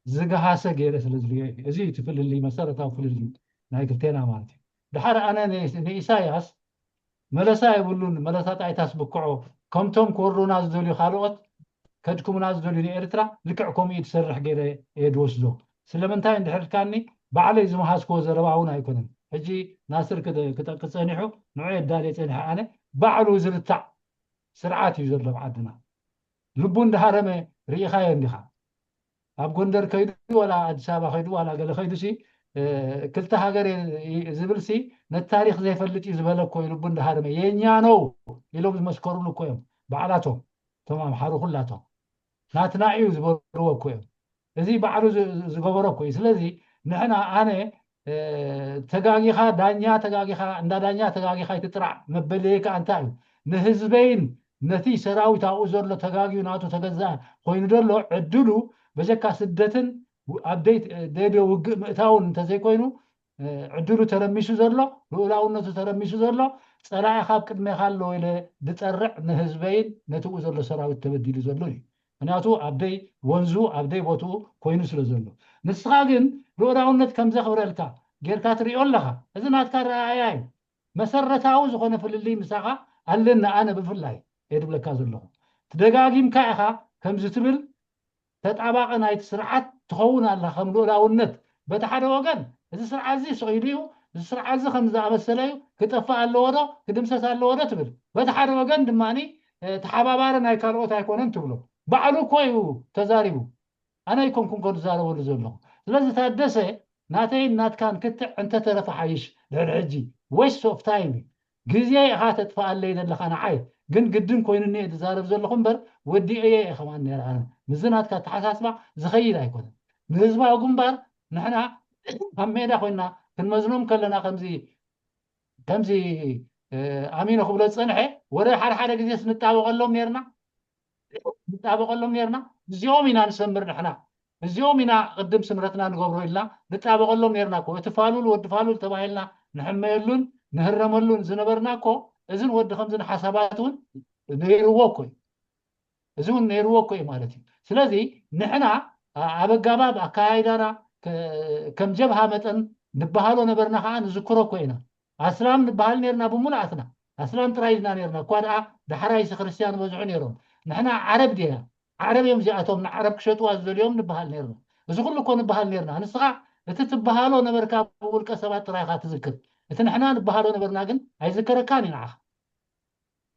ዝገሃሰ ገይረ ስለ ዝርእዮ እዩ። እዚ እዩ እቲ ፍልልይ፣ መሰረታዊ ፍልልይ ናይ ክልቴና ማለት እዩ። ድሓር ኣነ ን-፣ ንኢሳያስ መለሳ የብሉን፣ መለሳ ጣይታስ ብክዖ፣ ከምቶም ክወርዱና ዝደልዩ ካልኦት ከድክሙና ዝደልዩ ንኤርትራ ልክዕ ከምኡ እዩ ዝሰርሕ ገይረ እየ ዝወስዶ። ስለምንታይ እንድሕር ኢልካኒ፣ ባዕለይ ዝመሃዝክዎ ዘረባ እውን ኣይኮነን። ሕጂ ናስር ክደ-፣ ክጠቅስ ጸኒሑ፣ ንዑ የዳልየ ጸኒሐ ኣነ፣ ባዕሉ ዝርታዕ ስርዓት እዩ ዘሎ ኣብ ዓድና። ልቡ እንዳሃረመ ርኢኻዮ እንዲኻ። ኣብ ጎንደር ከይዱ ዋላ ኣዲስ ኣበባ ከይዱ ዋላ ገለ ከይዱ ሲ፣ እ፣ ክልተ ሃገር እየ ዝብል ሲ፣ ነቲ ታሪኽ ዘይፈልጥ እዩ ዝበለ እኮ እዩ። ልቡ እንዳሃረመ የኛ ነው ኢሎም ዝመስከሩሉ እኮ እዮም ባዕላቶም፣ እቶም ኣምሓሩ ኩላቶም። ናትና እዩ ዝበልዎ እኮ እዮም። እዚ ባዕሉ ዝ-፣ ዝገበሮ እኮ እዩ። ስለዚ ንሕና፣ ኣነ፣ እ፣ ተጋጊኻ ዳኛ፣ ተጋጊኻ እንዳ ዳኛ፣ ተጋጊኻ ኣይትጥራዕ መበለየካ እንታይ እዩ? ንህዝበይን ነቲ ሰራዊት ኣብኡ ዘሎ ተጋግዩ ናቱ ተገዛእ ኮይኑ ዘሎ ዕድሉ በጀካ ስደትን ው-፣ ኣብ ደይ-፣ ደይዶ ውግእ ምእታውን እንተዘይኮይኑ፣ እ፣ ዕድሉ ተረሚሱ ዘሎ፣ ልኡላውነቱ ተረሚሱ ዘሎ፣ ጸላኢ ካብ ቅድሜኻ ኣሎ ኢለ ዝጸርዕ ንህዝበይን ነቲ ኣብኡ ዘሎ ሰራዊት ተበዲሉ ዘሎ እዩ። ምክንያቱ ኣብ ደይ ወንዙ፣ ኣብ ደይ ቦትኡ ኮይኑ ስለ ዘሎ። ንስኻ ግን ልኡላውነት ከም ዘኽብረልካ ጌርካ ትርእዮ ኣለኻ። እዚ ናትካ ረኣያ እዩ። መሰረታዊ ዝኾነ ፍልልይ ምሳኻ ኣለኒ ኣነ ብፍላይ እየ ድብለካ ዘለኹ። ትደጋጊምካ ኢኻ ከምዚ ትብል፣ ተጣባቂ ናይቲ ስርዓት ትኸውን ኣለኻ ከም ልኡላውነት። በቲ ሓደ ወገን እዚ ስርዓት እዚ ስቕ ኢሉ እዩ፣ እዚ ስርዓት እዚ ከም ዝኣመሰለ እዩ፣ ክጠፍእ ኣለዎ ዶ ክድምሰስ ኣለዎ ዶ ትብል። በቲ ሓደ ወገን ድማ፣ እ፣ ተሓባባሪ ናይ ካልኦት ኣይኮነን ትብሎ። ባዕሉ እኮ እዩ ተዛሪቡ። ኣነ ኣይኮንኩን እኮ ዝዛረበሉ ዘለኹ። ስለዚ ታደሰ፣ ናተይን ናትካን ክትዕ እንተተረፈ ሓይሽ። ድሕሪ ሕጂ waste of time እዩ። ግዜ ኢኻ ተጥፍኣለይ ዘለኻ ንዓይ። ግን ግድን ኮይኑኒ እየ ዝዛረብ ዘለኹ እምበር ወዲኤዮ እየ ከማን ነይረ ኣነ። ምስዚ ናትካ ኣተሓሳስባ ዝኸይድ ኣይኮነን። ንህዝባዊ ግንባር ንሕና ኣብ ሜዳ ኮይና ክንመዝኖም ከለና ከምዚ፣ ከምዚ፣ እ፣ ኣሚኖ ክብሎ ዝጸንሐ ወረ ሓደ ሓደ ግዜስ ንጣበቐሎም ነይርና። ንጣበቐሎም ነይርና። እዚኦም ኢና ንሰምር ንሕና። እዚኦም ኢና ቅድም ስምረትና ንገብሮ ኢልና ንጣበቐሎም ነይርና እኮ። እቲ ፋሉል ወዲ ፋሉል ተባሂልና ንሕመየሉን ንህረመሉን ዝነበርና እኮ፣ እዝን ወዲ ከምዝን ሓሳባት እውን ነይርዎ እኮ እዩ። እዚ እውን ነይርዎ እኮ እዩ ማለት እዩ። ስለዚ ንሕና ኣ-፣ ኣብ ኣጋባብ ኣካያይዳና ከ-፣ ከም ጀብሃ መጠን ንበሃሎ ነበርና፣ ከዓ ንዝክሮ እኮ ኢና። ኣስላም ንበሃል ነይርና ብሙሉኣትና። ኣስላም ጥራይ ኢልና ነይርና። እኳ ደኣ ዳሕራይሲ ክርስትያን በዝሑ ነይሮም። ንሕና ዓረብ ዲና? ዓረብ እዮም እዚኣቶም፣ ንዓረብ ክሸጥዋ ዝደልዮም ንበሃል ነይርና። እዚ ኩሉ እኮ ንበሃል ነይርና። ንስኻ እቲ ትበሃሎ ነበርካ ብውልቀ ሰባት ጥራይ ኢኻ ትዝክር። እቲ ንሕና ንበሃሎ ነበርና ግን ኣይዝከረካን እዩ ንዓኻ።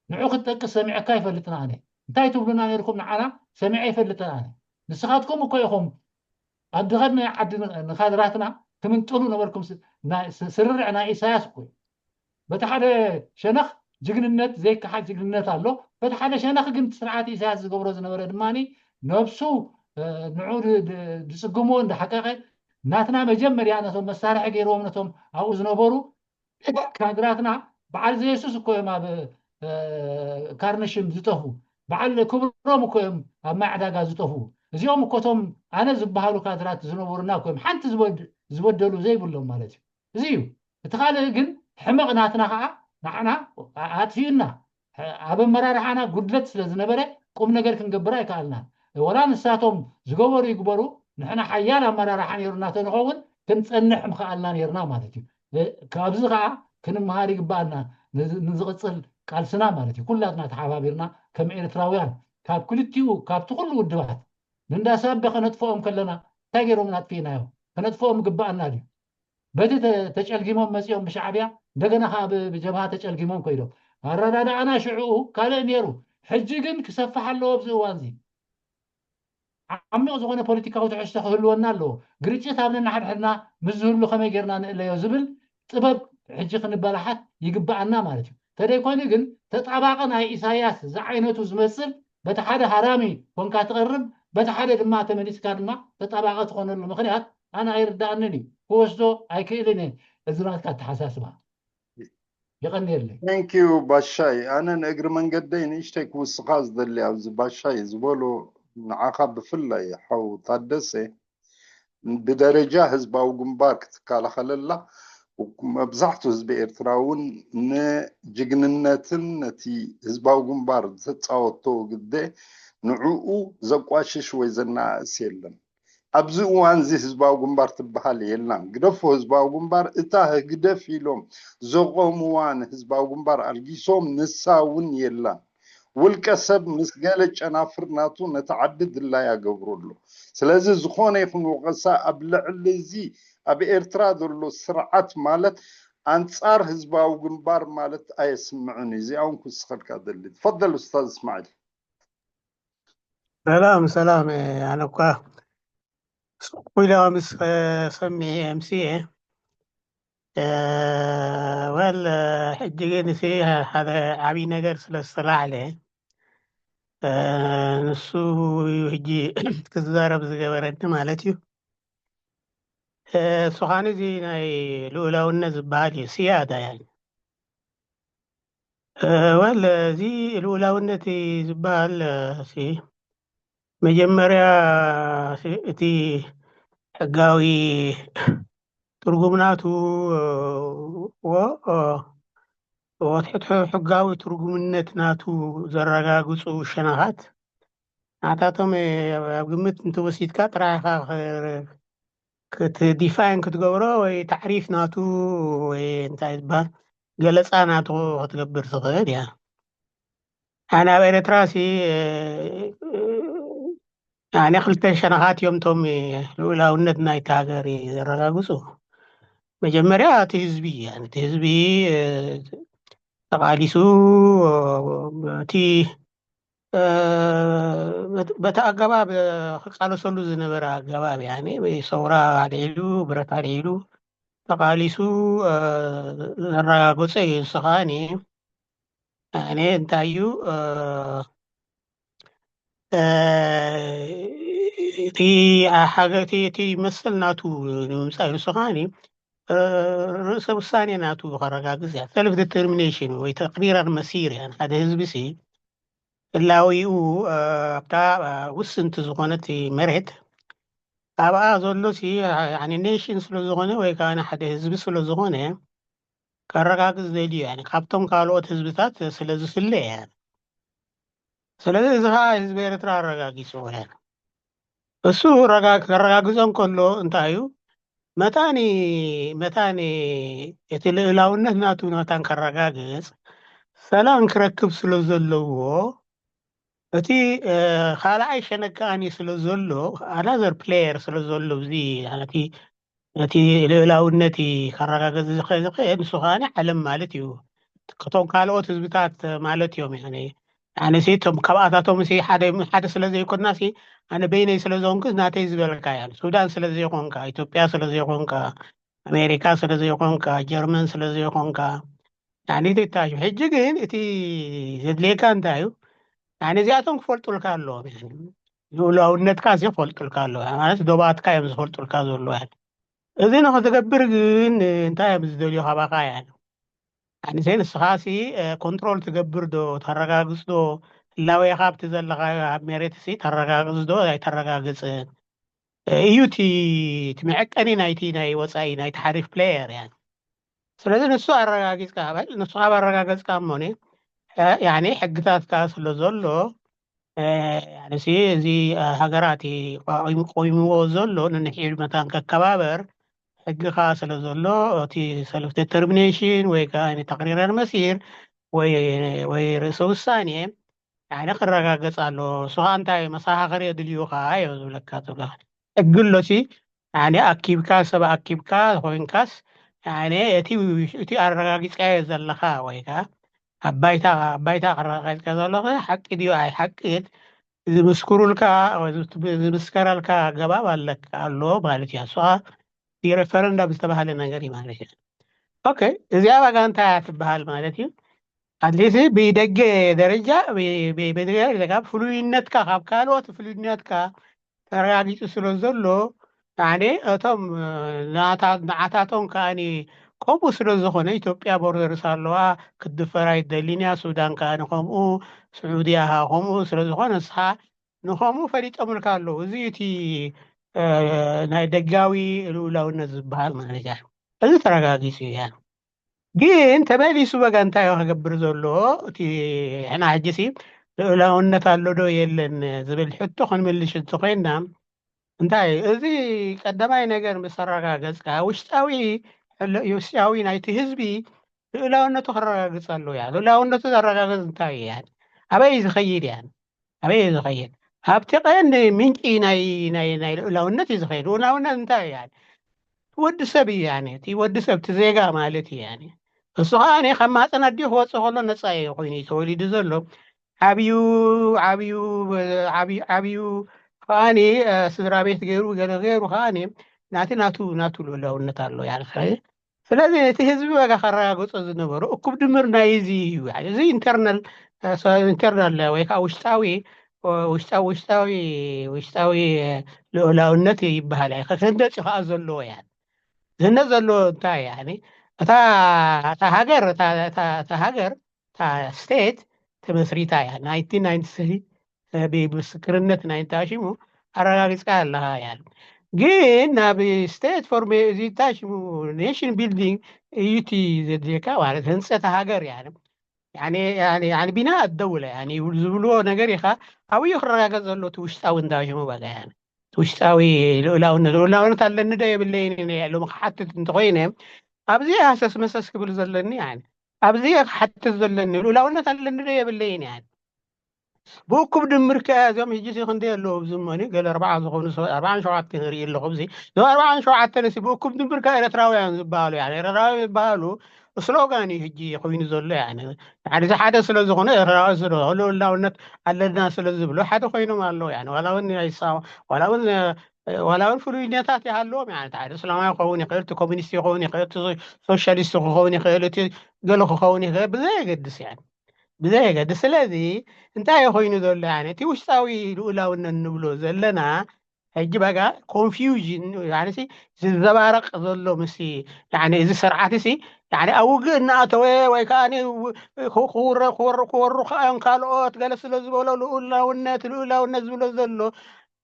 ንዑ ክትጠቅስ ሰሚዐካ ይፈልጥን ኣነ። እንታይ ትብሉና ነይርኩም ንዓና ሰሚዐ ይፈልጥን ኣነ። ንስኻትኩም እኮ ኢኹም ኣብ ዝኸድናዮ ዓዲ ን-፣ ንካድራትና ትምንጥሉ ነበርኩም። ስ-፣ ናይ ስ-፣ ስርርዕ ናይ ኢሳያስ እኮ እዩ። በቲ ሓደ ሸነኽ ጅግንነት፣ ዘይከሓድ ጅግንነት ኣሎ። በቲ ሓደ ሸነኽ ግን እቲ ስርዓት ኢሳያስ ዝገብሮ ዝነበረ ድማ ነብሱ፣ እ፣ ንዑ ድ-፣ ድ-፣ ዝጽግምዎ እንዳሓቀቐ ናትና መጀመርያ ነቶም መሳርሒ ገይርዎም ነቶም ኣብኡ ዝነበሩ ካድራትና በዓል ዘየሱስ እኮ እዮም ኣብ፣ እ፣ ካርነሽም ዝጠፉ። በዓል ክብሮም እኮ እዮም ኣብ ማይ ዕዳጋ ዝጠፉ። እዚኦም እኮ እቶም ኣነ ዝበሃሉ ካድራት ዝነበሩና እኮ እዮም። ሓንቲ ዝበድ-፣ ዝበደሉ ዘይብሎም ማለት እዩ። እዚ እዩ። እቲ ካልእ ግን ሕመቕ ናትና ከዓ ንዓና ኣ-፣ ኣጥፊኡና። ኣብ ኣመራርሓና ጉድለት ስለ ዝነበረ ቁም ነገር ክንገብር ኣይከኣልናን። ወላ ንሳቶም ዝገበሩ ይግበሩ፣ ንሕና ሓያል ኣመራርሓ ነይሩና ተንኸውን ክንጸንሕ ምኸኣልና ነይርና ማለት እዩ። እ፣ ካብዚ ከዓ ክንመሃር ይግበኣና፣ ንዝ-፣ ንዝቕጽል ቃልስና ማለት እዩ። ኩላትና ተሓባቢርና ከም ኤርትራውያን ካብ ክልቲኡ፣ ካብቲ ኩሉ ውድባት ንእንዳ ሳበ ከነጥፍኦም ከለና እንታይ ገይሮም ኣጥፊእናዮም? ከነጥፍኦም ይግበኣና ድዩ? በቲ ተ-፣ ተጨልጊሞም መጺኦም ብሻዕብያ፣ እንደገና ከዓ ብ-፣ ብጀብሃ ተጨልጊሞም ከይዶም። ኣረዳድኣና ሽዕኡ ካልእ ነይሩ። ሕጂ ግን ክሰፍሕ ኣለዎ ኣብዚ እዋን እዚ። ዓሚቕ ዝኾነ ፖለቲካዊ ትሕዝቶ ክህልወና ኣለዎ። ግርጭት ኣብ ነንሓድሕድና ምስ ዝህሉ ከመይ ጌርና ንእለዮ ዝብል ጥበብ ሕጂ ክንበላሓት ይግበኣና ማለት እዩ። ተደይኮይኑ ግን ተጣባቒ ናይ ኢሳያስ ዝዓይነቱ ዝመስል በቲ ሓደ ሃራሚ ኮንካ ትቐርብ፣ በቲ ሓደ ድማ ተመሊስካ ድማ ተጣባቂ ትኾነሉ ምኽንያት ኣነ ኣይርዳእንን እዩ፣ ክወስዶ ኣይክእልን እየ። እዚ ናትካ ኣተሓሳስባ። የቐንየለይ። Thank you ባሻይ። ኣነ ንእግሪ መንገደይ ንእሽተይ ክውስኻ ዝደሊ ኣብዚ ባሻይ ዝበሎ ንዓኻ ብፍላይ ሓው ታደሰ ብደረጃ ህዝባዊ ግንባር ክትከላኸለላ መብዛሕቱ ህዝቢ ኤርትራ እውን ንጅግንነትን ነቲ ህዝባዊ ግንባር ዝተፃወቶ ግደ ንዕኡ ዘቋሽሽ ወይ ዘናእስ የለን። ኣብዚ እዋን እዚ ህዝባዊ ግንባር ትበሃል የላን። ግደፎ ህዝባዊ ግንባር እታ ህግደፍ ኢሎም ዘቆምዋ ንህዝባዊ ግንባር ኣልጊሶም ንሳ እውን የላን። ውልቀ ሰብ ምስ ገለ ጨናፍር ናቱ ነቲ ዓዲ ድላያ ገብሮ ኣሎ። ስለዚ ዝኾነ ይኹን ወቐሳ ኣብ ልዕሊ እዚ ኣብ ኤርትራ ዘሎ ስርዓት ማለት ኣንጻር ህዝባዊ ግንባር ማለት ኣየስምዕን እዩ። እዚኣ እውን ክውስኸልካ ደሊ። ትፈደል ኡስታዝ እስማዒል። ሰላም ሰላም። ኣነ እኳ ስቕ ኢለ ምስ ሰሚዐ ኤምሲኤ ወል ሕጂ ግን እቲ ሓደ ዓብዪ ነገር ስለ ዝተላዕለ ንሱ እዩ ሕጂ ክዛረብ ዝገበረኒ ማለት እዩ። ስኻንዚ ናይ ልኡላውነት ዝበሃል እዩ ስያዳ ያ ወል እዚ ልኡላውነት ዝበሃል ሲ መጀመርያ እቲ ሕጋዊ ትርጉም ናቱ ሕጋዊ ትርጉምነት ናቱ ዘረጋግፁ ሸነኻት ናታቶም ኣብ ግምት እንትወሲድካ ጥራይኻ ክትዲፋይን ክትገብሮ ወይ ታዕሪፍ ናቱ ወይ እንታይ ዝበሃል ገለፃ ናቱ ክትገብር ትኽእል እያ። ኣነ ኣብ ኤርትራ ሲ ኣነ ክልተ ሸነኻት እዮም ቶም ልኡላውነት ናይቲ ሃገር ዘረጋግፁ። መጀመርያ እቲ ህዝቢ እቲ ህዝቢ ተቃሊሱ እቲ በቲ ኣገባብ ክቃለሰሉ ዝነበረ ኣገባብ ያኔ ወይ ሰውራ ኣልዒሉ ብረት ኣልዒሉ ተቃሊሱ ዘረጋገፀ እዩ። ንሱ ከዓኒ ያኔ እንታይ እዩ እቲ ሓገቲ እቲ መሰል ናቱ ንምምፃእ ንሱ ከዓኒ ርእሰ ውሳኔ ናቱ ከረጋግፅ እያ። ሰልፍ ዲተርሚኔሽን ወይ ተቅዲራን መሲር እያ። ሓደ ህዝቢ ሲ ህላዊኡ ኣብታ ውስንቲ ዝኾነት መሬት ኣብኣ ዘሎ ሲ ኔሽን ስለ ዝኾነ ወይ ከዓ ሓደ ህዝቢ ስለ ዝኾነ ከረጋግፅ ደልዩ እያ። ካብቶም ካልኦት ህዝብታት ስለ ዝፍለ እያ። ስለዚ እዚ ከዓ ህዝቢ ኤርትራ ኣረጋጊፅዎ እያ። እሱ ከረጋግፆ እንከሎ እንታይ እዩ መታኒ መታኒ እቲ ልእላውነት ናቱ መታን ከረጋግፅ ሰላም ክረክብ ስለ ዘለዎ እቲ ካልኣይ ሸነክ ከዓኒ ስለ ዘሎ ኣናዘር ፕሌየር ስለ ዘሎ እዚ ነቲ ነቲ ልእላውነት ከረጋገፅ ዝኽእል ንሱ ከዓኒ ዓለም ማለት እዩ። እቶም ካልኦት ህዝብታት ማለት እዮም። ያነ ያነ ሲ እቶም ካብኣታቶም ሲ ሓደ ሓደ ስለ ዘይኮንና ሲ ኣነ በይነይ ስለ ዝኾንኩ ናተይ ዝበልካ እያ። ሱዳን ስለ ዘይኮንካ፣ ኢትዮጵያ ስለ ዘይኮንካ፣ ኣሜሪካ ስለ ዘይኮንካ፣ ጀርመን ስለ ዘይኮንካ ያኔ ተታዩ። ሕጂ ግን እቲ ዘድልየካ እንታይ እዩ? ያኔ እዚኣቶም ክፈልጡልካ ኣለዎም። ያኔ ልኡላውነትካ እዚ ክፈልጡልካ ኣለዎ ማለት ዶባትካ እዮም ዝፈልጡልካ ዘለዉ። ያኔ እዚ ንክትገብር ግን እንታይ እዮም ዝደልዩ ካባኻ? ያኔ ኣንሰ ንስኻ ሲ ኮንትሮል ትገብር ዶ ተረጋግፅ ዶ ህላዌኻ ኣብቲ ዘለኻ ኣብ ሜሬት ሲ ተረጋግፅ ዶ ኣይተረጋግፅን እዩ እቲ እቲ መዐቀኒ ናይቲ ናይ ወፃኢ ናይቲ ሓሪፍ ፕሌየር ያ። ስለዚ ንሱ ኣረጋጊፅካ በል ንሱ ካብ ኣረጋገፅካ እሞኒ ያኔ ሕግታትካ ስለ ዘሎ ያኔ ሲ እዚ ሃገራት ቆይምዎ ዘሎ ንንሒድ መታን ከከባበር ሕግኻ ስለ ዘሎ እቲ ሰልፍ ዴተርሚኔሽን ወይ ከዓ ተቅሪረን መሲር ወይ ወይ ርእሰ ውሳኔ ያኔ ክረጋገፅ ኣለዎ። ንሱ ከዓ እንታይ መሰኻኽር የድልዩኻ እዮም ዝብለካ ዘሎ። ሕጊ ኣሎሲ ያኔ ኣኪብካ ሰብ ኣኪብካ ኮይንካስ ያኔ እቲ እቲ ኣረጋጊፅካዮ ዘለኻ ወይ ከዓ ኣብ ባይታ ኣብ ባይታ ኣረጋጊፅካ ዘለኻ ሓቂ ድዩ ኣይሓቅን ዝምስክሩልካ ዝምስከረልካ ኣገባብ ኣለካ ኣሎ ማለት እዩ። ንሱ ከዓ እቲ ሬፈረንዳም ዝተባሃለ ነገር እዩ ማለት እዩ። ኦኬ እዚኣ ዋጋ እንታይ እያ ትበሃል ማለት እዩ። ኣትሊስት ብደገ ደረጃ ብደገ ደረጃ ፍሉይነትካ ካብ ካልኦት ፍሉይነትካ ተረጋጊጹ ስለ ዘሎ፣ ያኔ እቶም ንዓታቶም ከኣኒ ከምኡ ስለ ዝኾነ፣ ኢትዮጵያ ቦርደርስ ኣለዋ፣ ክትድፈር ኣይትደልን እያ። ሱዳን ከኣኒ ከምኡ፣ ስዑድያ ከምኡ ስለ ዝኾነ፣ ንስኻ ንኸምኡ ፈሊጦምልካ ኣለዉ። እዚ እቲ ናይ ደጋዊ ልኡላውነት ዝበሃል ማለት እያ። እዚ ተረጋጊጹ እያ። ግን ተመሊሱ በጋ እንታይ ክገብር ዘሎ? እቲ ሕና ሕጂ ሲ ልኡላውነት ኣሎ ዶ የለን ዝብል ሕቶ ክንምልሽ እንተኮይና፣ እንታይ እዚ ቀዳማይ ነገር ምስ ኣረጋገጽካ፣ ውሽጣዊ ውሽጣዊ ናይቲ ህዝቢ ልኡላውነቱ ክረጋግጽ ኣሎ እያ። ልኡላውነቱ ዘረጋግጽ እንታይ እያ? ኣበይ ዝኸይድ እያ? ኣበይ እዩ ዝኸይድ? ኣብቲ ቀንዲ ምንጪ ናይ ናይ ናይ ልኡላውነት እዩ ዝኸይድ። ልኡላውነት እንታይ እያ? ወዲ ሰብ እዩ። ያኔ እቲ ወዲ ሰብ፣ እቲ ዜጋ ማለት እዩ። ያኔ እሱ ከዓ ካብ ማፀን ኣዲኡ ክወፅእ ከሎ ነፃ እዩ ኮይኑ እዩ ተወሊዱ ዘሎ። ዓብዩ ዓብዩ ዓብዩ ዓብዩ ከዓኒ ስድራ ቤት ገይሩ ገለ ገይሩ ከዓኒ ናቲ ናቱ ናቱ ልኡላውነት ኣሎ። ያኔ ስለዚ እቲ ህዝቢ ዋጋ ከረጋግጾ ዝነበሩ እኩብ ድምር ናይ እዚ እዩ። እዚ ኢንተርናል ኢንተርናል ወይ ከዓ ውሽጣዊ ውሽጣዊ ውሽጣዊ ውሽጣዊ ልኡላውነት ይበሃል። ክህነፅ እዩ ከዓ ዘለዎ። ያ ዝህነፅ ዘለዎ እንታይ እያ? እታ እታ ሃገር እታ ሃገር እታ ስቴት ተመስሪታ እያ። ናይንቲን ናይንቲ ስሪ ብምስክርነት ናይ እንታሽሙ ኣረጋጊፅካ ኣለኻ። ያ ግን ናብ ስቴት ፎርሜ እዚ ታሽሙ ኔሽን ቢልዲንግ እዩ እቲ ዘድልየካ ማለት ህንፀት ሃገር። ያ ቢና ኣደውለ ዝብልዎ ነገር ኢኻ። ኣብዩ ክረጋገፅ ዘሎ እቲ ውሽጣዊ እንታሽሙ በቃ ውሽጣዊ ልኡላውነት ልኡላውነት ኣለኒ ዶ የብለይን ሎም ክሓትት እንተኮይነ ኣብዚ ሃሰስ መሰስ ክብል ዘለኒ ኣብዚ ክሓትት ዘለኒ ልኡላውነት ኣለኒ ዶ የብለይን። ብእኩብ ድምር ከ እዚኦም ሕጂ ሲ ክንደይ ኣለዉ ኣብዚ እሞኒ ገለ ኣርባዓ ዝኾኑ ሰባት ኣርባዓን ሸውዓተን ንርኢ ኣለኹ ኣብዚ እዞም ኣርባዓን ሸውዓተን ሲ ብእኩብ ድምር ከ ኤረትራውያን ዝበሃሉ ያ ኤረትራውያን ዝበሃሉ ስሎጋን እዩ ሕጂ ኮይኑ ዘሎ ያ ሓደ ሓደ ስለ ዝኾነ ኤረትራውያን ስለ ልኡላውነት ኣለና ስለ ዝብሉ ሓደ ኮይኖም ኣለዉ ያ ዋላ እውን ኣይሳ ዋላ እውን ዋላ እውን ፍሉይነታት ይሃለዎም ያ ሓደ እስላማዊ ክኸውን ይኽእል እቲ ኮሚኒስት ይኸውን ይኽእል እቲ ሶሻሊስት ክኸውን ይኽእል እቲ ገለ ክኸውን ይኽእል ብዘየገድስ ያ ብዘየገድስ ስለዚ እንታይ ኮይኑ ዘሎ ያ እቲ ውሽጣዊ ልኡላውነት ንብሎ ዘለና ሕጂ በጋ ኮንፊውዥን ዝዘባረቕ ዘሎ ምስ እዚ ስርዓት ሲ ኣብ ውግእ እናኣተወ ወይ ከዓ ክወሩ ከዓ ካልኦት ገለ ስለ ዝበሎ ልኡላውነት ልኡላውነት ዝብሎ ዘሎ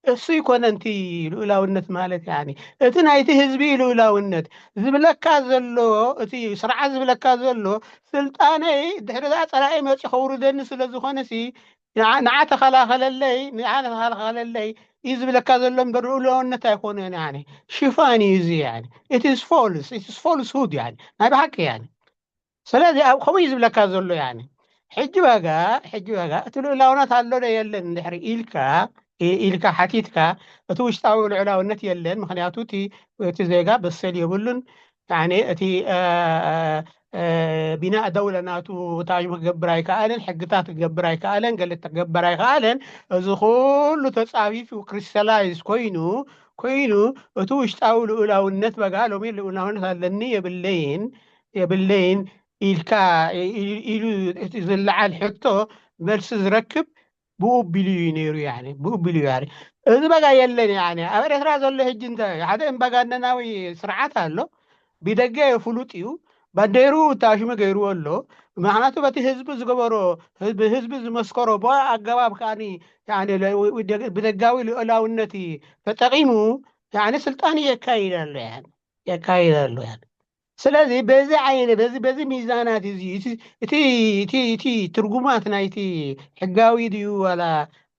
እሱ ይኮነ ንቲ ልኡላውነት ማለት ያ እቲ ናይቲ ህዝቢ ልኡላውነት ዝብለካ ዘሎ እቲ ስርዓት ዝብለካ ዘሎ ስልጣነይ ድሕሪ ዛ ፀላኢ መፂ ከውርደኒ ስለ ዝኾነ ንዓ ተኸላኸለለይ ንዓ ተኸላኸለለይ እዩ ዝብለካ ዘሎ እምበር ልኡላውነት ኣይኮነን። ሽፋን እዩ እዚ ፎልስ ፎልስ ሁድ ናይ ብሓቂ ስለዚ ኣብ ከምኡ እዩ ዝብለካ ዘሎ። ሕጂ ዋጋ ሕጂ ዋጋ እቲ ልኡላውነት ኣሎ ዶ የለን እንድሕሪ ኢልካ ኢልካ ሓቲትካ እቲ ውሽጣዊ ልዑላውነት የለን። ምክንያቱ እቲ ዜጋ በሰል የብሉን። እቲ ቢናእ ደውለ ናቱ ታሽሙ ክገብር ኣይከኣለን፣ ሕግታት ክገብር ኣይከኣለን፣ ገለ ክገብር ኣይከኣለን። እዚ ኩሉ ተፃፊፉ ክሪስታላይዝ ኮይኑ ኮይኑ እቲ ውሽጣዊ ልኡላውነት በጋ ሎሚ ልኡላውነት ኣለኒ የብለይን የብለይን ኢልካ ኢሉ ዝለዓል ሕቶ መልሲ ዝረክብ ብኡ ቢሉ እዩ ነይሩ። ብኡ ቢሉ እዩ። እዚ በጋ የለን። ኣብ ኤርትራ ዘሎ ሕጂ እንታይ ሓደ እምባጋነናዊ ስርዓት ኣሎ። ብደገ ፍሉጥ እዩ። ባንዴሩ ታሽሙ ገይርዎ ኣሎ። ምክንያቱ በቲ ህዝቢ ዝገበሮ ህዝቢ ዝመስከሮ ብኣ ኣገባብ ከዓ ብደጋዊ ልኡላውነት ተጠቂሙ ስልጣን የካይድ ኣሎ የካይድ ኣሎ። ስለዚ በዚ ዓይነ በዚ በዚ ሚዛናት እዚ እቲ እቲ እቲ ትርጉማት ናይቲ ሕጋዊ ድዩ ዋላ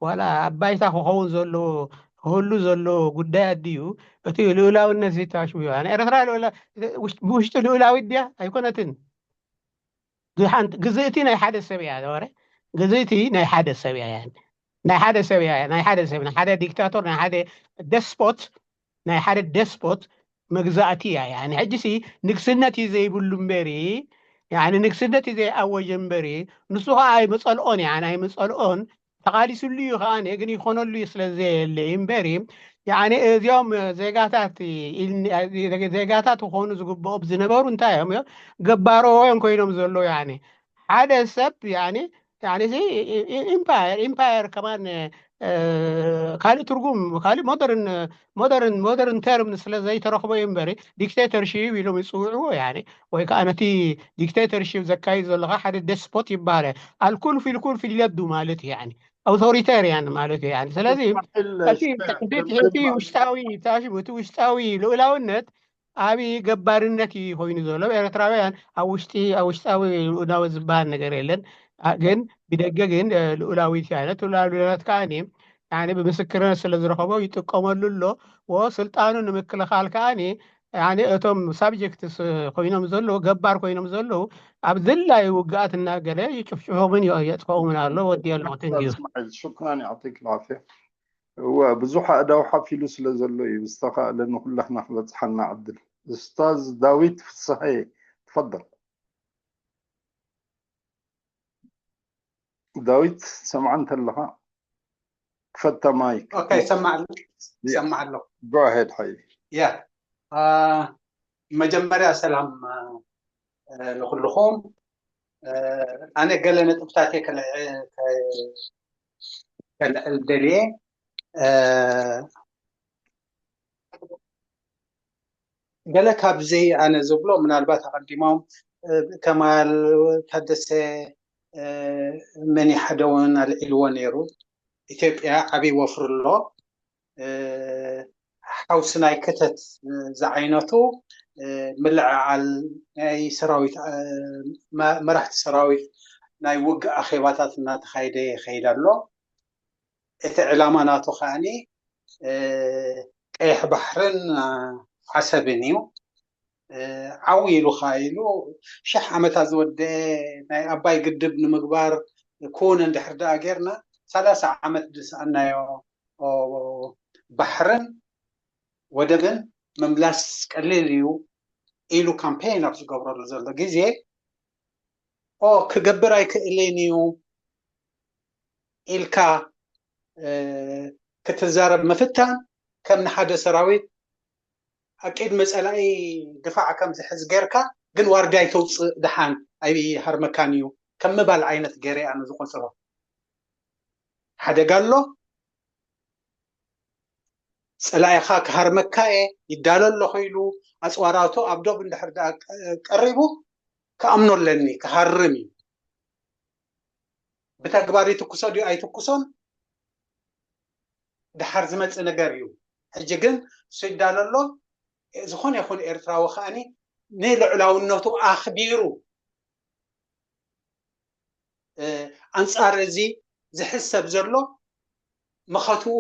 ዋላ ኣብ ባይታ ክኸውን ዘለዎ ክህሉ ዘለዎ ጉዳያት ድዩ? እቲ ልኡላውነት ዝተሽሙ እዩ። ንኤርትራ ብውሽጢ ልኡላዊት ድያ? ኣይኮነትን። ግዝእቲ ናይ ሓደ ሰብ እያ። ወረ ግዝእቲ ናይ ሓደ ሰብ እያ። ናይ ሓደ ሰብ እያ። ናይ ሓደ ሰብ ናይ ሓደ ዲክታቶር ናይ ሓደ ደስፖት ናይ ሓደ ደስፖት መግዛእቲ እያ። ሕጂ ሲ ንግስነት እዩ ዘይብሉ እምበሪ ንግስነት እዩ ዘይኣወጀ እምበሪ ንሱ ከዓ ኣይመፀልኦን እያ ኣይመፀልኦን ተቓሊስሉ እዩ ከዓ ግን ይኾነሉ እዩ ስለ ዘየለ እምበሪ እዚኦም ዜጋታት ዜጋታት ክኾኑ ዝግብኦም ዝነበሩ እንታይ እዮም ገባሮ እዮም ኮይኖም ዘለዉ ሓደ ሰብ ኢምፓየር ኢምፓየር ከማን ካልእ ትርጉም፣ ካልእ ሞደርን ሞደርን ሞደርን ተርም ስለ ዘይተረኽቦ እዩ እምበሪ፣ ዲክቴተርሺፕ ኢሎም ይፅውዕዎ። ያኒ ወይ ከዓ ነቲ ዲክቴተርሺፕ ዘካይድ ዘለካ ሓደ ደስፖት ይባሃል። ኣልኩል ፊልኩል ፊልየዱ ማለት እዩ። ያኒ ኣውቶሪታሪያን ማለት እዩ። ያኒ ስለዚ እቲ ውሽጣዊ ታሽሙ እቲ ውሽጣዊ ልኡላውነት ኣብ ገባርነት እዩ ኮይኑ ዘሎ። ኤርትራውያን ኣብ ውሽጢ ኣብ ውሽጣዊ ልኡላዊ ዝበሃል ነገር የለን። ግን ብደገ ግን ልኡላዊት እያ። ልኡላዊነት ከዓ ብምስክርነት ስለ ዝረኸቦ ይጥቀመሉ ኣሎ። ወ ስልጣኑ ንምክልኻል ከዓ እቶም ሳብጀክትስ ኮይኖም ዘለዉ፣ ገባር ኮይኖም ዘለዉ፣ ኣብ ዝላዩ ውግኣት እናገለ ይጭፍጭፎምን የጥፈኦምን ኣሎ። ወዲ ኣለኹ። ተንዩ ሽክራን። ያዕጢክ ልዓፍያ። እወ፣ ብዙሕ ኣእዳው ሓፊሉ ስለ ዘሎ እዩ፣ ብዝተኻእለ ንኹላህና ክበጽሓና ዕድል። ኡስታዝ ዳዊት ፍስሃየ፣ ትፈደል። ዳዊት፣ ሰምዓ እንተለኻ ክፈታ ማይክ። ኦኬ፣ ሰማዕ ኣለኹ። ጎ ኣሄድ ሓይ። ያ፣ መጀመርያ ሰላም ንኩልኹም። ኣነ ገለ ነጥብታት ከልዕል ደልየ። ገለ ካብዚ ኣነ ዝብሎ ምናልባት ኣቐዲሞም ከማል ታደሰ መን ሓደ እውን ኣልዒልዎ ነይሩ። ኢትዮጵያ ዓብይ ወፍሪ ኣሎ። ሓውሲ ናይ ክተት ዝዓይነቱ ምልዕዓል ናይ ሰራዊት፣ መራሕቲ ሰራዊት ናይ ውግእ ኣኼባታት እናተኻየደ ይኸይድ ኣሎ። እቲ ዕላማ ናቱ ከዓኒ ቀይሕ ባሕርን ዓሰብን እዩ። ዓው ኢሉ ከ ኢሉ ሽሕ ዓመታት ዝወደአ ናይ ኣባይ ግድብ ንምግባር ክውን እንድሕር ደኣ ጌርና ሰላሳ ዓመት ዝሰኣናዮ ባሕርን ወደብን ምምላስ ቀሊል እዩ ኢሉ ካምፔን ኣብ ዝገብረሉ ዘሎ ግዜ ኦ ክገብር ኣይክእልን እዩ ኢልካ ክትዛረብ ምፍታን ከም ንሓደ ሰራዊት ኣብ ቅድሚ ፀላኢ ድፋዕ ከም ዝሕዝ ጌርካ ግን ዋርድያ ኣይተውፅእ ደሓን ኣይሃርመካን እዩ ከም ምባል ዓይነት ገይረ ኣነ ዝቆፅሮ። ሓደጋ ኣሎ፣ ፀላኢኻ ክሃርመካ እየ ይዳሎ ኣለኹ ኢሉ ኣፅዋራቱ ኣብ ዶብ እንድሕር ደኣ ቀሪቡ ክኣምኖ ኣለኒ፣ ክሃርም እዩ። ብተግባር ይትኩሶ ድዩ ኣይትኩሶን ድሓር ዝመፅእ ነገር እዩ። ሕጂ ግን እሱ ይዳሎ ኣሎ። ዝኾነ ይኹን ኤርትራዊ ከዓኒ ንልዑላውነቱ ኣኽቢሩ ኣንፃር እዚ ዝሕሰብ ዘሎ መኸትኡ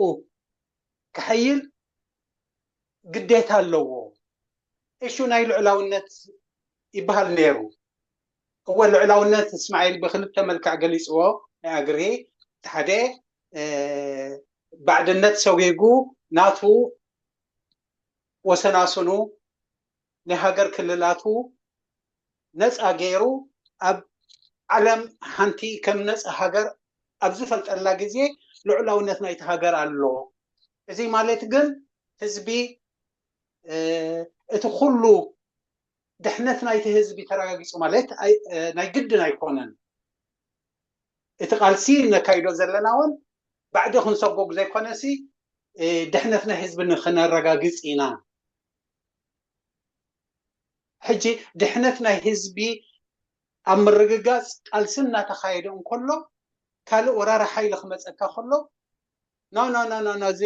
ክሕይል ግዴታ ኣለዎ። እሹ ናይ ልዑላውነት ይበሃል ነይሩ። እወ ልዑላውነት እስማዒል ብክልተ መልክዕ ገሊፅዎ። ናይ ኣግሪ እቲ ሓደ ባዕድነት ሰጒጉ ናቱ ወሰናስኑ ናይ ሃገር ክልላቱ ነፃ ገይሩ ኣብ ዓለም ሓንቲ ከም ነፃ ሃገር ኣብ ዝፈልጠላ ግዜ ልዑላውነት ናይቲ ሃገር ኣሎ። እዚ ማለት ግን ህዝቢ እቲ ኩሉ ድሕነት ናይቲ ህዝቢ ተረጋጊፁ ማለት ናይ ግድን ኣይኮነን። እቲ ቃልሲ ነካይዶ ዘለና እውን ባዕዲ ክንሰጎግ ዘይኮነሲ ድሕነት ናይ ህዝቢ ንክነረጋግፅ ኢና። ሕጂ ድሕነት ናይ ህዝቢ ኣብ ምርግጋፅ ቃልሲ እናተኻየደ እንከሎ ካልእ ወራሪ ሓይሊ ክመፀካ ከሎ ኖ ኖ ኖ ኖ እዚ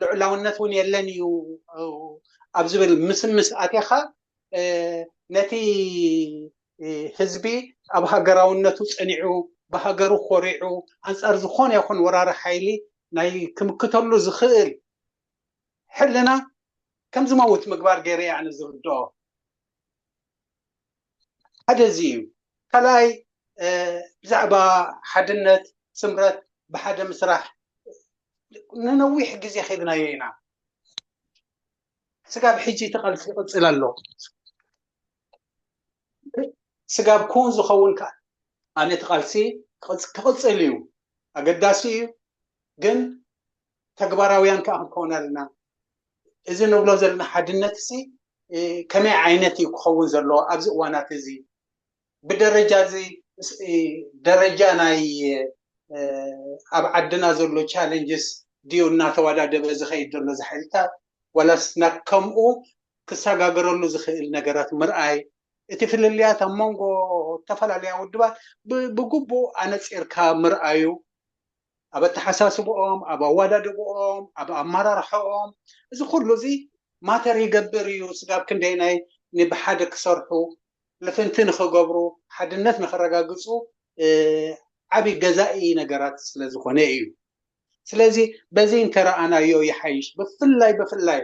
ልዑላውነት እውን የለን እዩ ኣብ ዝብል ምስምስ ኣቴኻ ነቲ ህዝቢ ኣብ ሃገራውነቱ ፀኒዑ ብሃገሩ ኮሪዑ ኣንፃር ዝኾነ ይኹን ወራሪ ሓይሊ ናይ ክምክተሉ ዝኽእል ሕልና ከም ዝመውት ምግባር ገይረ እየ ኣነ ዝርድኦ። ሓደ እዚ እዩ። ካልኣይ ብዛዕባ ሓድነት ስምረት ብሓደ ምስራሕ ንነዊሕ ግዜ ኸይድናዮ ኢና። ስጋብ ሕጂ እቲ ቃልሲ ይቕፅል ኣሎ። ስጋብ ክውን ዝኸውን ከዓ ኣነ እቲ ቃልሲ ክቕፅል እዩ፣ ኣገዳሲ እዩ። ግን ተግባራውያን ከዓ ክንከውን ኣለና። እዚ ንብሎ ዘለና ሓድነት ሲ ከመይ ዓይነት እዩ ክኸውን ዘለዎ ኣብዚ እዋናት እዚ ብደረጃ እዚ ደረጃ ናይ ኣብ ዓድና ዘሎ ቻለንጅስ ድዩ እናተወዳደበ ዝኸይድ ዘሎ እዚ ሓይልታት፣ ዋላስ ናብ ከምኡ ክሰጋገረሉ ዝኽእል ነገራት ምርኣይ፣ እቲ ፍልልያት ኣብ መንጎ ዝተፈላለያ ውድባት ብግቡእ ኣነፂርካ ምርኣዩ፣ ኣብ ኣተሓሳስብኦም፣ ኣብ ኣወዳድብኦም፣ ኣብ ኣመራርሓኦም፣ እዚ ኩሉ እዚ ማተር ይገብር እዩ። ስጋብ ክንደይናይ ንብሓደ ክሰርሑ፣ ልፍንቲ ንክገብሩ፣ ሓድነት ንክረጋግፁ ዓብይ ገዛኢ ነገራት ስለዝኾነ እዩ። ስለዚ በዚ እንተረኣናዮ ይሓይሽ። ብፍላይ ብፍላይ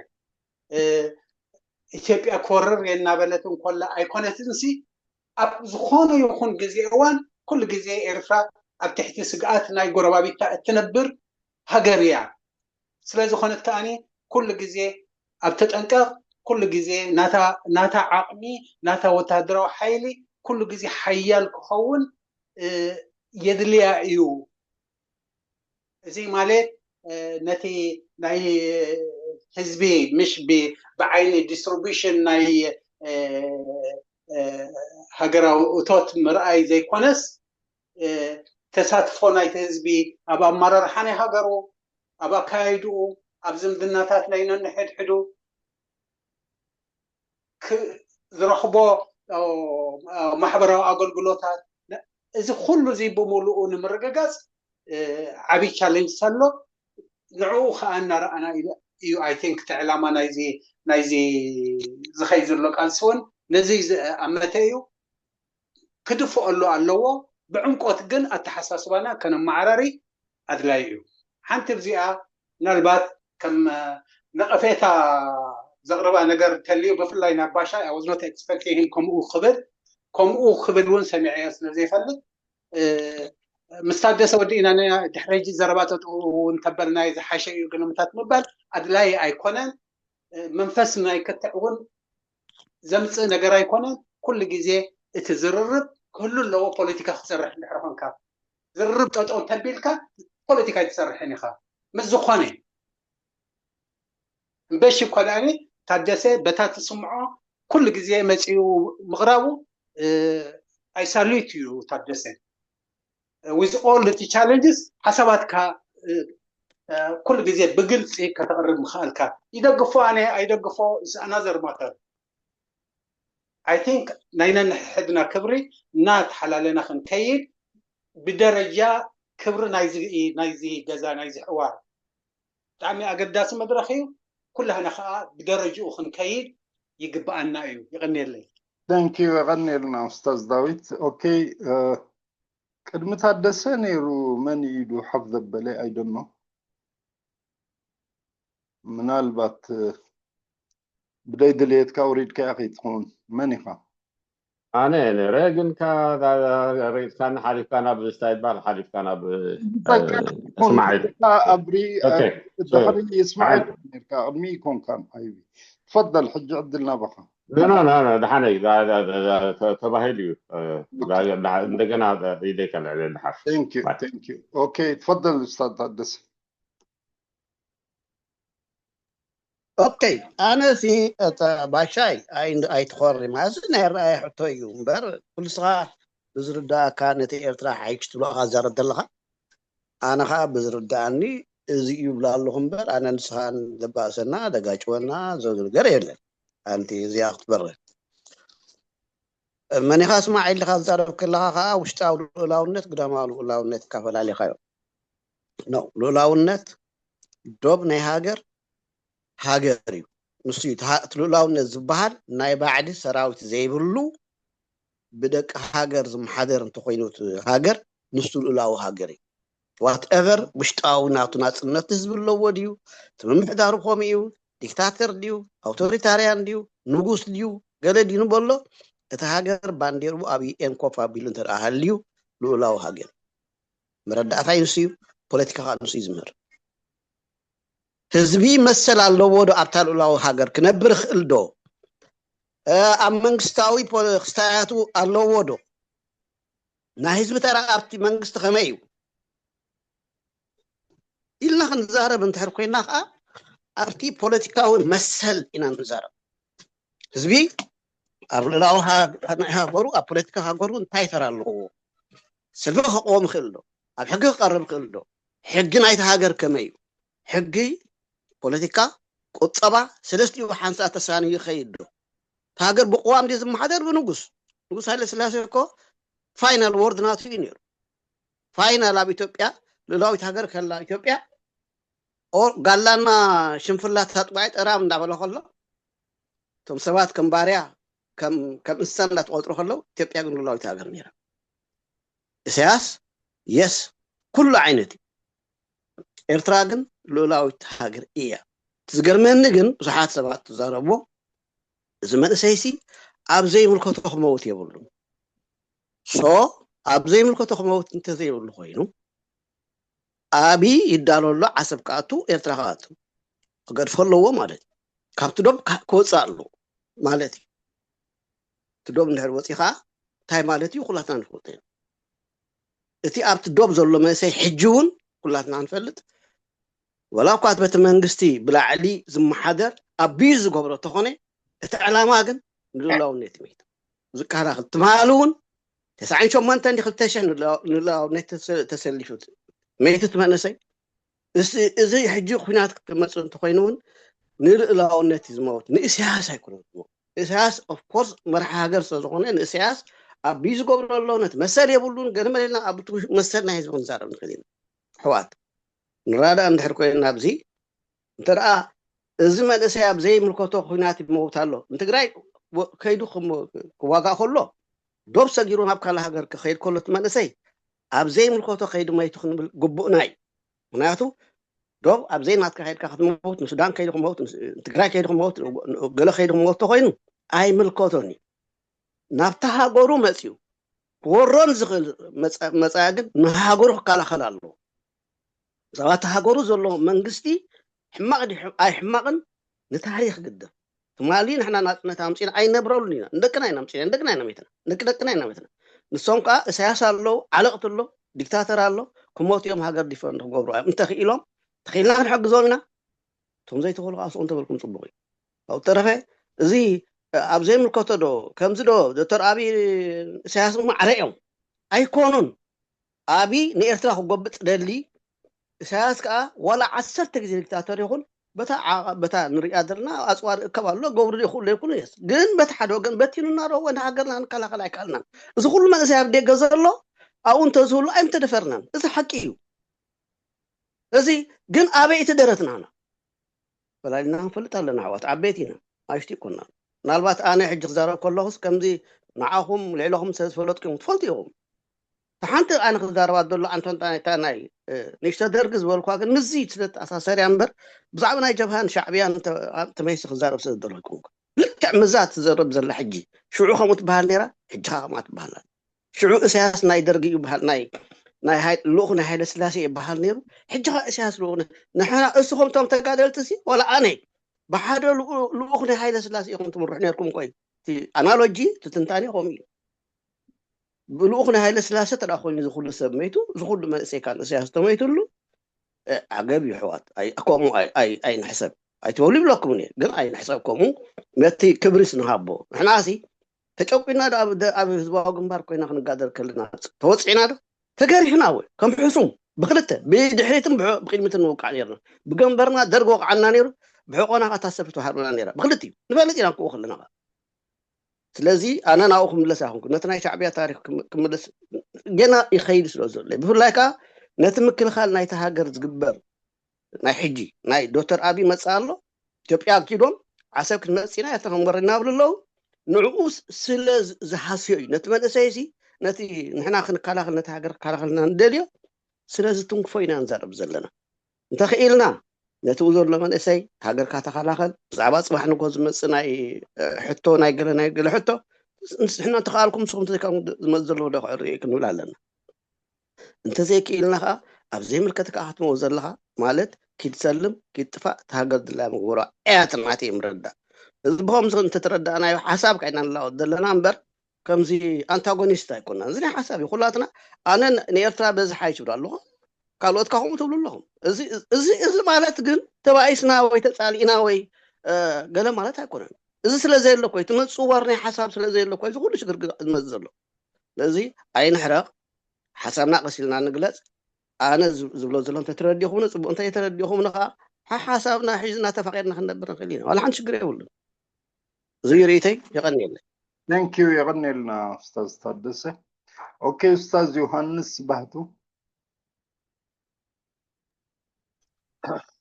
ኢትዮጵያ ኮርር እናበለት እንኮላ ኣይኮነትን ሲ ኣብ ዝኾነ ይኹን ግዜ እዋን ኩሉ ግዜ ኤርትራ ኣብ ትሕቲ ስግኣት ናይ ጎረባቢታ እትነብር ሃገር እያ። ስለዝኾነት ከኣኒ ኩሉ ግዜ ኣብ ተጠንቀቕ፣ ኩሉ ግዜ ናታ ዓቕሚ ናታ ወታደራዊ ሓይሊ ኩሉ ግዜ ሓያል ክኸውን የድልያ እዩ። እዚ ማለት ነቲ ናይ ህዝቢ ምሽ ብዓይኒ ዲስትሪቢሽን ናይ ሃገራዊ እቶት ምርኣይ ዘይኮነስ ተሳትፎ ናይቲ ህዝቢ ኣብ ኣመራርሓ ናይ ሃገሩ፣ ኣብ ኣካያይድኡ፣ ኣብ ዝምድናታት ናይ ነንሕድሕዱ ዝረኽቦ ማሕበራዊ ኣገልግሎታት፣ እዚ ኩሉ እዚ ብምሉኡ ንምርግጋፅ ዓብይ ቻለንጅ ኣሎ። ንዕኡ ከዓ እናረኣና እዩ። ኣይ ቲንክ እቲ ዕላማ ናይዚ ናይዚ ዝኸይ ዘሎ ቃልሲ እውን ነዚ ዝኣመተ እዩ። ክድፍኦሉ ኣለዎ። ብዕምቆት ግን ኣተሓሳስባና ከነመዓራሪ ኣድላይ እዩ። ሓንቲ ብዚኣ ምናልባት ከም ነቐፌታ ዘቕርባ ነገር እንተልዩ፣ ብፍላይ ናብ ባሻ I was not expecting him ከምኡ ክብል ከምኡ ክብል እውን ሰሚዐዮ ስለ ዘይፈልጥ፣ ምስ ታደሰ ወዲእና ድሕሪ ሕጂ ዘረባ ጠጥኡ እውን ተበልናዮ ዝሓሸ እዩ ግንምታት ምባል ኣድላይ ኣይኮነን። መንፈስ ናይ ክትዕ እውን ዘምፅእ ነገር ኣይኮነን። ኩሉ ግዜ እቲ ዝርርብ ክህሉ ኣለዎ። ፖለቲካ ክትሰርሕ እንድሕር ኮንካ ዝርርብ ጠጠው እንተቢልካ ፖለቲካ ኣይትሰርሕን ኢኻ። ምስ ዝኾነ እምበሺ እኳ ደኣኒ ታደሰ በታ ትስምዖ ኩሉ ግዜ መፂኡ ምቕራቡ I salute you ታደሰ። With all the challenges ሓሳባትካ ኩሉ ግዜ ብግልፂ ከተቕርብ ምኽኣልካ ይደግፎ ኣነ ኣይደግፎ is another matter። I think ናይ ነንሕድና ክብሪ እናተሓላለና ክንከይድ ብደረጃ ክብሪ ናይዚ ናይዚ ገዛ ናይዚ ሕዋር ብጣዕሚ ኣገዳሲ መድረኽ እዩ። ኩላህና ከዓ ብደረጅኡ ክንከይድ ይግብኣና እዩ። ይቐንየለይ። Thank you። የቐንየልና ኡስታዝ ዳዊት። ኦኬ፣ ቅድሚ ታደሰ ነይሩ መን ኢዱ ሓፍ ዘበለ ኣይደኖ ምናልባት ብደይ ድልየትካ ውሪድካ ኢኻ ትኸውን። መን ኢኻ? ኣነ ነረ ግን ርኢትካኒ ሓሊፍካ ናብ ስታይ ባል ሓሊፍካ ናብ እስማዒል ኣብሪ ድሕሪ እስማዒል ነርካ ቅድሚ ይኮንካን ሓይቢ ትፈደል ሕጂ ዕድል ናባኻ ደሓነ ተባሂሉ እዩ እንደገና ኢደይ ከልዕለ ድሓር ኦኬ ትፈደል ስታድ ታደሰ ኦኬ ኣነ ሲ ባሻይ ኣይትኾሪ ማዚ ናይ ራኣይ ሕቶ እዩ እምበር ኩልስኻ ብዝርዳእካ ነቲ ኤርትራ ሓይሽ ትብሎ ዛረብ ዘለኻ ኣነ ከዓ ብዝርዳእኒ እዚ እዩ ብላ ኣለኹ እምበር ኣነ ንስኻን ዘባእሰና ዘጋጭወና ዘሎ ነገር የለን። ሓንቲ እዚኣ ክትበርህ መኒኻ ስማዕ ኢልካ ዝዛረብ ከለኻ ከዓ ውሽጣዊ ልኡላውነት ግዳማዊ ልኡላውነት ካፈላሊኻዮ ነው። ልኡላውነት ዶብ ናይ ሃገር ሃገር እዩ። ንሱ እዩ እቲ ልኡላውነት ዝበሃል ናይ ባዕዲ ሰራዊት ዘይብሉ ብደቂ ሃገር ዝመሓደር እንተኮይኑ ሃገር ንሱ ልኡላዊ ሃገር እዩ። ዋትኤቨር ውሽጣዊ ናቱ ናፅነት ህዝቢ ኣለዎ ድዩ? እቲ ምምሕዳሩ ከምኡ እዩ? ዲክታተር ድዩ? ኣውቶሪታርያን ድዩ? ንጉስ ድዩ? ገለ ድዩ ንበሎ እቲ ሃገር ባንዴርኡ ኣብ ዩኤን ኮፍ ኣቢሉ እንተ ሃልዩ ልኡላዊ ሃገር መረዳእታ ይንሱ እዩ። ፖለቲካ ከዓ ንሱ እዩ ዝምህር። ህዝቢ መሰል ኣለዎ ዶ ኣብታ ልኡላዊ ሃገር ክነብር ይኽእል ዶ? ኣብ መንግስታዊ ክስታያቱ ኣለዎ ዶ? ናይ ህዝቢ ተራ ኣብቲ መንግስቲ ከመይ እዩ ኢልና ክንዛረብ እንድሕር ኮይና ከዓ ኣብቲ ፖለቲካዊ መሰል ኢና ንዛረብ። ህዝቢ ኣብ ልእላዊ ናይ ሃገሩ ኣብ ፖለቲካ ሃገሩ እንታይ ተራ ኣለዎ? ሰልፊ ከቆም ይኽእል ዶ? ኣብ ሕጊ ክቐርብ ክእል ዶ? ሕጊ ናይቲ ሃገር ከመይ እዩ? ሕጊ፣ ፖለቲካ፣ ቁጠባ፣ ሰለስቲኡ ሓንሳእ ተሳንዩ ይኸይድ ዶ? እቲ ሃገር ብቅዋም ድዩ ዝመሓደር? ብንጉስ። ንጉስ ሃይለ ስላሴ እኮ ፋይናል ወርድ ናቱ እዩ ነይሩ። ፋይናል ኣብ ኢትዮጵያ ልእላዊት ሃገር ከላ ኢትዮጵያ፣ ኦ፣ ጋላና ሽንፍላ ተጥባይ ጠራም እንዳበለ ከሎ፣ እቶም ሰባት ከም ባርያ፣ ከም እንስሳ እንዳተቆጥሩ ከለው፣ ኢትዮጵያ ግን ልእላዊት ሃገር ነይራ። ኢሳያስ፣ የስ፣ ኩሉ ዓይነት እዩ። ኤርትራ ግን ልእላዊት ሃገር እያ። እቲ ዝገርመኒ ግን ብዙሓት ሰባት ትዛረብዎ፣ እዚ መንእሰይሲ ኣብ ዘይምልከቶ ክመውት የብሉን። ሶ ኣብ ዘይምልከቶ ክመውት እንተዘይብሉ ኮይኑ፣ ኣብይ ይዳሎ ኣሎ ዓሰብ ክኣቱ፣ ኤርትራ ክኣቱ፣ ክገድፎ ኣለዎ ማለት እዩ። ካብቲ ዶብ ክወፅእ ኣለዎ ማለት እዩ። እቲ ዶብ እንድሕር ወፂኻ እንታይ ማለት እዩ? ኩላትና ንፈልጦ ኢና። እቲ ኣብቲ ዶብ ዘሎ መንእሰይ ሕጂ እውን ኩላትና ንፈልጥ። ወላ እኳ እቲ ቤተ መንግስቲ ብላዕሊ ዝመሓደር ኣቢዩ ዝገብሮ ተኾነ፣ እቲ ዕላማ ግን ንልኡላውነት መይቱ ዝከላኸል። ትማሊ እውን ተስዓን ሸሞንተን ዲ ክልተ ሽሕ ንልኡላውነት ተሰሊፉ መይቱ እቲ መንእሰይ። እዚ ሕጂ ኩናት ክመፅእ እንተኮይኑ እውን ንልእላውነት እዩ ዝመውት፣ ንእስያስ ኣይኮነን ዝመውት። እስያስ ኦፍኮርስ መርሒ ሃገር ስለዝኮነ ንእስያስ ኣቢዩ ዝገብሮ ኣሎ። ነቲ መሰል የብሉን። ገለ መለና ኣብ መሰል ናይ ህዝቢ ክንዛረብ ንክእል ኢና። ኣሕዋት ንራዳእ እንድሕር ኮይና ኣብዚ እንተ ደኣ እዚ መንእሰይ ኣብ ዘይምልከቶ ኩናት ይመውት ኣሎ። ንትግራይ ከይዱ ክዋጋእ ከሎ፣ ዶብ ሰጊሩ ናብ ካልእ ሃገር ክኸይድ ከሎ እቲ መንእሰይ ኣብ ዘይምልከቶ ከይዱ መይቱ ክንብል ግቡእና እዩ። ምክንያቱ ዶብ ኣብ ዘይናትካ ከይድካ ክትመውት፣ ንሱዳን ከይዱ ክመውት፣ ንትግራይ ከይዱ ክመውት፣ ገለ ከይዱ ክመውት ተኮይኑ ኣይምልከቶን እዩ። ናብታ ሃገሩ መፅዩ ክወሮን ዝኽእል መፃ ግን ንሃገሩ ክከላኸል ኣለዎ። ብዛዕባ እቲ ሃገሩ ዘሎ መንግስቲ ሕማቕ ድዩ ኣይ ሕማቕን ንታሪኽ ግድር። ትማሊ ንሕና ናፅነት ኣምፂና ኣይነብረሉን ኢና። ንደቅና ኢና ኣምፂና፣ ንደቅና ኢና መይትና፣ ንደቂ ደቅና ኢና መይትና። ንሶም ከዓ እሳያስ ኣለዉ፣ ዓለቕቲ ኣሎ፣ ዲክታተር ኣሎ፣ ክሞት እዮም ሃገር ዲፈንድ ክገብሩ እዮም። እንተኽኢሎም ተኽኢልና ክንሕግዞም ኢና። እቶም ዘይትኽእሉ ከዓ ስቕ እንተበልኩም ፅቡቕ እዩ። ካብኡ ተረፈ እዚ ኣብ ዘይምልከቶ ዶ ከምዚ ዶ ዶክተር ኣብይ እሳያስ ማዕረ እዮም ኣይኮኑን። ኣብይ ንኤርትራ ክጎብጥ ደሊ፣ ኢሳያስ ከዓ ዋላ ዓሰርተ ግዜ ዲክታተር ይኹን በታ ንሪኣ ዘለና ኣፅዋር እከብ ኣሎ ገብሩ ይኽእሉ ይኩን የስ ግን በቲ ሓደ ወገን በቲኑና ዶ ወደ ሃገርና ክንከላኸል ኣይከኣልናን። እዚ ኩሉ መንእሰይ ኣብ ደገ ዘሎ ኣብኡ እንተዝህሉ ኣይምተደፈርናን። እዚ ሓቂ እዩ። እዚ ግን ኣበይ እቲ ደረትናና ፈላሊና ክንፈልጥ ኣለና። ኣሕዋት ዓበይቲ ኢና፣ ኣሽቲ ይኮና። ምናልባት ኣነ ሕጂ ክዛረብ ከለኹስ ከምዚ ንዓኹም ልዕለኹም ስለ ዝፈለጥኩም ትፈልጡ ኢኹም። ሓንቲ ኣነ ክዛረባ ዘሎ ኣንቶንታ እታ ናይ ንእሽቶ ደርጊ ዝበልኳ ግን ምዚ ስለ ተኣሳሰርያ እምበር ብዛዕባ ናይ ጀብሃን ሻዕብያን ተመይሲ ክዛረብ ስለ ዝደለኩ ልክዕ ምዛ ትዘረብ ዘላ ሕጂ ሽዑ ከምኡ ትበሃል ነይራ፣ ሕጂ ከዓ ከምኣ ትበሃል። ሽዑ እሳያስ ናይ ደርጊ እዩ በሃል ናይ ናይ ልኡኽ ናይ ሃይለ ስላሴ ይበሃል ነይሩ። ሕጂ ከዓ እሳያስ ልኡኽ ንሕና እስኹም ቶም ተጋደልቲ ሲ ወላ ኣነ ብሓደ ልኡኽ ናይ ሃይለ ስላሴ ኢኹም ትምርሑ ነርኩም። ቆይ ኣናሎጂ ትትንታኔ ከምኡ እዩ። ብልኡኽ ናይ ሃይለ ስላሴ ተዳ ኮይኑ ዝኩሉ ሰብ መይቱ፣ ዝኩሉ መንእሰይ ካን እሳያስ ተመይትሉ ዓገብ እዩ። ኣሕዋት ከምኡ ኣይንሕሰብ ኣይትበሉ ይብለኩም እየ፣ ግን ኣይንሕሰብ ከምኡ። ነቲ ክብሪስ ንሃቦ። ንሕና ሲ ተጨቂና ኣብ ህዝባዊ ግንባር ኮይና ክንጋደር ከለና ተወፂዕና ዶ ተገሪሕና ወይ ከም ሕሱም ብክልተ ብድሕሪትን ብቅድሚትን ንውቃዕ ነርና። ብገንበርና ደርግ ወቅዓና ነይሩ፣ ብሕቆና ከዓ ታሰብቲ ሃርና ነራ። ብክልቲኡ ንፈልጥ ኢና ክኡ ከለና ከዓ ስለዚ ኣነ ናብኡ ክምለስ ኣይኮንኩ ነቲ ናይ ሻዕብያ ታሪክ ክምለስ ገና ይኸይድ ስለ ዘሎ ብፍላይ ከዓ ነቲ ምክልኻል ናይቲ ሃገር ዝግበር ናይ ሕጂ ናይ ዶክተር ኣብይ መፅእ ኣሎ ኢትዮጵያ ኣኪዶም ዓሰብ ክትመፅእ ኢና ኤርትራ ክንወርድ እናብሉ ኣለዉ። ንዕኡ ስለ ዝሃስዮ እዩ ነቲ መንእሰይ ሲ ነቲ ንሕና ክንከላኸል ነቲ ሃገር ክከላኸልና ንደልዮ ስለ ዝትንክፎ ኢና ንዛረብ ዘለና። እንተኽኢልና ነቲ ኡ ዘሎ መንእሰይ ሃገርካ ተኸላኸል ብዛዕባ ፅባሕ ንጎ ዝመፅእ ናይ ሕቶ ናይ ገለ ናይ ገለ ሕቶ ንስሕና እንተኸኣልኩም ንስኹም ተዘይከም ዝመፅ ዘለዎ ዶ ክዕርየ ክንብል ኣለና። እንተዘይክኢልና ከዓ ኣብ ዘይምልከትካ ክትመው ዘለካ ማለት ኪድ ሰልም ኪድ ጥፋእ ተሃገር ድላ ምግበሮ እያ ትናት እዮም ረዳእ እዚ ብኸምዚ እንተተረዳእናዮ ሓሳብ ካይና ንላወጥ ዘለና እምበር ከምዚ ኣንታጎኒስት ኣይኮና እዚ ናይ ሓሳብ እዩ ኩላትና ኣነ ንኤርትራ በዝሓ ይችብሉ ኣለኹ ካልኦትካ ከምኡ ትብሉ ኣለኹም እዚ እዚ ማለት ግን ተባኢስና ወይ ተፃሊእና ወይ ገለ ማለት ኣይኮነን እዚ ስለ ዘየለ ኮይ ትመፅዋር ናይ ሓሳብ ስለ ዘየለ ኮይ እዚ ኩሉ ሽግር ዝመፅ ዘሎ ስለዚ ኣይንሕረቕ ሓሳብና ቀሲልና ንግለፅ ኣነ ዝብሎ ዘሎ እንተተረዲኹምኒ ፅቡቅ፣ እንተይተረዲኹምኒ ከዓ ሓሓሳብና ሒዝና ተፋቂርና ክንነብር ንኽእል ኢና። ዋላ ሓንቲ ሽግር የብሉን። እዚ ርእይተይ። የቐንየለይ። Thank you። የቐንየልና ኡስታዝ ታደሰ። ኦኬ፣ ኡስታዝ ዮሃንስ ባህቱ።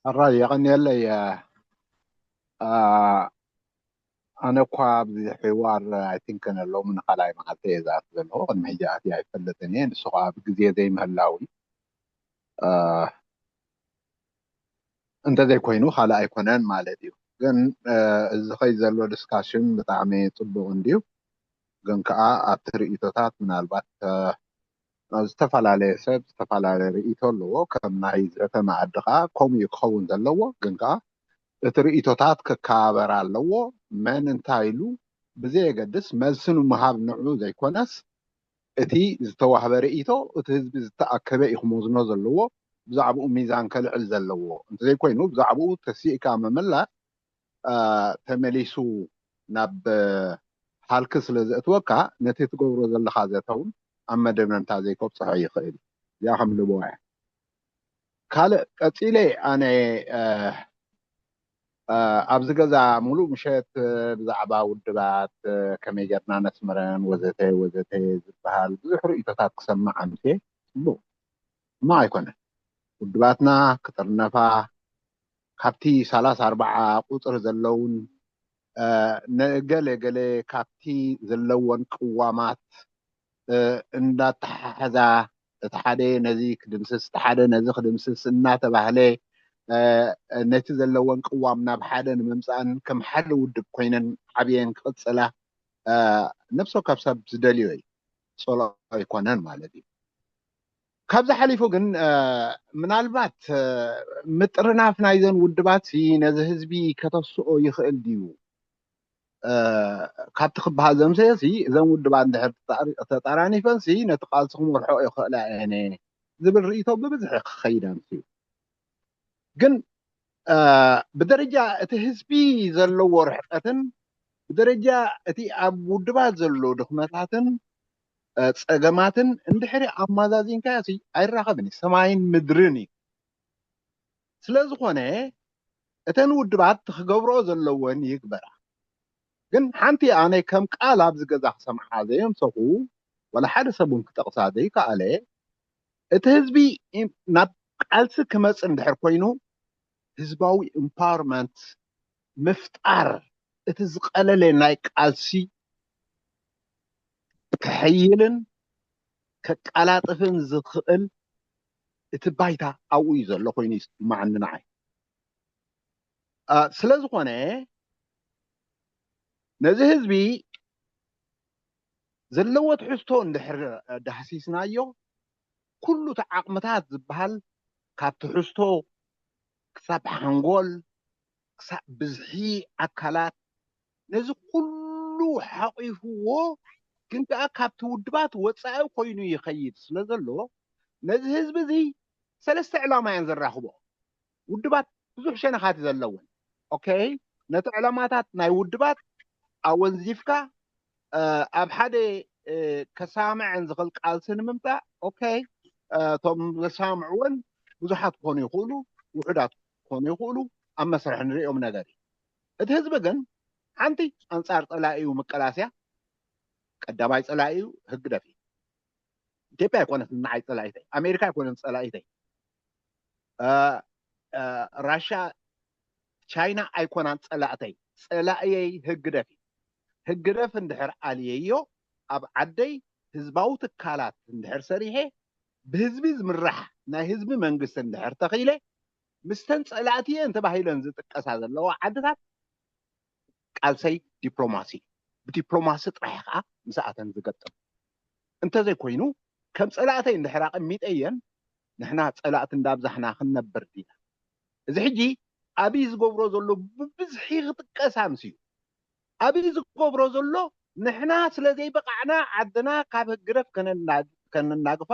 ሕራይ የቐንየለይ። ኣነ እኳ ኣብዚ ሕዋር I think ሎሚ ንካልኣይ መዓልቲ እየ ዝኣቱ ዘለኹ። ቅድሚ ሕጂ ኣትየ ኣይፈልጥን እየ። ንሱ ከዓ ብግዜ ዘይምህላው እዩ። እንተዘይኮይኑ ካልእ ኣይኮነን ማለት እዩ። ግን እዚ ዝኸይድ ዘሎ ዲስካሽን ብጣዕሚ ፅቡቅ እንድዩ። ግን ከዓ ኣብቲ ርእይቶታት ምናልባት ዝተፈላለየ ሰብ ዝተፈላለየ ርእይቶ ኣለዎ። ከም ናይ ዘተ መኣዲ ከዓ ከምኡ እዩ ክኸውን ዘለዎ። ግን ከዓ እቲ ርእይቶታት ክከባበር ኣለዎ። መን እንታይ ኢሉ ብዘየገድስ መልሲ ንምሃብ ንዑ ዘይኮነስ እቲ ዝተዋህበ ርእይቶ እቲ ህዝቢ ዝተኣከበ እዩ ክመዝኖ ዘለዎ። ብዛዕባኡ ሚዛን ከልዕል ዘለዎ እንተዘይኮይኑ ብዛዕባኡ ተሲእካ ምምላስ ተመሊሱ ናብ ሃልኪ ስለ ዘእትወካ ነቲ ትገብሮ ዘለኻ ዘተ እውን ኣብ መደምደምታ ዘይከብፅሖ ይኽእል። እዚኣ ከም ልበዋ እያ። ካልእ ቀፂለ ኣነ ኣብዚ ገዛ ሙሉእ ምሸት ብዛዕባ ውድባት ከመይ ጌርና ነስምረን ወዘተ ወዘተ ዝበሃል ብዙሕ ርእይቶታት ክሰምዕ ኣምስየ። ፅቡቅ ሕማቅ ኣይኮነን። ውድባትና ክጥርነፋ ካብቲ ሰላሳ ኣርባዓ ቁፅሪ ዘለውን ንገለ ገለ ካብቲ ዘለወን ቅዋማት እንዳተሓሓዛ እቲ ሓደ ነዚ ክድምስስ እቲ ሓደ ነዚ ክድምስስ እናተባህለ ነቲ ዘለወን ቅዋም ናብ ሓደ ንምምፃእን ከም ሓደ ውድብ ኮይነን ዓብየን ክቕፅላ ነብሲ ወከፍ ሰብ ዝደልዮ እዩ። ፀልኦ ኣይኮነን ማለት እዩ። ካብዚ ሓሊፉ ግን ምናልባት ምጥርናፍ ናይዘን ውድባት ነዚ ህዝቢ ከተስኦ ይኽእል ድዩ ካብቲ ክበሃል ዘምሰየ እዘን ውድባት እንድሕር ተጣራኒፈን ነቲ ቃልሲ ክመርሖ ይኽእላ እየን ዝብል ርእይቶ ብብዝሒ ክኸይድ ኣምስዩ። ግን ብደረጃ እቲ ህዝቢ ዘለዎ ርሕቀትን ብደረጃ እቲ ኣብ ውድባት ዘሎ ድኽመታትን ፀገማትን እንድሕሪ ኣማዛዚንካዮ ኣይራኸብን እዩ። ሰማይን ምድርን እዩ። ስለዝኾነ እተን ውድባት ክገብርኦ ዘለወን ይግበራ። ግን ሓንቲ ኣነ ከም ቃል ኣብዚ ገዛ ክሰምዓ ዘየምሰኹ ዋላ ሓደ ሰብ እውን ክጠቕሳ ዘይከኣለ እቲ ህዝቢ ናብ ቃልሲ ክመፅእ እንድሕር ኮይኑ ህዝባዊ ኢምፓወርመንት ምፍጣር እቲ ዝቐለለ ናይ ቃልሲ ክሕይልን ከቃላጥፍን ዝኽእል እቲ ባይታ ኣብኡ እዩ ዘሎ ኮይኑ ይስማዓኒ ንዓይ። ስለዝኾነ ነዚ ህዝቢ ዘለዎ ትሕዝቶ እንድሕር ዳህሲስናዮ ኩሉ እቲ ዓቕምታት ዝበሃል ካብ ትሕዝቶ ክሳብ ሓንጎል ክሳብ ብዝሒ ኣካላት ነዚ ኩሉ ሓቂፍዎ ግን ከዓ ካብቲ ውድባት ወፃኢ ኮይኑ ይኸይድ ስለ ዘሎ ነዚ ህዝቢ እዚ ሰለስተ ዕላማ እየን ዘራኽቦ። ውድባት ብዙሕ ሸነኻት ዘለወን ኦኬ ነቲ ዕላማታት ናይ ውድባት ኣወንዚፍካ ኣብ ሓደ ከሳምዐን ዝኽእል ቃልሲ ንምምፃእ ኦኬ እቶም ዘሳምዕወን ብዙሓት ክኾኑ ይኽእሉ፣ ውሑዳት ክኾኑ ይኽእሉ፣ ኣብ መስርሕ ንሪኦም ነገር እዩ። እቲ ህዝቢ ግን ሓንቲ ኣንፃር ፀላኢኡ ምቀላስያ ቀዳማይ ፀላኢኡ ህግደፍ እዩ። ኢትዮጵያ ኣይኮነትን ንዓይ ፀላኢተይ፣ ኣሜሪካ ኣይኮነን ፀላኢተይ፣ ራሻ ቻይና ኣይኮናን ፀላእተይ፣ ፀላእየይ ህግደፍ እዩ። ህግደፍ እንድሕር ኣልየዮ ኣብ ዓደይ ህዝባዊ ትካላት እንድሕር ሰሪሐ ብህዝቢ ዝምራሕ ናይ ህዝቢ መንግስቲ እንድሕር ተኺለ ምስተን ፀላእቲ እየን ተባሂለን ዝጥቀሳ ዘለዋ ዓድታት ቃልሰይ ዲፕሎማሲ እዩ። ብዲፕሎማሲ ጥራሕ ከዓ ምስኣተን ዝገጥም እንተዘይኮይኑ ከም ፀላእተይ እንድሕር ኣቐሚጠየን ንሕና ፀላእቲ እንዳብዛሕና ክንነብር ዲና? እዚ ሕጂ ኣብይ ዝገብሮ ዘሎ ብብዝሒ ክጥቀስ ኣምስዩ። ኣብይ ዝገብሮ ዘሎ ንሕና ስለ ዘይበቃዕና ዓድና ካብ ህግደፍ ከነናግፋ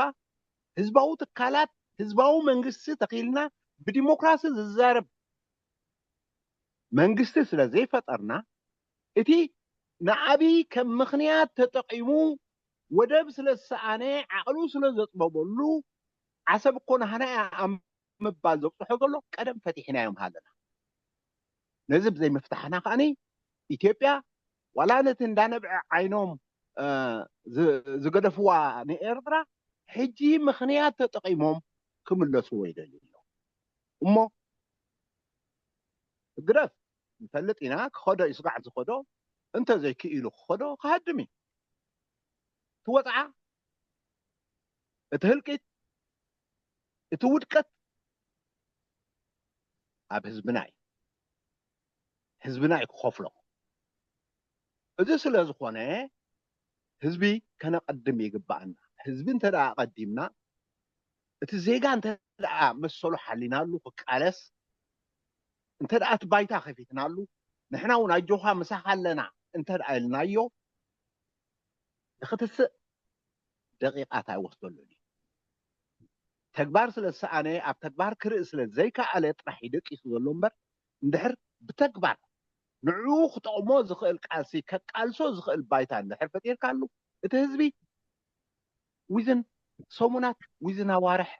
ህዝባዊ ትካላት ህዝባዊ መንግስቲ ተኺልና ብዲሞክራሲ ዝዛረብ መንግስቲ ስለ ዘይፈጠርና እቲ ንኣብይ ከም ምኽንያት ተጠቒሙ ወደብ ስለ ዝሰኣነ ዓቕሉ ስለ ዘጥበበሉ ዓሰብ እኮ ናህና እያ ኣብ ምባል ዘብፅሖ ዘሎ ቀደም ፈቲሕናዮም ሃለና። ነዚ ብዘይምፍታሕና ከዓኒ ኢትዮጵያ ዋላ ነቲ እንዳነብዐ ዓይኖም ዝገደፍዋ ንኤርትራ ሕጂ ምኽንያት ተጠቒሞም ክምለስዎ ይደልዩ ኣለዉ። እሞ ህግደፍ ንፈልጥ ኢና፣ ክኸዶ እዩ ስጋዕ ዝኸዶ፣ እንተዘይክኢሉ ክኸዶ ክሃድም እዩ። እቲ ወፅዓ፣ እቲ ህልቂት፣ እቲ ውድቀት ኣብ ህዝብና እዩ። ህዝብና እዩ ክኸፍሎ። እዚ ስለ ዝኾነ ህዝቢ ከነቐድም ይግባኣና። ህዝቢ እንተ ደኣ ኣቐዲምና፣ እቲ ዜጋ እንተ ደኣ መሰሉ ሓሊናሉ ክቃለስ፣ እንተ ደኣ እቲ ባይታ ከፊትናሉ፣ ንሕና እውን ኣጆኻ ምሳኻ ኣለና እንተ ደኣ ኢልናዮ፣ ንኽትስእ ደቂቓት ኣይወስደሉን እዩ። ተግባር ስለ ዝሰኣነ፣ ኣብ ተግባር ክርኢ ስለ ዘይከኣለ ጥራሕ እዩ ደቂሱ ዘሎ እምበር፣ እንድሕር ብተግባር ንዕኡ ክጠቕሞ ዝኽእል ቃልሲ ከቃልሶ ዝኽእል ባይታ እንድሕር ፈጢርካሉ፣ እቲ ህዝቢ ዊዝን ሰሙናት፣ ዊዝን ኣዋርሕ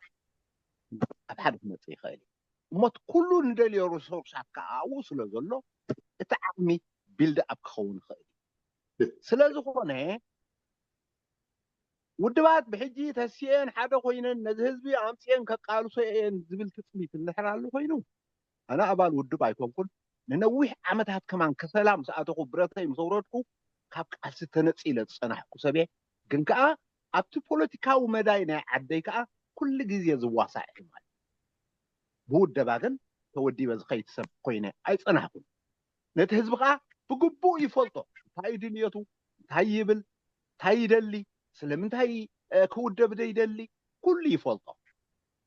ኣብ ሓደ ክመጽእ ይኽእል እዩ። እሞ እቲ ኩሉ ንደልዮ ሪሶርሳት ከዓ ኣብኡ ስለ ዘሎ፣ እቲ ዓቕሚ ቢልድ ኣፕ ክኸውን ይኽእል እዩ። ስለ ዝኾነ ውድባት ብሕጂ ተሲኤን ሓደ ኮይነን ነዚ ህዝቢ ኣምፅኤን ከቃልሶ እየን ዝብል ትፅቢት እንድሕር ኣሎ ኮይኑ፣ ኣነ ኣባል ውድብ ኣይኮንኩን። ንነዊሕ ዓመታት ከማን ከሰላ ምስ ኣተኹ፣ ብረተይ ምስ ኣውረድኩ፣ ካብ ቃልሲ ተነፂለ ዝፀናሕኩ ሰብ እየ። ግን ከዓ ኣብቲ ፖለቲካዊ መዳይ ናይ ዓደይ ከዓ ኩሉ ግዜ ዝዋሳእ እየ ማለት። ብውደባ ግን ተወዲበ ዝኸይድ ሰብ ኮይነ ኣይፀናሕኩን። ነቲ ህዝቢ ከዓ ብግቡእ ይፈልጦ። እንታይ እዩ ድልየቱ፣ እንታይ ይብል፣ እንታይ ይደሊ፣ ስለምንታይ እ፣ ክውደብ ዘይደሊ፣ ኩሉ ይፈልጦ።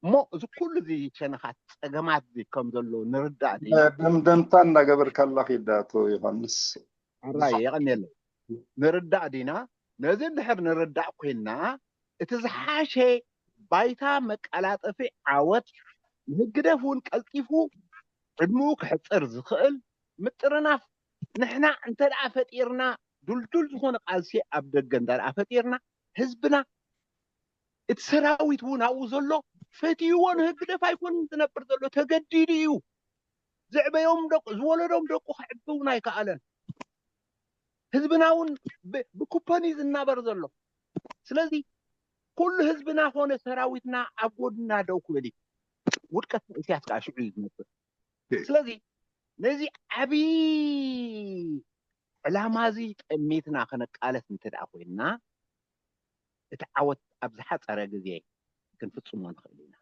እሞ እዚ ኩሉ እዚ ሸነኻት ፀገማት እዚ ከም ዘሎ ንርዳእ ዲና? ደምደምታ እንዳገበርካ ኣላ ኺድ ኣቶ ዮሃንስ። ኣራይ፣ የቐንየለይ። ንርዳእ ዲና? ነዚ እንድሕር ንርዳእ ኮይንና፣ እቲ ዝሓሸ ባይታ መቀላጠፊ ዓወት፣ ንህግደፍ እውን ቀልጢፉ ዕድሚኡ ክሕፅር ዝኽእል ምጥርናፍ ንሕና እንተ ደኣ ፈጢርና፣ ዱልዱል ዝኾነ ቃልሲ ኣብ ደገ እንተ ደኣ ፈጢርና፣ ህዝብና፣ እቲ ሰራዊት እውን ኣብኡ ዘሎ ፈትይዎ ንህግደፍ ኣይኮንን ዝነብር ዘሎ፣ ተገዲዱ እዩ። ዘዕበዮም ደቁ፣ ዝወለዶም ደቁ ከዕቢ እውን ኣይከኣለን። ህዝብና እውን ብ-፣ ብኩፐን እዩ ዝናበር ዘሎ። ስለዚ ኩሉ ህዝብና ኮነ ሰራዊትና ኣብ ጎድና ደው ክብል እዩ። ውድቀት ናይ ኢሳያስ ከዓ ሽዑ እዩ ዝመፅእ። ስለዚ ነዚ ዓብዪ ዕላማ እዚ ጠሚትና ክንቃለስ እንተ ደኣ ኮይንና፣ እቲ ዓወት ኣብ ዝሓጸረ ግዜ ክንፍጽሞ ንኽእል ኢና።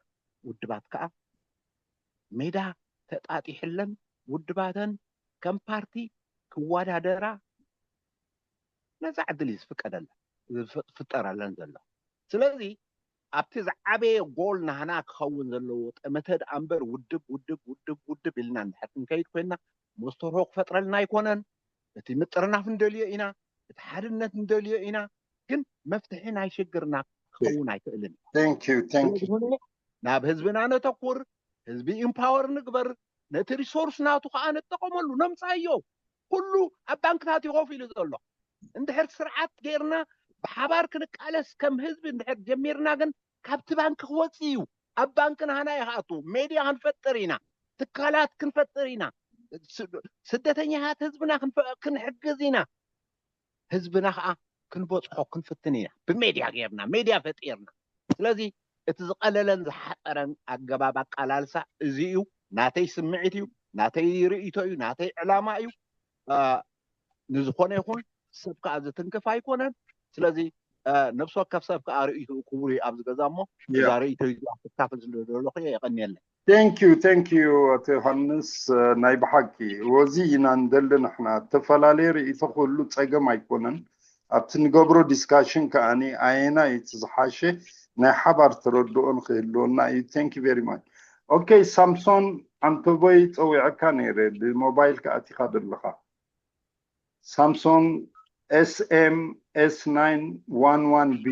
ውድባት ከኣ ሜዳ ተጣጢሕለን፣ ውድባተን ከም ፓርቲ ክወዳደራ ነጻ ዕድል እዩ ዝፍቀደለን፣ ዝፍ-፣ ዝፍጠረለን ዘሎ። ስለዚ ኣብቲ ዝዓበየ ጎል ናህና ክኸውን ዘለዎ ጠመተ ደኣ እምበር ውድብ፣ ውድብ፣ ውድብ፣ ውድብ ኢልና እንድሕር ክንከይድ ኮይንና፣ መስተርሆ ክፈጥረልና ኣይኮነን። እቲ ምጥርናፍ ንደልዮ ኢና፣ እቲ ሓድነት ንደልዮ ኢና፣ ግን መፍትሒ ናይ ሽግርና ክኸውን ኣይክእልን እዩ። Thank you, thank you. ስለዝኾነ ናብ ህዝብና ነተኩር፣ ህዝቢ ኢምፓወር ንግበር፣ ነቲ ሪሶርስ ናቱ ከዓ ንጠቐመሉ፣ ነምፃዮ። ኩሉ ኣብ ባንክታት እዩ ኮፍ ኢሉ ዘሎ። እንድሕር ስርዓት ጌርና ብሓባር ክንቃለስ ከም ህዝቢ እንድሕር ጀሚርና ግን ካብቲ ባንክ ክወፅእ እዩ። ኣብ ባንክ ናህና እዩ ክኣቱ። ሜድያ ክንፈጥር ኢና፣ ትካላት ክንፈጥር ኢና፣ ስ-፣ ስደተኛታት ህዝብና ክንፈ-፣ ክንሕግዝ ኢና። ህዝብና ከዓ ክንበፅሖ ክንፍትን ኢና። ብሜድያ ጌርና፣ ሜድያ ፈጢርና። ስለዚ እቲ ዝቐለለን ዝሓፀረን ኣገባብ ኣቃላልሳ እዚ እዩ። ናተይ ስምዒት እዩ፣ ናተይ ርእይቶ እዩ፣ ናተይ ዕላማ እዩ። አ፣ ንዝኾነ ይኹን ሰብ ከዓ ዝትንክፍ ኣይኮነን። ስለዚ አ፣ ነብሲ ወከፍ ሰብ ከዓ ርእይትኡ ክቡር እዩ ኣብዚ ገዛ እሞ፣ ያ። እዛ ርእይቶ ይዛ ክካፈል ስለ ዘለኹ እየ፣ የቐንየለይ። Thank you, thank you ኣቶ ዮሃንስ። እ፣ ናይ ብሓቂ ወዚ ኢና ንደሊ ንሕና። እተፈላለየ ርእይቶ ክህሉ ጸገም ኣይኮነን። ኣብቲ ንገብሮ ዲስካሽን ከኣኒ ኣየናይ እቲ ዝሓሸ ናይ ሓባር ተረድኦ ንክህልወና እዩ። Thank you very much. ኦኬ፣ ሳምሶን ዓንተቦይ ጸዊዐካ ነይረ፣ ብሞባይል ከኣቲኻ ዘለኻ። ሳምሶን S M S nine one one B።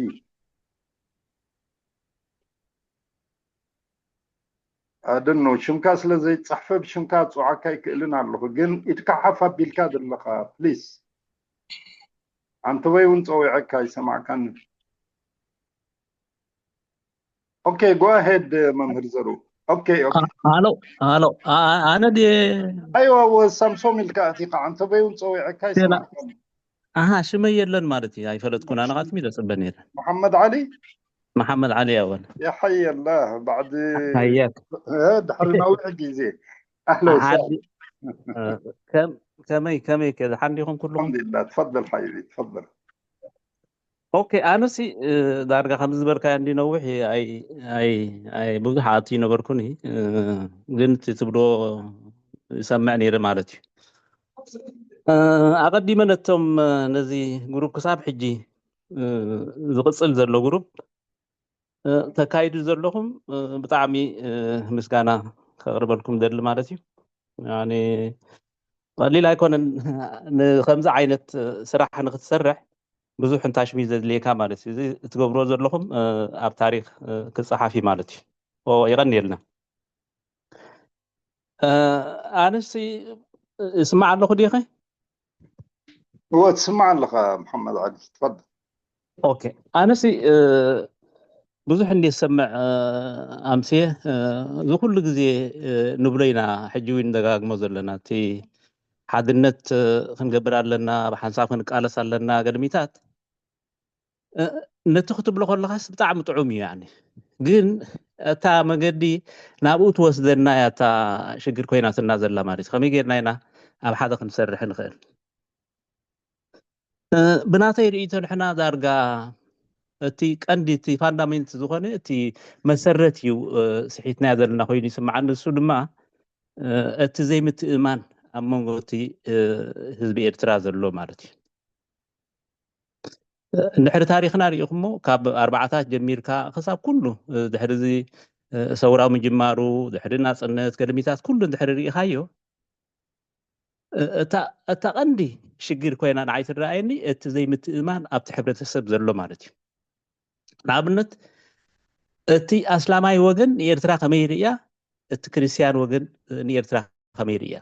I don't know፣ ሽምካ ስለ ዘይጸሕፈ ብሽምካ ጽውዓካ ኣይክእልን ኣለኹ፣ ግን ኢድካ ሓፍ ኣቢልካ ዘለኻ፣ ፕሊስ። ኣንተወይ እውን ጸዊዐካ ኣይሰማዕካን። Okay, go ahead, መምህር ዘሩ። Okay, okay. ሃሎ፣ ሃሎ፣ ኣነ ድየ? ኣይዋ፣ ወ-፣ ሳምሶም ኢልካ ኣቲኻ፣ ኣንተ በይውን ጸዊዐካ ይሰማዕካኒ። ኣሃ፣ ሽመይ የለን ማለት እዩ። ኣይፈለጥኩን፣ ኣነ ቃትሚ ዘጽበ ነይረ። መሓመድ ዓሊ? መሓመድ ዓሊ ኣወል። የሓየላ፣ ባዕዲ ሃየክ። እ፣ ድሕሪ ነዊሕ ግዜ። ኣህለ ወሰህለ። ዓዲ፣ እ፣ ከም-፣ ከመይ፣ ከመይ ከ፣ ዝሓንዲኹም ኩልኹም? ኣልሓምዱሊላህ፣ ትፈደል ሓቢቢ፣ ትፈደል። ኦኬ፣ ኣነሲ፣ እ፣ ዳርጋ ከምዚ ዝበልካዮ እንዲ ነዊሕ ኣይ-፣ ኣይ-፣ ኣይ-፣ ብዙሕ ኣቲ ነበርኩኒ፣ እ፣ ግን እቲ ትብሎ ይሰምዕ ነይረ ማለት እዩ። እ፣ ኣቐዲመ ነቶም፣ እ፣ ነዚ ግሩፕ ክሳብ ሕጂ፣ እ፣ ዝቕጽል ዘሎ ግሩፕ፣ እ፣ ተካይዱ ዘለኹም፣ እ፣ ብጣዕሚ፣ እ፣ ምስጋና ከቕርበልኩም ደሊ ማለት እዩ። ያኒ ቀሊል ኣይኮነን። ንከምዚ ዓይነት ስራሕ ንክትሰርሕ ብዙሕ እንታሽሚ ዘድልየካ ማለት እዩ። እዚ እትገብርዎ ዘለኹም፣ እ፣ ኣብ ታሪኽ፣ እ፣ ክጸሓፍ እዩ ማለት እዩ። ኦ፣ የቐንየልና። እ፣ ኣነሲ እስማዕ ኣለኹ ዲኸ? እወ፣ ትስማዕ ኣለኻ መሓመድ ዓሊ፣ ትፈደል። ኦኬ፣ ኣነሲ፣ እ፣ ብዙሕ እንደ ዝሰምዕ፣ እ፣ ኣምስየ፣ እ፣ እዚ ኩሉ ግዜ፣ እ፣ ንብሎ ኢና፣ ሕጂ እውን ንደጋግሞ ዘለና፣ እቲ ሓድነት፣ እ፣ ክንገብር ኣለና፣ ብሓንሳብ ክንቃለስ ኣለና፣ ገድሚታት፣ እ፣ ነቲ ክትብሎ ከለኻስ ብጣዕሚ ጥዑም እዩ፣ ያኒ። ግን እታ መገዲ ናብኡ ትወስደና እያ እታ ሽግር ኮይናትና ዘላ ማለት እዩ። ከመይ ጌርና ኢና ኣብ ሓደ ክንሰርሕ ንኽእል? እ፣ ብናተይ ርእይቶ ንሕና ዳርጋ እቲ ቀንዲ፣ እቲ ፋንዳሜንት ዝኾነ፣ እቲ መሰረት እዩ፣ እ፣ ስሒትናዮ ዘለና ኮይኑ ይስምዓኒ። ንሱ ድማ፣ እ፣ እቲ ዘይምትእማን ኣብ መንጎ እቲ፣ እ፣ ህዝቢ ኤርትራ ዘሎ ማለት እዩ። እ፣ እንድሕሪ ታሪኽና ርኢኹሞ፣ ካብ ኣርባዓታት ጀሚርካ ክሳብ ኩሉ፣ እ፣ ድሕሪ እዚ፣ እ፣ ሰውራዊ ምጅማሩ፣ ድሕሪ ናጽነት፣ ገድሚታት ኩሉ እንድሕሪ ርኢኻዮ፣ እ-፣ እታ፣ እታ ቀንዲ ሽግር ኮይና ንዓይ ትረኣየኒ እቲ ዘይምትእማን ኣብቲ ሕብረተሰብ ዘሎ ማለት እዩ። ንኣብነት፣ እቲ ኣስላማይ ወገን ንኤርትራ ከመይ ይርእያ፣ እቲ ክርስትያን ወገን ንኤርትራ ከመይ ይርእያ።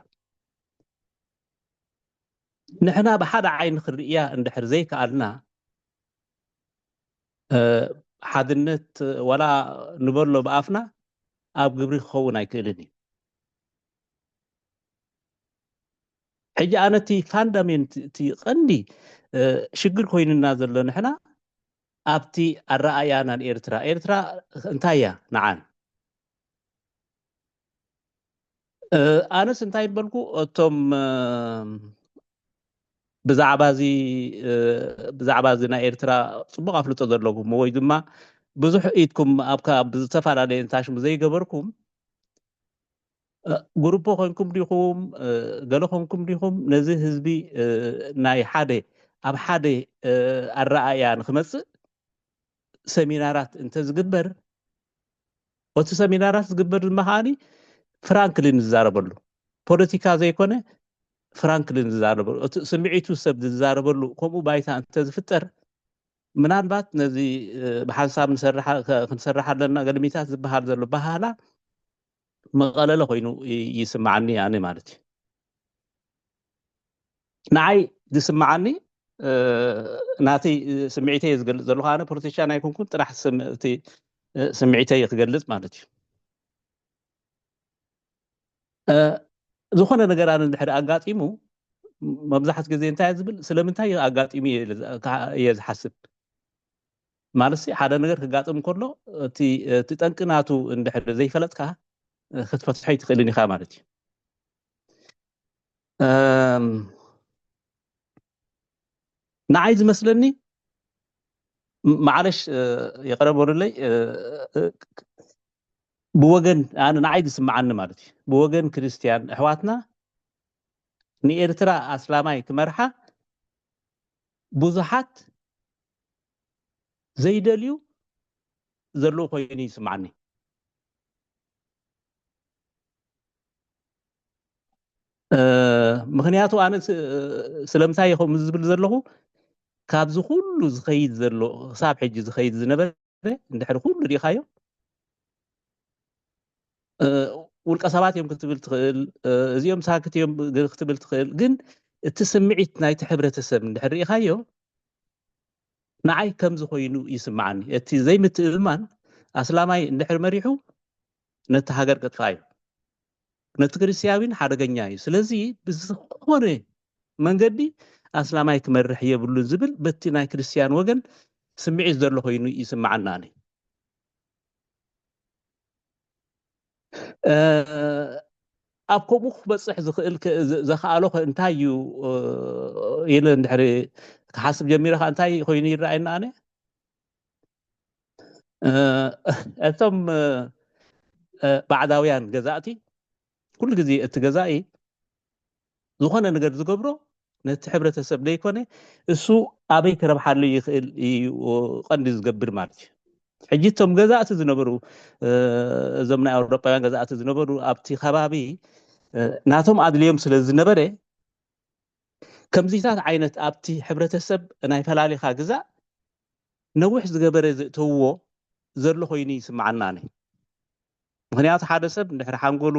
ንሕና ብሓደ ዓይኒ ክንርእያ እንድሕር ዘይከኣልና፣ እ፣ ሓድነት ዋላ ንበሎ ብኣፍና ኣብ ግብሪ ክኸውን ኣይክእልን እዩ። ሕጂ ኣነ እቲ ፋንዳሜንት፣ እቲ ቀንዲ፣ እ፣ ሽግር ኮይንና ዘሎ ንሕና ኣብቲ ኣረኣእያና ንኤርትራ፣ ኤርትራ እንታይ እያ ንዓን? እ፣ ኣነስ እንታይ በልኩ፣ እቶም፣ እ፣ ብዛዕባ እዚ፣ እ፣ ብዛዕባ እዚ ናይ ኤርትራ ጽቡቕ ኣፍልጦ ዘለኩም ወይ ድማ ብዙሕ ኢድኩም ኣብ፣ ካብ ዝተፈላለየ እንታሽሙ ዘይገበርኩም፣ እ፣ ጉሩፖ ኮንኩም ዲኹም፣ እ፣ ገለ ኮንኩም ዲኹም ነዚ ህዝቢ፣ እ፣ ናይ ሓደ፣ ኣብ ሓደ፣ እ፣ ኣረኣእያ ንክመጽእ ሰሚናራት እንተዝግበር፣ እቲ ሰሚናራት ዝግበር ድማ ከኣኒ ፍራንክሊ ንዛረበሉ፣ ፖለቲካ ዘይኮነ ፍራንክሊ ንዛረበሉ፣ እቲ ስምዒቱ ሰብ ዝዛረበሉ ከምኡ ባይታ እንተዝፍጠር፣ ምናልባት ነዚ፣ እ፣ ብሓንሳብ ንሰርሓ-፣ ከ-፣ ክንሰርሕ ኣለና፣ ገድሚታት ዝበሃል ዘሎ በሃላ መቐለለ ኮይኑ ይ-፣ ይስምዓኒ ኣነ ማለት እዩ። ንዓይ ዝስምዓኒ፣ እ፣ ናተይ ስምዒተይ እየ ዝገልጽ ዘለኹ። ኣነ ፖለቲሻን ኣይኮንኩን፣ ጥራሕ ስም-፣ እቲ፣ እ፣ ስምዒተይ ክገልጽ ማለት እዩ። እ፣ ዝኾነ ነገር ኣነ እንድሕር ኣጋጢሙ፣ መብዛሕትኡ ግዜ እንታይ እየ ዝብል፣ ስለምንታይ ኣጋጢሙ እየ ዝ-፣ ከ-፣ እየ ዝሓስብ። ማለት ሲ፣ ሓደ ነገር ክጋጥም ከሎ፣ እቲ፣ እቲ ጠንቂ ናቱ እንድሕር ዘይፈለጥካ፣ እ፣ ክትፈትሖ ኣይትኽእልን ኢኻ ማለት እዩ። እም፣ ንዓይ ዝመስለኒ፣ ም-፣ ማዕለሽ፣ እ፣ ይቕረ በሉለይ፣ እ፣ እ፣ ብወገን፣ ኣነ ንዓይ ዝስምዓኒ ማለት እዩ፣ ብወገን ክርስትያን ኣሕዋትና ንኤርትራ ኣስላማይ ክመርሓ ብዙሓት ዘይደልዩ ዘለዉ ኮይኑ ይስምዓኒ። እ፣ ምኽንያቱ ኣነ ስ-፣ ስለምንታይ እየ ከምኡ ዝብል ዘለኹ፣ ካብዚ ኩሉ ዝኸይድ ዘሎ፣ ክሳብ ሕጂ ዝኸይድ ዝነበረ፣ እንድሕሪ ኩሉ ርኢኻዮ፣ እ፣ ውልቀ ሰባት እዮም ክትብል ትኽእል፣ እ፣ እዚኦም ሳክት እዮም ግ-፣ ክትብል ትኽእል። ግን እቲ ስምዒት ናይቲ ሕብረተሰብ እንድሕር ርኢኻዮ፣ ንዓይ ከምዚ ኮይኑ ይስምዓኒ። እቲ ዘይምትእምማን ኣስላማይ እንድሕር መሪሑ ነቲ ሃገር ቅጥፋ እዩ። ነቲ ክርስትያን ሓደገኛ እዩ። ስለዚ ብዝኾነ መንገዲ ኣስላማይ ክመርሕ የብሉን ዝብል በቲ ናይ ክርስትያን ወገን ስምዒት ዘሎ ኮይኑ ይስምዓና። ኣነ ኣብ ከምኡ ክበፅሕ ዝኽእል ዘኽኣሎ እንታይ እዩ ኢለ እንድሕሪ ክሓስብ ጀሚረ ከዓ እንታይ ኮይኑ ይረኣየና? ኣነ እቶም ባዕዳውያን ገዛእቲ ኩሉ ግዜ እቲ ገዛኢ ዝኾነ ነገር ዝገብሮ ነቲ ሕብረተሰብ ዘይኮነ እሱ ኣበይ ክረብሓሉ ይኽእል እዩ ቀንዲ ዝገብር ማለት እዩ። ሕጂ እቶም ገዛእቲ ዝነበሩ እዞም ናይ ኣውሮጳውያን ገዛእቲ ዝነበሩ ኣብቲ ከባቢ ናቶም ኣድልዮም ስለ ዝነበረ ከምዚታት ዓይነት ኣብቲ ሕብረተሰብ ናይ ፈላሊኻ ግዛእ ነዊሕ ዝገበረ ዝእተውዎ ዘሎ ኮይኑ ይስምዓና። ኣነ ምክንያቱ ሓደ ሰብ እንድሕሪ ሓንጎሉ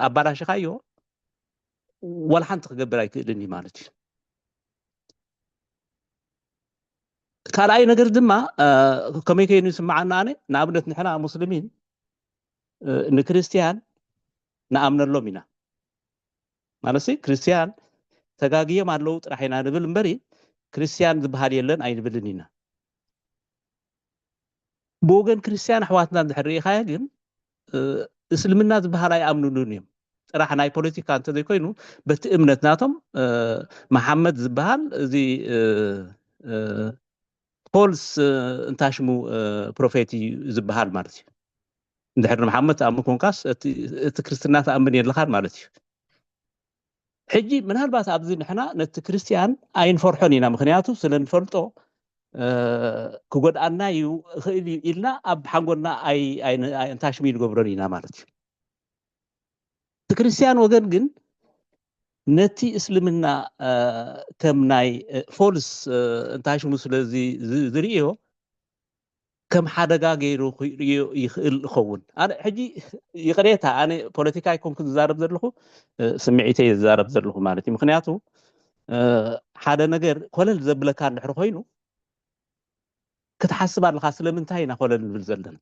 ኣባላሽኻዮ ዋላ ሓንቲ ክገብር ኣይክእልን እዩ ማለት እዩ። ካልኣይ ነገር ድማ ከመይ ከይኑ ይስምዓና? ኣነ ንኣብነት ንሕና ሙስሊሚን ንክርስትያን ንኣምነሎም ኢና ማለት ክርስትያን ተጋግዮም ኣለዉ ጥራሕ ኢና ንብል እምበሪ ክርስትያን ዝበሃል የለን ኣይንብልን ኢና። ብወገን ክርስትያን ኣሕዋትና እንድሕር ርኢኻዮ ግን እስልምና ዝበሃል ኣይኣምንሉን እዮም። ጥራሕ ናይ ፖለቲካ እንተዘይኮይኑ በቲ እምነት ናቶም መሓመድ ዝበሃል እዚ ፎልስ እንታሽሙ ፕሮፌት እዩ ዝበሃል ማለት እዩ። እንድሕር ንመሓመድ ትኣምን ኮንካስ እቲ ክርስትና ትኣምን የለኻን ማለት እዩ። ሕጂ ምናልባት ኣብዚ ንሕና ነቲ ክርስትያን ኣይንፈርሖን ኢና፣ ምክንያቱ ስለ ንፈልጦ ክጎድኣና እዩ እኽእል እዩ ኢልና ኣብ ሓንጎልና እንታሽሙ ይንገብሮን ኢና ማለት እዩ። እቲ ክርስትያን ወገን ግን ነቲ እስልምና ከም ናይ ፎልስ እንታሽሙ ስለ ዝርእዮ ከም ሓደጋ ገይሩ ክርእዮ ይኽእል ይኸውን። ኣነ ሕጂ ይቕሬታ፣ ኣነ ፖለቲካ ኣይኮንኩ ዝዛረብ ዘለኹ፣ ስምዒተይ ዝዛረብ ዘለኹ ማለት እዩ። ምክንያቱ ሓደ ነገር ኮለል ዘብለካ እንድሕር ኮይኑ ክትሓስብ ኣለካ፣ ስለምንታይ ኢና ኮለል ንብል ዘለና?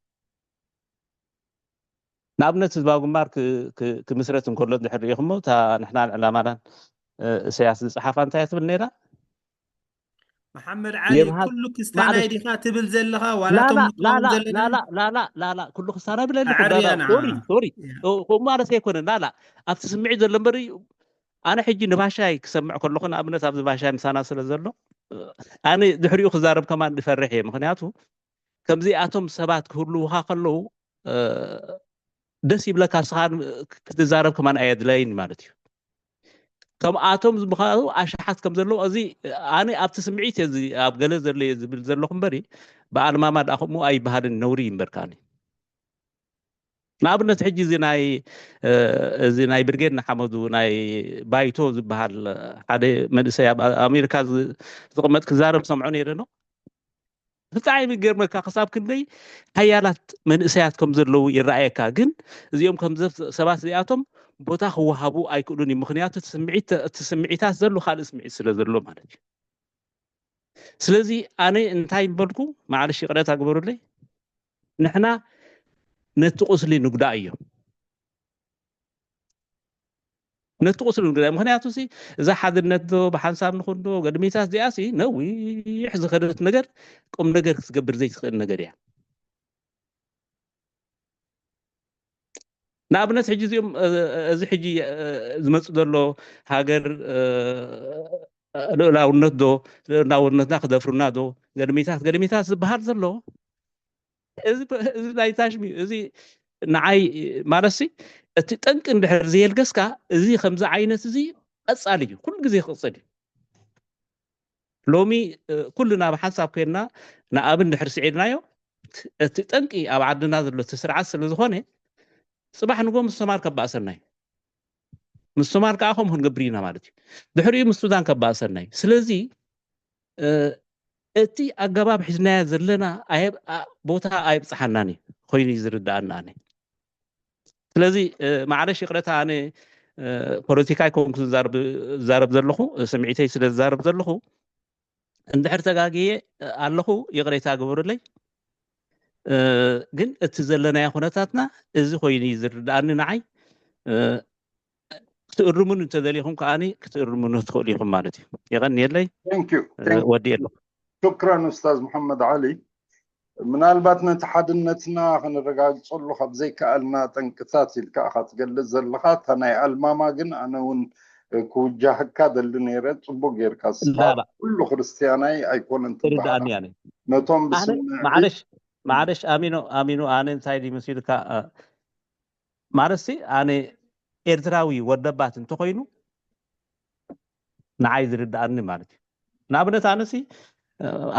ንኣብነት ህዝባዊ ግንባር ክምስረት እንከሎ እንድሕር ሪኢኹሞ እታ ንሕናን ዕላማናን እሰያስ ዝፀሓፋ እንታይ ትብል ነይራ? መሓመድ ዓሊ ኩሉ ክስታናይ ዲኻ ትብል ዘለኻ ዋላ ቶም ንቃወም ዘለና? ላላ ኩሉ ክስታናይ ብለ ኣለኹ። ሶሪ ሶሪ፣ ከምኡ ማለት ኣይኮነን። ላላ ኣብቲ ስምዒት ዘሎ እምበር ኣነ ሕጂ ንባሻይ ክሰምዕ ከለኹ ንኣብነት ኣብዚ ባሻይ ምሳና ስለ ዘሎ ኣነ ድሕሪኡ ክዛረብ ከማን ዝፈርሕ እየ። ምክንያቱ ከምዚኣቶም ሰባት ክህልውኻ ከለዉ ደስ ይብለካ፣ ንስኻ ክትዛረብ ከማን ኣየድለይን ማለት እዩ። ከምኣቶም ዝምኻሩ ኣሽሓት ከም ዘለዉ እዚ ኣነ ኣብቲ ስምዒት እየ ኣብ ገለ ዘሎ እየ ዝብል ዘለኹ እምበሪ ብኣልማማ ደኣ ከምኡ ኣይበሃልን፣ ነውሪ እዩ እምበር። ከኣኒ ንኣብነት ሕጂ እዚ ናይ እዚ ናይ ብርጌድ ንሓመዱ ናይ ባይቶ ዝበሃል ሓደ መንእሰይ ኣብ ኣሜሪካ ዝቕመጥ ክዛረብ ሰምዖ ነይረ ነው። ብጣዕሚ ይገርመካ ክሳብ ክንደይ ሓያላት መንእሰያት ከም ዘለዉ ይረኣየካ። ግን እዚኦም ከም ሰባት እዚኣቶም ቦታ ክወሃቡ ኣይክእሉን እዩ። ምክንያቱ እቲ ስምዒታት ዘሎ ካልእ ስምዒት ስለ ዘሎ ማለት እዩ። ስለዚ ኣነ እንታይ ምበልኩ፣ ማዕለሽ ይቕረታ ግበሩለይ፣ ንሕና ነቲ ቁስሊ ንጉዳእ እዮም ነቲ ቁስሊ ንጉዳእ። ምክንያቱ ሲ እዛ ሓድነት ዶ ብሓንሳብ ንኹን ዶ ገድሚታት እዚኣ ሲ ነዊሕ ዝኸደት ነገር ቁም ነገር ክትገብር ዘይትኽእል ነገር እያ። ንኣብነት ሕጂ እዚኦም እዚ ሕጂ ዝመፁ ዘሎ ሃገር ልእላውነት ዶ ልእላውነትና ክደፍሩና ዶ ገድሚታት ገድሚታት ዝበሃል ዘሎ እዚ ናይ ታሽም እዩ። እዚ ንዓይ ማለት ሲ እቲ ጠንቂ እንድሕር ዘየልገስካ እዚ ከምዚ ዓይነት እዚ ቀፃሊ እዩ፣ ኩሉ ግዜ ክቕፅል እዩ። ሎሚ ኩልና ብሓንሳብ ኮይንና ንኣብ እንድሕር ስዒድናዮ እቲ ጠንቂ ኣብ ዓድና ዘሎ እቲ ስርዓት ስለ ዝኾነ ፅባሕ ንጎ ምስ ሶማል ከባእሰና እዩ። ምስ ሶማል ከዓ ከምኡ ክንገብር ኢና ማለት እዩ። ድሕሪኡ ምስ ሱዳን ከባእሰና እዩ። ስለዚ እቲ ኣገባብ ሒዝናዮ ዘለና ቦታ ኣየብፅሓናን እዩ ኮይኑ እዩ ዝርዳኣና ኣነ። ስለዚ ማዕለሽ ይቕረታ፣ ኣነ ፖለቲካ ኣይኮንኩ ዝዛረብ ዘለኹ፣ ስምዒተይ ስለ ዝዛረብ ዘለኹ እንድሕር ተጋግየ ኣለኹ ይቕሬታ ግበሩለይ። ግን እቲ ዘለናዮ ኩነታትና እዚ ኮይኑ እዩ ዝርድኣኒ ንዓይ። ክትእርሙን እንተደሊኹም ከዓኒ ክትእርሙን ትኽእሉ ኢኹም ማለት እዩ። የቐንየለይ። ወዲ ኣለኹ። ሹክራን ኡስታዝ መሓመድ ዓሊ። ምናልባት ነቲ ሓድነትና ከነረጋግፀሉ ካብ ዘይከኣልና ጠንቅታት ኢልካ ኢኻ ትገልጽ ዘለኻ። እታ ናይ ኣልማማ ግን ኣነ እውን ክውጃህካ ደሊ ነይረ። ጽቡቅ ጌርካ ስኻ ኩሉ ክርስትያናይ ኣይኮነን ትበሃል። ነቶም ብስምዒ ማዕረሽ ኣሚኖ ኣሚኖ ኣነ እንታይ ድዩ መሲልካ ማለትሲ ኣነ ኤርትራዊ ወደባት እንተኮይኑ ንዓይ ዝርድኣኒ ማለት እዩ። ንኣብነት ኣነሲ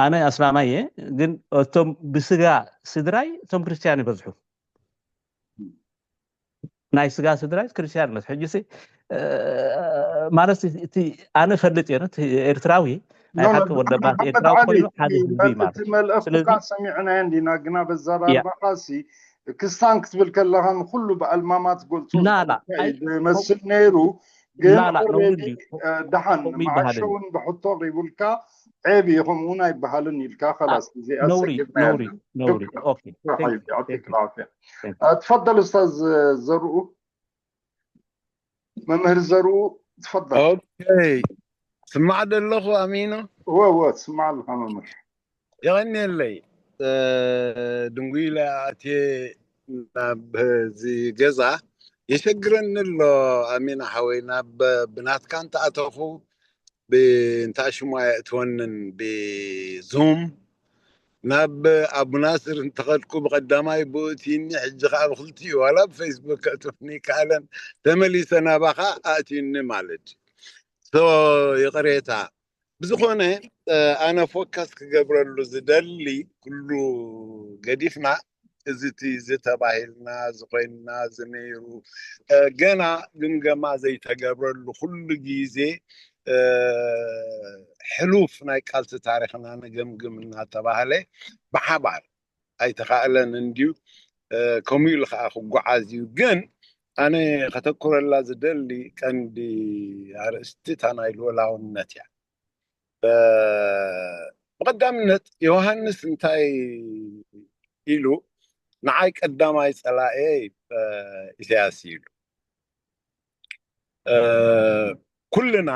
ኣነ ኣስላማይ እየ፣ ግን እቶም ብስጋ ስድራይ እቶም ክርስትያን ይበዝሑ። ናይ ስጋ ስድራይ ክርስትያን ይበዝሑ። ሕጂሲ ማለት እቲ ኣነ ፈልጥ እየ፣ እቲ ኤርትራዊ ናይ ሓቂ ወደባት ኤርትራዊ ኮይኑ ሓደ ህዝቢ ማለት እዩ። መልእኽትካ ሰሚዕናዮ እንዲና፣ ግና በዛ ኣረኣእያኻ ሲ ክስታን ክትብል ከለኻ ንኩሉ ብኣልማማ ትገልጾ ዝመስል ነይሩ። ግን ደሓን መዓሾ እውን ብሕቶ ቀሪቡልካ ዔብ እዩ፣ ከምኡ እውን ኣይበሃልን ኢልካ። ከላስ እዚኣ ሰጊርናያ። ትፈደል ኡስታዝ ዘርኡ። መምህር ዘርኡ ትፈደል። ስማዕ ደለኹ ኣሚኖ። እወ እወ ትስማዕ ኣለኻ መምህር። የቐንየለይ። ድንጉይ ኢለ ኣትየ ናብ እዚ ገዛ የሸግረኒ ኣሎ ኣሚና ሓወይ። ናብ ብናትካ እንተኣተኹ ብእንታ ሽሙ ኣየእትወንን ብዙም ናብ ኣቡናስር እንተኸድኩ ብቐዳማይ ብኡ እትይኒ፣ ሕጂ ከዓ ብክልቲኡ ዋላ ብፌስቡክ ከእትወኒ ይከኣለን። ተመሊሰ ናባኻ ኣእትዩኒ ማለት እዩ። ይቕሬታ። ብዝኾነ ኣነ ፎከስ ክገብረሉ ዝደሊ ኩሉ ገዲፍና እዚ እቲ እዚ ተባሂልና ዝኮይንና ዝነይሩ ገና ግምገማ ዘይተገብረሉ ኩሉ ግዜ ሕሉፍ ናይ ቃልሲ ታሪክና ንገምግም እናተባህለ ብሓባር ኣይተኻእለን እንድዩ። ከምኡ ኢሉ ከዓ ክጓዓዝ እዩ። ግን ኣነ ከተኩረላ ዝደሊ ቀንዲ ኣርእስቲ እታ ናይ ልኡላውነት እያ። ብቐዳምነት ዮሃንስ እንታይ ኢሉ? ንዓይ ቀዳማይ ጸላኤ ኢሳያስ ኢሉ። ኩልና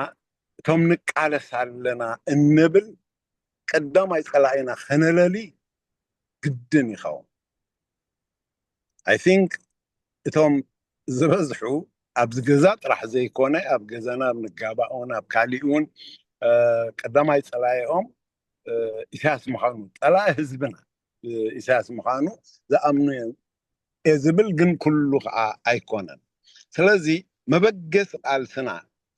እቶም ንቃለስ ኣለና እንብል ቀዳማይ ጸላኢና ከነለሊ ግድን ይኸውን። I think እቶም ዝበዝሑ ኣብዚ ገዛ ጥራሕ ዘይኮነ ኣብ ገዛና ኣብ ንጋባእ እውን ኣብ ካሊእ እውን ቀዳማይ ጸላኢኦም ኢሳያስ ምዃኑ፣ ጸላኢ ህዝብና ኢሳያስ ምዃኑ ዝኣምኑ እዮም እየ ዝብል፣ ግን ኩሉ ከዓ ኣይኮነን። ስለዚ መበገሲ ቃልስና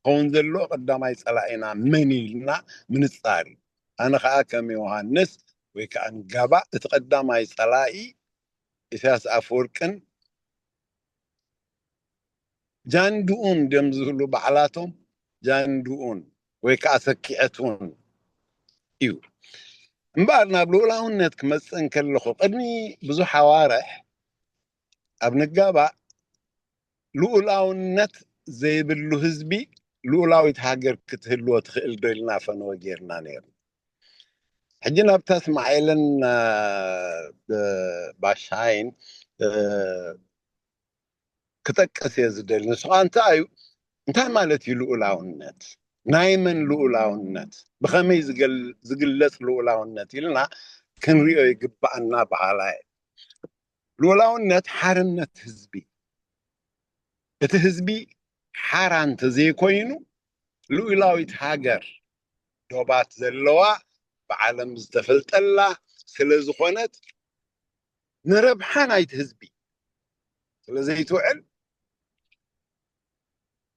ክኸውን ዘለዎ ቀዳማይ ጸላኢና መን ኢልና ምንጻር እዩ። ኣነ ከዓ ከም ዮሃንስ ወይ ከዓ ንጋባእ እቲ ቀዳማይ ጸላኢ ኢሳያስ ኣፈወርቅን ጃንድኡን ድዮም ዝብሉ ባዕላቶም ጃንድኡን ወይ ከዓ ሰኪዐቱን እዩ። እምበኣር ናብ ልኡላውነት ክመፅእ እንከለኹ ቅድሚ ብዙሕ ኣዋርሕ ኣብ ንጋባእ ልኡላውነት ዘይብሉ ህዝቢ ልኡላዊት ሃገር ክትህልዎ ትኽእል ዶ ኢልና ፈነወ ጌርና ነይርና። ሕጂ ናብታ እስማኤልን ባሻይን ክጠቅስ እየ ዝደሊ። ንሱ ከዓ እንታይ እዩ፣ እንታይ ማለት እዩ ልኡላውነት? ናይ መን ልኡላውነት? ብኸመይ ዝግለፅ ልኡላውነት ኢልና ክንሪኦ ይግባኣና በሃላይ። ልኡላውነት ሓርነት ህዝቢ፣ እቲ ህዝቢ ሓራ እንተዘይኮይኑ ልኡላዊት ሃገር ዶባት ዘለዋ ብዓለም ዝተፈልጠላ ስለ ዝኾነት ንረብሓ ናይቲ ህዝቢ ስለ ዘይትውዕል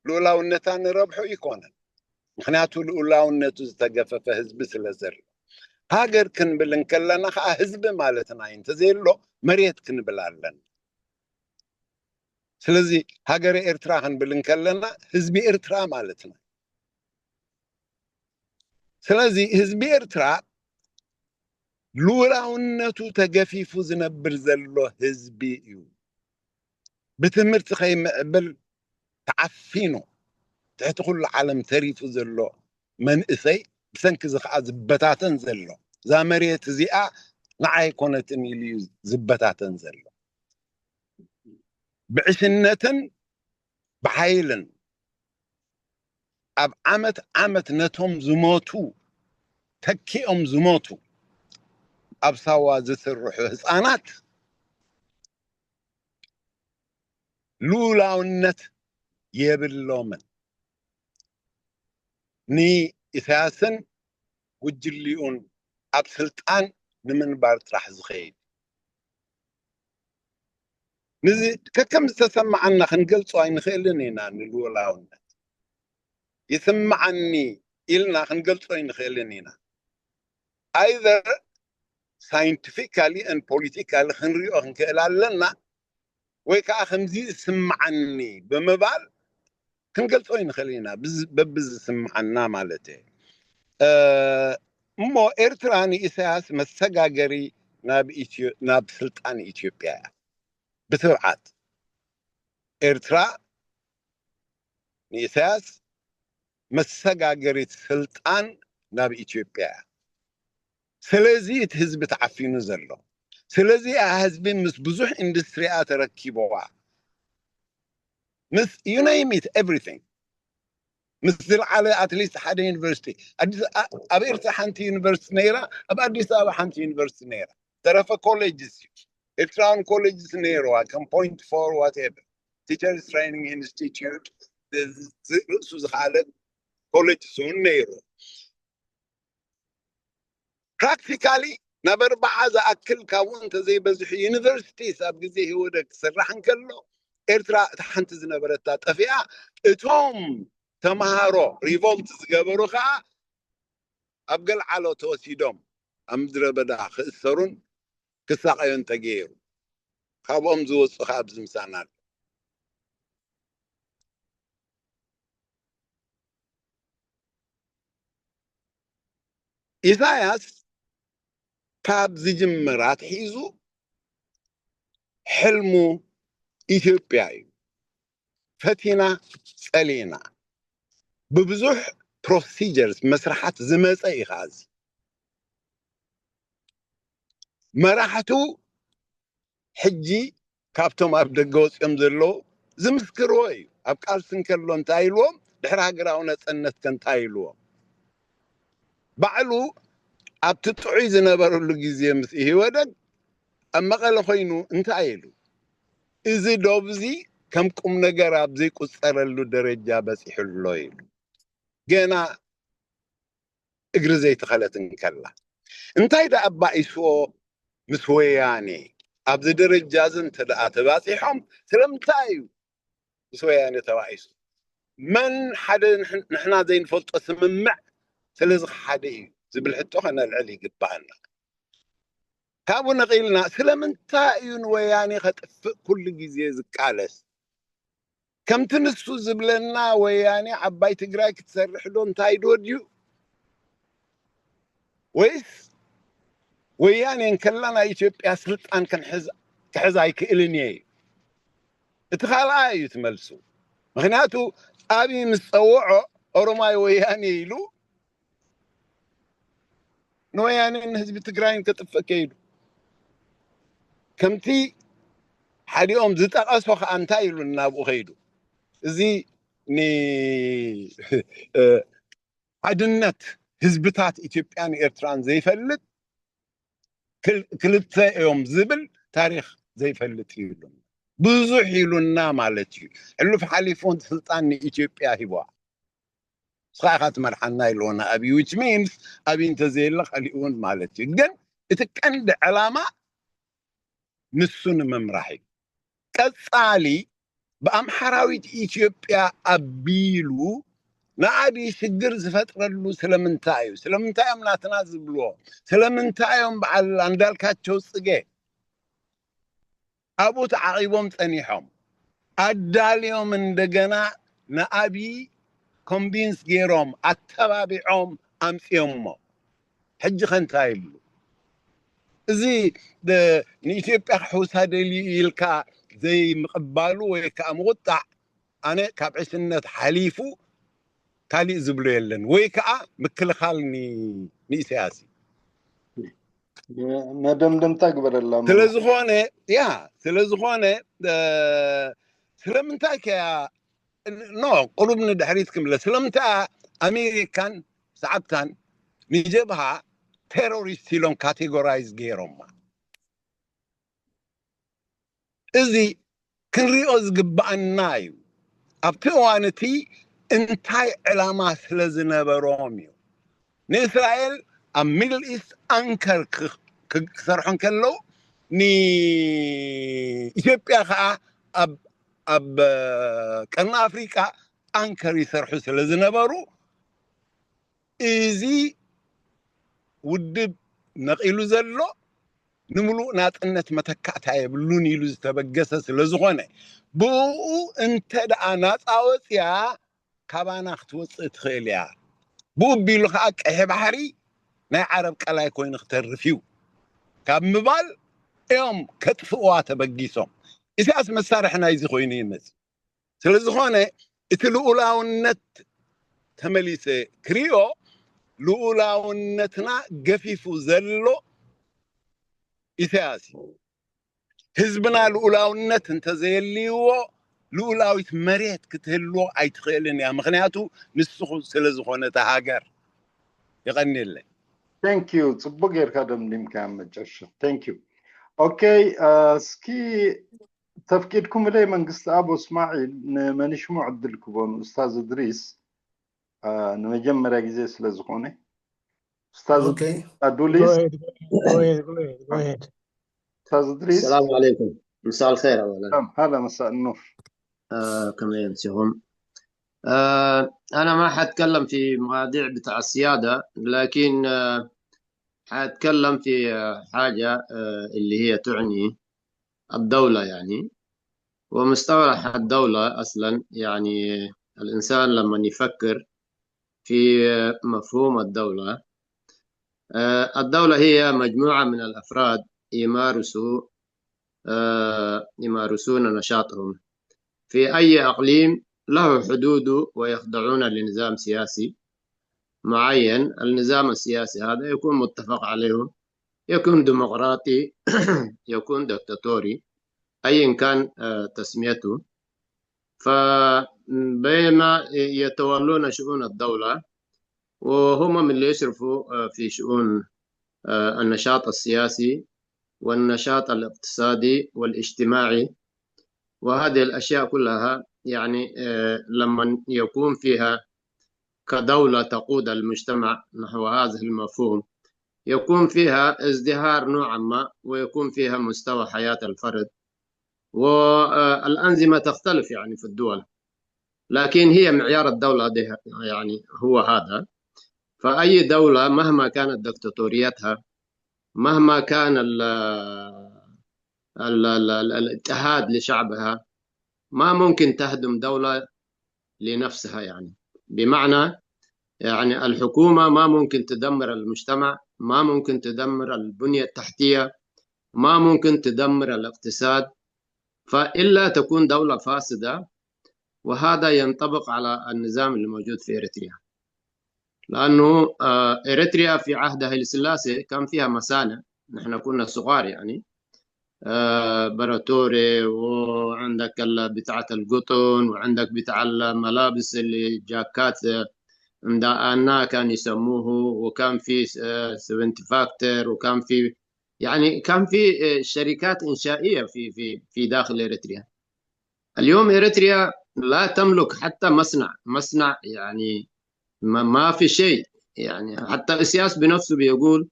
ልኡላውነታ ንረብሑ ይኮነን። ምክንያቱ ልኡላውነቱ ዝተገፈፈ ህዝቢ ስለ ዘሎ። ሃገር ክንብል እንከለና ከዓ ህዝቢ ማለትና እዩ። እንተዘየሎ መሬት ክንብል ኣለና። ስለዚ ሃገረ ኤርትራ ክንብል እንከለና ህዝቢ ኤርትራ ማለትና። ስለዚ ህዝቢ ኤርትራ ልኡላውነቱ ተገፊፉ ዝነብር ዘሎ ህዝቢ እዩ። ብትምህርቲ ከይምዕብል ተዓፊኑ ትሕቲ ኩሉ ዓለም ተሪፉ ዘሎ መንእሰይ፣ ብሰንኪ እዚ ከዓ ዝበታተን ዘሎ፣ እዛ መሬት እዚኣ ንዓይ ኣይኮነትን ኢሉ እዩ ዝበታተን ዘሎ። ብዕሽነትን ብሓይልን ኣብ ዓመት ዓመት ነቶም ዝሞቱ፣ ተኪኦም ዝሞቱ፣ ኣብ ሳዋ ዝስርሑ ህፃናት ልኡላውነት የብሎምን። ንኢሳያስን ጉጅሊኡን ኣብ ስልጣን ንምንባር ጥራሕ ዝኸይድ። ንዚ ከከም ዝተሰማዓና ክንገልጾ ኣይንኽእልን ኢና። ንልኡላውነት ይስምዓኒ ኢልና ክንገልጾ ኣይንኽእልን ኢና። Either scientifically and politically ክንሪኦ ክንክእል ኣለና፣ ወይ ከዓ ከምዚ ይስምዓኒ ብምባል ክንገልጾ ይንኽእል ኢና፣ ብዝ-፣ በብዝስምዓና ማለት እየ። እ፣ እሞ ኤርትራ ንኢሳያስ መሰጋገሪ ናብ ኢትዮ-፣ ናብ ስልጣን ኢትዮጵያ እያ። ብትብዓት ኤርትራ ንኢሳያስ መሰጋገሪት ስልጣን ናብ ኢትዮጵያ እያ። ስለዚ እቲ ህዝቢ ተዓፊኑ ዘሎ። ስለዚ እያ ህዝቢ ምስ ብዙሕ ኢንዱስትሪኣ ተረኪበዋ። ምስ you name it, everything። ምስ ዝለዓለ at least ሓደ ዩኒቨርሲቲ። ኣዲስ ኣ-፣ ኣብ ኤርትራ ሓንቲ ዩኒቨርሲቲ ነይራ፣ ኣብ ኣዲስ ኣበባ ሓንቲ ዩኒቨርሲቲ ነይራ። ተረፈ ኮሌጅስ እዩ። ኤርትራውያን ኮሌጅስ ነይረዋ፣ ከም ፖይንት ፎር፣ ዋትኤቨር፣ ቲቸርስ ትሬኒንግ ኢንስቲትዩት፣ ዝ-፣ ዝ-፣ ርእሱ ዝኸኣለ ኮሌጅስ እውን ነይሩ። ፕራክቲካሊ ናብ ኣርባዓ ዝኣክል ካብኡ እንተዘይበዝሑ ዩኒቨርሲቲስ ኣብ ግዜ ኢህወደግ ክስራሕ እንከሎ፣ ኤርትራ እታ ሓንቲ ዝነበረታ ጠፊኣ፣ እቶም ተምሃሮ ሪቮልት ዝገበሩ ከዓ ኣብ ገልዓሎ ተወሲዶም ኣብ ምድረ በዳ ክእሰሩን ክሳቐዩን ተገይሩ። ካብኦም ዝወፁ ከዓ ኣብዚ ምሳና ኣሎ። ኢሳያስ ካብ ዝጅምር ኣትሒዙ ሕልሙ ኢትዮጵያ እዩ። ፈቲና ጸሊእና ብብዙሕ ፕሮሲጀርስ መስርሓት ዝመጸ እዩ። ከኣ እዚ መራሕቱ ሕጂ ካብቶም ኣብ ደገ ወጺኦም ዘለዉ ዝምስክርዎ እዩ። ኣብ ቃልሲ እንከሎ እንታይ ኢልዎም፣ ድሕሪ ሃገራዊ ነጸነት ከ እንታይ ኢልዎም? ባዕሉ ኣብቲ ጥዑይ ዝነበረሉ ግዜ ምስ ኢህወደግ ኣብ መቐለ ኮይኑ እንታይ ኢሉ? እዚ ዶብ እዚ ከም ቁም ነገር ኣብ ዘይቁጸረሉ ደረጃ በጺሑ ኣሎ ኢሉ። ገና እግሪ ዘይተኸለት እንከላ። እንታይ ደኣ ኣባኢስዎ ምስ ወያኔ ኣብዚ ደረጃ እዚ እንተ ደኣ ተባጺሖም፣ ስለምንታይ እዩ ምስ ወያኔ ተባኢሱ? መን ሓደ ንሕ-፣ ንሕና ዘይንፈልጦ ስምምዕ ስለ ዝኸሓደ እዩ ዝብል ሕቶ ከነልዕል ይግባኣና። ካብኡ ነቒልና ስለምንታይ እዩ ንወያኔ ከጥፍእ ኩሉ ግዜ ዝቃለስ? ከምቲ ንሱ ዝብለና ወያኔ ዓባይ ትግራይ ክትሰርሕ ዶ እንታይ ዶ ድዩ? ወይስ ወያኔ እንከላ ናይ ኢትዮጵያ ስልጣን ክንሕዝ፣ ክሕዝ ኣይክእልን እየ እዩ? እቲ ካልኣይ እዩ እቲ መልሱ። ምኽንያቱ ኣብይ ምስ ጸውዖ ኦሮማይ ወያኔ ኢሉ ንወያኔን ንህዝቢ ትግራይን ከጥፍእ ከይዱ። ከምቲ ሓዲኦም ዝጠቐሶ ከኣ እንታይ ኢሉ ናብኡ ከይዱ? እዚ ን-፣ እ፣ ሓድነት ህዝብታት ኢትዮጵያን ኤርትራን ዘይፈልጥ፣ ክል-፣ ክልተ እዮም ዝብል ታሪኽ ዘይፈልጥ እዩ ኢሉና። ብዙሕ ኢሉና ማለት እዩ። ሕሉፍ ሓሊፉ ስልጣን ንኢትዮጵያ ሂቦ። ንስኻ ኢኻ ትመርሓና ኢልዎ ንኣብይ፣ which means ኣብይ እንተዘየለ ካሊእ እውን ማለት እዩ። ግን እቲ ቀንዲ ዕላማ ንሱ ንምምራሕ እዩ። ቀጻሊ ብኣምሓራዊት ኢትዮጵያ ኣቢሉ ንኣብይ ሽግር ዝፈጥረሉ ስለምንታይ እዩ? ስለምንታይ እዮም ናትና ዝብልዎ? ስለምንታይ እዮም በዓል ኣንዳልካቸው ጽጌ ኣብኡ ተዓቒቦም ጸኒሖም? ኣዳልዮም እንደገና ንኣብይ ኮንቪንስ ገይሮም፣ ኣተባቢዖም ኣምጺኦሞ። ሕጂ ከ እንታይ ይብሉ? እዚ ደ-፣ ንኢትዮጵያ ክሕውሳ ደልዩ ኢልካ ዘይምቕባሉ ወይ ከዓ ምቑጣዕ፣ ኣነ ካብ ዕሽነት ሓሊፉ ካሊእ ዝብሎ የለን። ወይ ከዓ ምክልኻል ኒ-፣ ንኢሳያስ እዩ። መደምደምታ ግበረላ። ስለዝኾነ ያ ስለዝኾነ ስለምንታይ ከያ ኖ ቁሩብ ንድሕሪት ክምለስ ስለምንታይ ኣሜሪካን ሰዓብታን ንጀብሃ ቴሮሪስት ኢሎም ካቴጎራይዝ ገይሮማ? እዚ ክንሪኦ ዝግባኣና እዩ። ኣብቲ እዋን እቲ እንታይ ዕላማ ስለ ዝነበሮም እዩ። ንእስራኤል ኣብ ሚድል ኢስት ኣንከር ክሰርሑ እንከለዉ ንኢትዮጵያ ከዓ ኣብ ቀርኒ ኣፍሪቃ ኣንከር ይሰርሑ ስለ ዝነበሩ እዚ ውድብ ነቒሉ ዘሎ ንምሉእ ናጽነት መተካእታ የብሉን ኢሉ ዝተበገሰ ስለ ዝኾነ ብኡ እንተ ደኣ ናጻ ወፅያ ካባና ክትወፅእ ትኽእል እያ። ብኡ ቢሉ ከዓ ቀይሕ ባሕሪ ናይ ዓረብ ቀላይ ኮይኑ ክተርፍ እዩ ካብ ምባል እዮም ከጥፍእዋ ተበጊሶም። ኢሳያስ መሳርሒ ናይዚ ኮይኑ ይመጽእ። ስለዝኾነ እቲ ልኡላውነት ተመሊሰ ክሪኦ ልኡላውነትና ገፊፉ ዘሎ ኢሳያስ እዩ። ህዝብና ልኡላውነት እንተዘየልይዎ ልኡላዊት መሬት ክትህልዎ ኣይትኽእልን እያ። ምክንያቱ ንስኹ ስለዝኾነ እታ ሃገር። የቐንየለይ። Thank you። ጽቡቅ ጌርካ ደምዲምካ መጨረሻ። Thank you። ኦኬ እስኪ ተፍቂድኩምለይ መንግስቲ ኣቦ እስማዒል ንመን ሽሙ ዕድል ክቦ ንኡስታዝ እድሪስ ንመጀመርያ ግዜ ስለ ዝኾነ ኡስታዝ Okay. ኣዱሊስ Go ahead, go ahead, go ahead. ኡስታዝ እድሪስ السلام عليكم. مساء الخير أولا. ሰላም ሃላ መሳእ ኑር آه كما ينسيهم. آه أنا ما حتكلم في مواضيع بتاع السيادة، لكن آه حتكلم في آه حاجة آه اللي هي تعني الدولة يعني، ومصطلح الدولة أصلا يعني الإنسان لما يفكر في آه مفهوم الدولة، آه الدولة هي مجموعة من الأفراد يمارسوا آه يمارسون نشاطهم في أي إقليم له حدوده ويخضعون لنظام سياسي معين. النظام السياسي هذا يكون متفق عليه، يكون ديمقراطي، يكون دكتاتوري، أيا كان آه تسميته. فبينما يتولون شؤون الدولة وهم من اللي يشرفوا آه في شؤون آه النشاط السياسي والنشاط الاقتصادي والاجتماعي، وهذه الأشياء كلها يعني آه لما يكون فيها كدولة تقود المجتمع نحو هذا المفهوم يكون فيها ازدهار نوعا ما، ويكون فيها مستوى حياة الفرد، والأنظمة تختلف يعني في الدول، لكن هي معيار الدولة ده يعني هو هذا. فأي دولة مهما كانت دكتاتوريتها، مهما كان ال ال ال ال الاضطهاد لشعبها، ما ممكن تهدم دولة لنفسها يعني. بمعنى يعني الحكومة ما ممكن تدمر المجتمع، ما ممكن تدمر البنية التحتية، ما ممكن تدمر الاقتصاد، فإلا تكون دولة فاسدة. وهذا ينطبق على النظام الموجود في إريتريا، لأنه آه، إريتريا في عهد هايلي سلاسي كان فيها مصانع، نحن كنا صغار يعني، آه، براتوري، وعندك ال- بتاعة القطن، وعندك بتاع الملابس اللي جاكات آه، عند آنا كان يسموه، وكان في آه، سيفنتي فاكتور، وكان في يعني كان في آه، شركات إنشائية في في في داخل إريتريا. اليوم إريتريا لا تملك حتى مصنع، مصنع يعني ما, ما في شيء. يعني حتى إسياس بنفسه بيقول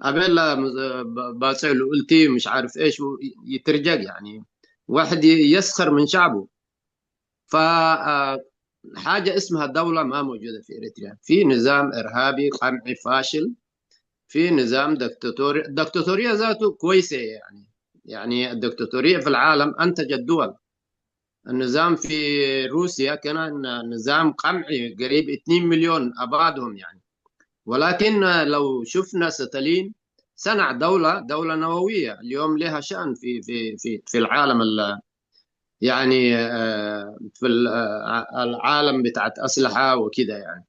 أبيلا مز- ب- باصع له قلتي مش عارف إيش، و- يترجق يعني، واحد ي- يسخر من شعبه. ف آه، حاجة اسمها دولة ما موجودة في إريتريا. في نظام إرهابي قمعي فاشل، في نظام دكتاتوري. الدكتاتورية ذاته كويسة يعني، يعني الدكتاتورية في العالم أنتجت دول. النظام في روسيا كان نظام قمعي قريب اثنين مليون أبادهم يعني، ولكن لو شفنا ستالين صنع دولة، دولة نووية اليوم لها شأن في في في في العالم ال- يعني آه، في ال- آه، العالم بتاعت أسلحة وكده يعني.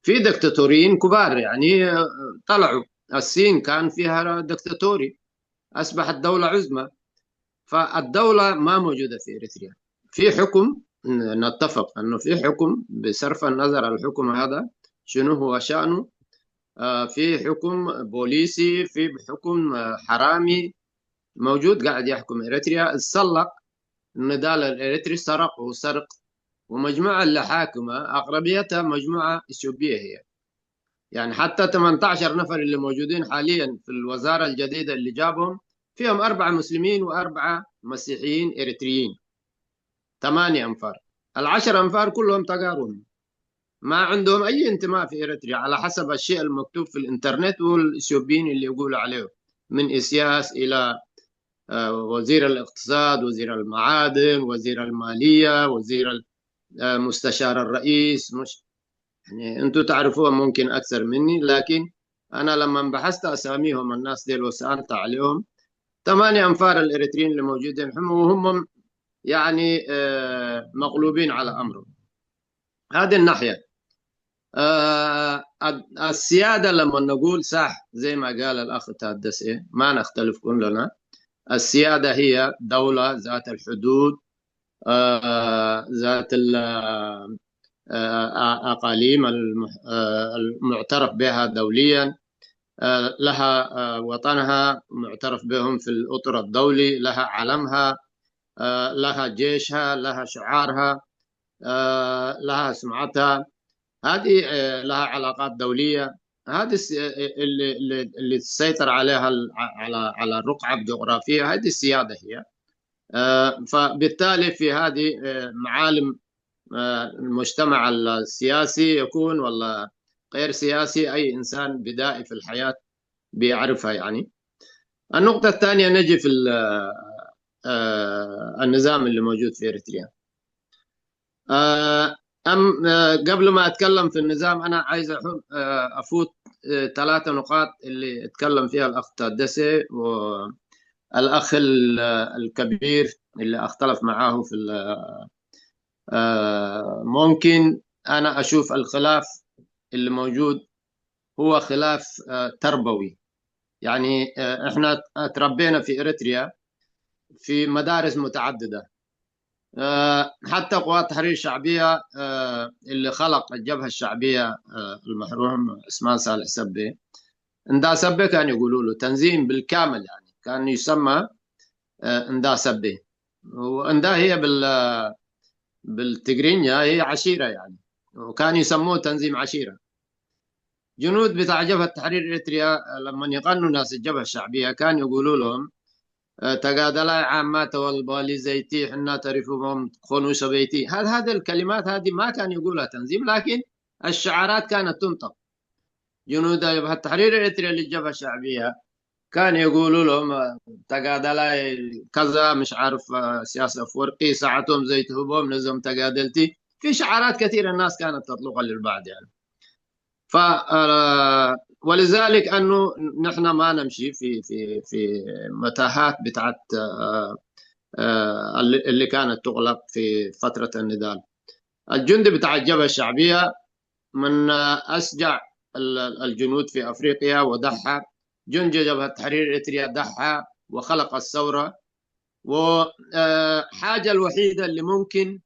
في دكتاتوريين كبار يعني آه، طلعوا الصين كان فيها دكتاتوري، أصبحت دولة عظمى. فالدولة ما موجودة في إريتريا. في حكم، نتفق أنه في حكم، بصرف النظر الحكم هذا شنو هو شأنه، آه، في حكم بوليسي، في حكم، آه، حرامي موجود قاعد يحكم إريتريا. اتسلق النضال الإريتري، سرق وسرق، ومجموعة اللي حاكمة أغلبيتها مجموعة إثيوبية هي. يعني حتى ثمانية عشر نفر اللي موجودين حاليا في الوزارة الجديدة اللي جابهم، فيهم أربعة مسلمين وأربعة مسيحيين إريتريين. ثمانية أنفار. العشر أنفار كلهم تجارهم، ما عندهم أي انتماء في إريتريا على حسب الشيء المكتوب في الإنترنت والإثيوبيين اللي يقولوا عليه، من إسياس إلى، آه، وزير الاقتصاد، وزير المعادن، وزير المالية، وزير ال-، آه، مستشار الرئيس. مش يعني، أنتوا تعرفوها ممكن أكثر مني، لكن أنا لما بحثت أساميهم الناس ديل وسألت عليهم، ثمانية أنفار الإريتريين اللي موجودين هم، وهم يعني، آه، مغلوبين على أمرهم. هذه الناحية. آه، السيادة لما نقول صح، زي ما قال الأخ تادسي، ما نختلف كلنا. السيادة هي دولة ذات الحدود، آه، ذات ال-، آه، أقاليم المح-، آه، المعترف بها دوليا، آه، لها، آه، وطنها معترف بهم في الأطر الدولي، لها علمها، آه، لها جيشها، لها شعارها، آه، لها سمعتها. هذه، آه، لها علاقات دولية. هذه الس-، اللي، اللي، اللي تسيطر عليها ال-، على، على الرقعة الجغرافية، هذه السيادة هي. آه، فبالتالي في هذه، آه، معالم، آه، المجتمع السياسي يكون ولا غير سياسي، أي إنسان بدائي في الحياة بيعرفها يعني. النقطة الثانية نجي في ال-، آه، النظام اللي موجود في إريتريا. آه، أم، آه، قبل ما أتكلم في النظام، أنا عايز أحط، آه، أفوت، آه، ثلاثة نقاط اللي اتكلم فيها الأخ تادسي والأخ ال-، الكبير اللي أختلف معاه في ال-، آه، ممكن أنا أشوف الخلاف اللي موجود هو خلاف، آه، تربوي. يعني، آه، إحنا تربينا في إريتريا في مدارس متعددة. آه، حتى قوات تحرير شعبية، آه، اللي خلق الجبهة الشعبية، آه، المرحوم عثمان صالح سبي، اندا سبي كان يقولوا له تنظيم بالكامل، يعني كان يسمى، آه، اندا سبي. واندا هي بال-، بالتقرينيا هي عشيرة يعني، وكان يسموه تنظيم عشيرة. جنود بتاع جبهة تحرير إريتريا لما يغنوا ناس الجبهة الشعبية كان يقولوا لهم، آه، تقادلاي عامات والبالي زيتي، حنا تعرفوا مم تكونوا سبيتي. هذا، هذه الكلمات هذه ما كان يقولها تنظيم، لكن الشعارات كانت تنطق. جنود جبهة تحرير إريتريا للجبهة الشعبية كان يقولوا لهم، آه، تقادلاي كذا، مش عارف، آه، سياسة أفورقي، ساعتهم زيتهم، نظم تقادلتي. في شعارات كثيرة الناس كانت تطلقها للبعض يعني. ف، آه، ولذلك أنه نحن ما نمشي في، في، في متاهات بتاعت، آه، آه، اللي، اللي كانت تغلق في فترة النضال. الجندي بتاع الجبهة الشعبية من، آه، أشجع ال-، الجنود في أفريقيا، وضحى جندي جبهة تحرير إريتريا، ضحى وخلق الثورة. وحاجة الوحيدة اللي ممكن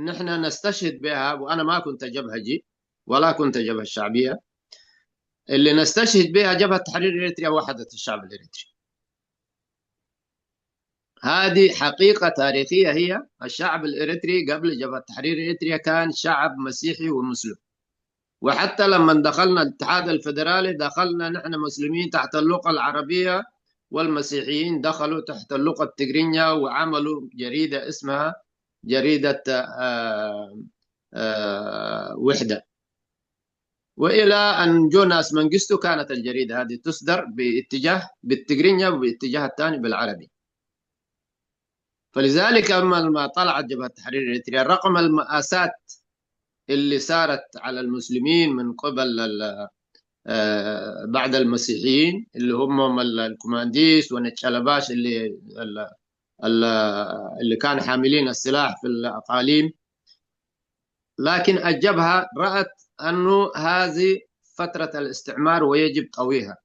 نحن نستشهد بها، وأنا ما كنت جبهجي ولا كنت جبهة شعبية، اللي نستشهد بها جبهة تحرير إريتريا وحدت الشعب الإريتري. هذه حقيقة تاريخية، هي الشعب الإريتري قبل جبهة تحرير إريتريا كان شعب مسيحي ومسلم. وحتى لما دخلنا الاتحاد الفدرالي، دخلنا نحن مسلمين تحت اللغة العربية، والمسيحيين دخلوا تحت اللغة التقرينيا، وعملوا جريدة اسمها جريدة، آه، آه، وحدة. وإلى أن جو ناس منجستو كانت الجريدة هذه تصدر باتجاه بالتقرينيا، وباتجاه الثاني بالعربي. فلذلك أما لما طلعت جبهة تحرير إريتريا، رغم المآسات اللي صارت على المسلمين من قبل ال-، آه، بعض المسيحيين اللي هم ال-، الكومانديس ونتشلباش اللي ال-، ال-، اللي كانوا حاملين السلاح في الأقاليم، لكن الجبهة رأت أنه هذه فترة الاستعمار ويجب طويها.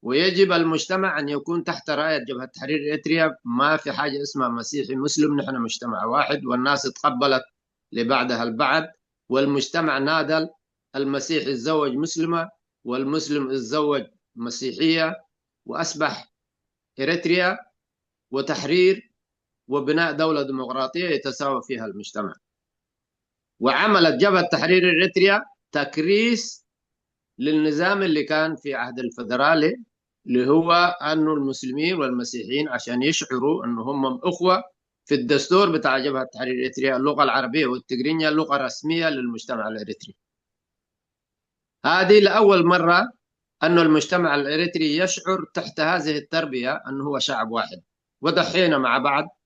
ويجب المجتمع أن يكون تحت راية جبهة تحرير إريتريا. ما في حاجة اسمها مسيحي مسلم، نحن مجتمع واحد، والناس اتقبلت لبعضها البعض، والمجتمع ناضل. المسيحي تزوج مسلمة، والمسلم تزوج مسيحية، وأصبح إريتريا وتحرير وبناء دولة ديمقراطية يتساوى فيها المجتمع. وعملت جبهة تحرير إريتريا تكريس للنظام اللي كان في عهد الفدرالي، اللي هو أنه المسلمين والمسيحيين عشان يشعروا أنه هم أخوة، في الدستور بتاع جبهة تحرير إريتريا اللغة العربية والتقرينية لغة رسمية للمجتمع الإريتري. هذه لأول مرة أن المجتمع الإريتري يشعر تحت هذه التربية أنه هو شعب واحد، وضحينا مع بعض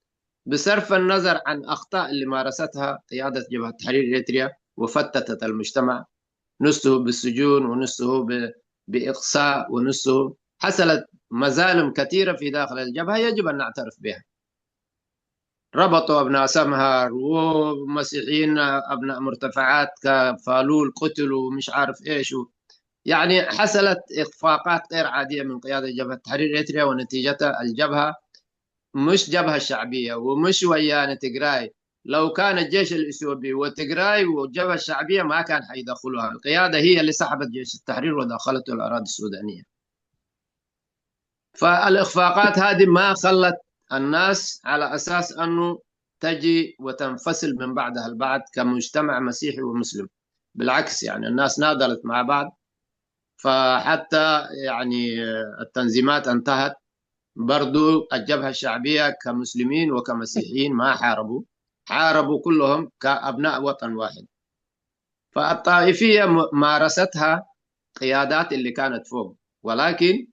بصرف النظر عن أخطاء اللي مارستها قيادة جبهة تحرير إريتريا وفتتت المجتمع، نصه بالسجون ونصه ب-، بإقصاء ونصه، حصلت مظالم كثيرة في داخل الجبهة يجب أن نعترف بها. ربطوا أبناء سمهر ومسيحيين أبناء مرتفعات كفالول قتلوا ومش عارف إيش و-، يعني حصلت إخفاقات غير عادية من قيادة جبهة تحرير إريتريا، ونتيجتها الجبهة مش جبهة شعبية ومش ويانة تجراي. لو كان الجيش الإثيوبي وتجراي والجبهة الشعبية ما كان حيدخلوها، القيادة هي اللي سحبت جيش التحرير ودخلته الأراضي السودانية. فالإخفاقات هذه ما خلت الناس على أساس أنه تجي وتنفصل من بعضها البعض كمجتمع مسيحي ومسلم، بالعكس، يعني الناس ناضلت مع بعض. فحتى يعني التنظيمات انتهت، برضو الجبهة الشعبية كمسلمين وكمسيحيين ما حاربوا، حاربوا كلهم كأبناء وطن واحد. فالطائفية م-، مارستها قيادات اللي كانت فوق، ولكن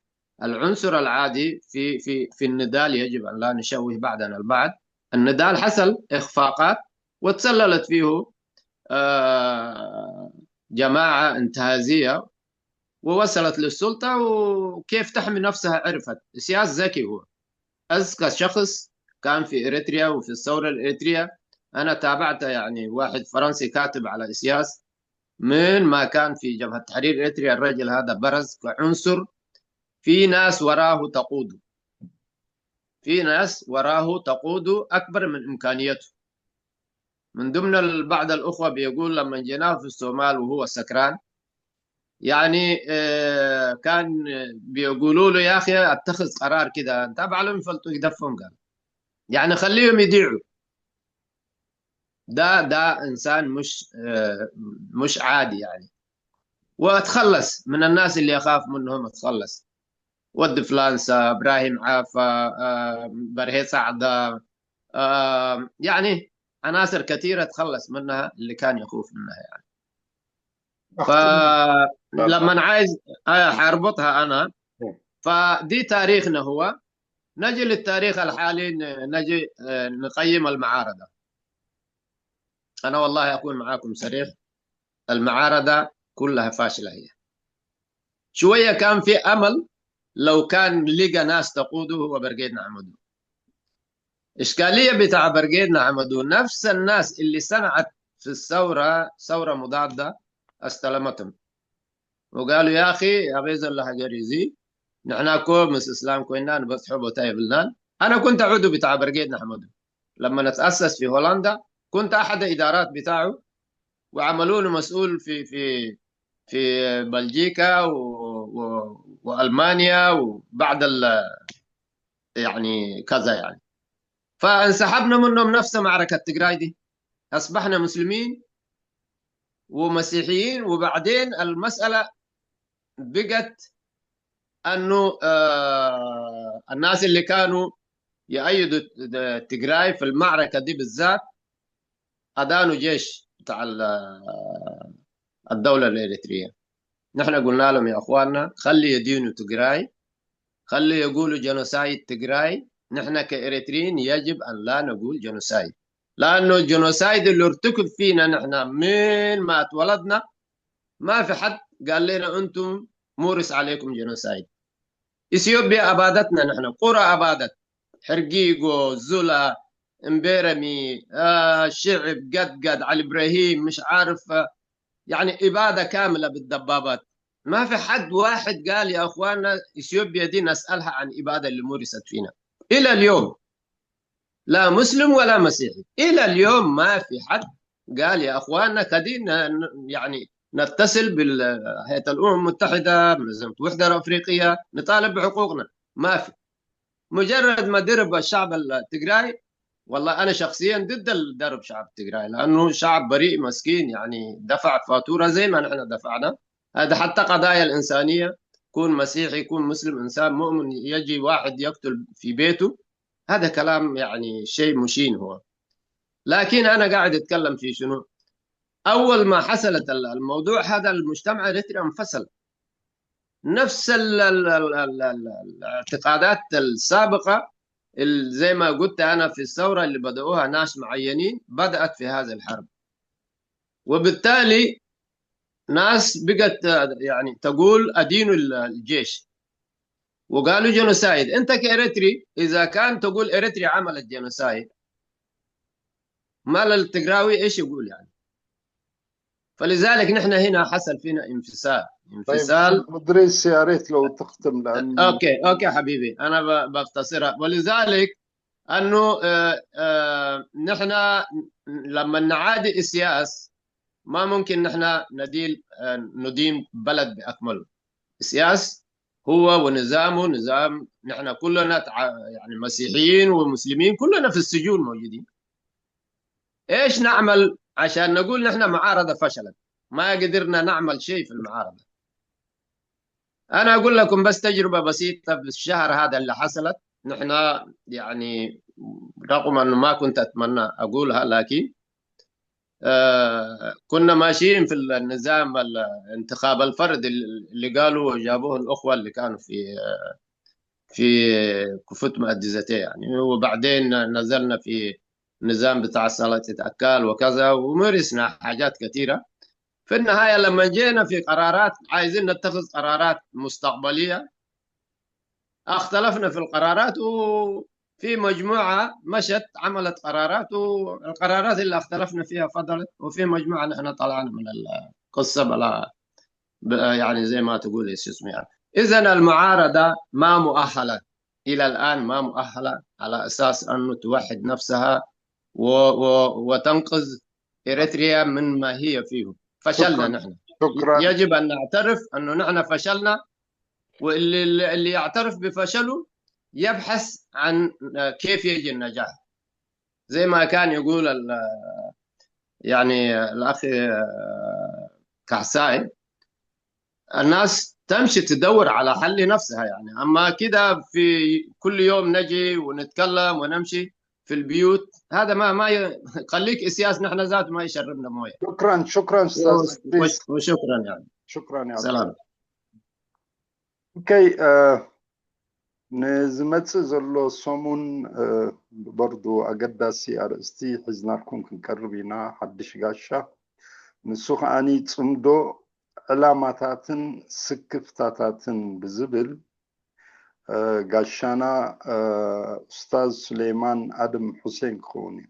العنصر العادي في، في، في النضال يجب أن لا نشوه بعضنا البعض. النضال حصل إخفاقات وتسللت فيه، آه، جماعة انتهازية ووصلت للسلطة، وكيف تحمي نفسها عرفت. سياس ذكي هو، أذكى شخص كان في إريتريا وفي الثورة الإريترية. أنا تابعت يعني واحد فرنسي كاتب على إسياس من ما كان في جبهة تحرير إريتريا. الرجل هذا برز كعنصر. في ناس وراه تقود، في ناس وراه تقود أكبر من إمكانيته. من ضمن ال-، بعض الأخوة بيقول لما جيناه في الصومال وهو سكران، يعني، آه، كان بيقولوا له: "يا أخي، اتخذ قرار كده، انت بعلم فلتو يدفهم"، قال. يعني خليهم يضيعوا. ده، ده إنسان مش، آه، مش عادي يعني. واتخلص من الناس اللي يخاف منهم، اتخلص. ود فلانسا، إبراهيم عافا، آه، برهي سعدة، آه، يعني عناصر كثيرة تخلص منها اللي كان يخوف منها يعني. أخ، فلما عايز، آه، حربطها أنا. فدي تاريخنا هو. نجي للتاريخ الحالي، ن-، نجي، آه، نقيم المعارضة. أنا والله أكون معاكم صريح، المعارضة كلها فاشلة هي. شوية كان في أمل لو كان لقى ناس تقوده هو برقيد نعمده. إشكالية بتاع برقيد نعمده، نفس الناس اللي صنعت في الثورة ثورة مضادة استلمتهم. وقالوا: "يا أخي، يا بيز الله جريزي، نحن كوم إسلام كوينان بس حب وتايبلنان". أنا كنت عضو بتاع برقيد نعمده لما نتأسس في هولندا، كنت أحد إدارات بتاعه، وعملوه مسؤول في، في، في بلجيكا و-، و-، وألمانيا وبعد ال-، يعني كذا يعني. فانسحبنا منهم نفس معركة تجراي دي، أصبحنا مسلمين ومسيحيين. وبعدين المسألة بقت أنه، آه، الناس اللي كانوا يأيدوا تجراي في المعركة دي بالذات أدانوا جيش بتاع ال-، الدولة الإريترية. نحن قلنا لهم: "يا أخواننا، خلي يدينوا تجراي، خلي يقولوا جنوسايد تجراي، نحن كإريتريين يجب أن لا نقول جنوسايد، لأنه الجنوسايد اللي ارتكب فينا نحن من ما اتولدنا ما في حد قال لنا أنتم مورس عليكم جنوسايد". إثيوبيا أبادتنا نحن، قرى أبادت، حرقيقو، زولا، امبيرمي، آه، شعب، قد قد، علي إبراهيم، مش عارف، آه، يعني إبادة كاملة بالدبابات. ما في حد واحد قال: "يا أخوانا، إثيوبيا دي نسألها عن إبادة اللي مورست فينا." إلى اليوم، لا مسلم ولا مسيحي، إلى اليوم ما في حد قال: "يا أخوانا، خلينا ن-، يعني نتصل بهيئة الأمم المتحدة، منظمة الوحدة الأفريقية، نطالب بحقوقنا." ما في. مجرد ما ضرب الشعب التجراي، والله أنا شخصيًا ضد الضرب شعب التجراي، لأنه شعب بريء مسكين، يعني دفع فاتورة زي ما نحن دفعنا. هذا حتى قضايا الإنسانية، يكون مسيحي، يكون مسلم، إنسان مؤمن، يجي واحد يقتل في بيته، هذا كلام يعني شيء مشين هو. لكن أنا قاعد أتكلم في شنو؟ أول ما حصلت ال-، الموضوع هذا، المجتمع الإريتري انفصل. نفس ال-، ال-، ال-، ال-، ال-، الاعتقادات السابقة، ال-، زي ما قلت أنا، في الثورة اللي بدأوها ناس معينين بدأت في هذه الحرب، وبالتالي ناس بقت، آه، يعني تقول: "أدينوا ال-، الجيش"، وقالوا: "جينوسايد". أنت كإريتري، إذا كان تقول إريتريا عملت جينوسايد، مال التجراوي إيش يقول يعني؟ فلذلك نحن هنا حصل فينا انفصال، طيب، انفصال. أبو إدريس، يا ريت لو تختم، لأن أوكي، أوكي حبيبي، أنا ب-، بختصرها. ولذلك أنه، آه، آه، نحن لما نعادي إسياس، ما ممكن نحن نديل، آه، ندين بلد بأكمله. إسياس هو ونظامه نظام، نحن كلنا تع-، يعني مسيحيين ومسلمين، كلنا في السجون موجودين. إيش نعمل عشان نقول نحن معارضة فشلت؟ ما قدرنا نعمل شيء في المعارضة. أنا أقول لكم بس تجربة بسيطة في الشهر هذا اللي حصلت. نحن يعني، رغم أنه ما كنت أتمنى أقولها، لكن، آه، كنا ماشيين في النظام ال-، انتخاب الفرد اللي قالوا جابوه الأخوة اللي كانوا في، آه، في كفوت مؤدزته يعني، وبعدين نزلنا في نظام بتاع سلطة أكال وكذا، ومارسنا حاجات كثيرة. في النهاية لما جينا في قرارات، عايزين نتخذ قرارات مستقبلية، اختلفنا في القرارات، وفي مجموعة مشت عملت قرارات، والقرارات اللي اختلفنا فيها فضلت، وفي مجموعة نحن طلعنا من القصة بلا ب-، يعني زي ما تقول شو اسمه يعني. إذن المعارضة ما مؤهلة، إلى الآن ما مؤهلة على أساس أنه توحد نفسها و-، و-، وتنقذ إريتريا من ما هي فيه. فشلنا شكرًا. نحن. شكرًا. يجب أن نعترف أنه نحن فشلنا، واللي، اللي يعترف بفشله يبحث عن كيف يجي النجاح. زي ما كان يقول ال-، يعني الأخ كحسائي، الناس تمشي تدور على حل لنفسها يعني. أما كده في كل يوم نجي ونتكلم ونمشي في البيوت، هذا ما، ما ي-، خليك إسياس، نحن ذات ما يشربنا موية. شكرًا، شكرًا أستاذ وش-، إدريس. وشكرًا يعني. شكرًا يا سلام. أوكي، آه، ንዝመጽእ ዘሎ ሰሙን፣ እ፣ በርዱ ኣገዳሲ ኣርእስቲ ሒዝናልኩም ክንቀርብ ኢና። ሓድሽ ጋሻ፣ ንሱ ከኣኒ ጽምዶ ዕላማታትን ስክፍታታትን ብዝብል፣ እ፣ ጋሻና፣ እ፣ ኡስታዝ ሱሌይማን ኣደም ሑሴን ክኸውን እዩ።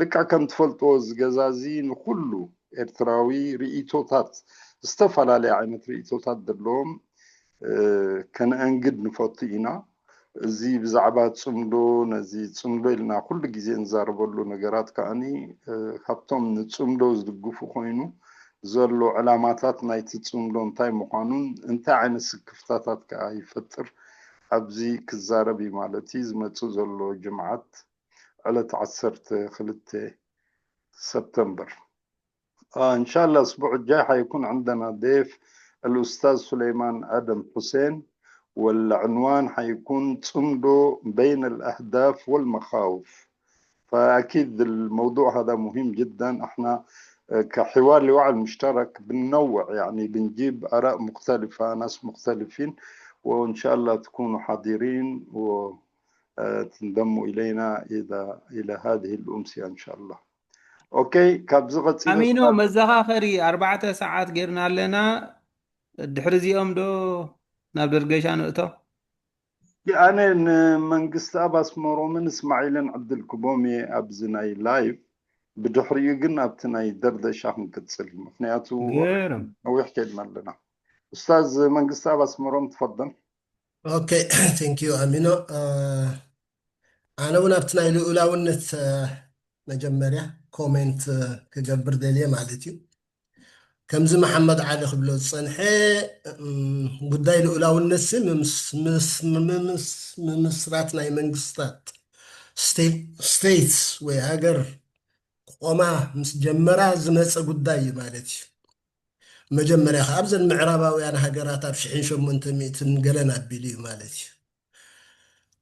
ልክዕ ከም ትፈልጥዎ፣ እዚ ገዛ እዚ ንኹሉ ኤርትራዊ ርእይቶታት፣ ዝተፈላለየ ዓይነት ርእይቶታት ዘለዎም፣ እ፣ ከነአንግድ ንፈቱ ኢና። እዚ ብዛዕባ ጽምዶ፣ ነዚ ጽምዶ ኢልና ኩሉ ግዜ እንዛረበሉ ነገራት ከኣኒ፣ እ፣ ካብቶም ንጽምዶ ዝድግፉ ኮይኑ ዘሎ ዕላማታት ናይቲ ጽምዶ እንታይ ምዃኑን እንታይ ዓይነት ስክፍታታት ከኣ ይፈጥር ኣብዚ ክዛረብ እዩ ማለት እዩ። ዝመጽእ ዘሎ ጅምዓት ዕለት ዓሰርተ ክልተ ሰፕተምበር። آه، إن شاء الله الأسبوع الجاي حيكون عندنا ضيف الأستاذ سليمان آدم حسين، والعنوان حيكون صمدو بين الأهداف والمخاوف. فأكيد الموضوع هذا مهم جدًا. احنا، آه، كحوار لوعي المشترك بننوع، يعني بنجيب آراء مختلفة، ناس مختلفين، وإن شاء الله تكونوا حاضرين و، آه، تنضموا إلينا إذا، إلى هذه الأمسية إن شاء الله. أوكي، ካብዚ ቀጺሉ ኣሚኖ ኡስታዝ መዘኻኸሪ ኣርባዕተ ሰዓት ጌርና ኣለና። ድሕሪ እዚኦም ዶ ናብ ደርገሻ ንእቶ? ኣነ ንመንግስቲ ኣብ ኣስመሮምን እስማዒልን ዕድል ክቦም እየ ኣብዚ ናይ ላይቭ። ብድሕሪኡ ግን ኣብቲ ናይ ደርደሻ ክንቅጽል፣ ምኽንያቱ ገርም። ነዊሕ ከድና ኣለና። ኡስታዝ መንግስቱ ኣብ ኣስመሮም ትፈደል። ኦኬ፣ ቴንክ ዩ ኣሚኖ። ኣነ እውን ኣብቲ ናይ ልኡላውነት መጀመርያ ኮሜንት ክገብር ደልየ ማለት እዩ። ከምዚ መሓመድ ዓሊ ክብሎ ዝፀንሐ ጉዳይ ልኡላውነት ምምስራት ናይ መንግስታት ስቴትስ ወይ ሃገር ክቆማ ምስ ጀመራ ዝመፀ ጉዳይ እዩ ማለት እዩ። መጀመርያ ከዓ ኣብዘን ምዕራባውያን ሃገራት ኣብ ሽሕን ሸሞንተ ሚእትን ገለን ኣቢሉ እዩ ማለት እዩ።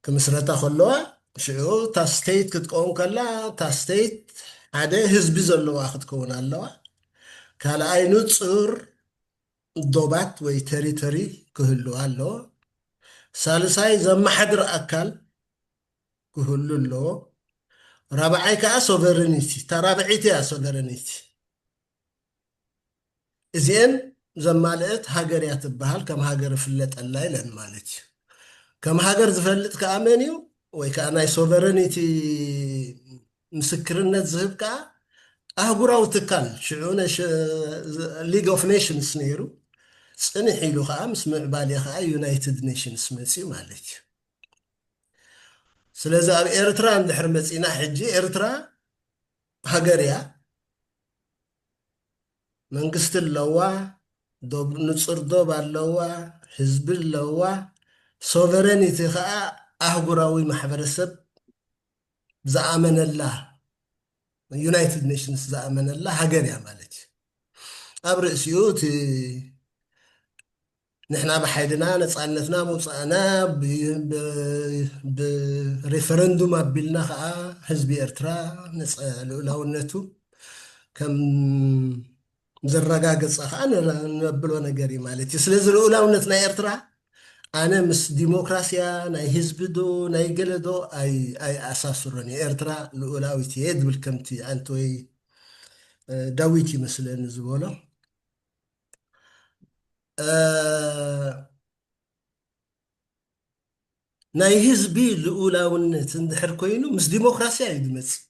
ክምስረታ ከለዋ ሽዑ እታ ስቴት ክትቀውም ከላ እታ ስቴት ሓደ ህዝቢ ዘለዋ ክትከውን ኣለዋ። ካልኣይ ንፁር ዶባት ወይ ቴሪቶሪ ክህልዋ ኣለዎ። ሳልሳይ ዘመሓድር ኣካል ክህሉ ኣለዎ። ራብዓይ ከዓ ሶቨረኒቲ፣ እታ ራብዒት እያ ሶቨረኒቲ። እዚአን ዘማልአት ሃገር እያ ትበሃል፣ ከም ሃገር እፍለጠላ ኢለን ማለት እዩ። ከም ሃገር ዝፈልጥ ከዓ መን እዩ? ወይ ከዓ ናይ ሶቨረኒቲ ምስክርነት ዝህብ ከዓ ኣህጉራዊ ትካል ሽዑ ሊግ ኦፍ ኔሽንስ ነይሩ። ፅንሕ ኢሉ ከዓ ምስ ምዕባሌ ከዓ ዩናይትድ ኔሽንስ መፅዩ ማለት እዩ። ስለዚ ኣብ ኤርትራ እንድሕር መፂና ሕጂ ኤርትራ ሃገር እያ፣ መንግስቲ ኣለዋ፣ ዶብ ንፁር ዶብ ኣለዋ፣ ህዝቢ ኣለዋ። ሶቨረኒቲ ከዓ ኣህጉራዊ ማሕበረሰብ ዝኣመነላ ዩናይትድ ኔሽንስ ዝኣመነላ ሃገር እያ ማለት እዩ። ኣብ ርእሲኡ እቲ ንሕና ብሓይልና ነፃነትና መውፃእና ብሬፈረንዱም ኣቢልና ከዓ ህዝቢ ኤርትራ ልኡላውነቱ ከም ዘረጋገፀ ከዓ ነብሎ ነገር እዩ ማለት እዩ። ስለዚ ልኡላውነት ናይ ኤርትራ ኣነ ምስ ዲሞክራሲያ ናይ ህዝቢ ዶ ናይ ገለ ዶ ኣይኣሳስሮን። ኤርትራ ልኡላዊት እየ ድብል ከምቲ ኣንቶይ ዳዊት ይመስለኒ ዝበሎ ናይ ህዝቢ ልኡላውነት እንድሕር ኮይኑ ምስ ዲሞክራሲያ እዩ ዝመፅእ።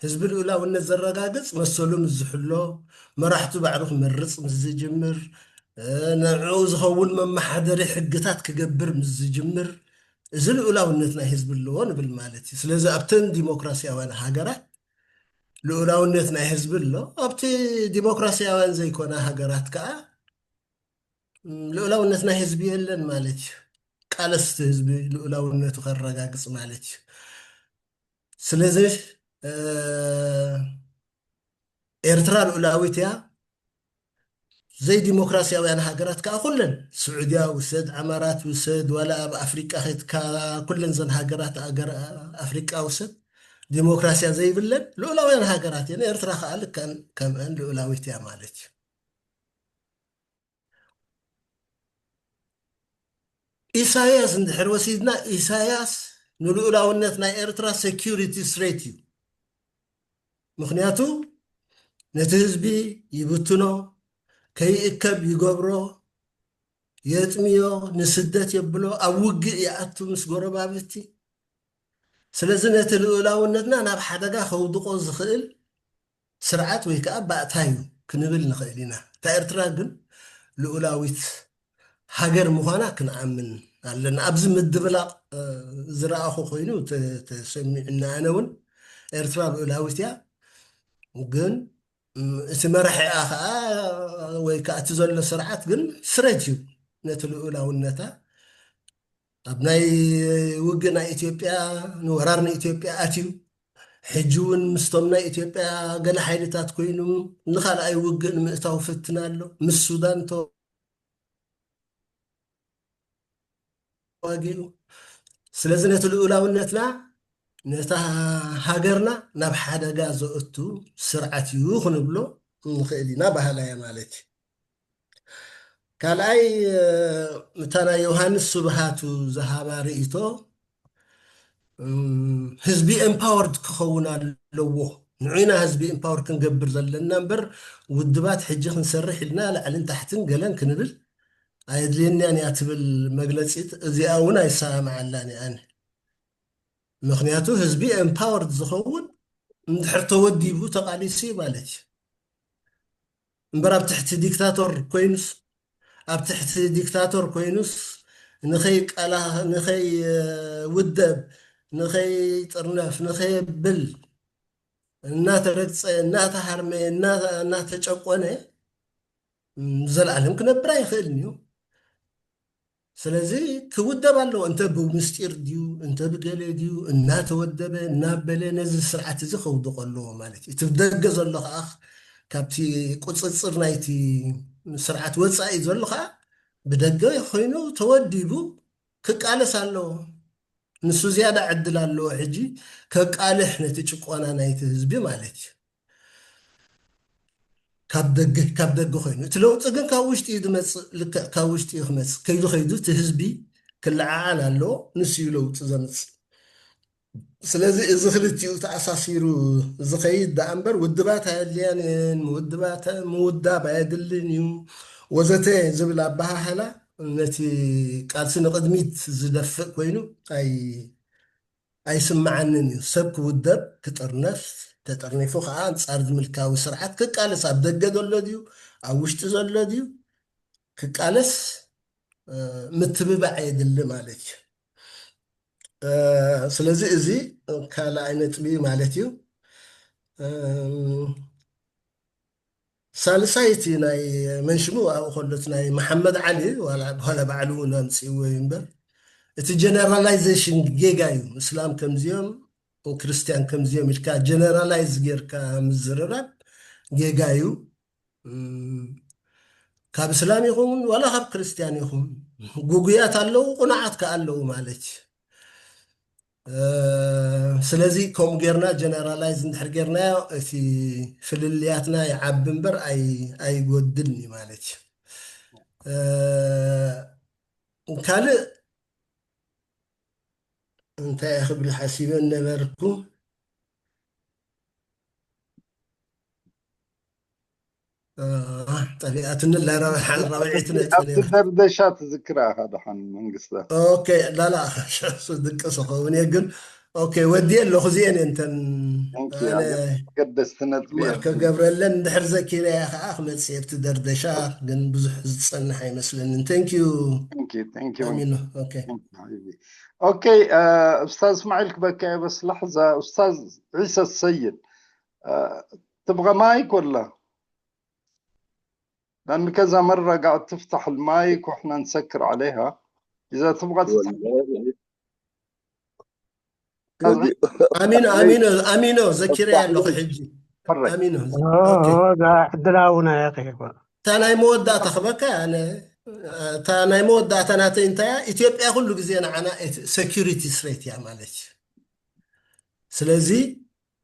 ህዝቢ ልኡላውነት ዘረጋግፅ መሰሉ ምስ ዝሕሎ፣ መራሕቱ ባዕሉ ክመርፅ ምስ ዝጅምር፣ ንዕኡ ዝኸውን መመሓደሪ ሕግታት ክገብር ምስ ዝጅምር፣ እዚ ልኡላውነት ናይ ህዝቢ ኣለዎ ንብል ማለት እዩ። ስለዚ ኣብተን ዲሞክራሲያውያን ሃገራት ልኡላውነት ናይ ህዝቢ ኣሎ፣ ኣብቲ ዲሞክራሲያውያን ዘይኮነ ሃገራት ከዓ ልኡላውነት ናይ ህዝቢ የለን ማለት እዩ። ቃለስቲ ህዝቢ ልኡላውነቱ ከረጋግፅ ማለት እዩ። ስለዚ ኤርትራ ልኡላዊት እያ። ዘይዲሞክራሲያውያን ሃገራት ከዓ ኩለን፣ ስዑድያ ውሰድ፣ ዓማራት ውሰድ፣ ዋላ ኣብ ኣፍሪቃ ከድካ ኩለን ዘን ሃገራት ኣፍሪቃ ውሰድ፣ ዲሞክራሲያ ዘይብለን ልኡላውያን ሃገራት እየን። ኤርትራ ከዓ ልክዕን ከምአን ልኡላዊት እያ ማለት እዩ። ኢሳያስ እንድሕር ወሲድና፣ ኢሳያስ ንልኡላውነት ናይ ኤርትራ ሴኪሪቲ ስሬት እዩ። ምክንያቱ ነቲ ህዝቢ ይብትኖ፣ ከይእከብ ይገብሮ፣ የጥምዮ፣ ንስደት የብሎ፣ ኣብ ውግእ ይኣቱ ምስ ጎረባብቲ። ስለዚ ነቲ ልኡላውነትና ናብ ሓደጋ ከውድቆ ዝኽእል ስርዓት ወይ ከዓ ባእታ እዩ ክንብል ንኽእል ኢና። እታ ኤርትራ ግን ልኡላዊት ሃገር ምዃና ክንኣምን ኣለና። ኣብዚ ምድብላቕ ዝረኣኹ ኮይኑ ተሰሚዑና። ኣነ እውን ኤርትራ ልኡላዊት እያ፣ ግን እቲ መራሒኣ ከዓ ወይ ከዓ እቲ ዘሎ ስርዓት ግን ስሬት እዩ ነቲ ልኡላውነታ ኣብ ናይ ውግእ ናይ ኢትዮጵያ ንወራር ንኢትዮጵያ ኣትዩ፣ ሕጂ እውን ምስቶም ናይ ኢትዮጵያ ገለ ሓይልታት ኮይኑ ንኻልኣይ ውግእ ንምእታው ፈትን ኣሎ። ምስ ሱዳን ተዋጊኡ። ስለዚ ነቲ ልኡላውነትና ነታ ሃገርና ናብ ሓደጋ ዘእቱ ስርዓት እዩ ክንብሎ ንኽእል ኢና በሃላይ እየ ማለት እዩ። ካልኣይ እታ ናይ ዮሃንስ ስብሃቱ ዝሃባ ርእይቶ ህዝቢ ኤምፓወርድ ክኸውን ኣለዎ። ንዑና ህዝቢ ኤምፓወር ክንገብር ዘለና እምበር ውድባት ሕጂ ክንሰርሕ ኢልና ላዕልን ታሕትን ገለን ክንብል ኣየድልየናን እያ ትብል መግለፂት እዚኣ እውን ኣይሰማማዓላን እየ ኣነ። ምክንያቱ ህዝቢ ኤምፓወርድ ዝኸውን እንድሕር ተወዲቡ ተቃሊሱ ማለት እዩ። እምበር ኣብ ትሕቲ ዲክታቶር ኮይኑስ ኣብ ትሕቲ ዲክታቶር ኮይኑስ ንኸይቃላ ንኸይውደብ ንኸይጥርነፍ ንኸየብል እናተረግፀ እናተሃርመ እናተጨቆነ ዘለዓለም ክነብር ኣይኽእልን እዩ። ስለዚ ክውደብ ኣለዎ። እንተ ብምስጢር ድዩ እንተ ብገለ ድዩ እናተወደበ እናበለ ነዚ ስርዓት እዚ ከውድቆ ኣለዎ ማለት እዩ። እቲ ደገ ዘሎ ከዓ ካብቲ ቁፅፅር ናይቲ ስርዓት ወፃኢ ዘሎ ከዓ ብደገ ኮይኑ ተወዲቡ ክቃለስ ኣለዎ። ንሱ ዝያዳ ዕድል ኣለዎ ሕጂ ከቃልሕ ነቲ ጭቆና ናይቲ ህዝቢ ማለት እዩ። ካብ ደገ ካብ ደገ ኮይኑ እቲ ለውጢ ግን ካብ ውሽጢ እዩ ዝመፅእ። ልክዕ ካብ ውሽጢ እዩ ክመፅእ። ከይዱ ከይዱ እቲ ህዝቢ ክለዓዓል ኣለዎ። ንሱ እዩ ለውጢ ዘምፅእ። ስለዚ እዚ ክልቲኡ ተኣሳሲሩ ዝኸይድ ደኣ እምበር ውድባት ኣየድልያን እየን፣ ምውድባት ምውዳብ ኣየድልን እዩ ወዘተ ዝብል ኣበሃህላ ነቲ ቃልሲ ንቕድሚት ዝደፍእ ኮይኑ ኣይ ኣይስምዓንን እዩ። ሰብ ክውደብ ክጥርነፍ ተጠርኒፉ ከዓ ኣንፃር ምልካዊ ስርዓት ክቃለስ ኣብ ደገ ዘሎ ድዩ ኣብ ውሽጢ ዘሎ ድዩ ክቃለስ ምትብባዕ የድሊ ማለት እዩ። ስለዚ እዚ ካልኣይ ነጥቢ ማለት እዩ። ሳልሳይቲ ናይ መንሽሙ ኣብኡ ከሎት ናይ መሓመድ ዓሊ ዋላ ባዕሉ እውን ኣምፅእዎ እዩ እምበር እቲ ጀነራላይዜሽን ጌጋ እዩ። እስላም ከምዚኦም ክርስቲያን ከምዚኦም ኢልካ ጀነራላይዝ ጌርካ ምዝርራብ ጌጋ እዩ። ካብ እስላም ይኹን ዋላ ካብ ክርስቲያን ይኹን ጉጉያት ኣለዉ፣ ቁኑዓት ከ ኣለዉ ማለት እዩ። ስለዚ ከምኡ ጌርና ጀነራላይዝ እንድሕር ጌርናዮ እቲ ፍልልያትና ይዓቢ እምበር ኣይጎድልን እዩ ማለት እዩ። ካልእ እንታይ ክብል ሓሲበ ነበርኩ። ጠፊኣትኒ ኣላ ራብዒት ነጥቢ ነይራ። ደርደሻ ትዝክራ ኢኻ ደሓን መንግስተ። ኦኬ ላላ ድቅስ ኸውን እየ ግን ኦኬ ወዲ ኣለኹ እዚአን እንተን ገደስቲ ነጥቢ ማርከ ገብረለን እንድሕር ዘኪረያ ከዓ ክመፅእ ኣብቲ ደርደሻ ግን ብዙሕ ዝፀንሕ ኣይመስለንን። Thank you። Thank you, thank you. ኣሚኖ ኦኬ ኦኬ ኡስታዝ እስማዒል ክበካ የበስላሕ እዛ ኡስታዝ ዒሳ ሰይድ ትብغى مايك ولا؟ لأن كذا مرة قاعد تفتح المايك وإحنا نسكر عليها. إذا تبغى تفتح ኣሚኖ ኣሚኖ ኣሚኖ ዘኪረ ኣለኹ ሕጂ ኣሚኖ ዕድላውና እታ ናይ መወዳእታ ክበካ ኣነ እታ ናይ መወዳእታ ናተይ እንታይ ኢትዮጵያ ኩሉ ግዜ ንዓና security threat እያ ማለት እዩ። ስለዚ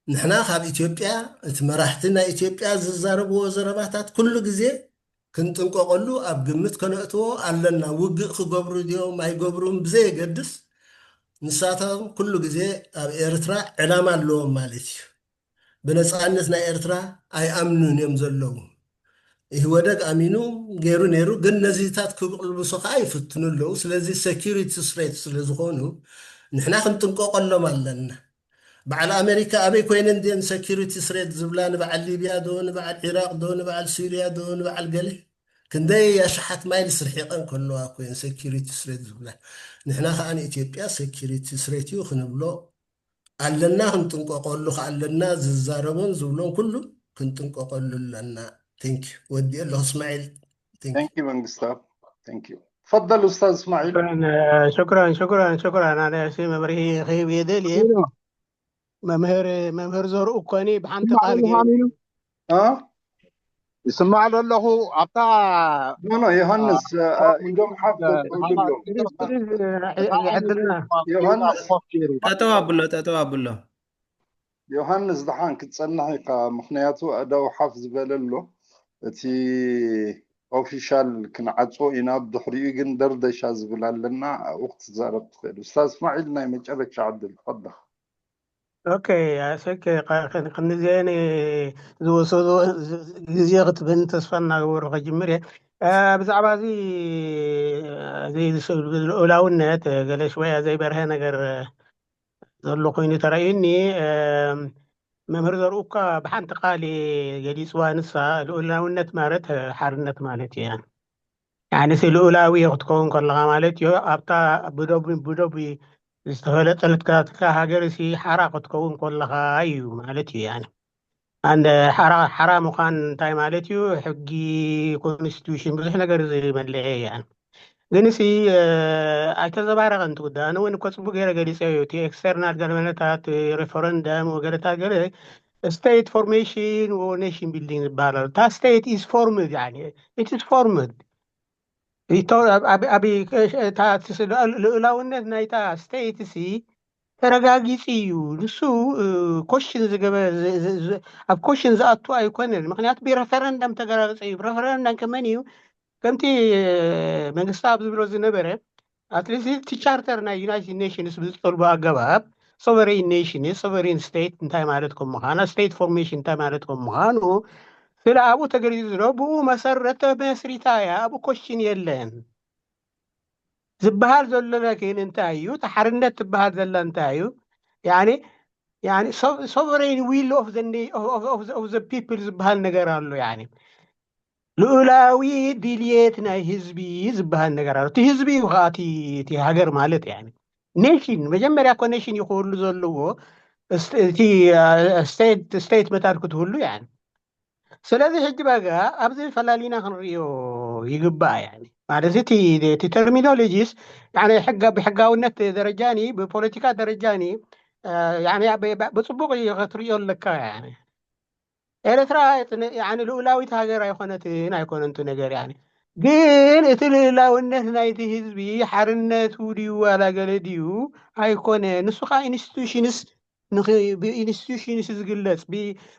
ንሕና ካብ ኢትዮጵያ እቲ መራሕቲ ናይ ኢትዮጵያ ዝዛረብዎ ዘረባታት ኩሉ ግዜ ክንጥንቀቐሉ ኣብ ግምት ከነእትዎ ኣለና። ውግእ ክገብሩ ድዮም ኣይገብሩን ብዘየገድስ ንሳቶም ኩሉ ግዜ ኣብ ኤርትራ ዕላማ ኣለዎም ማለት እዩ። ብነፃነት ናይ ኤርትራ ኣይኣምኑን እዮም ዘለዉ። ኢህወደግ ኣሚኑ ገይሩ ነይሩ፣ ግን ነዚታት ክቕልብሱ ከዓ ይፍትኑ ኣለዉ። ስለዚ security threat ስለዝኾኑ ንሕና ክንጥንቀቐሎም ኣለና። በዓል ኣሜሪካ ኣበይ ኮይነን ድየን security threat ዝብላ? ንበዓል ሊብያ ዶ ንበዓል ዒራቕ ዶ ንበዓል ሱርያ ዶ ንበዓል ገለ ክንደይ ኣሽሓት ማይልስ ርሒቐን ከለዋ እኮ እየን security threat ዝብላ። ንሕና ከዓ ንኢትዮጵያ security threat እዩ ክንብሎ ኣለና፣ ክንጥንቀቐሉ ከዓ ኣለና። ዝዛረቦን ዝብሎን ኩሉ ክንጥንቀቐሉ ኣለና። Thank you። ወዲኤ ኣለኹ እስማዒል። Thank you። Thank you መንግስታብ። Thank you. تفضل أستاذ إسماعيل. ሽኩራን ሽኩራን ሽኩራን ኣነ ሲ መብርሂ ክህብ እየ ደልየ መምህር መምህር ዘርኡ እኮኒ ብሓንቲ ቃል ገይሩ እ ይስማዕ ዘለኹ ኣብታ ኖ ኖ ዮሃንስ እ፣ ኢዶም ሓፍ የሕድልና ዮሃንስ ጠጠው ኣብሎ ጠጠው ኣብሎ ዮሃንስ ደሓን ክትጸንሕ ኢኻ፣ ምኽንያቱ ኣእዳው ሓፍ ዝበለ ኣሎ። እቲ ኦፊሻል ክንዓጾ ኢና፣ ብድሕሪኡ ግን ደርደሻ ዝብል ኣለና፣ ኣብኡ ክትዛረብ ትኽእል። ኡስታዝ እስማዒል ናይ መጨረሻ ዕድል፣ ተፈደል። ኦኬ ኣሰከ ክንዚአን ዝወሰዶ ግዜ ክትብህን ተስፋ እናገበሩ ከጅምር እየ። ብዛዕባ እዚ ልኡላውነት ገለ ሽወያ ዘይበርሀ ነገር ዘሎ ኮይኑ ተራእዩኒ። መምህር ዘርኡ እኳ ብሓንቲ ቃል ገሊፅዋ። ንሳ ልኡላውነት ማለት ሓርነት ማለት እያ። ያዕኒ ልኡላዊ ክትከውን ከለኻ ማለት እዩ። ኣብታ ብደቡ ብደቡ ዝተፈለጠለትካ ሓራ ክትከውን ከለኻ እዩ ማለት እዩ። ያዕኒ ኣንድ ሓራ ሓራ ምዃን እንታይ ማለት እዩ? ሕጊ፣ ኮንስቲቱሽን፣ ብዙሕ ነገር ዝመልዐ እያ። ግን ሲ ኣይተዘባረቐን ትጉዳ። ኣነ እውን እኮ ፅቡቅ ገይረ ገሊፀ እዩ። እቲ ኤክስተርናል ገለመለታት፣ ሬፈረንደም ወገለታት ገለ ስቴት ፎርሜሽን ኔሽን ቢልዲንግ ዝበሃል ኣሎ። እታ ስቴት ኢዝ ፎርምድ፣ ኢትስ ፎርምድ። ልኡላውነት ናይታ ስቴት ሲ ተረጋጊፂ እዩ። ንሱ ኮሽን ዝገበ ኣብ ኮሽን ዝኣቱ ኣይኮነን። ምክንያቱ ብረፈረንደም ተገራግፀ እዩ። ብረፈረንደም ከመን እዩ? ከምቲ መንግስቲ ኣብ ዝብሎ ዝነበረ ኣትሊስት እቲ ቻርተር ናይ ዩናይትድ ኔሽንስ ብዝጠልቦ ኣገባብ ሶቨሬን ኔሽን ሶቨሬን ስቴት እንታይ ማለት ከም ምዃና፣ ስቴት ፎርሜሽን እንታይ ማለት ከም ምዃኑ ስለ ኣብኡ ተገሊጹ ዘሎ ብኡ መሰረት ተመስሪታ እያ። ኣብኡ ኮሽን የለን። ዝበሃል ዘሎ ግን እንታይ እዩ? ተሓርነት ትበሃል ዘላ እንታይ እዩ? ያኒ ያኒ ሶቨሬን ዊል ኦፍ ዘ ፒፕል ዝበሃል ነገር ኣሎ። ያኒ ልኡላዊ ድልየት ናይ ህዝቢ ዝበሃል ነገር ኣሎ። እቲ ህዝቢ እዩ ከዓ እቲ ሃገር ማለት። ያኒ ኔሽን መጀመርያ እኮ ኔሽን እዩ ክህሉ ዘለዎ። እቲ ስቴት መታል ክትህሉ። ያኒ ስለዚ ሕጂ በጋ ኣብዚ ፈላሊና ክንሪኦ ይግባእ። ያኒ ማለት እቲ ተርሚኖሎጂስ ብሕጋውነት ደረጃኒ ብፖለቲካ ደረጃኒ ብፅቡቅ ክትሪኦ ኣለካ። ያኒ ኤርትራ ልኡላዊት ሃገር ኣይኮነትን፣ ኣይኮነንቱ ነገር። ያኒ ግን እቲ ልኡላውነት ናይቲ ህዝቢ ሓርነቱ ድዩ ዋላ ገለ ድዩ ኣይኮነ። ንሱ ከዓ ኢንስቲቱሽንስ ብኢንስቲቱሽንስ እዩ ዝግለፅ፣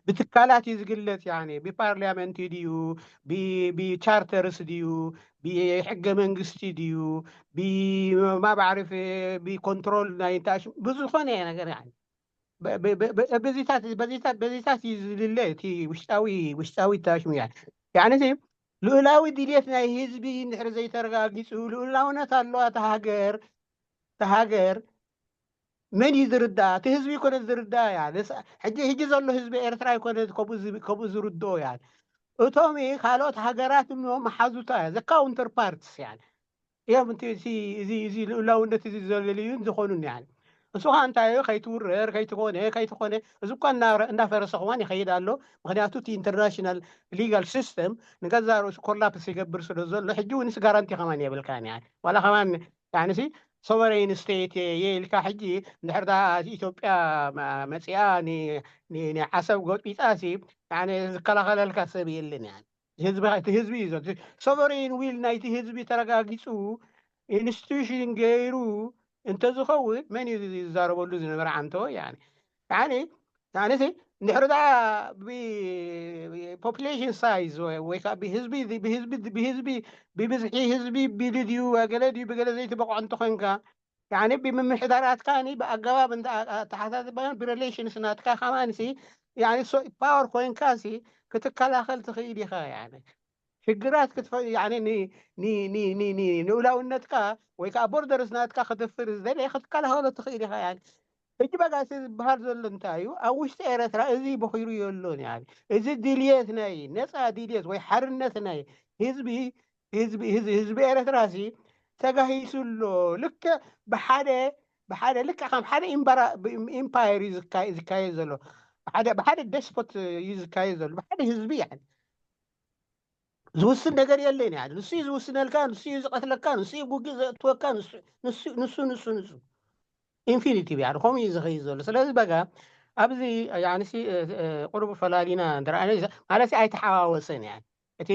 ብትካላት እዩ ዝግለፅ። ያኒ ብፓርላመንት ድዩ፣ ብቻርተርስ ድዩ፣ ብሕገ መንግስቲ ድዩ፣ ብማባዕርፍ፣ ብኮንትሮል ናይ ታሽ ብዝኾነ ነገር። ያኒ በዚታት በዚታት በዚታት እዩ ዝልለ እቲ ውሽጣዊ ውሽጣዊ ታሽሙ። ያኒ ያኒ ልኡላዊ ድልየት ናይ ህዝቢ እንድሕር ዘይተረጋጊፁ፣ ልኡላውነት ኣለዋ እታ ሃገር፣ እታ ሃገር መን እዩ ዝርዳእ? እቲ ህዝቢ ይኮነ ዝርዳእ። ያ ሕጂ ዘሎ ህዝቢ ኤርትራ ይኮነ ከምኡ ዝርድኦ። ያ እቶም ካልኦት ሃገራት እሞ መሓዙታ እያ፣ ዘ ካውንተር ፓርትስ። ያ እዮም እቲ እዚ ልኡላውነት እዚ ዘለልዩን ዝኾኑን። ያ እሱ ከዓ እንታይ እዩ? ከይትውረር፣ ከይትኾነ ከይትኾነ፣ እዚ እኳ እንዳፈረሰ ክዋን ይኸይድ ኣሎ። ምክንያቱ እቲ ኢንተርናሽናል ሊጋል ሲስተም ንገዛ ርእሱ ኮላፕስ ይገብር ስለ ዘሎ ሕጂ እውን ጋራንቲ ከማን የብልካ። ያ ዋላ ከማን ያንሲ ሶቨሬን ስቴት እየ ኢልካ ሕጂ እንድሕር ኢትዮጵያ መፅኣ ዓሰብ ጎጢጣ ሲ ዝከላኸለልካ ሰብ የለን። ያ ህዝቢ እዩ። ሶቨሬን ዊል ናይቲ ህዝቢ ተረጋጊፁ ኢንስቲቱሽን ገይሩ እንተዝኸውን መን እዩ ዝዛረበሉ ዝነበረ? ዓንተወ ያኒ ያኒ ያኒ እንድሕር ዳ ፖፕሌሽን ሳይዝ ወይ ከዓ ብህዝቢ ብህዝቢ ብህዝቢ ብብዝሒ ህዝቢ ቢሉ ድዩ ገለ ድዩ ብገለ ዘይትበቕዖ እንተኮንካ፣ ያኒ ብምምሕዳራትካ ብኣገባብ ኣተሓሳስባን ብሬሌሽንስ ናትካ ከማንሲ ያኒ ፓወር ኮይንካሲ ክትከላኸል ትኽእል ኢኻ። ያኒ ሽግራት ክትፈ ያኒ ንኡላውነትካ ወይ ከዓ ቦርደርስ ናትካ ክትፍር ዝደለ ክትከላኸሎ ትኽእል ኢኻ። ያኒ ሕጂ በጋሲ ዝበሃል ዘሎ እንታይ እዩ? ኣብ ውሽጢ ኤረትራ እዚ በኺሩ የሎን። ያኒ እዚ ድልየት ናይ ነፃ ድልየት ወይ ሓርነት ናይ ህዝቢ ህዝቢ ህዝቢ ህዝቢ ኤረትራ ሲ ተጋሂሱ ኣሎ። ልክዕ ብሓደ ብሓደ ልክዕ ከም ሓደ ኢምባራ ኢምፓየር እዩ ዝካ- ዝካየድ ዘሎ። ብሓደ ብሓደ ደስፖት እዩ ዝካየድ ዘሎ። ብሓደ ህዝቢ ያኒ ዝውስን ነገር የለን። ያኒ ንሱ እዩ ዝውስነልካ፣ ንሱ እዩ ዝቀትለካ፣ ንሱ እዩ ጉግእ ዘእትወካ፣ ንሱ ንሱ ንሱ ንሱ ንሱ ኢንፊኒቲቭ ያኒ ከምኡ እዩ ዝኸይድ ዘሎ። ስለዚ በጋ ኣብዚ ያኒ ሲ ቁሩብ ፈላሊና እንተረኣና ማለት ኣይተሓዋወሰን። ያኒ እቲ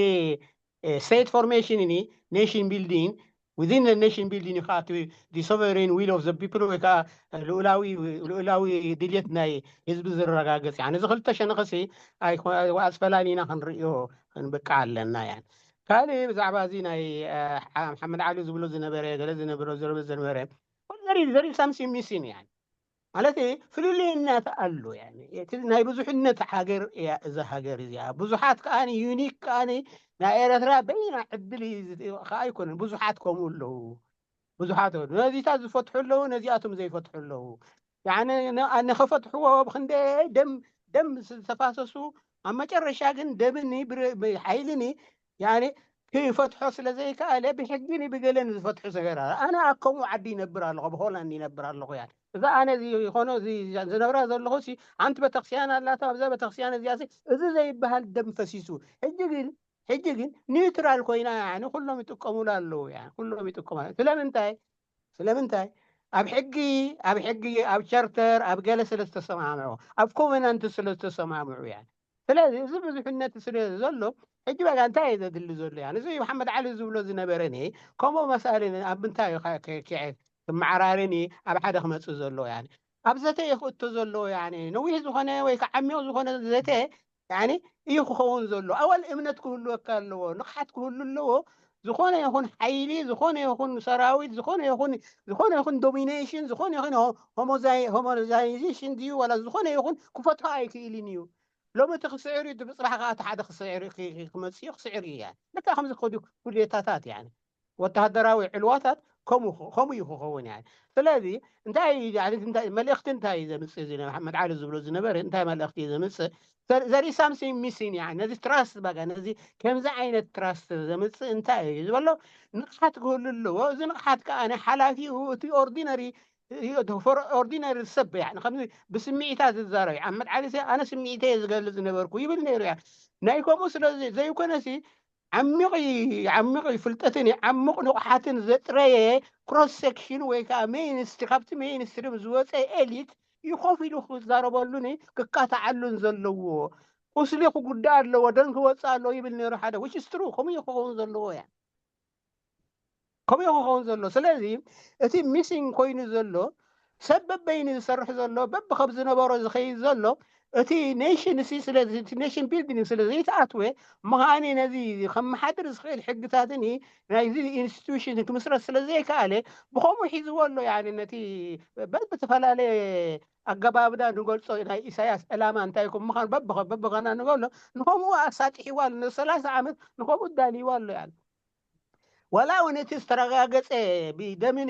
ስቴት ፎርሜሽን ኒ ኔሽን ቢልዲንግ ዊዝን ኔሽን ቢልዲንግ እዩ ከዓ እቲ ሶቨሬን ዊል ኦፍ ዘ ፒፕል ወይ ከዓ ልኡላዊ ልኡላዊ ድልየት ናይ ህዝቢ ዝረጋገፅ። ያኒ እዚ ክልተ ሸነኸሲ ኣስፈላሊና ክንርእዮ ክንብቃዕ ኣለና። ያ ካልእ ብዛዕባ እዚ ናይ መሓመድ ዓሊ ዝብሎ ዝነበረ ገለ ዝነበረ ዝረበ ዝነበረ ዘሪ ዘሪ ሳምሲንግ ሚሲን። ያ ማለት ፍልልይነት ኣሎ። ያ እቲ ናይ ብዙሕነት ሃገር እያ እዛ ሃገር እዚኣ። ብዙሓት ከዓ ዩኒክ ከዓ ናይ ኤረትራ በይና ዕድል እዩ ዝት- ከዓ ኣይኮነን። ብዙሓት ከምኡ ኣለዉ። ብዙሓት ኣለዉ። ነዚታት ዝፈትሑ ኣለዉ፣ ነዚኣቶም ዘይፈትሑ ኣለዉ። ያኒ ነ- ንኸፈትሕዎ ብክንደይ ደም ደም ዝተፋሰሱ ኣብ መጨረሻ ግን ደምኒ ሓይልኒ ክፈትሖ ስለ ዘይከኣለ ብሕጊኒ ብገለን ዝፈትሑ ነገር ኣነ ኣብ ከምኡ ዓዲ ይነብር ኣለኹ፣ ኣብ ሆላንድ ይነብር ኣለኹ። ያ እዛ ኣነ ዝኾነ ዝነብራ ዘለኹ ሓንቲ ቤተክርስቲያን ኣላታ። ኣብዛ ቤተክርስቲያን እዚኣ እዚ ዘይበሃል ደም ፈሲሱ ሕጂ ግን ሕጂ ግን ኒውትራል ኮይና ኩሎም ይጥቀሙሉ ኣለዉ። ኩሎም ይጥቀሙ። ስለምንታይ ስለምንታይ ኣብ ሕጊ ኣብ ሕጊ ኣብ ቻርተር ኣብ ገለ ስለ ዝተሰማምዑ ኣብ ኮቨናንት ስለ ዝተሰማምዑ እያ። ስለዚ እዚ ብዙሕነት ስለ ዘሎ ሕጂ በቃ እንታይ እዩ ዘድሊ ዘሎ እያ። እዚ መሓመድ ዓሊ ዝብሎ ዝነበረ ኒ ከምኡ መሳሊ ኣብ ምንታይ እዩ ክመዓራርኒ ኣብ ሓደ ክመፅእ ዘለዎ እያ። ኣብ ዘተ እዩ ክእቶ ዘለዎ እያ። ነዊሕ ዝኾነ ወይ ከዓ ዓሚቕ ዝኾነ ዘተ እዩ ክኸውን ዘሎ። ኣወል እምነት ክህልወካ ኣለዎ፣ ንቕሓት ክህሉ ኣለዎ። ዝኾነ ይኹን ሓይሊ፣ ዝኾነ ይኹን ሰራዊት፣ ዝኾነ ይኹን ዝኾነ ይኹን ዶሚኔሽን፣ ዝኾነ ይኹን ሆሞዛይዜሽን ድዩ ዋላ ዝኾነ ይኹን ክፈትሖ ኣይክእልን እዩ። ሎሚ እቲ ክስዕር እዩ፣ ብፅባሕ ከዓ እቲ ሓደ ክስዕር ክመፅእ እዩ፣ ክስዕር እዩ። ልካ ከምዚ ከዱ ኩዴታታት ወተሃደራዊ ዕልዋታት ከምኡ እዩ ክኸውን። ስለዚ እንታይ መልእኽቲ እንታይ እዩ ዘምፅእ? እዚ መሓመድ ዓሊ ዝብሎ ዝነበረ እንታይ መልእኽቲ እዩ ዘምፅእ? ዘርኢ ሳምሲንግ ሚሲን ነዚ ትራስት በቃ ነዚ ከምዚ ዓይነት ትራስት ዘምፅእ እንታይ እዩ ዝበሎ ንቕሓት ክህሉ ኣለዎ። እዚ ንቕሓት ከዓ ሓላፊኡ እቲ ኦርዲነሪ ኦርዲነሪ ሰብ ከምዚ ብስምዒታት ዝዛረብ መሓመድ ዓሊ ኣነ ስምዒተይ ዝገልፅ ዝነበርኩ ይብል ነይሩ። ናይ ከምኡ ስለ ዘይኮነሲ ዓሚቕ ዓሚቕ ፍልጠትን ዓሚቕ ንቕሓትን ዘጥረየ ክሮስ ሴክሽን ወይ ከዓ ሜይንስትሪ ካብቲ ሜይንስትሪም ዝወፀ ኤሊት እዩ ኮፍ ኢሉ ክዛረበሉን ክካታዓሉን ዘለዎ። ቁስሊ ክጉዳእ ኣለዎ፣ ደም ክወፅእ ኣለዎ ይብል ነይሩ ሓደ። ዊች ኢዝ ትሩ፣ ከምኡ እዩ ክኸውን ዘለዎ እያ። ከምኡ ክኸውን ዘሎ። ስለዚ እቲ ሚሲንግ ኮይኑ ዘሎ ሰብ በበይኑ ዝሰርሕ ዘሎ በብከብ ዝነበሮ ዝኸይድ ዘሎ እቲ ኔሽን ሲ ስለዚ እቲ ኔሽን ቢልዲንግ ስለ ዘይተኣትወ ምሃኒ ነዚ ከመሓድር ዝኽእል ሕግታትን ናይዚ ኢንስቲቱሽን ክምስረት ስለ ዘይከኣለ ብኸምኡ ሒዝዎ ኣሎ። ያኒ ነቲ በብተፈላለየ ኣገባብና ንገልጾ ናይ ኢሳያስ ዕላማ እንታይ ከም ምዃኑ በብኸ በብኸና ንገሎ ንኸምኡ ኣሳጢሕዋ ኣሎ። ንሰላሳ ዓመት ንኸምኡ ዳልይዋ ኣሎ። ያ ዋላ እውን እቲ ዝተረጋገፀ ብደምን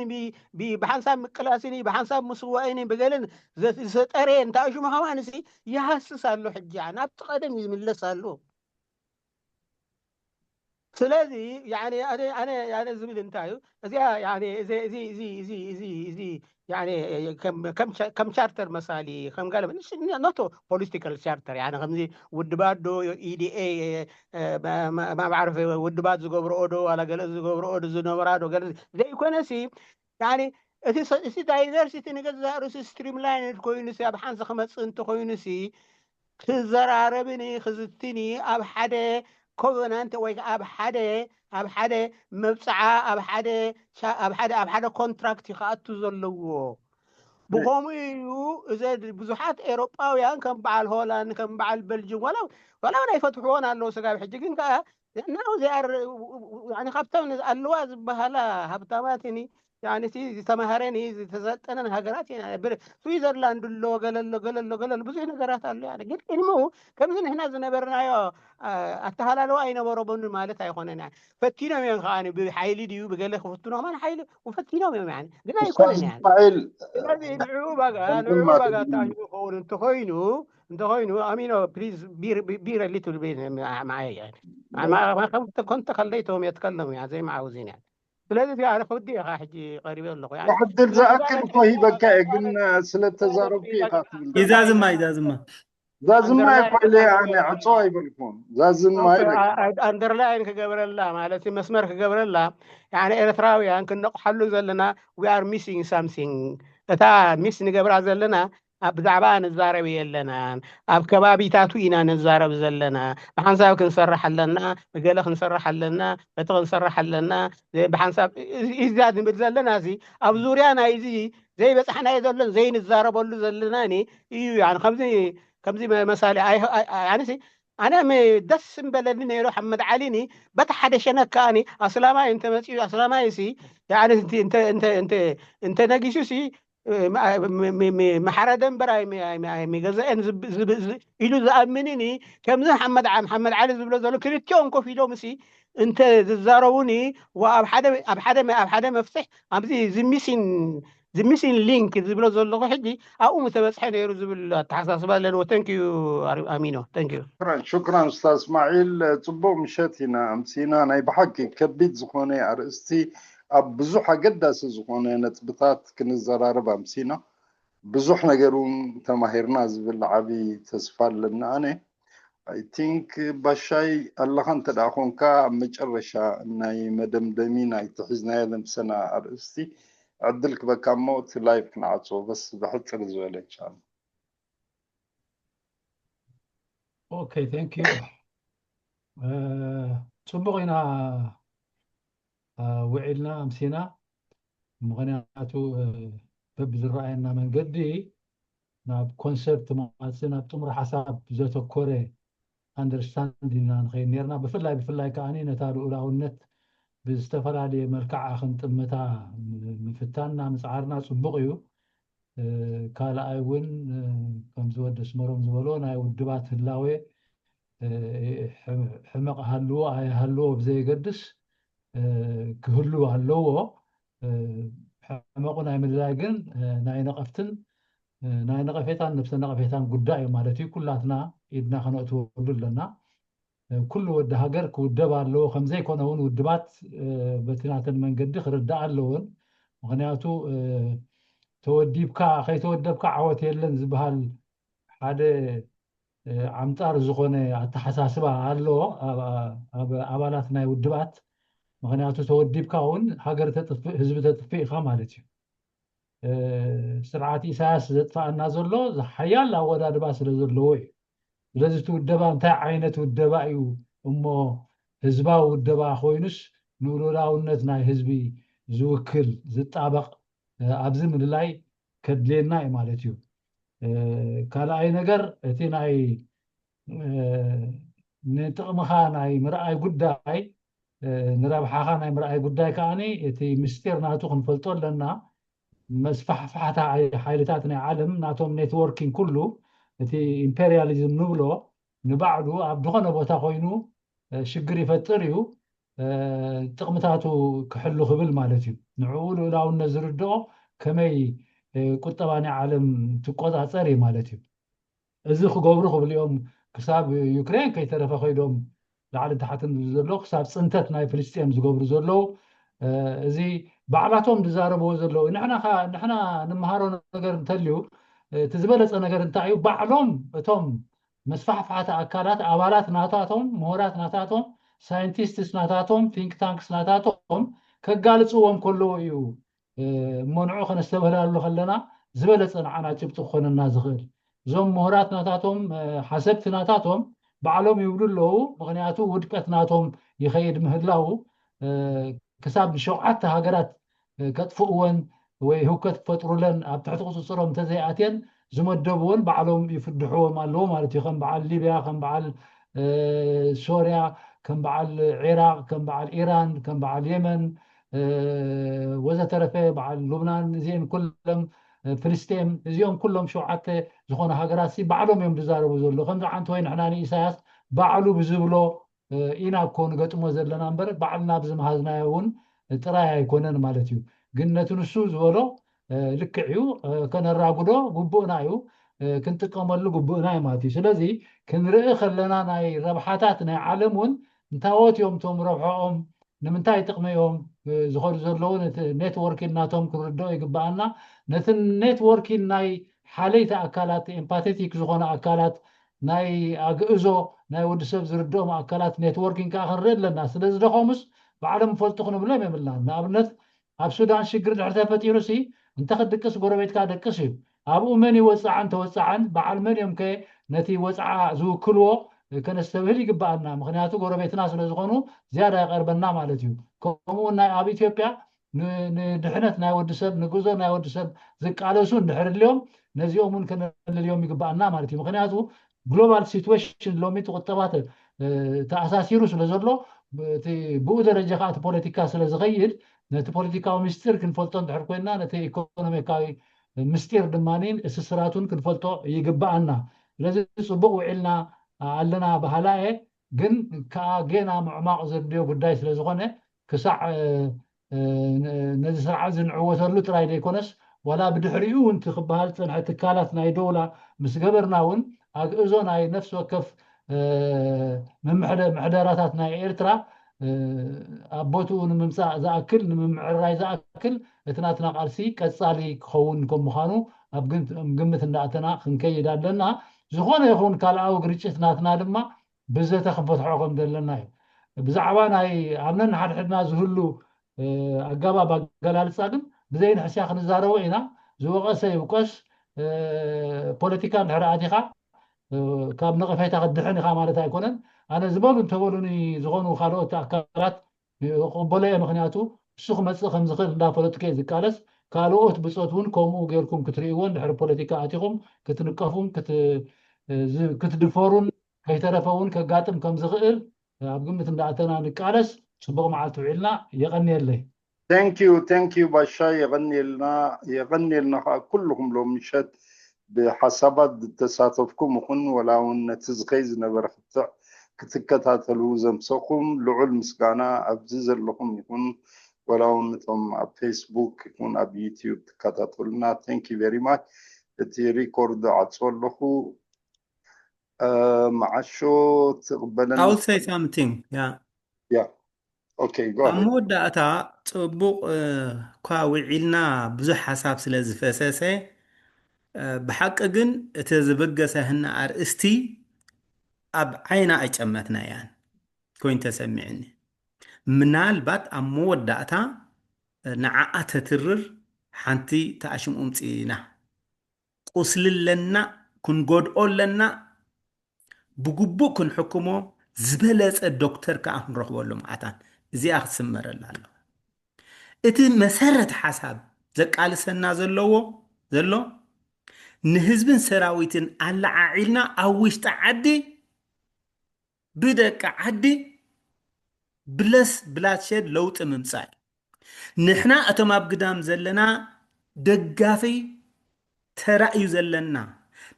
ብሓንሳብ ምቅላስን ብሓንሳብ ምስዋእን ብገለን ዝተጠረየ እንተኣሽሙ ከማንሲ ይሃስስ ኣሎ። ሕጂ ናብቲ ቀደም ይምለስ ኣሎ። ስለዚ ኣነ ዝብል እንታይ እዩ እዚኣ እዚ ከም ቻርተር መሳሊ ከም ጋለ ኖቶ ፖለቲካል ቻርተር ከምዚ ውድባት ዶ ኢዲኤ ማዕረፍ ውድባት ዝገብርኦ ዶ ዋላ ገለ ዝገብርኦ ዶ ዝነበራ ዶ ገለ ዘይኮነሲ እቲ ዳይቨርሲቲ ንገዛእ ርእሱ ስትሪም ላይን ኮይኑሲ ኣብ ሓንዚ ክመፅእ እንተኮይኑሲ ክዘራረብኒ ክዝትኒ ኣብ ሓደ ኮቨናንት ወይ ኣብ ሓደ ኣብ ሓደ መብፅዓ ኣብ ሓደ ኣብ ሓደ ኣብ ሓደ ኮንትራክት ክኣቱ ዘለዎ። ብኸምኡ እዩ እዘ ብዙሓት ኤሮጳውያን ከም በዓል ሆላንድ ከም በዓል በልጅም ዋላ ዋላ ናይ ፈትሕዎን ኣለዉ ስጋብ ሕጂ ግን ከዓ now they are ካብቶም ኣለዋ ዝበሃላ ሃብታማትኒ ዝተማሃረን ዝተሰልጠነን ሃገራት ስዊዘርላንድ ኣሎ ገለሎ ገለሎ ገለሎ ብዙሕ ነገራት ኣሎ። ግን ቅድሚኡ ከምዚ ንሕና ዝነበርናዮ ኣተሃላልዋ ኣይነበሮምን ማለት ኣይኮነን። ፈቲኖም እዮም ከዓ ብሓይሊ ድዩ ብገለ ክፍትኖ ከማን ሓይሊ ፈቲኖም እዮም ግን ኣይኮነን። ስለዚ ንዑ ባጋ ንዑ ባጋ ተኣሽሙ ክኸውን እንተኮይኑ እንተኮይኑ ኣሚኖ ፕሊዝ ቢር ሊትል ቤት ማየ ከምተ ከለይቶም የትከለም እያ ዘይመዓውዚን እያ። ስለዚ እቲ ኣነ ክውዲ ኢኻ ሕጂ ቀሪበ ኣለኹ። ሕድል ዝኣክል እኮ ሂበካ እየ ግን ስለተዛረብኩ ኢኻ ትብል። ይዛዝማ ይዛዝማ ዛዝማ ይኮለ ኣነ ዕፆ ኣይበልኩም። ዛዝማ ይበል። ኣንደርላይን ክገብረላ ማለት መስመር ክገብረላ ያኒ ኤርትራውያን ክንነቕሓሉ ዘለና we are missing something። እታ ሚስ ንገብራ ዘለና ብዛዕባ ንዛረብ የለናን። ኣብ ከባቢታቱ ኢና ንዛረብ ዘለና። ብሓንሳብ ክንሰርሕ ኣለና፣ ብገለ ክንሰርሕ ኣለና፣ በቲ ክንሰርሕ ኣለና። ብሓንሳብ እዛ ንብል ዘለና እዚ ኣብ ዙርያ ናይዚ ዘይበፃሕናዮ ዘሎን ዘይንዛረበሉ ዘለና እዩ። ከምዚ ከምዚ መሳሊ ኣነሲ ኣነ ደስ ምበለኒ ነይሩ ሓመድ ዓሊኒ በቲ ሓደ ሸነክ ከኣኒ ኣስላማይ እንተመፅኡ ኣስላማይ ሲ እንተነጊሱ ሲ መሓረደ እምበር ኣይሚገዘአን ኢሉ ዝኣምንን ከምዚ ሓመድ ሓመድ ዓሊ ዝብሎ ዘሎ ክልቲኦም ኮፍ ኢሎም ሲ እንተ ዝዛረቡኒ ኣብ ሓደ ኣብ ሓደ መፍትሕ ኣብዚ ዝሚሲን እዚ ሚሲንግ ሊንክ ዝብሎ ዘለኹ ሕጂ ኣብኡ ምተበፅሐ ነይሩ ዝብል ኣተሓሳስባ ኣለንዎ። ተንክዩ ኣሚኖ፣ ተንክዩ። ሽክራን ኡስታዝ እስማዒል። ፅቡቅ ምሸት ኢና ኣምሲና። ናይ ብሓቂ ከቢድ ዝኾነ ኣርእስቲ፣ ኣብ ብዙሕ ኣገዳሲ ዝኾነ ነጥብታት ክንዘራረብ ኣምሲና። ብዙሕ ነገር እውን ተማሂርና ዝብል ዓብዪ ተስፋ ኣለና። ኣነ I think ባሻይ ኣለኻ እንተ ደኣ ኮንካ፣ ኣብ መጨረሻ ናይ መደምደሚ ናይቲ ሒዝናዮ ዘምሰና ኣርእስቲ ዕድል ክበካ እሞ እቲ ላይቭ ክንዓጽዎ፣ በስ ብሕጽር ዝበለ እንሻላ። Okay, thank you. ጽቡቕ ኢና ውዒልና ኣምሲና። ምኽንያቱ በብዝረኣየና መንገዲ ናብ ኮንሰፕት ማለት ናብ ጥሙር ሓሳብ ዘተኮረ ኣንደርስታንድ ኢና ንኸይድ ነርና። ብፍላይ ብፍላይ ከዓኒ ነታ ልኡላውነት ብዝተፈላለየ መልክዓ ክንጥምታ ምፍታንና ምፅዓርና ፅቡቕ እዩ። ካልኣይ እውን ከምዚ ወዲ ኣስመሮም ዝበሎ ናይ ውድባት ህላዌ ሕመቕ ሃልዎ ኣይሃልዎ ብዘየገድስ ክህሉ ኣለዎ። ሕመቑ ናይ ምልላይ ግን ናይ ነቐፍትን ናይ ነቐፌታን ነብሰ ነቐፌታን ጉዳይ እዩ ማለት እዩ። ኩላትና ኢድና ከነእትወሉ ኣለና። ኩሉ ወዲ ሃገር ክውደብ ኣለዎ። ከምዘይኮነ እውን ውድባት በቲ ናተን መንገዲ ክርዳእ ኣለዎን። ምኽንያቱ ተወዲብካ ከይተወደብካ ዓወት የለን ዝበሃል ሓደ ዓምጻር ዝኾነ ኣተሓሳስባ ኣሎ ኣብ ኣባላት ናይ ውድባት። ምኽንያቱ ተወዲብካ እውን ሃገር ተጥፍእ ህዝቢ ተጥፍእ ኢኻ ማለት እዩ። ስርዓት ኢሳያስ ዘጥፋኣና ዘሎ ሓያል ኣወዳድባ ስለ ዘለዎ እዩ። ስለዚ እቲ ውደባ እንታይ ዓይነት ውደባ እዩ እሞ ህዝባዊ ውደባ ኮይኑስ ንልኡላውነት ናይ ህዝቢ ዝውክል ዝጣበቕ ኣብዚ ምልላይ ከድልየና እዩ ማለት እዩ። ካልኣይ ነገር እቲ ናይ ንጥቕምኻ ናይ ምርኣይ ጉዳይ ንረብሓኻ ናይ ምርኣይ ጉዳይ ከዓኒ እቲ ምስጢር ናቱ ክንፈልጦ ኣለና። መስፋሕፋሕታ ሓይልታት ናይ ዓለም ናቶም ኔትወርኪንግ ኩሉ እቲ ኢምፔሪያሊዝም ንብሎ ንባዕሉ ኣብ ዝኾነ ቦታ ኮይኑ ሽግር ይፈጥር እዩ። ጥቕምታቱ ክሕሉ ክብል ማለት እዩ። ንዕኡ ልኡላውነት ዝርድኦ ከመይ ቁጠባ ናይ ዓለም ትቆፃፀር እዩ ማለት እዩ። እዚ ክገብሩ ክብል እዮም ክሳብ ዩክሬን ከይተረፈ ከይዶም ላዕሊ ታሕትን ዘሎ ክሳብ ፅንተት ናይ ፍልስጤም ዝገብሩ ዘለዉ እዚ ባዕላቶም ዝዛረብዎ ዘለዉ ንሕና ንምሃሮ ነገር እንተልዩ እቲ ዝበለፀ ነገር እንታይ እዩ? ባዕሎም እቶም መስፋሕፋሕቲ ኣካላት ኣባላት ናታቶም ምሁራት ናታቶም ሳይንቲስትስ ናታቶም ቲንክ ታንክስ ናታቶም ከጋልፅዎም ከለዉ እዩ እሞ ንዑ ከነስተብህላሉ ከለና ዝበለፀ ንዓና ጭብጢ ክኾነና ዝኽእል እዞም ምሁራት ናታቶም ሓሰብቲ ናታቶም ባዕሎም ይብሉ ኣለዉ። ምኽንያቱ ውድቀት ናቶም ይኸይድ ምህላው ክሳብ ንሸውዓተ ሃገራት ከጥፍእወን ወይ ህውከት ክፈጥሩለን ኣብ ትሕቲ ቁፅፅሮም እንተዘይኣትየን ዝመደብዎን ባዕሎም ይፍድሕዎም ኣለዎ ማለት እዩ። ከም በዓል ሊብያ፣ ከም በዓል ሶርያ፣ ከም በዓል ዒራቅ፣ ከም በዓል ኢራን፣ ከም በዓል የመን ወዘተረፈ በዓል ሉብናን እዚአን ኩሎም ፍልስጤም እዚኦም ኩሎም ሸውዓተ ዝኾኑ ሃገራት ሲ ባዕሎም እዮም ዝዛረቡ ዘሎ። ከምዚ ዓንተ ወይ ንሕና ንኢሳያስ ባዕሉ ብዝብሎ ኢና እኮ ንገጥሞ ዘለና እምበር ባዕልና ብዝመሃዝናዮ እውን ጥራይ ኣይኮነን ማለት እዩ። ግን ነቲ ንሱ ዝበሎ ልክዕ እዩ፣ ከነራጉዶ ግቡእና እዩ፣ ክንጥቀመሉ ግቡእና እዩ ማለት እዩ። ስለዚ ክንርኢ ከለና ናይ ረብሓታት ናይ ዓለም እውን እንታወት እዮም እቶም ረብሐኦም ንምንታይ ጥቕሚ እዮም ዝኸዱ ዘለዉ ነቲ ኔትወርኪንግ ናቶም ክንርድኦ ይግብኣና። ነቲ ኔትወርኪንግ ናይ ሓለይቲ ኣካላት ኤምፓቴቲክ ዝኾነ ኣካላት ናይ ኣግእዞ ናይ ወዲ ሰብ ዝርድኦም ኣካላት ኔትወርኪንግ ከዓ ክንርኢ ኣለና። ስለ ዝደኸሙስ ባዕሎም ይፈልጡ ክንብሎም የብልናን። ንኣብነት ኣብ ሱዳን ሽግር ድሕር ተፈጢሩ ሲ እንተ ክድቅስ ጎረቤትካ ደቅስ እዩ። ኣብኡ መን ይወፅዓን ተወፅዓን በዓል መን እዮም ከ ነቲ ወፅዓ ዝውክልዎ ከነስተብህል ይግብኣና። ምክንያቱ ጎረቤትና ስለ ዝኾኑ ዝያዳ ይቐርበና ማለት እዩ። ከምኡ እውን ናይ ኣብ ኢትዮጵያ ንድሕነት ናይ ወዲ ሰብ ንግዞ ናይ ወዲ ሰብ ዝቃለሱ እንድሕር ልዮም ነዚኦም እውን ከነልልዮም ይግብኣና ማለት እዩ። ምክንያቱ ግሎባል ሲትዌሽን ሎሚ እቲ ቁጠባ ተኣሳሲሩ ስለ ዘሎ እቲ ብኡ ደረጃ ከዓ እቲ ፖለቲካ ስለ ዝኸይድ ነቲ ፖለቲካዊ ምስጢር ክንፈልጦ እንድሕር ኮይንና ነቲ ኢኮኖሚካዊ ምስጢር ድማ እስስራቱን ክንፈልጦ ይግብኣና። ስለዚ ፅቡቅ ውዒልና ኣለና በሃላ እየ፣ ግን ከዓ ጌና ምዕማቕ ዘድልዮ ጉዳይ ስለ ዝኾነ ክሳዕ ነዚ ስርዓት ዝንዕወተሉ ጥራይ ዘይኮነስ ዋላ ብድሕሪኡ እውን እቲ ክበሃል ዝፀንሐ ትካላት ናይ ደውላ ምስ ገበርና እውን ኣግእዞ ናይ ነፍሲ ወከፍ ምሕደራታት ናይ ኤርትራ ኣብ ቦትኡ ንምምፃእ ዝኣክል ንምምዕርራይ ዝኣክል እቲ ናትና ቃልሲ ቀፃሊ ክኸውን ከም ምዃኑ ኣብ ግምት እንዳእተና ክንከይድ ኣለና። ዝኾነ ይኹን ካልኣዊ ግርጭት ናትና ድማ ብዘተ ክንፈትሖ ከም ዘለና እዩ። ብዛዕባ ናይ ኣብ ነንሓድሕድና ዝህሉ ኣገባብ ኣገላልፃ ግን ብዘይንሕስያ ክንዛረቦ ኢና። ዝወቐሰ ይውቀስ። ፖለቲካ እንድሕር ኣቲኻ ካብ ነቐፌታ ክትድሕን ኢኻ ማለት ኣይኮነን። ኣነ ዝበሉ እንተበሉኒ ዝኾኑ ካልኦት ኣካላት ክቕበሎ እየ። ምክንያቱ እሱ ክመፅእ ከም ዝኽእል እንዳፈለጥኩ እየ ዝቃለስ። ካልኦት ብፆት እውን ከምኡ ጌርኩም ክትርእይዎ እንድሕር ፖለቲካ ኣቲኹም ክትንቀፉን ክትድፈሩን ከይተረፈ እውን ከጋጥም ከም ዝኽእል ኣብ ግምት እንዳኣተና ንቃለስ። ፅቡቕ መዓልቲ ውዒልና። የቐንየለይ። Thank you, thank you ባሻ፣ የቐንየልና፣ የቐንየልና ከዓ ኩልኹም ሎም ምሸት ብሓሳባት ዝተሳተፍኩም ይኹን ወላ እውን ነቲ ዝኸይ ዝነበረ ክትዕ ክትከታተሉ ዘምሰኹም ልዑል ምስጋና ኣብዚ ዘለኹም ይኹን ወላ እውን ነቶም ኣብ ፌስቡክ ይኹን ኣብ ዩቲዩብ ትከታተሉና thank you very much። እቲ ሪኮርድ ዓፅዎ ኣለኹ። መዓሾ ትቕበለና? I will say something. Yeah. Yeah. Okay, go ኣብ ahead. መወዳእታ ፅቡቕ እኳ ውዒልና ብዙሕ ሓሳብ ስለ ዝፈሰሰ ብሓቂ ግን እቲ ዝበገሰህና ኣርእስቲ ኣብ ዓይና ኣይጨመትናያን ኮይኑ ተሰሚዕኒ። ምናልባት ኣብ መወዳእታ ንዓኣ ተትርር ሓንቲ ተኣሽም ኡምፂና ቁስሊ ኣለና፣ ክንጎድኦ ኣለና፣ ብግቡእ ክንሕክሞ ዝበለፀ ዶክተር ከዓ ክንረኽበሉ መዓታን እዚኣ ክትስመረላ ኣለዋ። እቲ መሰረት ሓሳብ ዘቃልሰና ዘለዎ ዘሎ ንህዝብን ሰራዊትን ኣለዓዒልና ኣብ ውሽጢ ዓዲ ብደቂ ዓዲ ብለስ ብላትሸድ ለውጢ ምምፃእ እዩ። ንሕና እቶም ኣብ ግዳም ዘለና ደጋፊ ተራ እዩ ዘለና።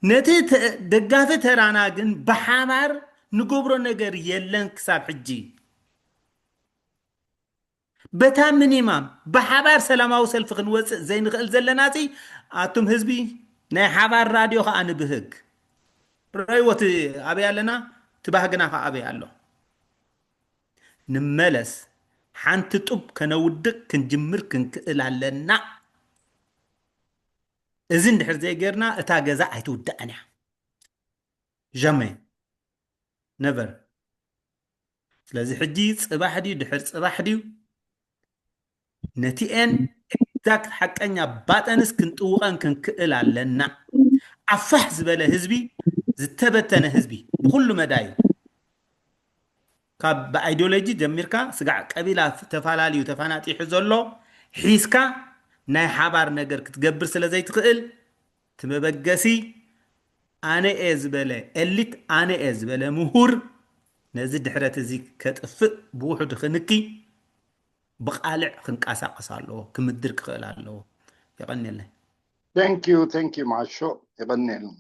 ነቲ ደጋፊ ተራና ግን ብሓባር ንገብሮ ነገር የለን ክሳብ ሕጂ። በታ ሚኒማም ብሓባር ሰላማዊ ሰልፊ ክንወፅእ ዘይንኽእል ዘለና ፂ ኣቱም ህዝቢ ናይ ሓባር ራድዮ ከዓ ንብህግ ረይዎ እቲ ኣበይ ኣለና እቲ ባህግና ከዓ ኣበይ ኣሎ። ንመለስ ሓንቲ ጡብ ከነውድቅ ክንጅምር ክንክእል ኣለና። እዚ እንድሕር ዘይገርና እታ ገዛ ኣይትውዳእን እያ። ጀመ ነቨር። ስለዚ ሕጂ ፅባሕ ድዩ ድሕር ፅባሕ ድዩ ነቲኤን ኤግዛክት ሓቀኛ ባጠንስ ክንጥውቐን ክንክእል ኣለና። ኣፋሕ ዝበለ ህዝቢ ዝተበተነ ህዝቢ ብኩሉ መዳዩ ካብ ብኣይዲዮሎጂ ጀሚርካ ስጋዕ ቀቢላ ተፈላለዩ ተፋናጢሑ ዘሎ ሒዝካ ናይ ሓባር ነገር ክትገብር ስለ ዘይትኽእል እቲ መበገሲ ኣነ እየ ዝበለ ኤሊት ኣነ እየ ዝበለ ምሁር ነዚ ድሕረት እዚ ከጥፍእ ብውሕዱ ክንኪ ብቃልዕ ክንቀሳቀስ ኣለዎ፣ ክምድር ክኽእል ኣለዎ። የቐንየለይ። Thank you, thank you ማሾ፣ የቐንየልና።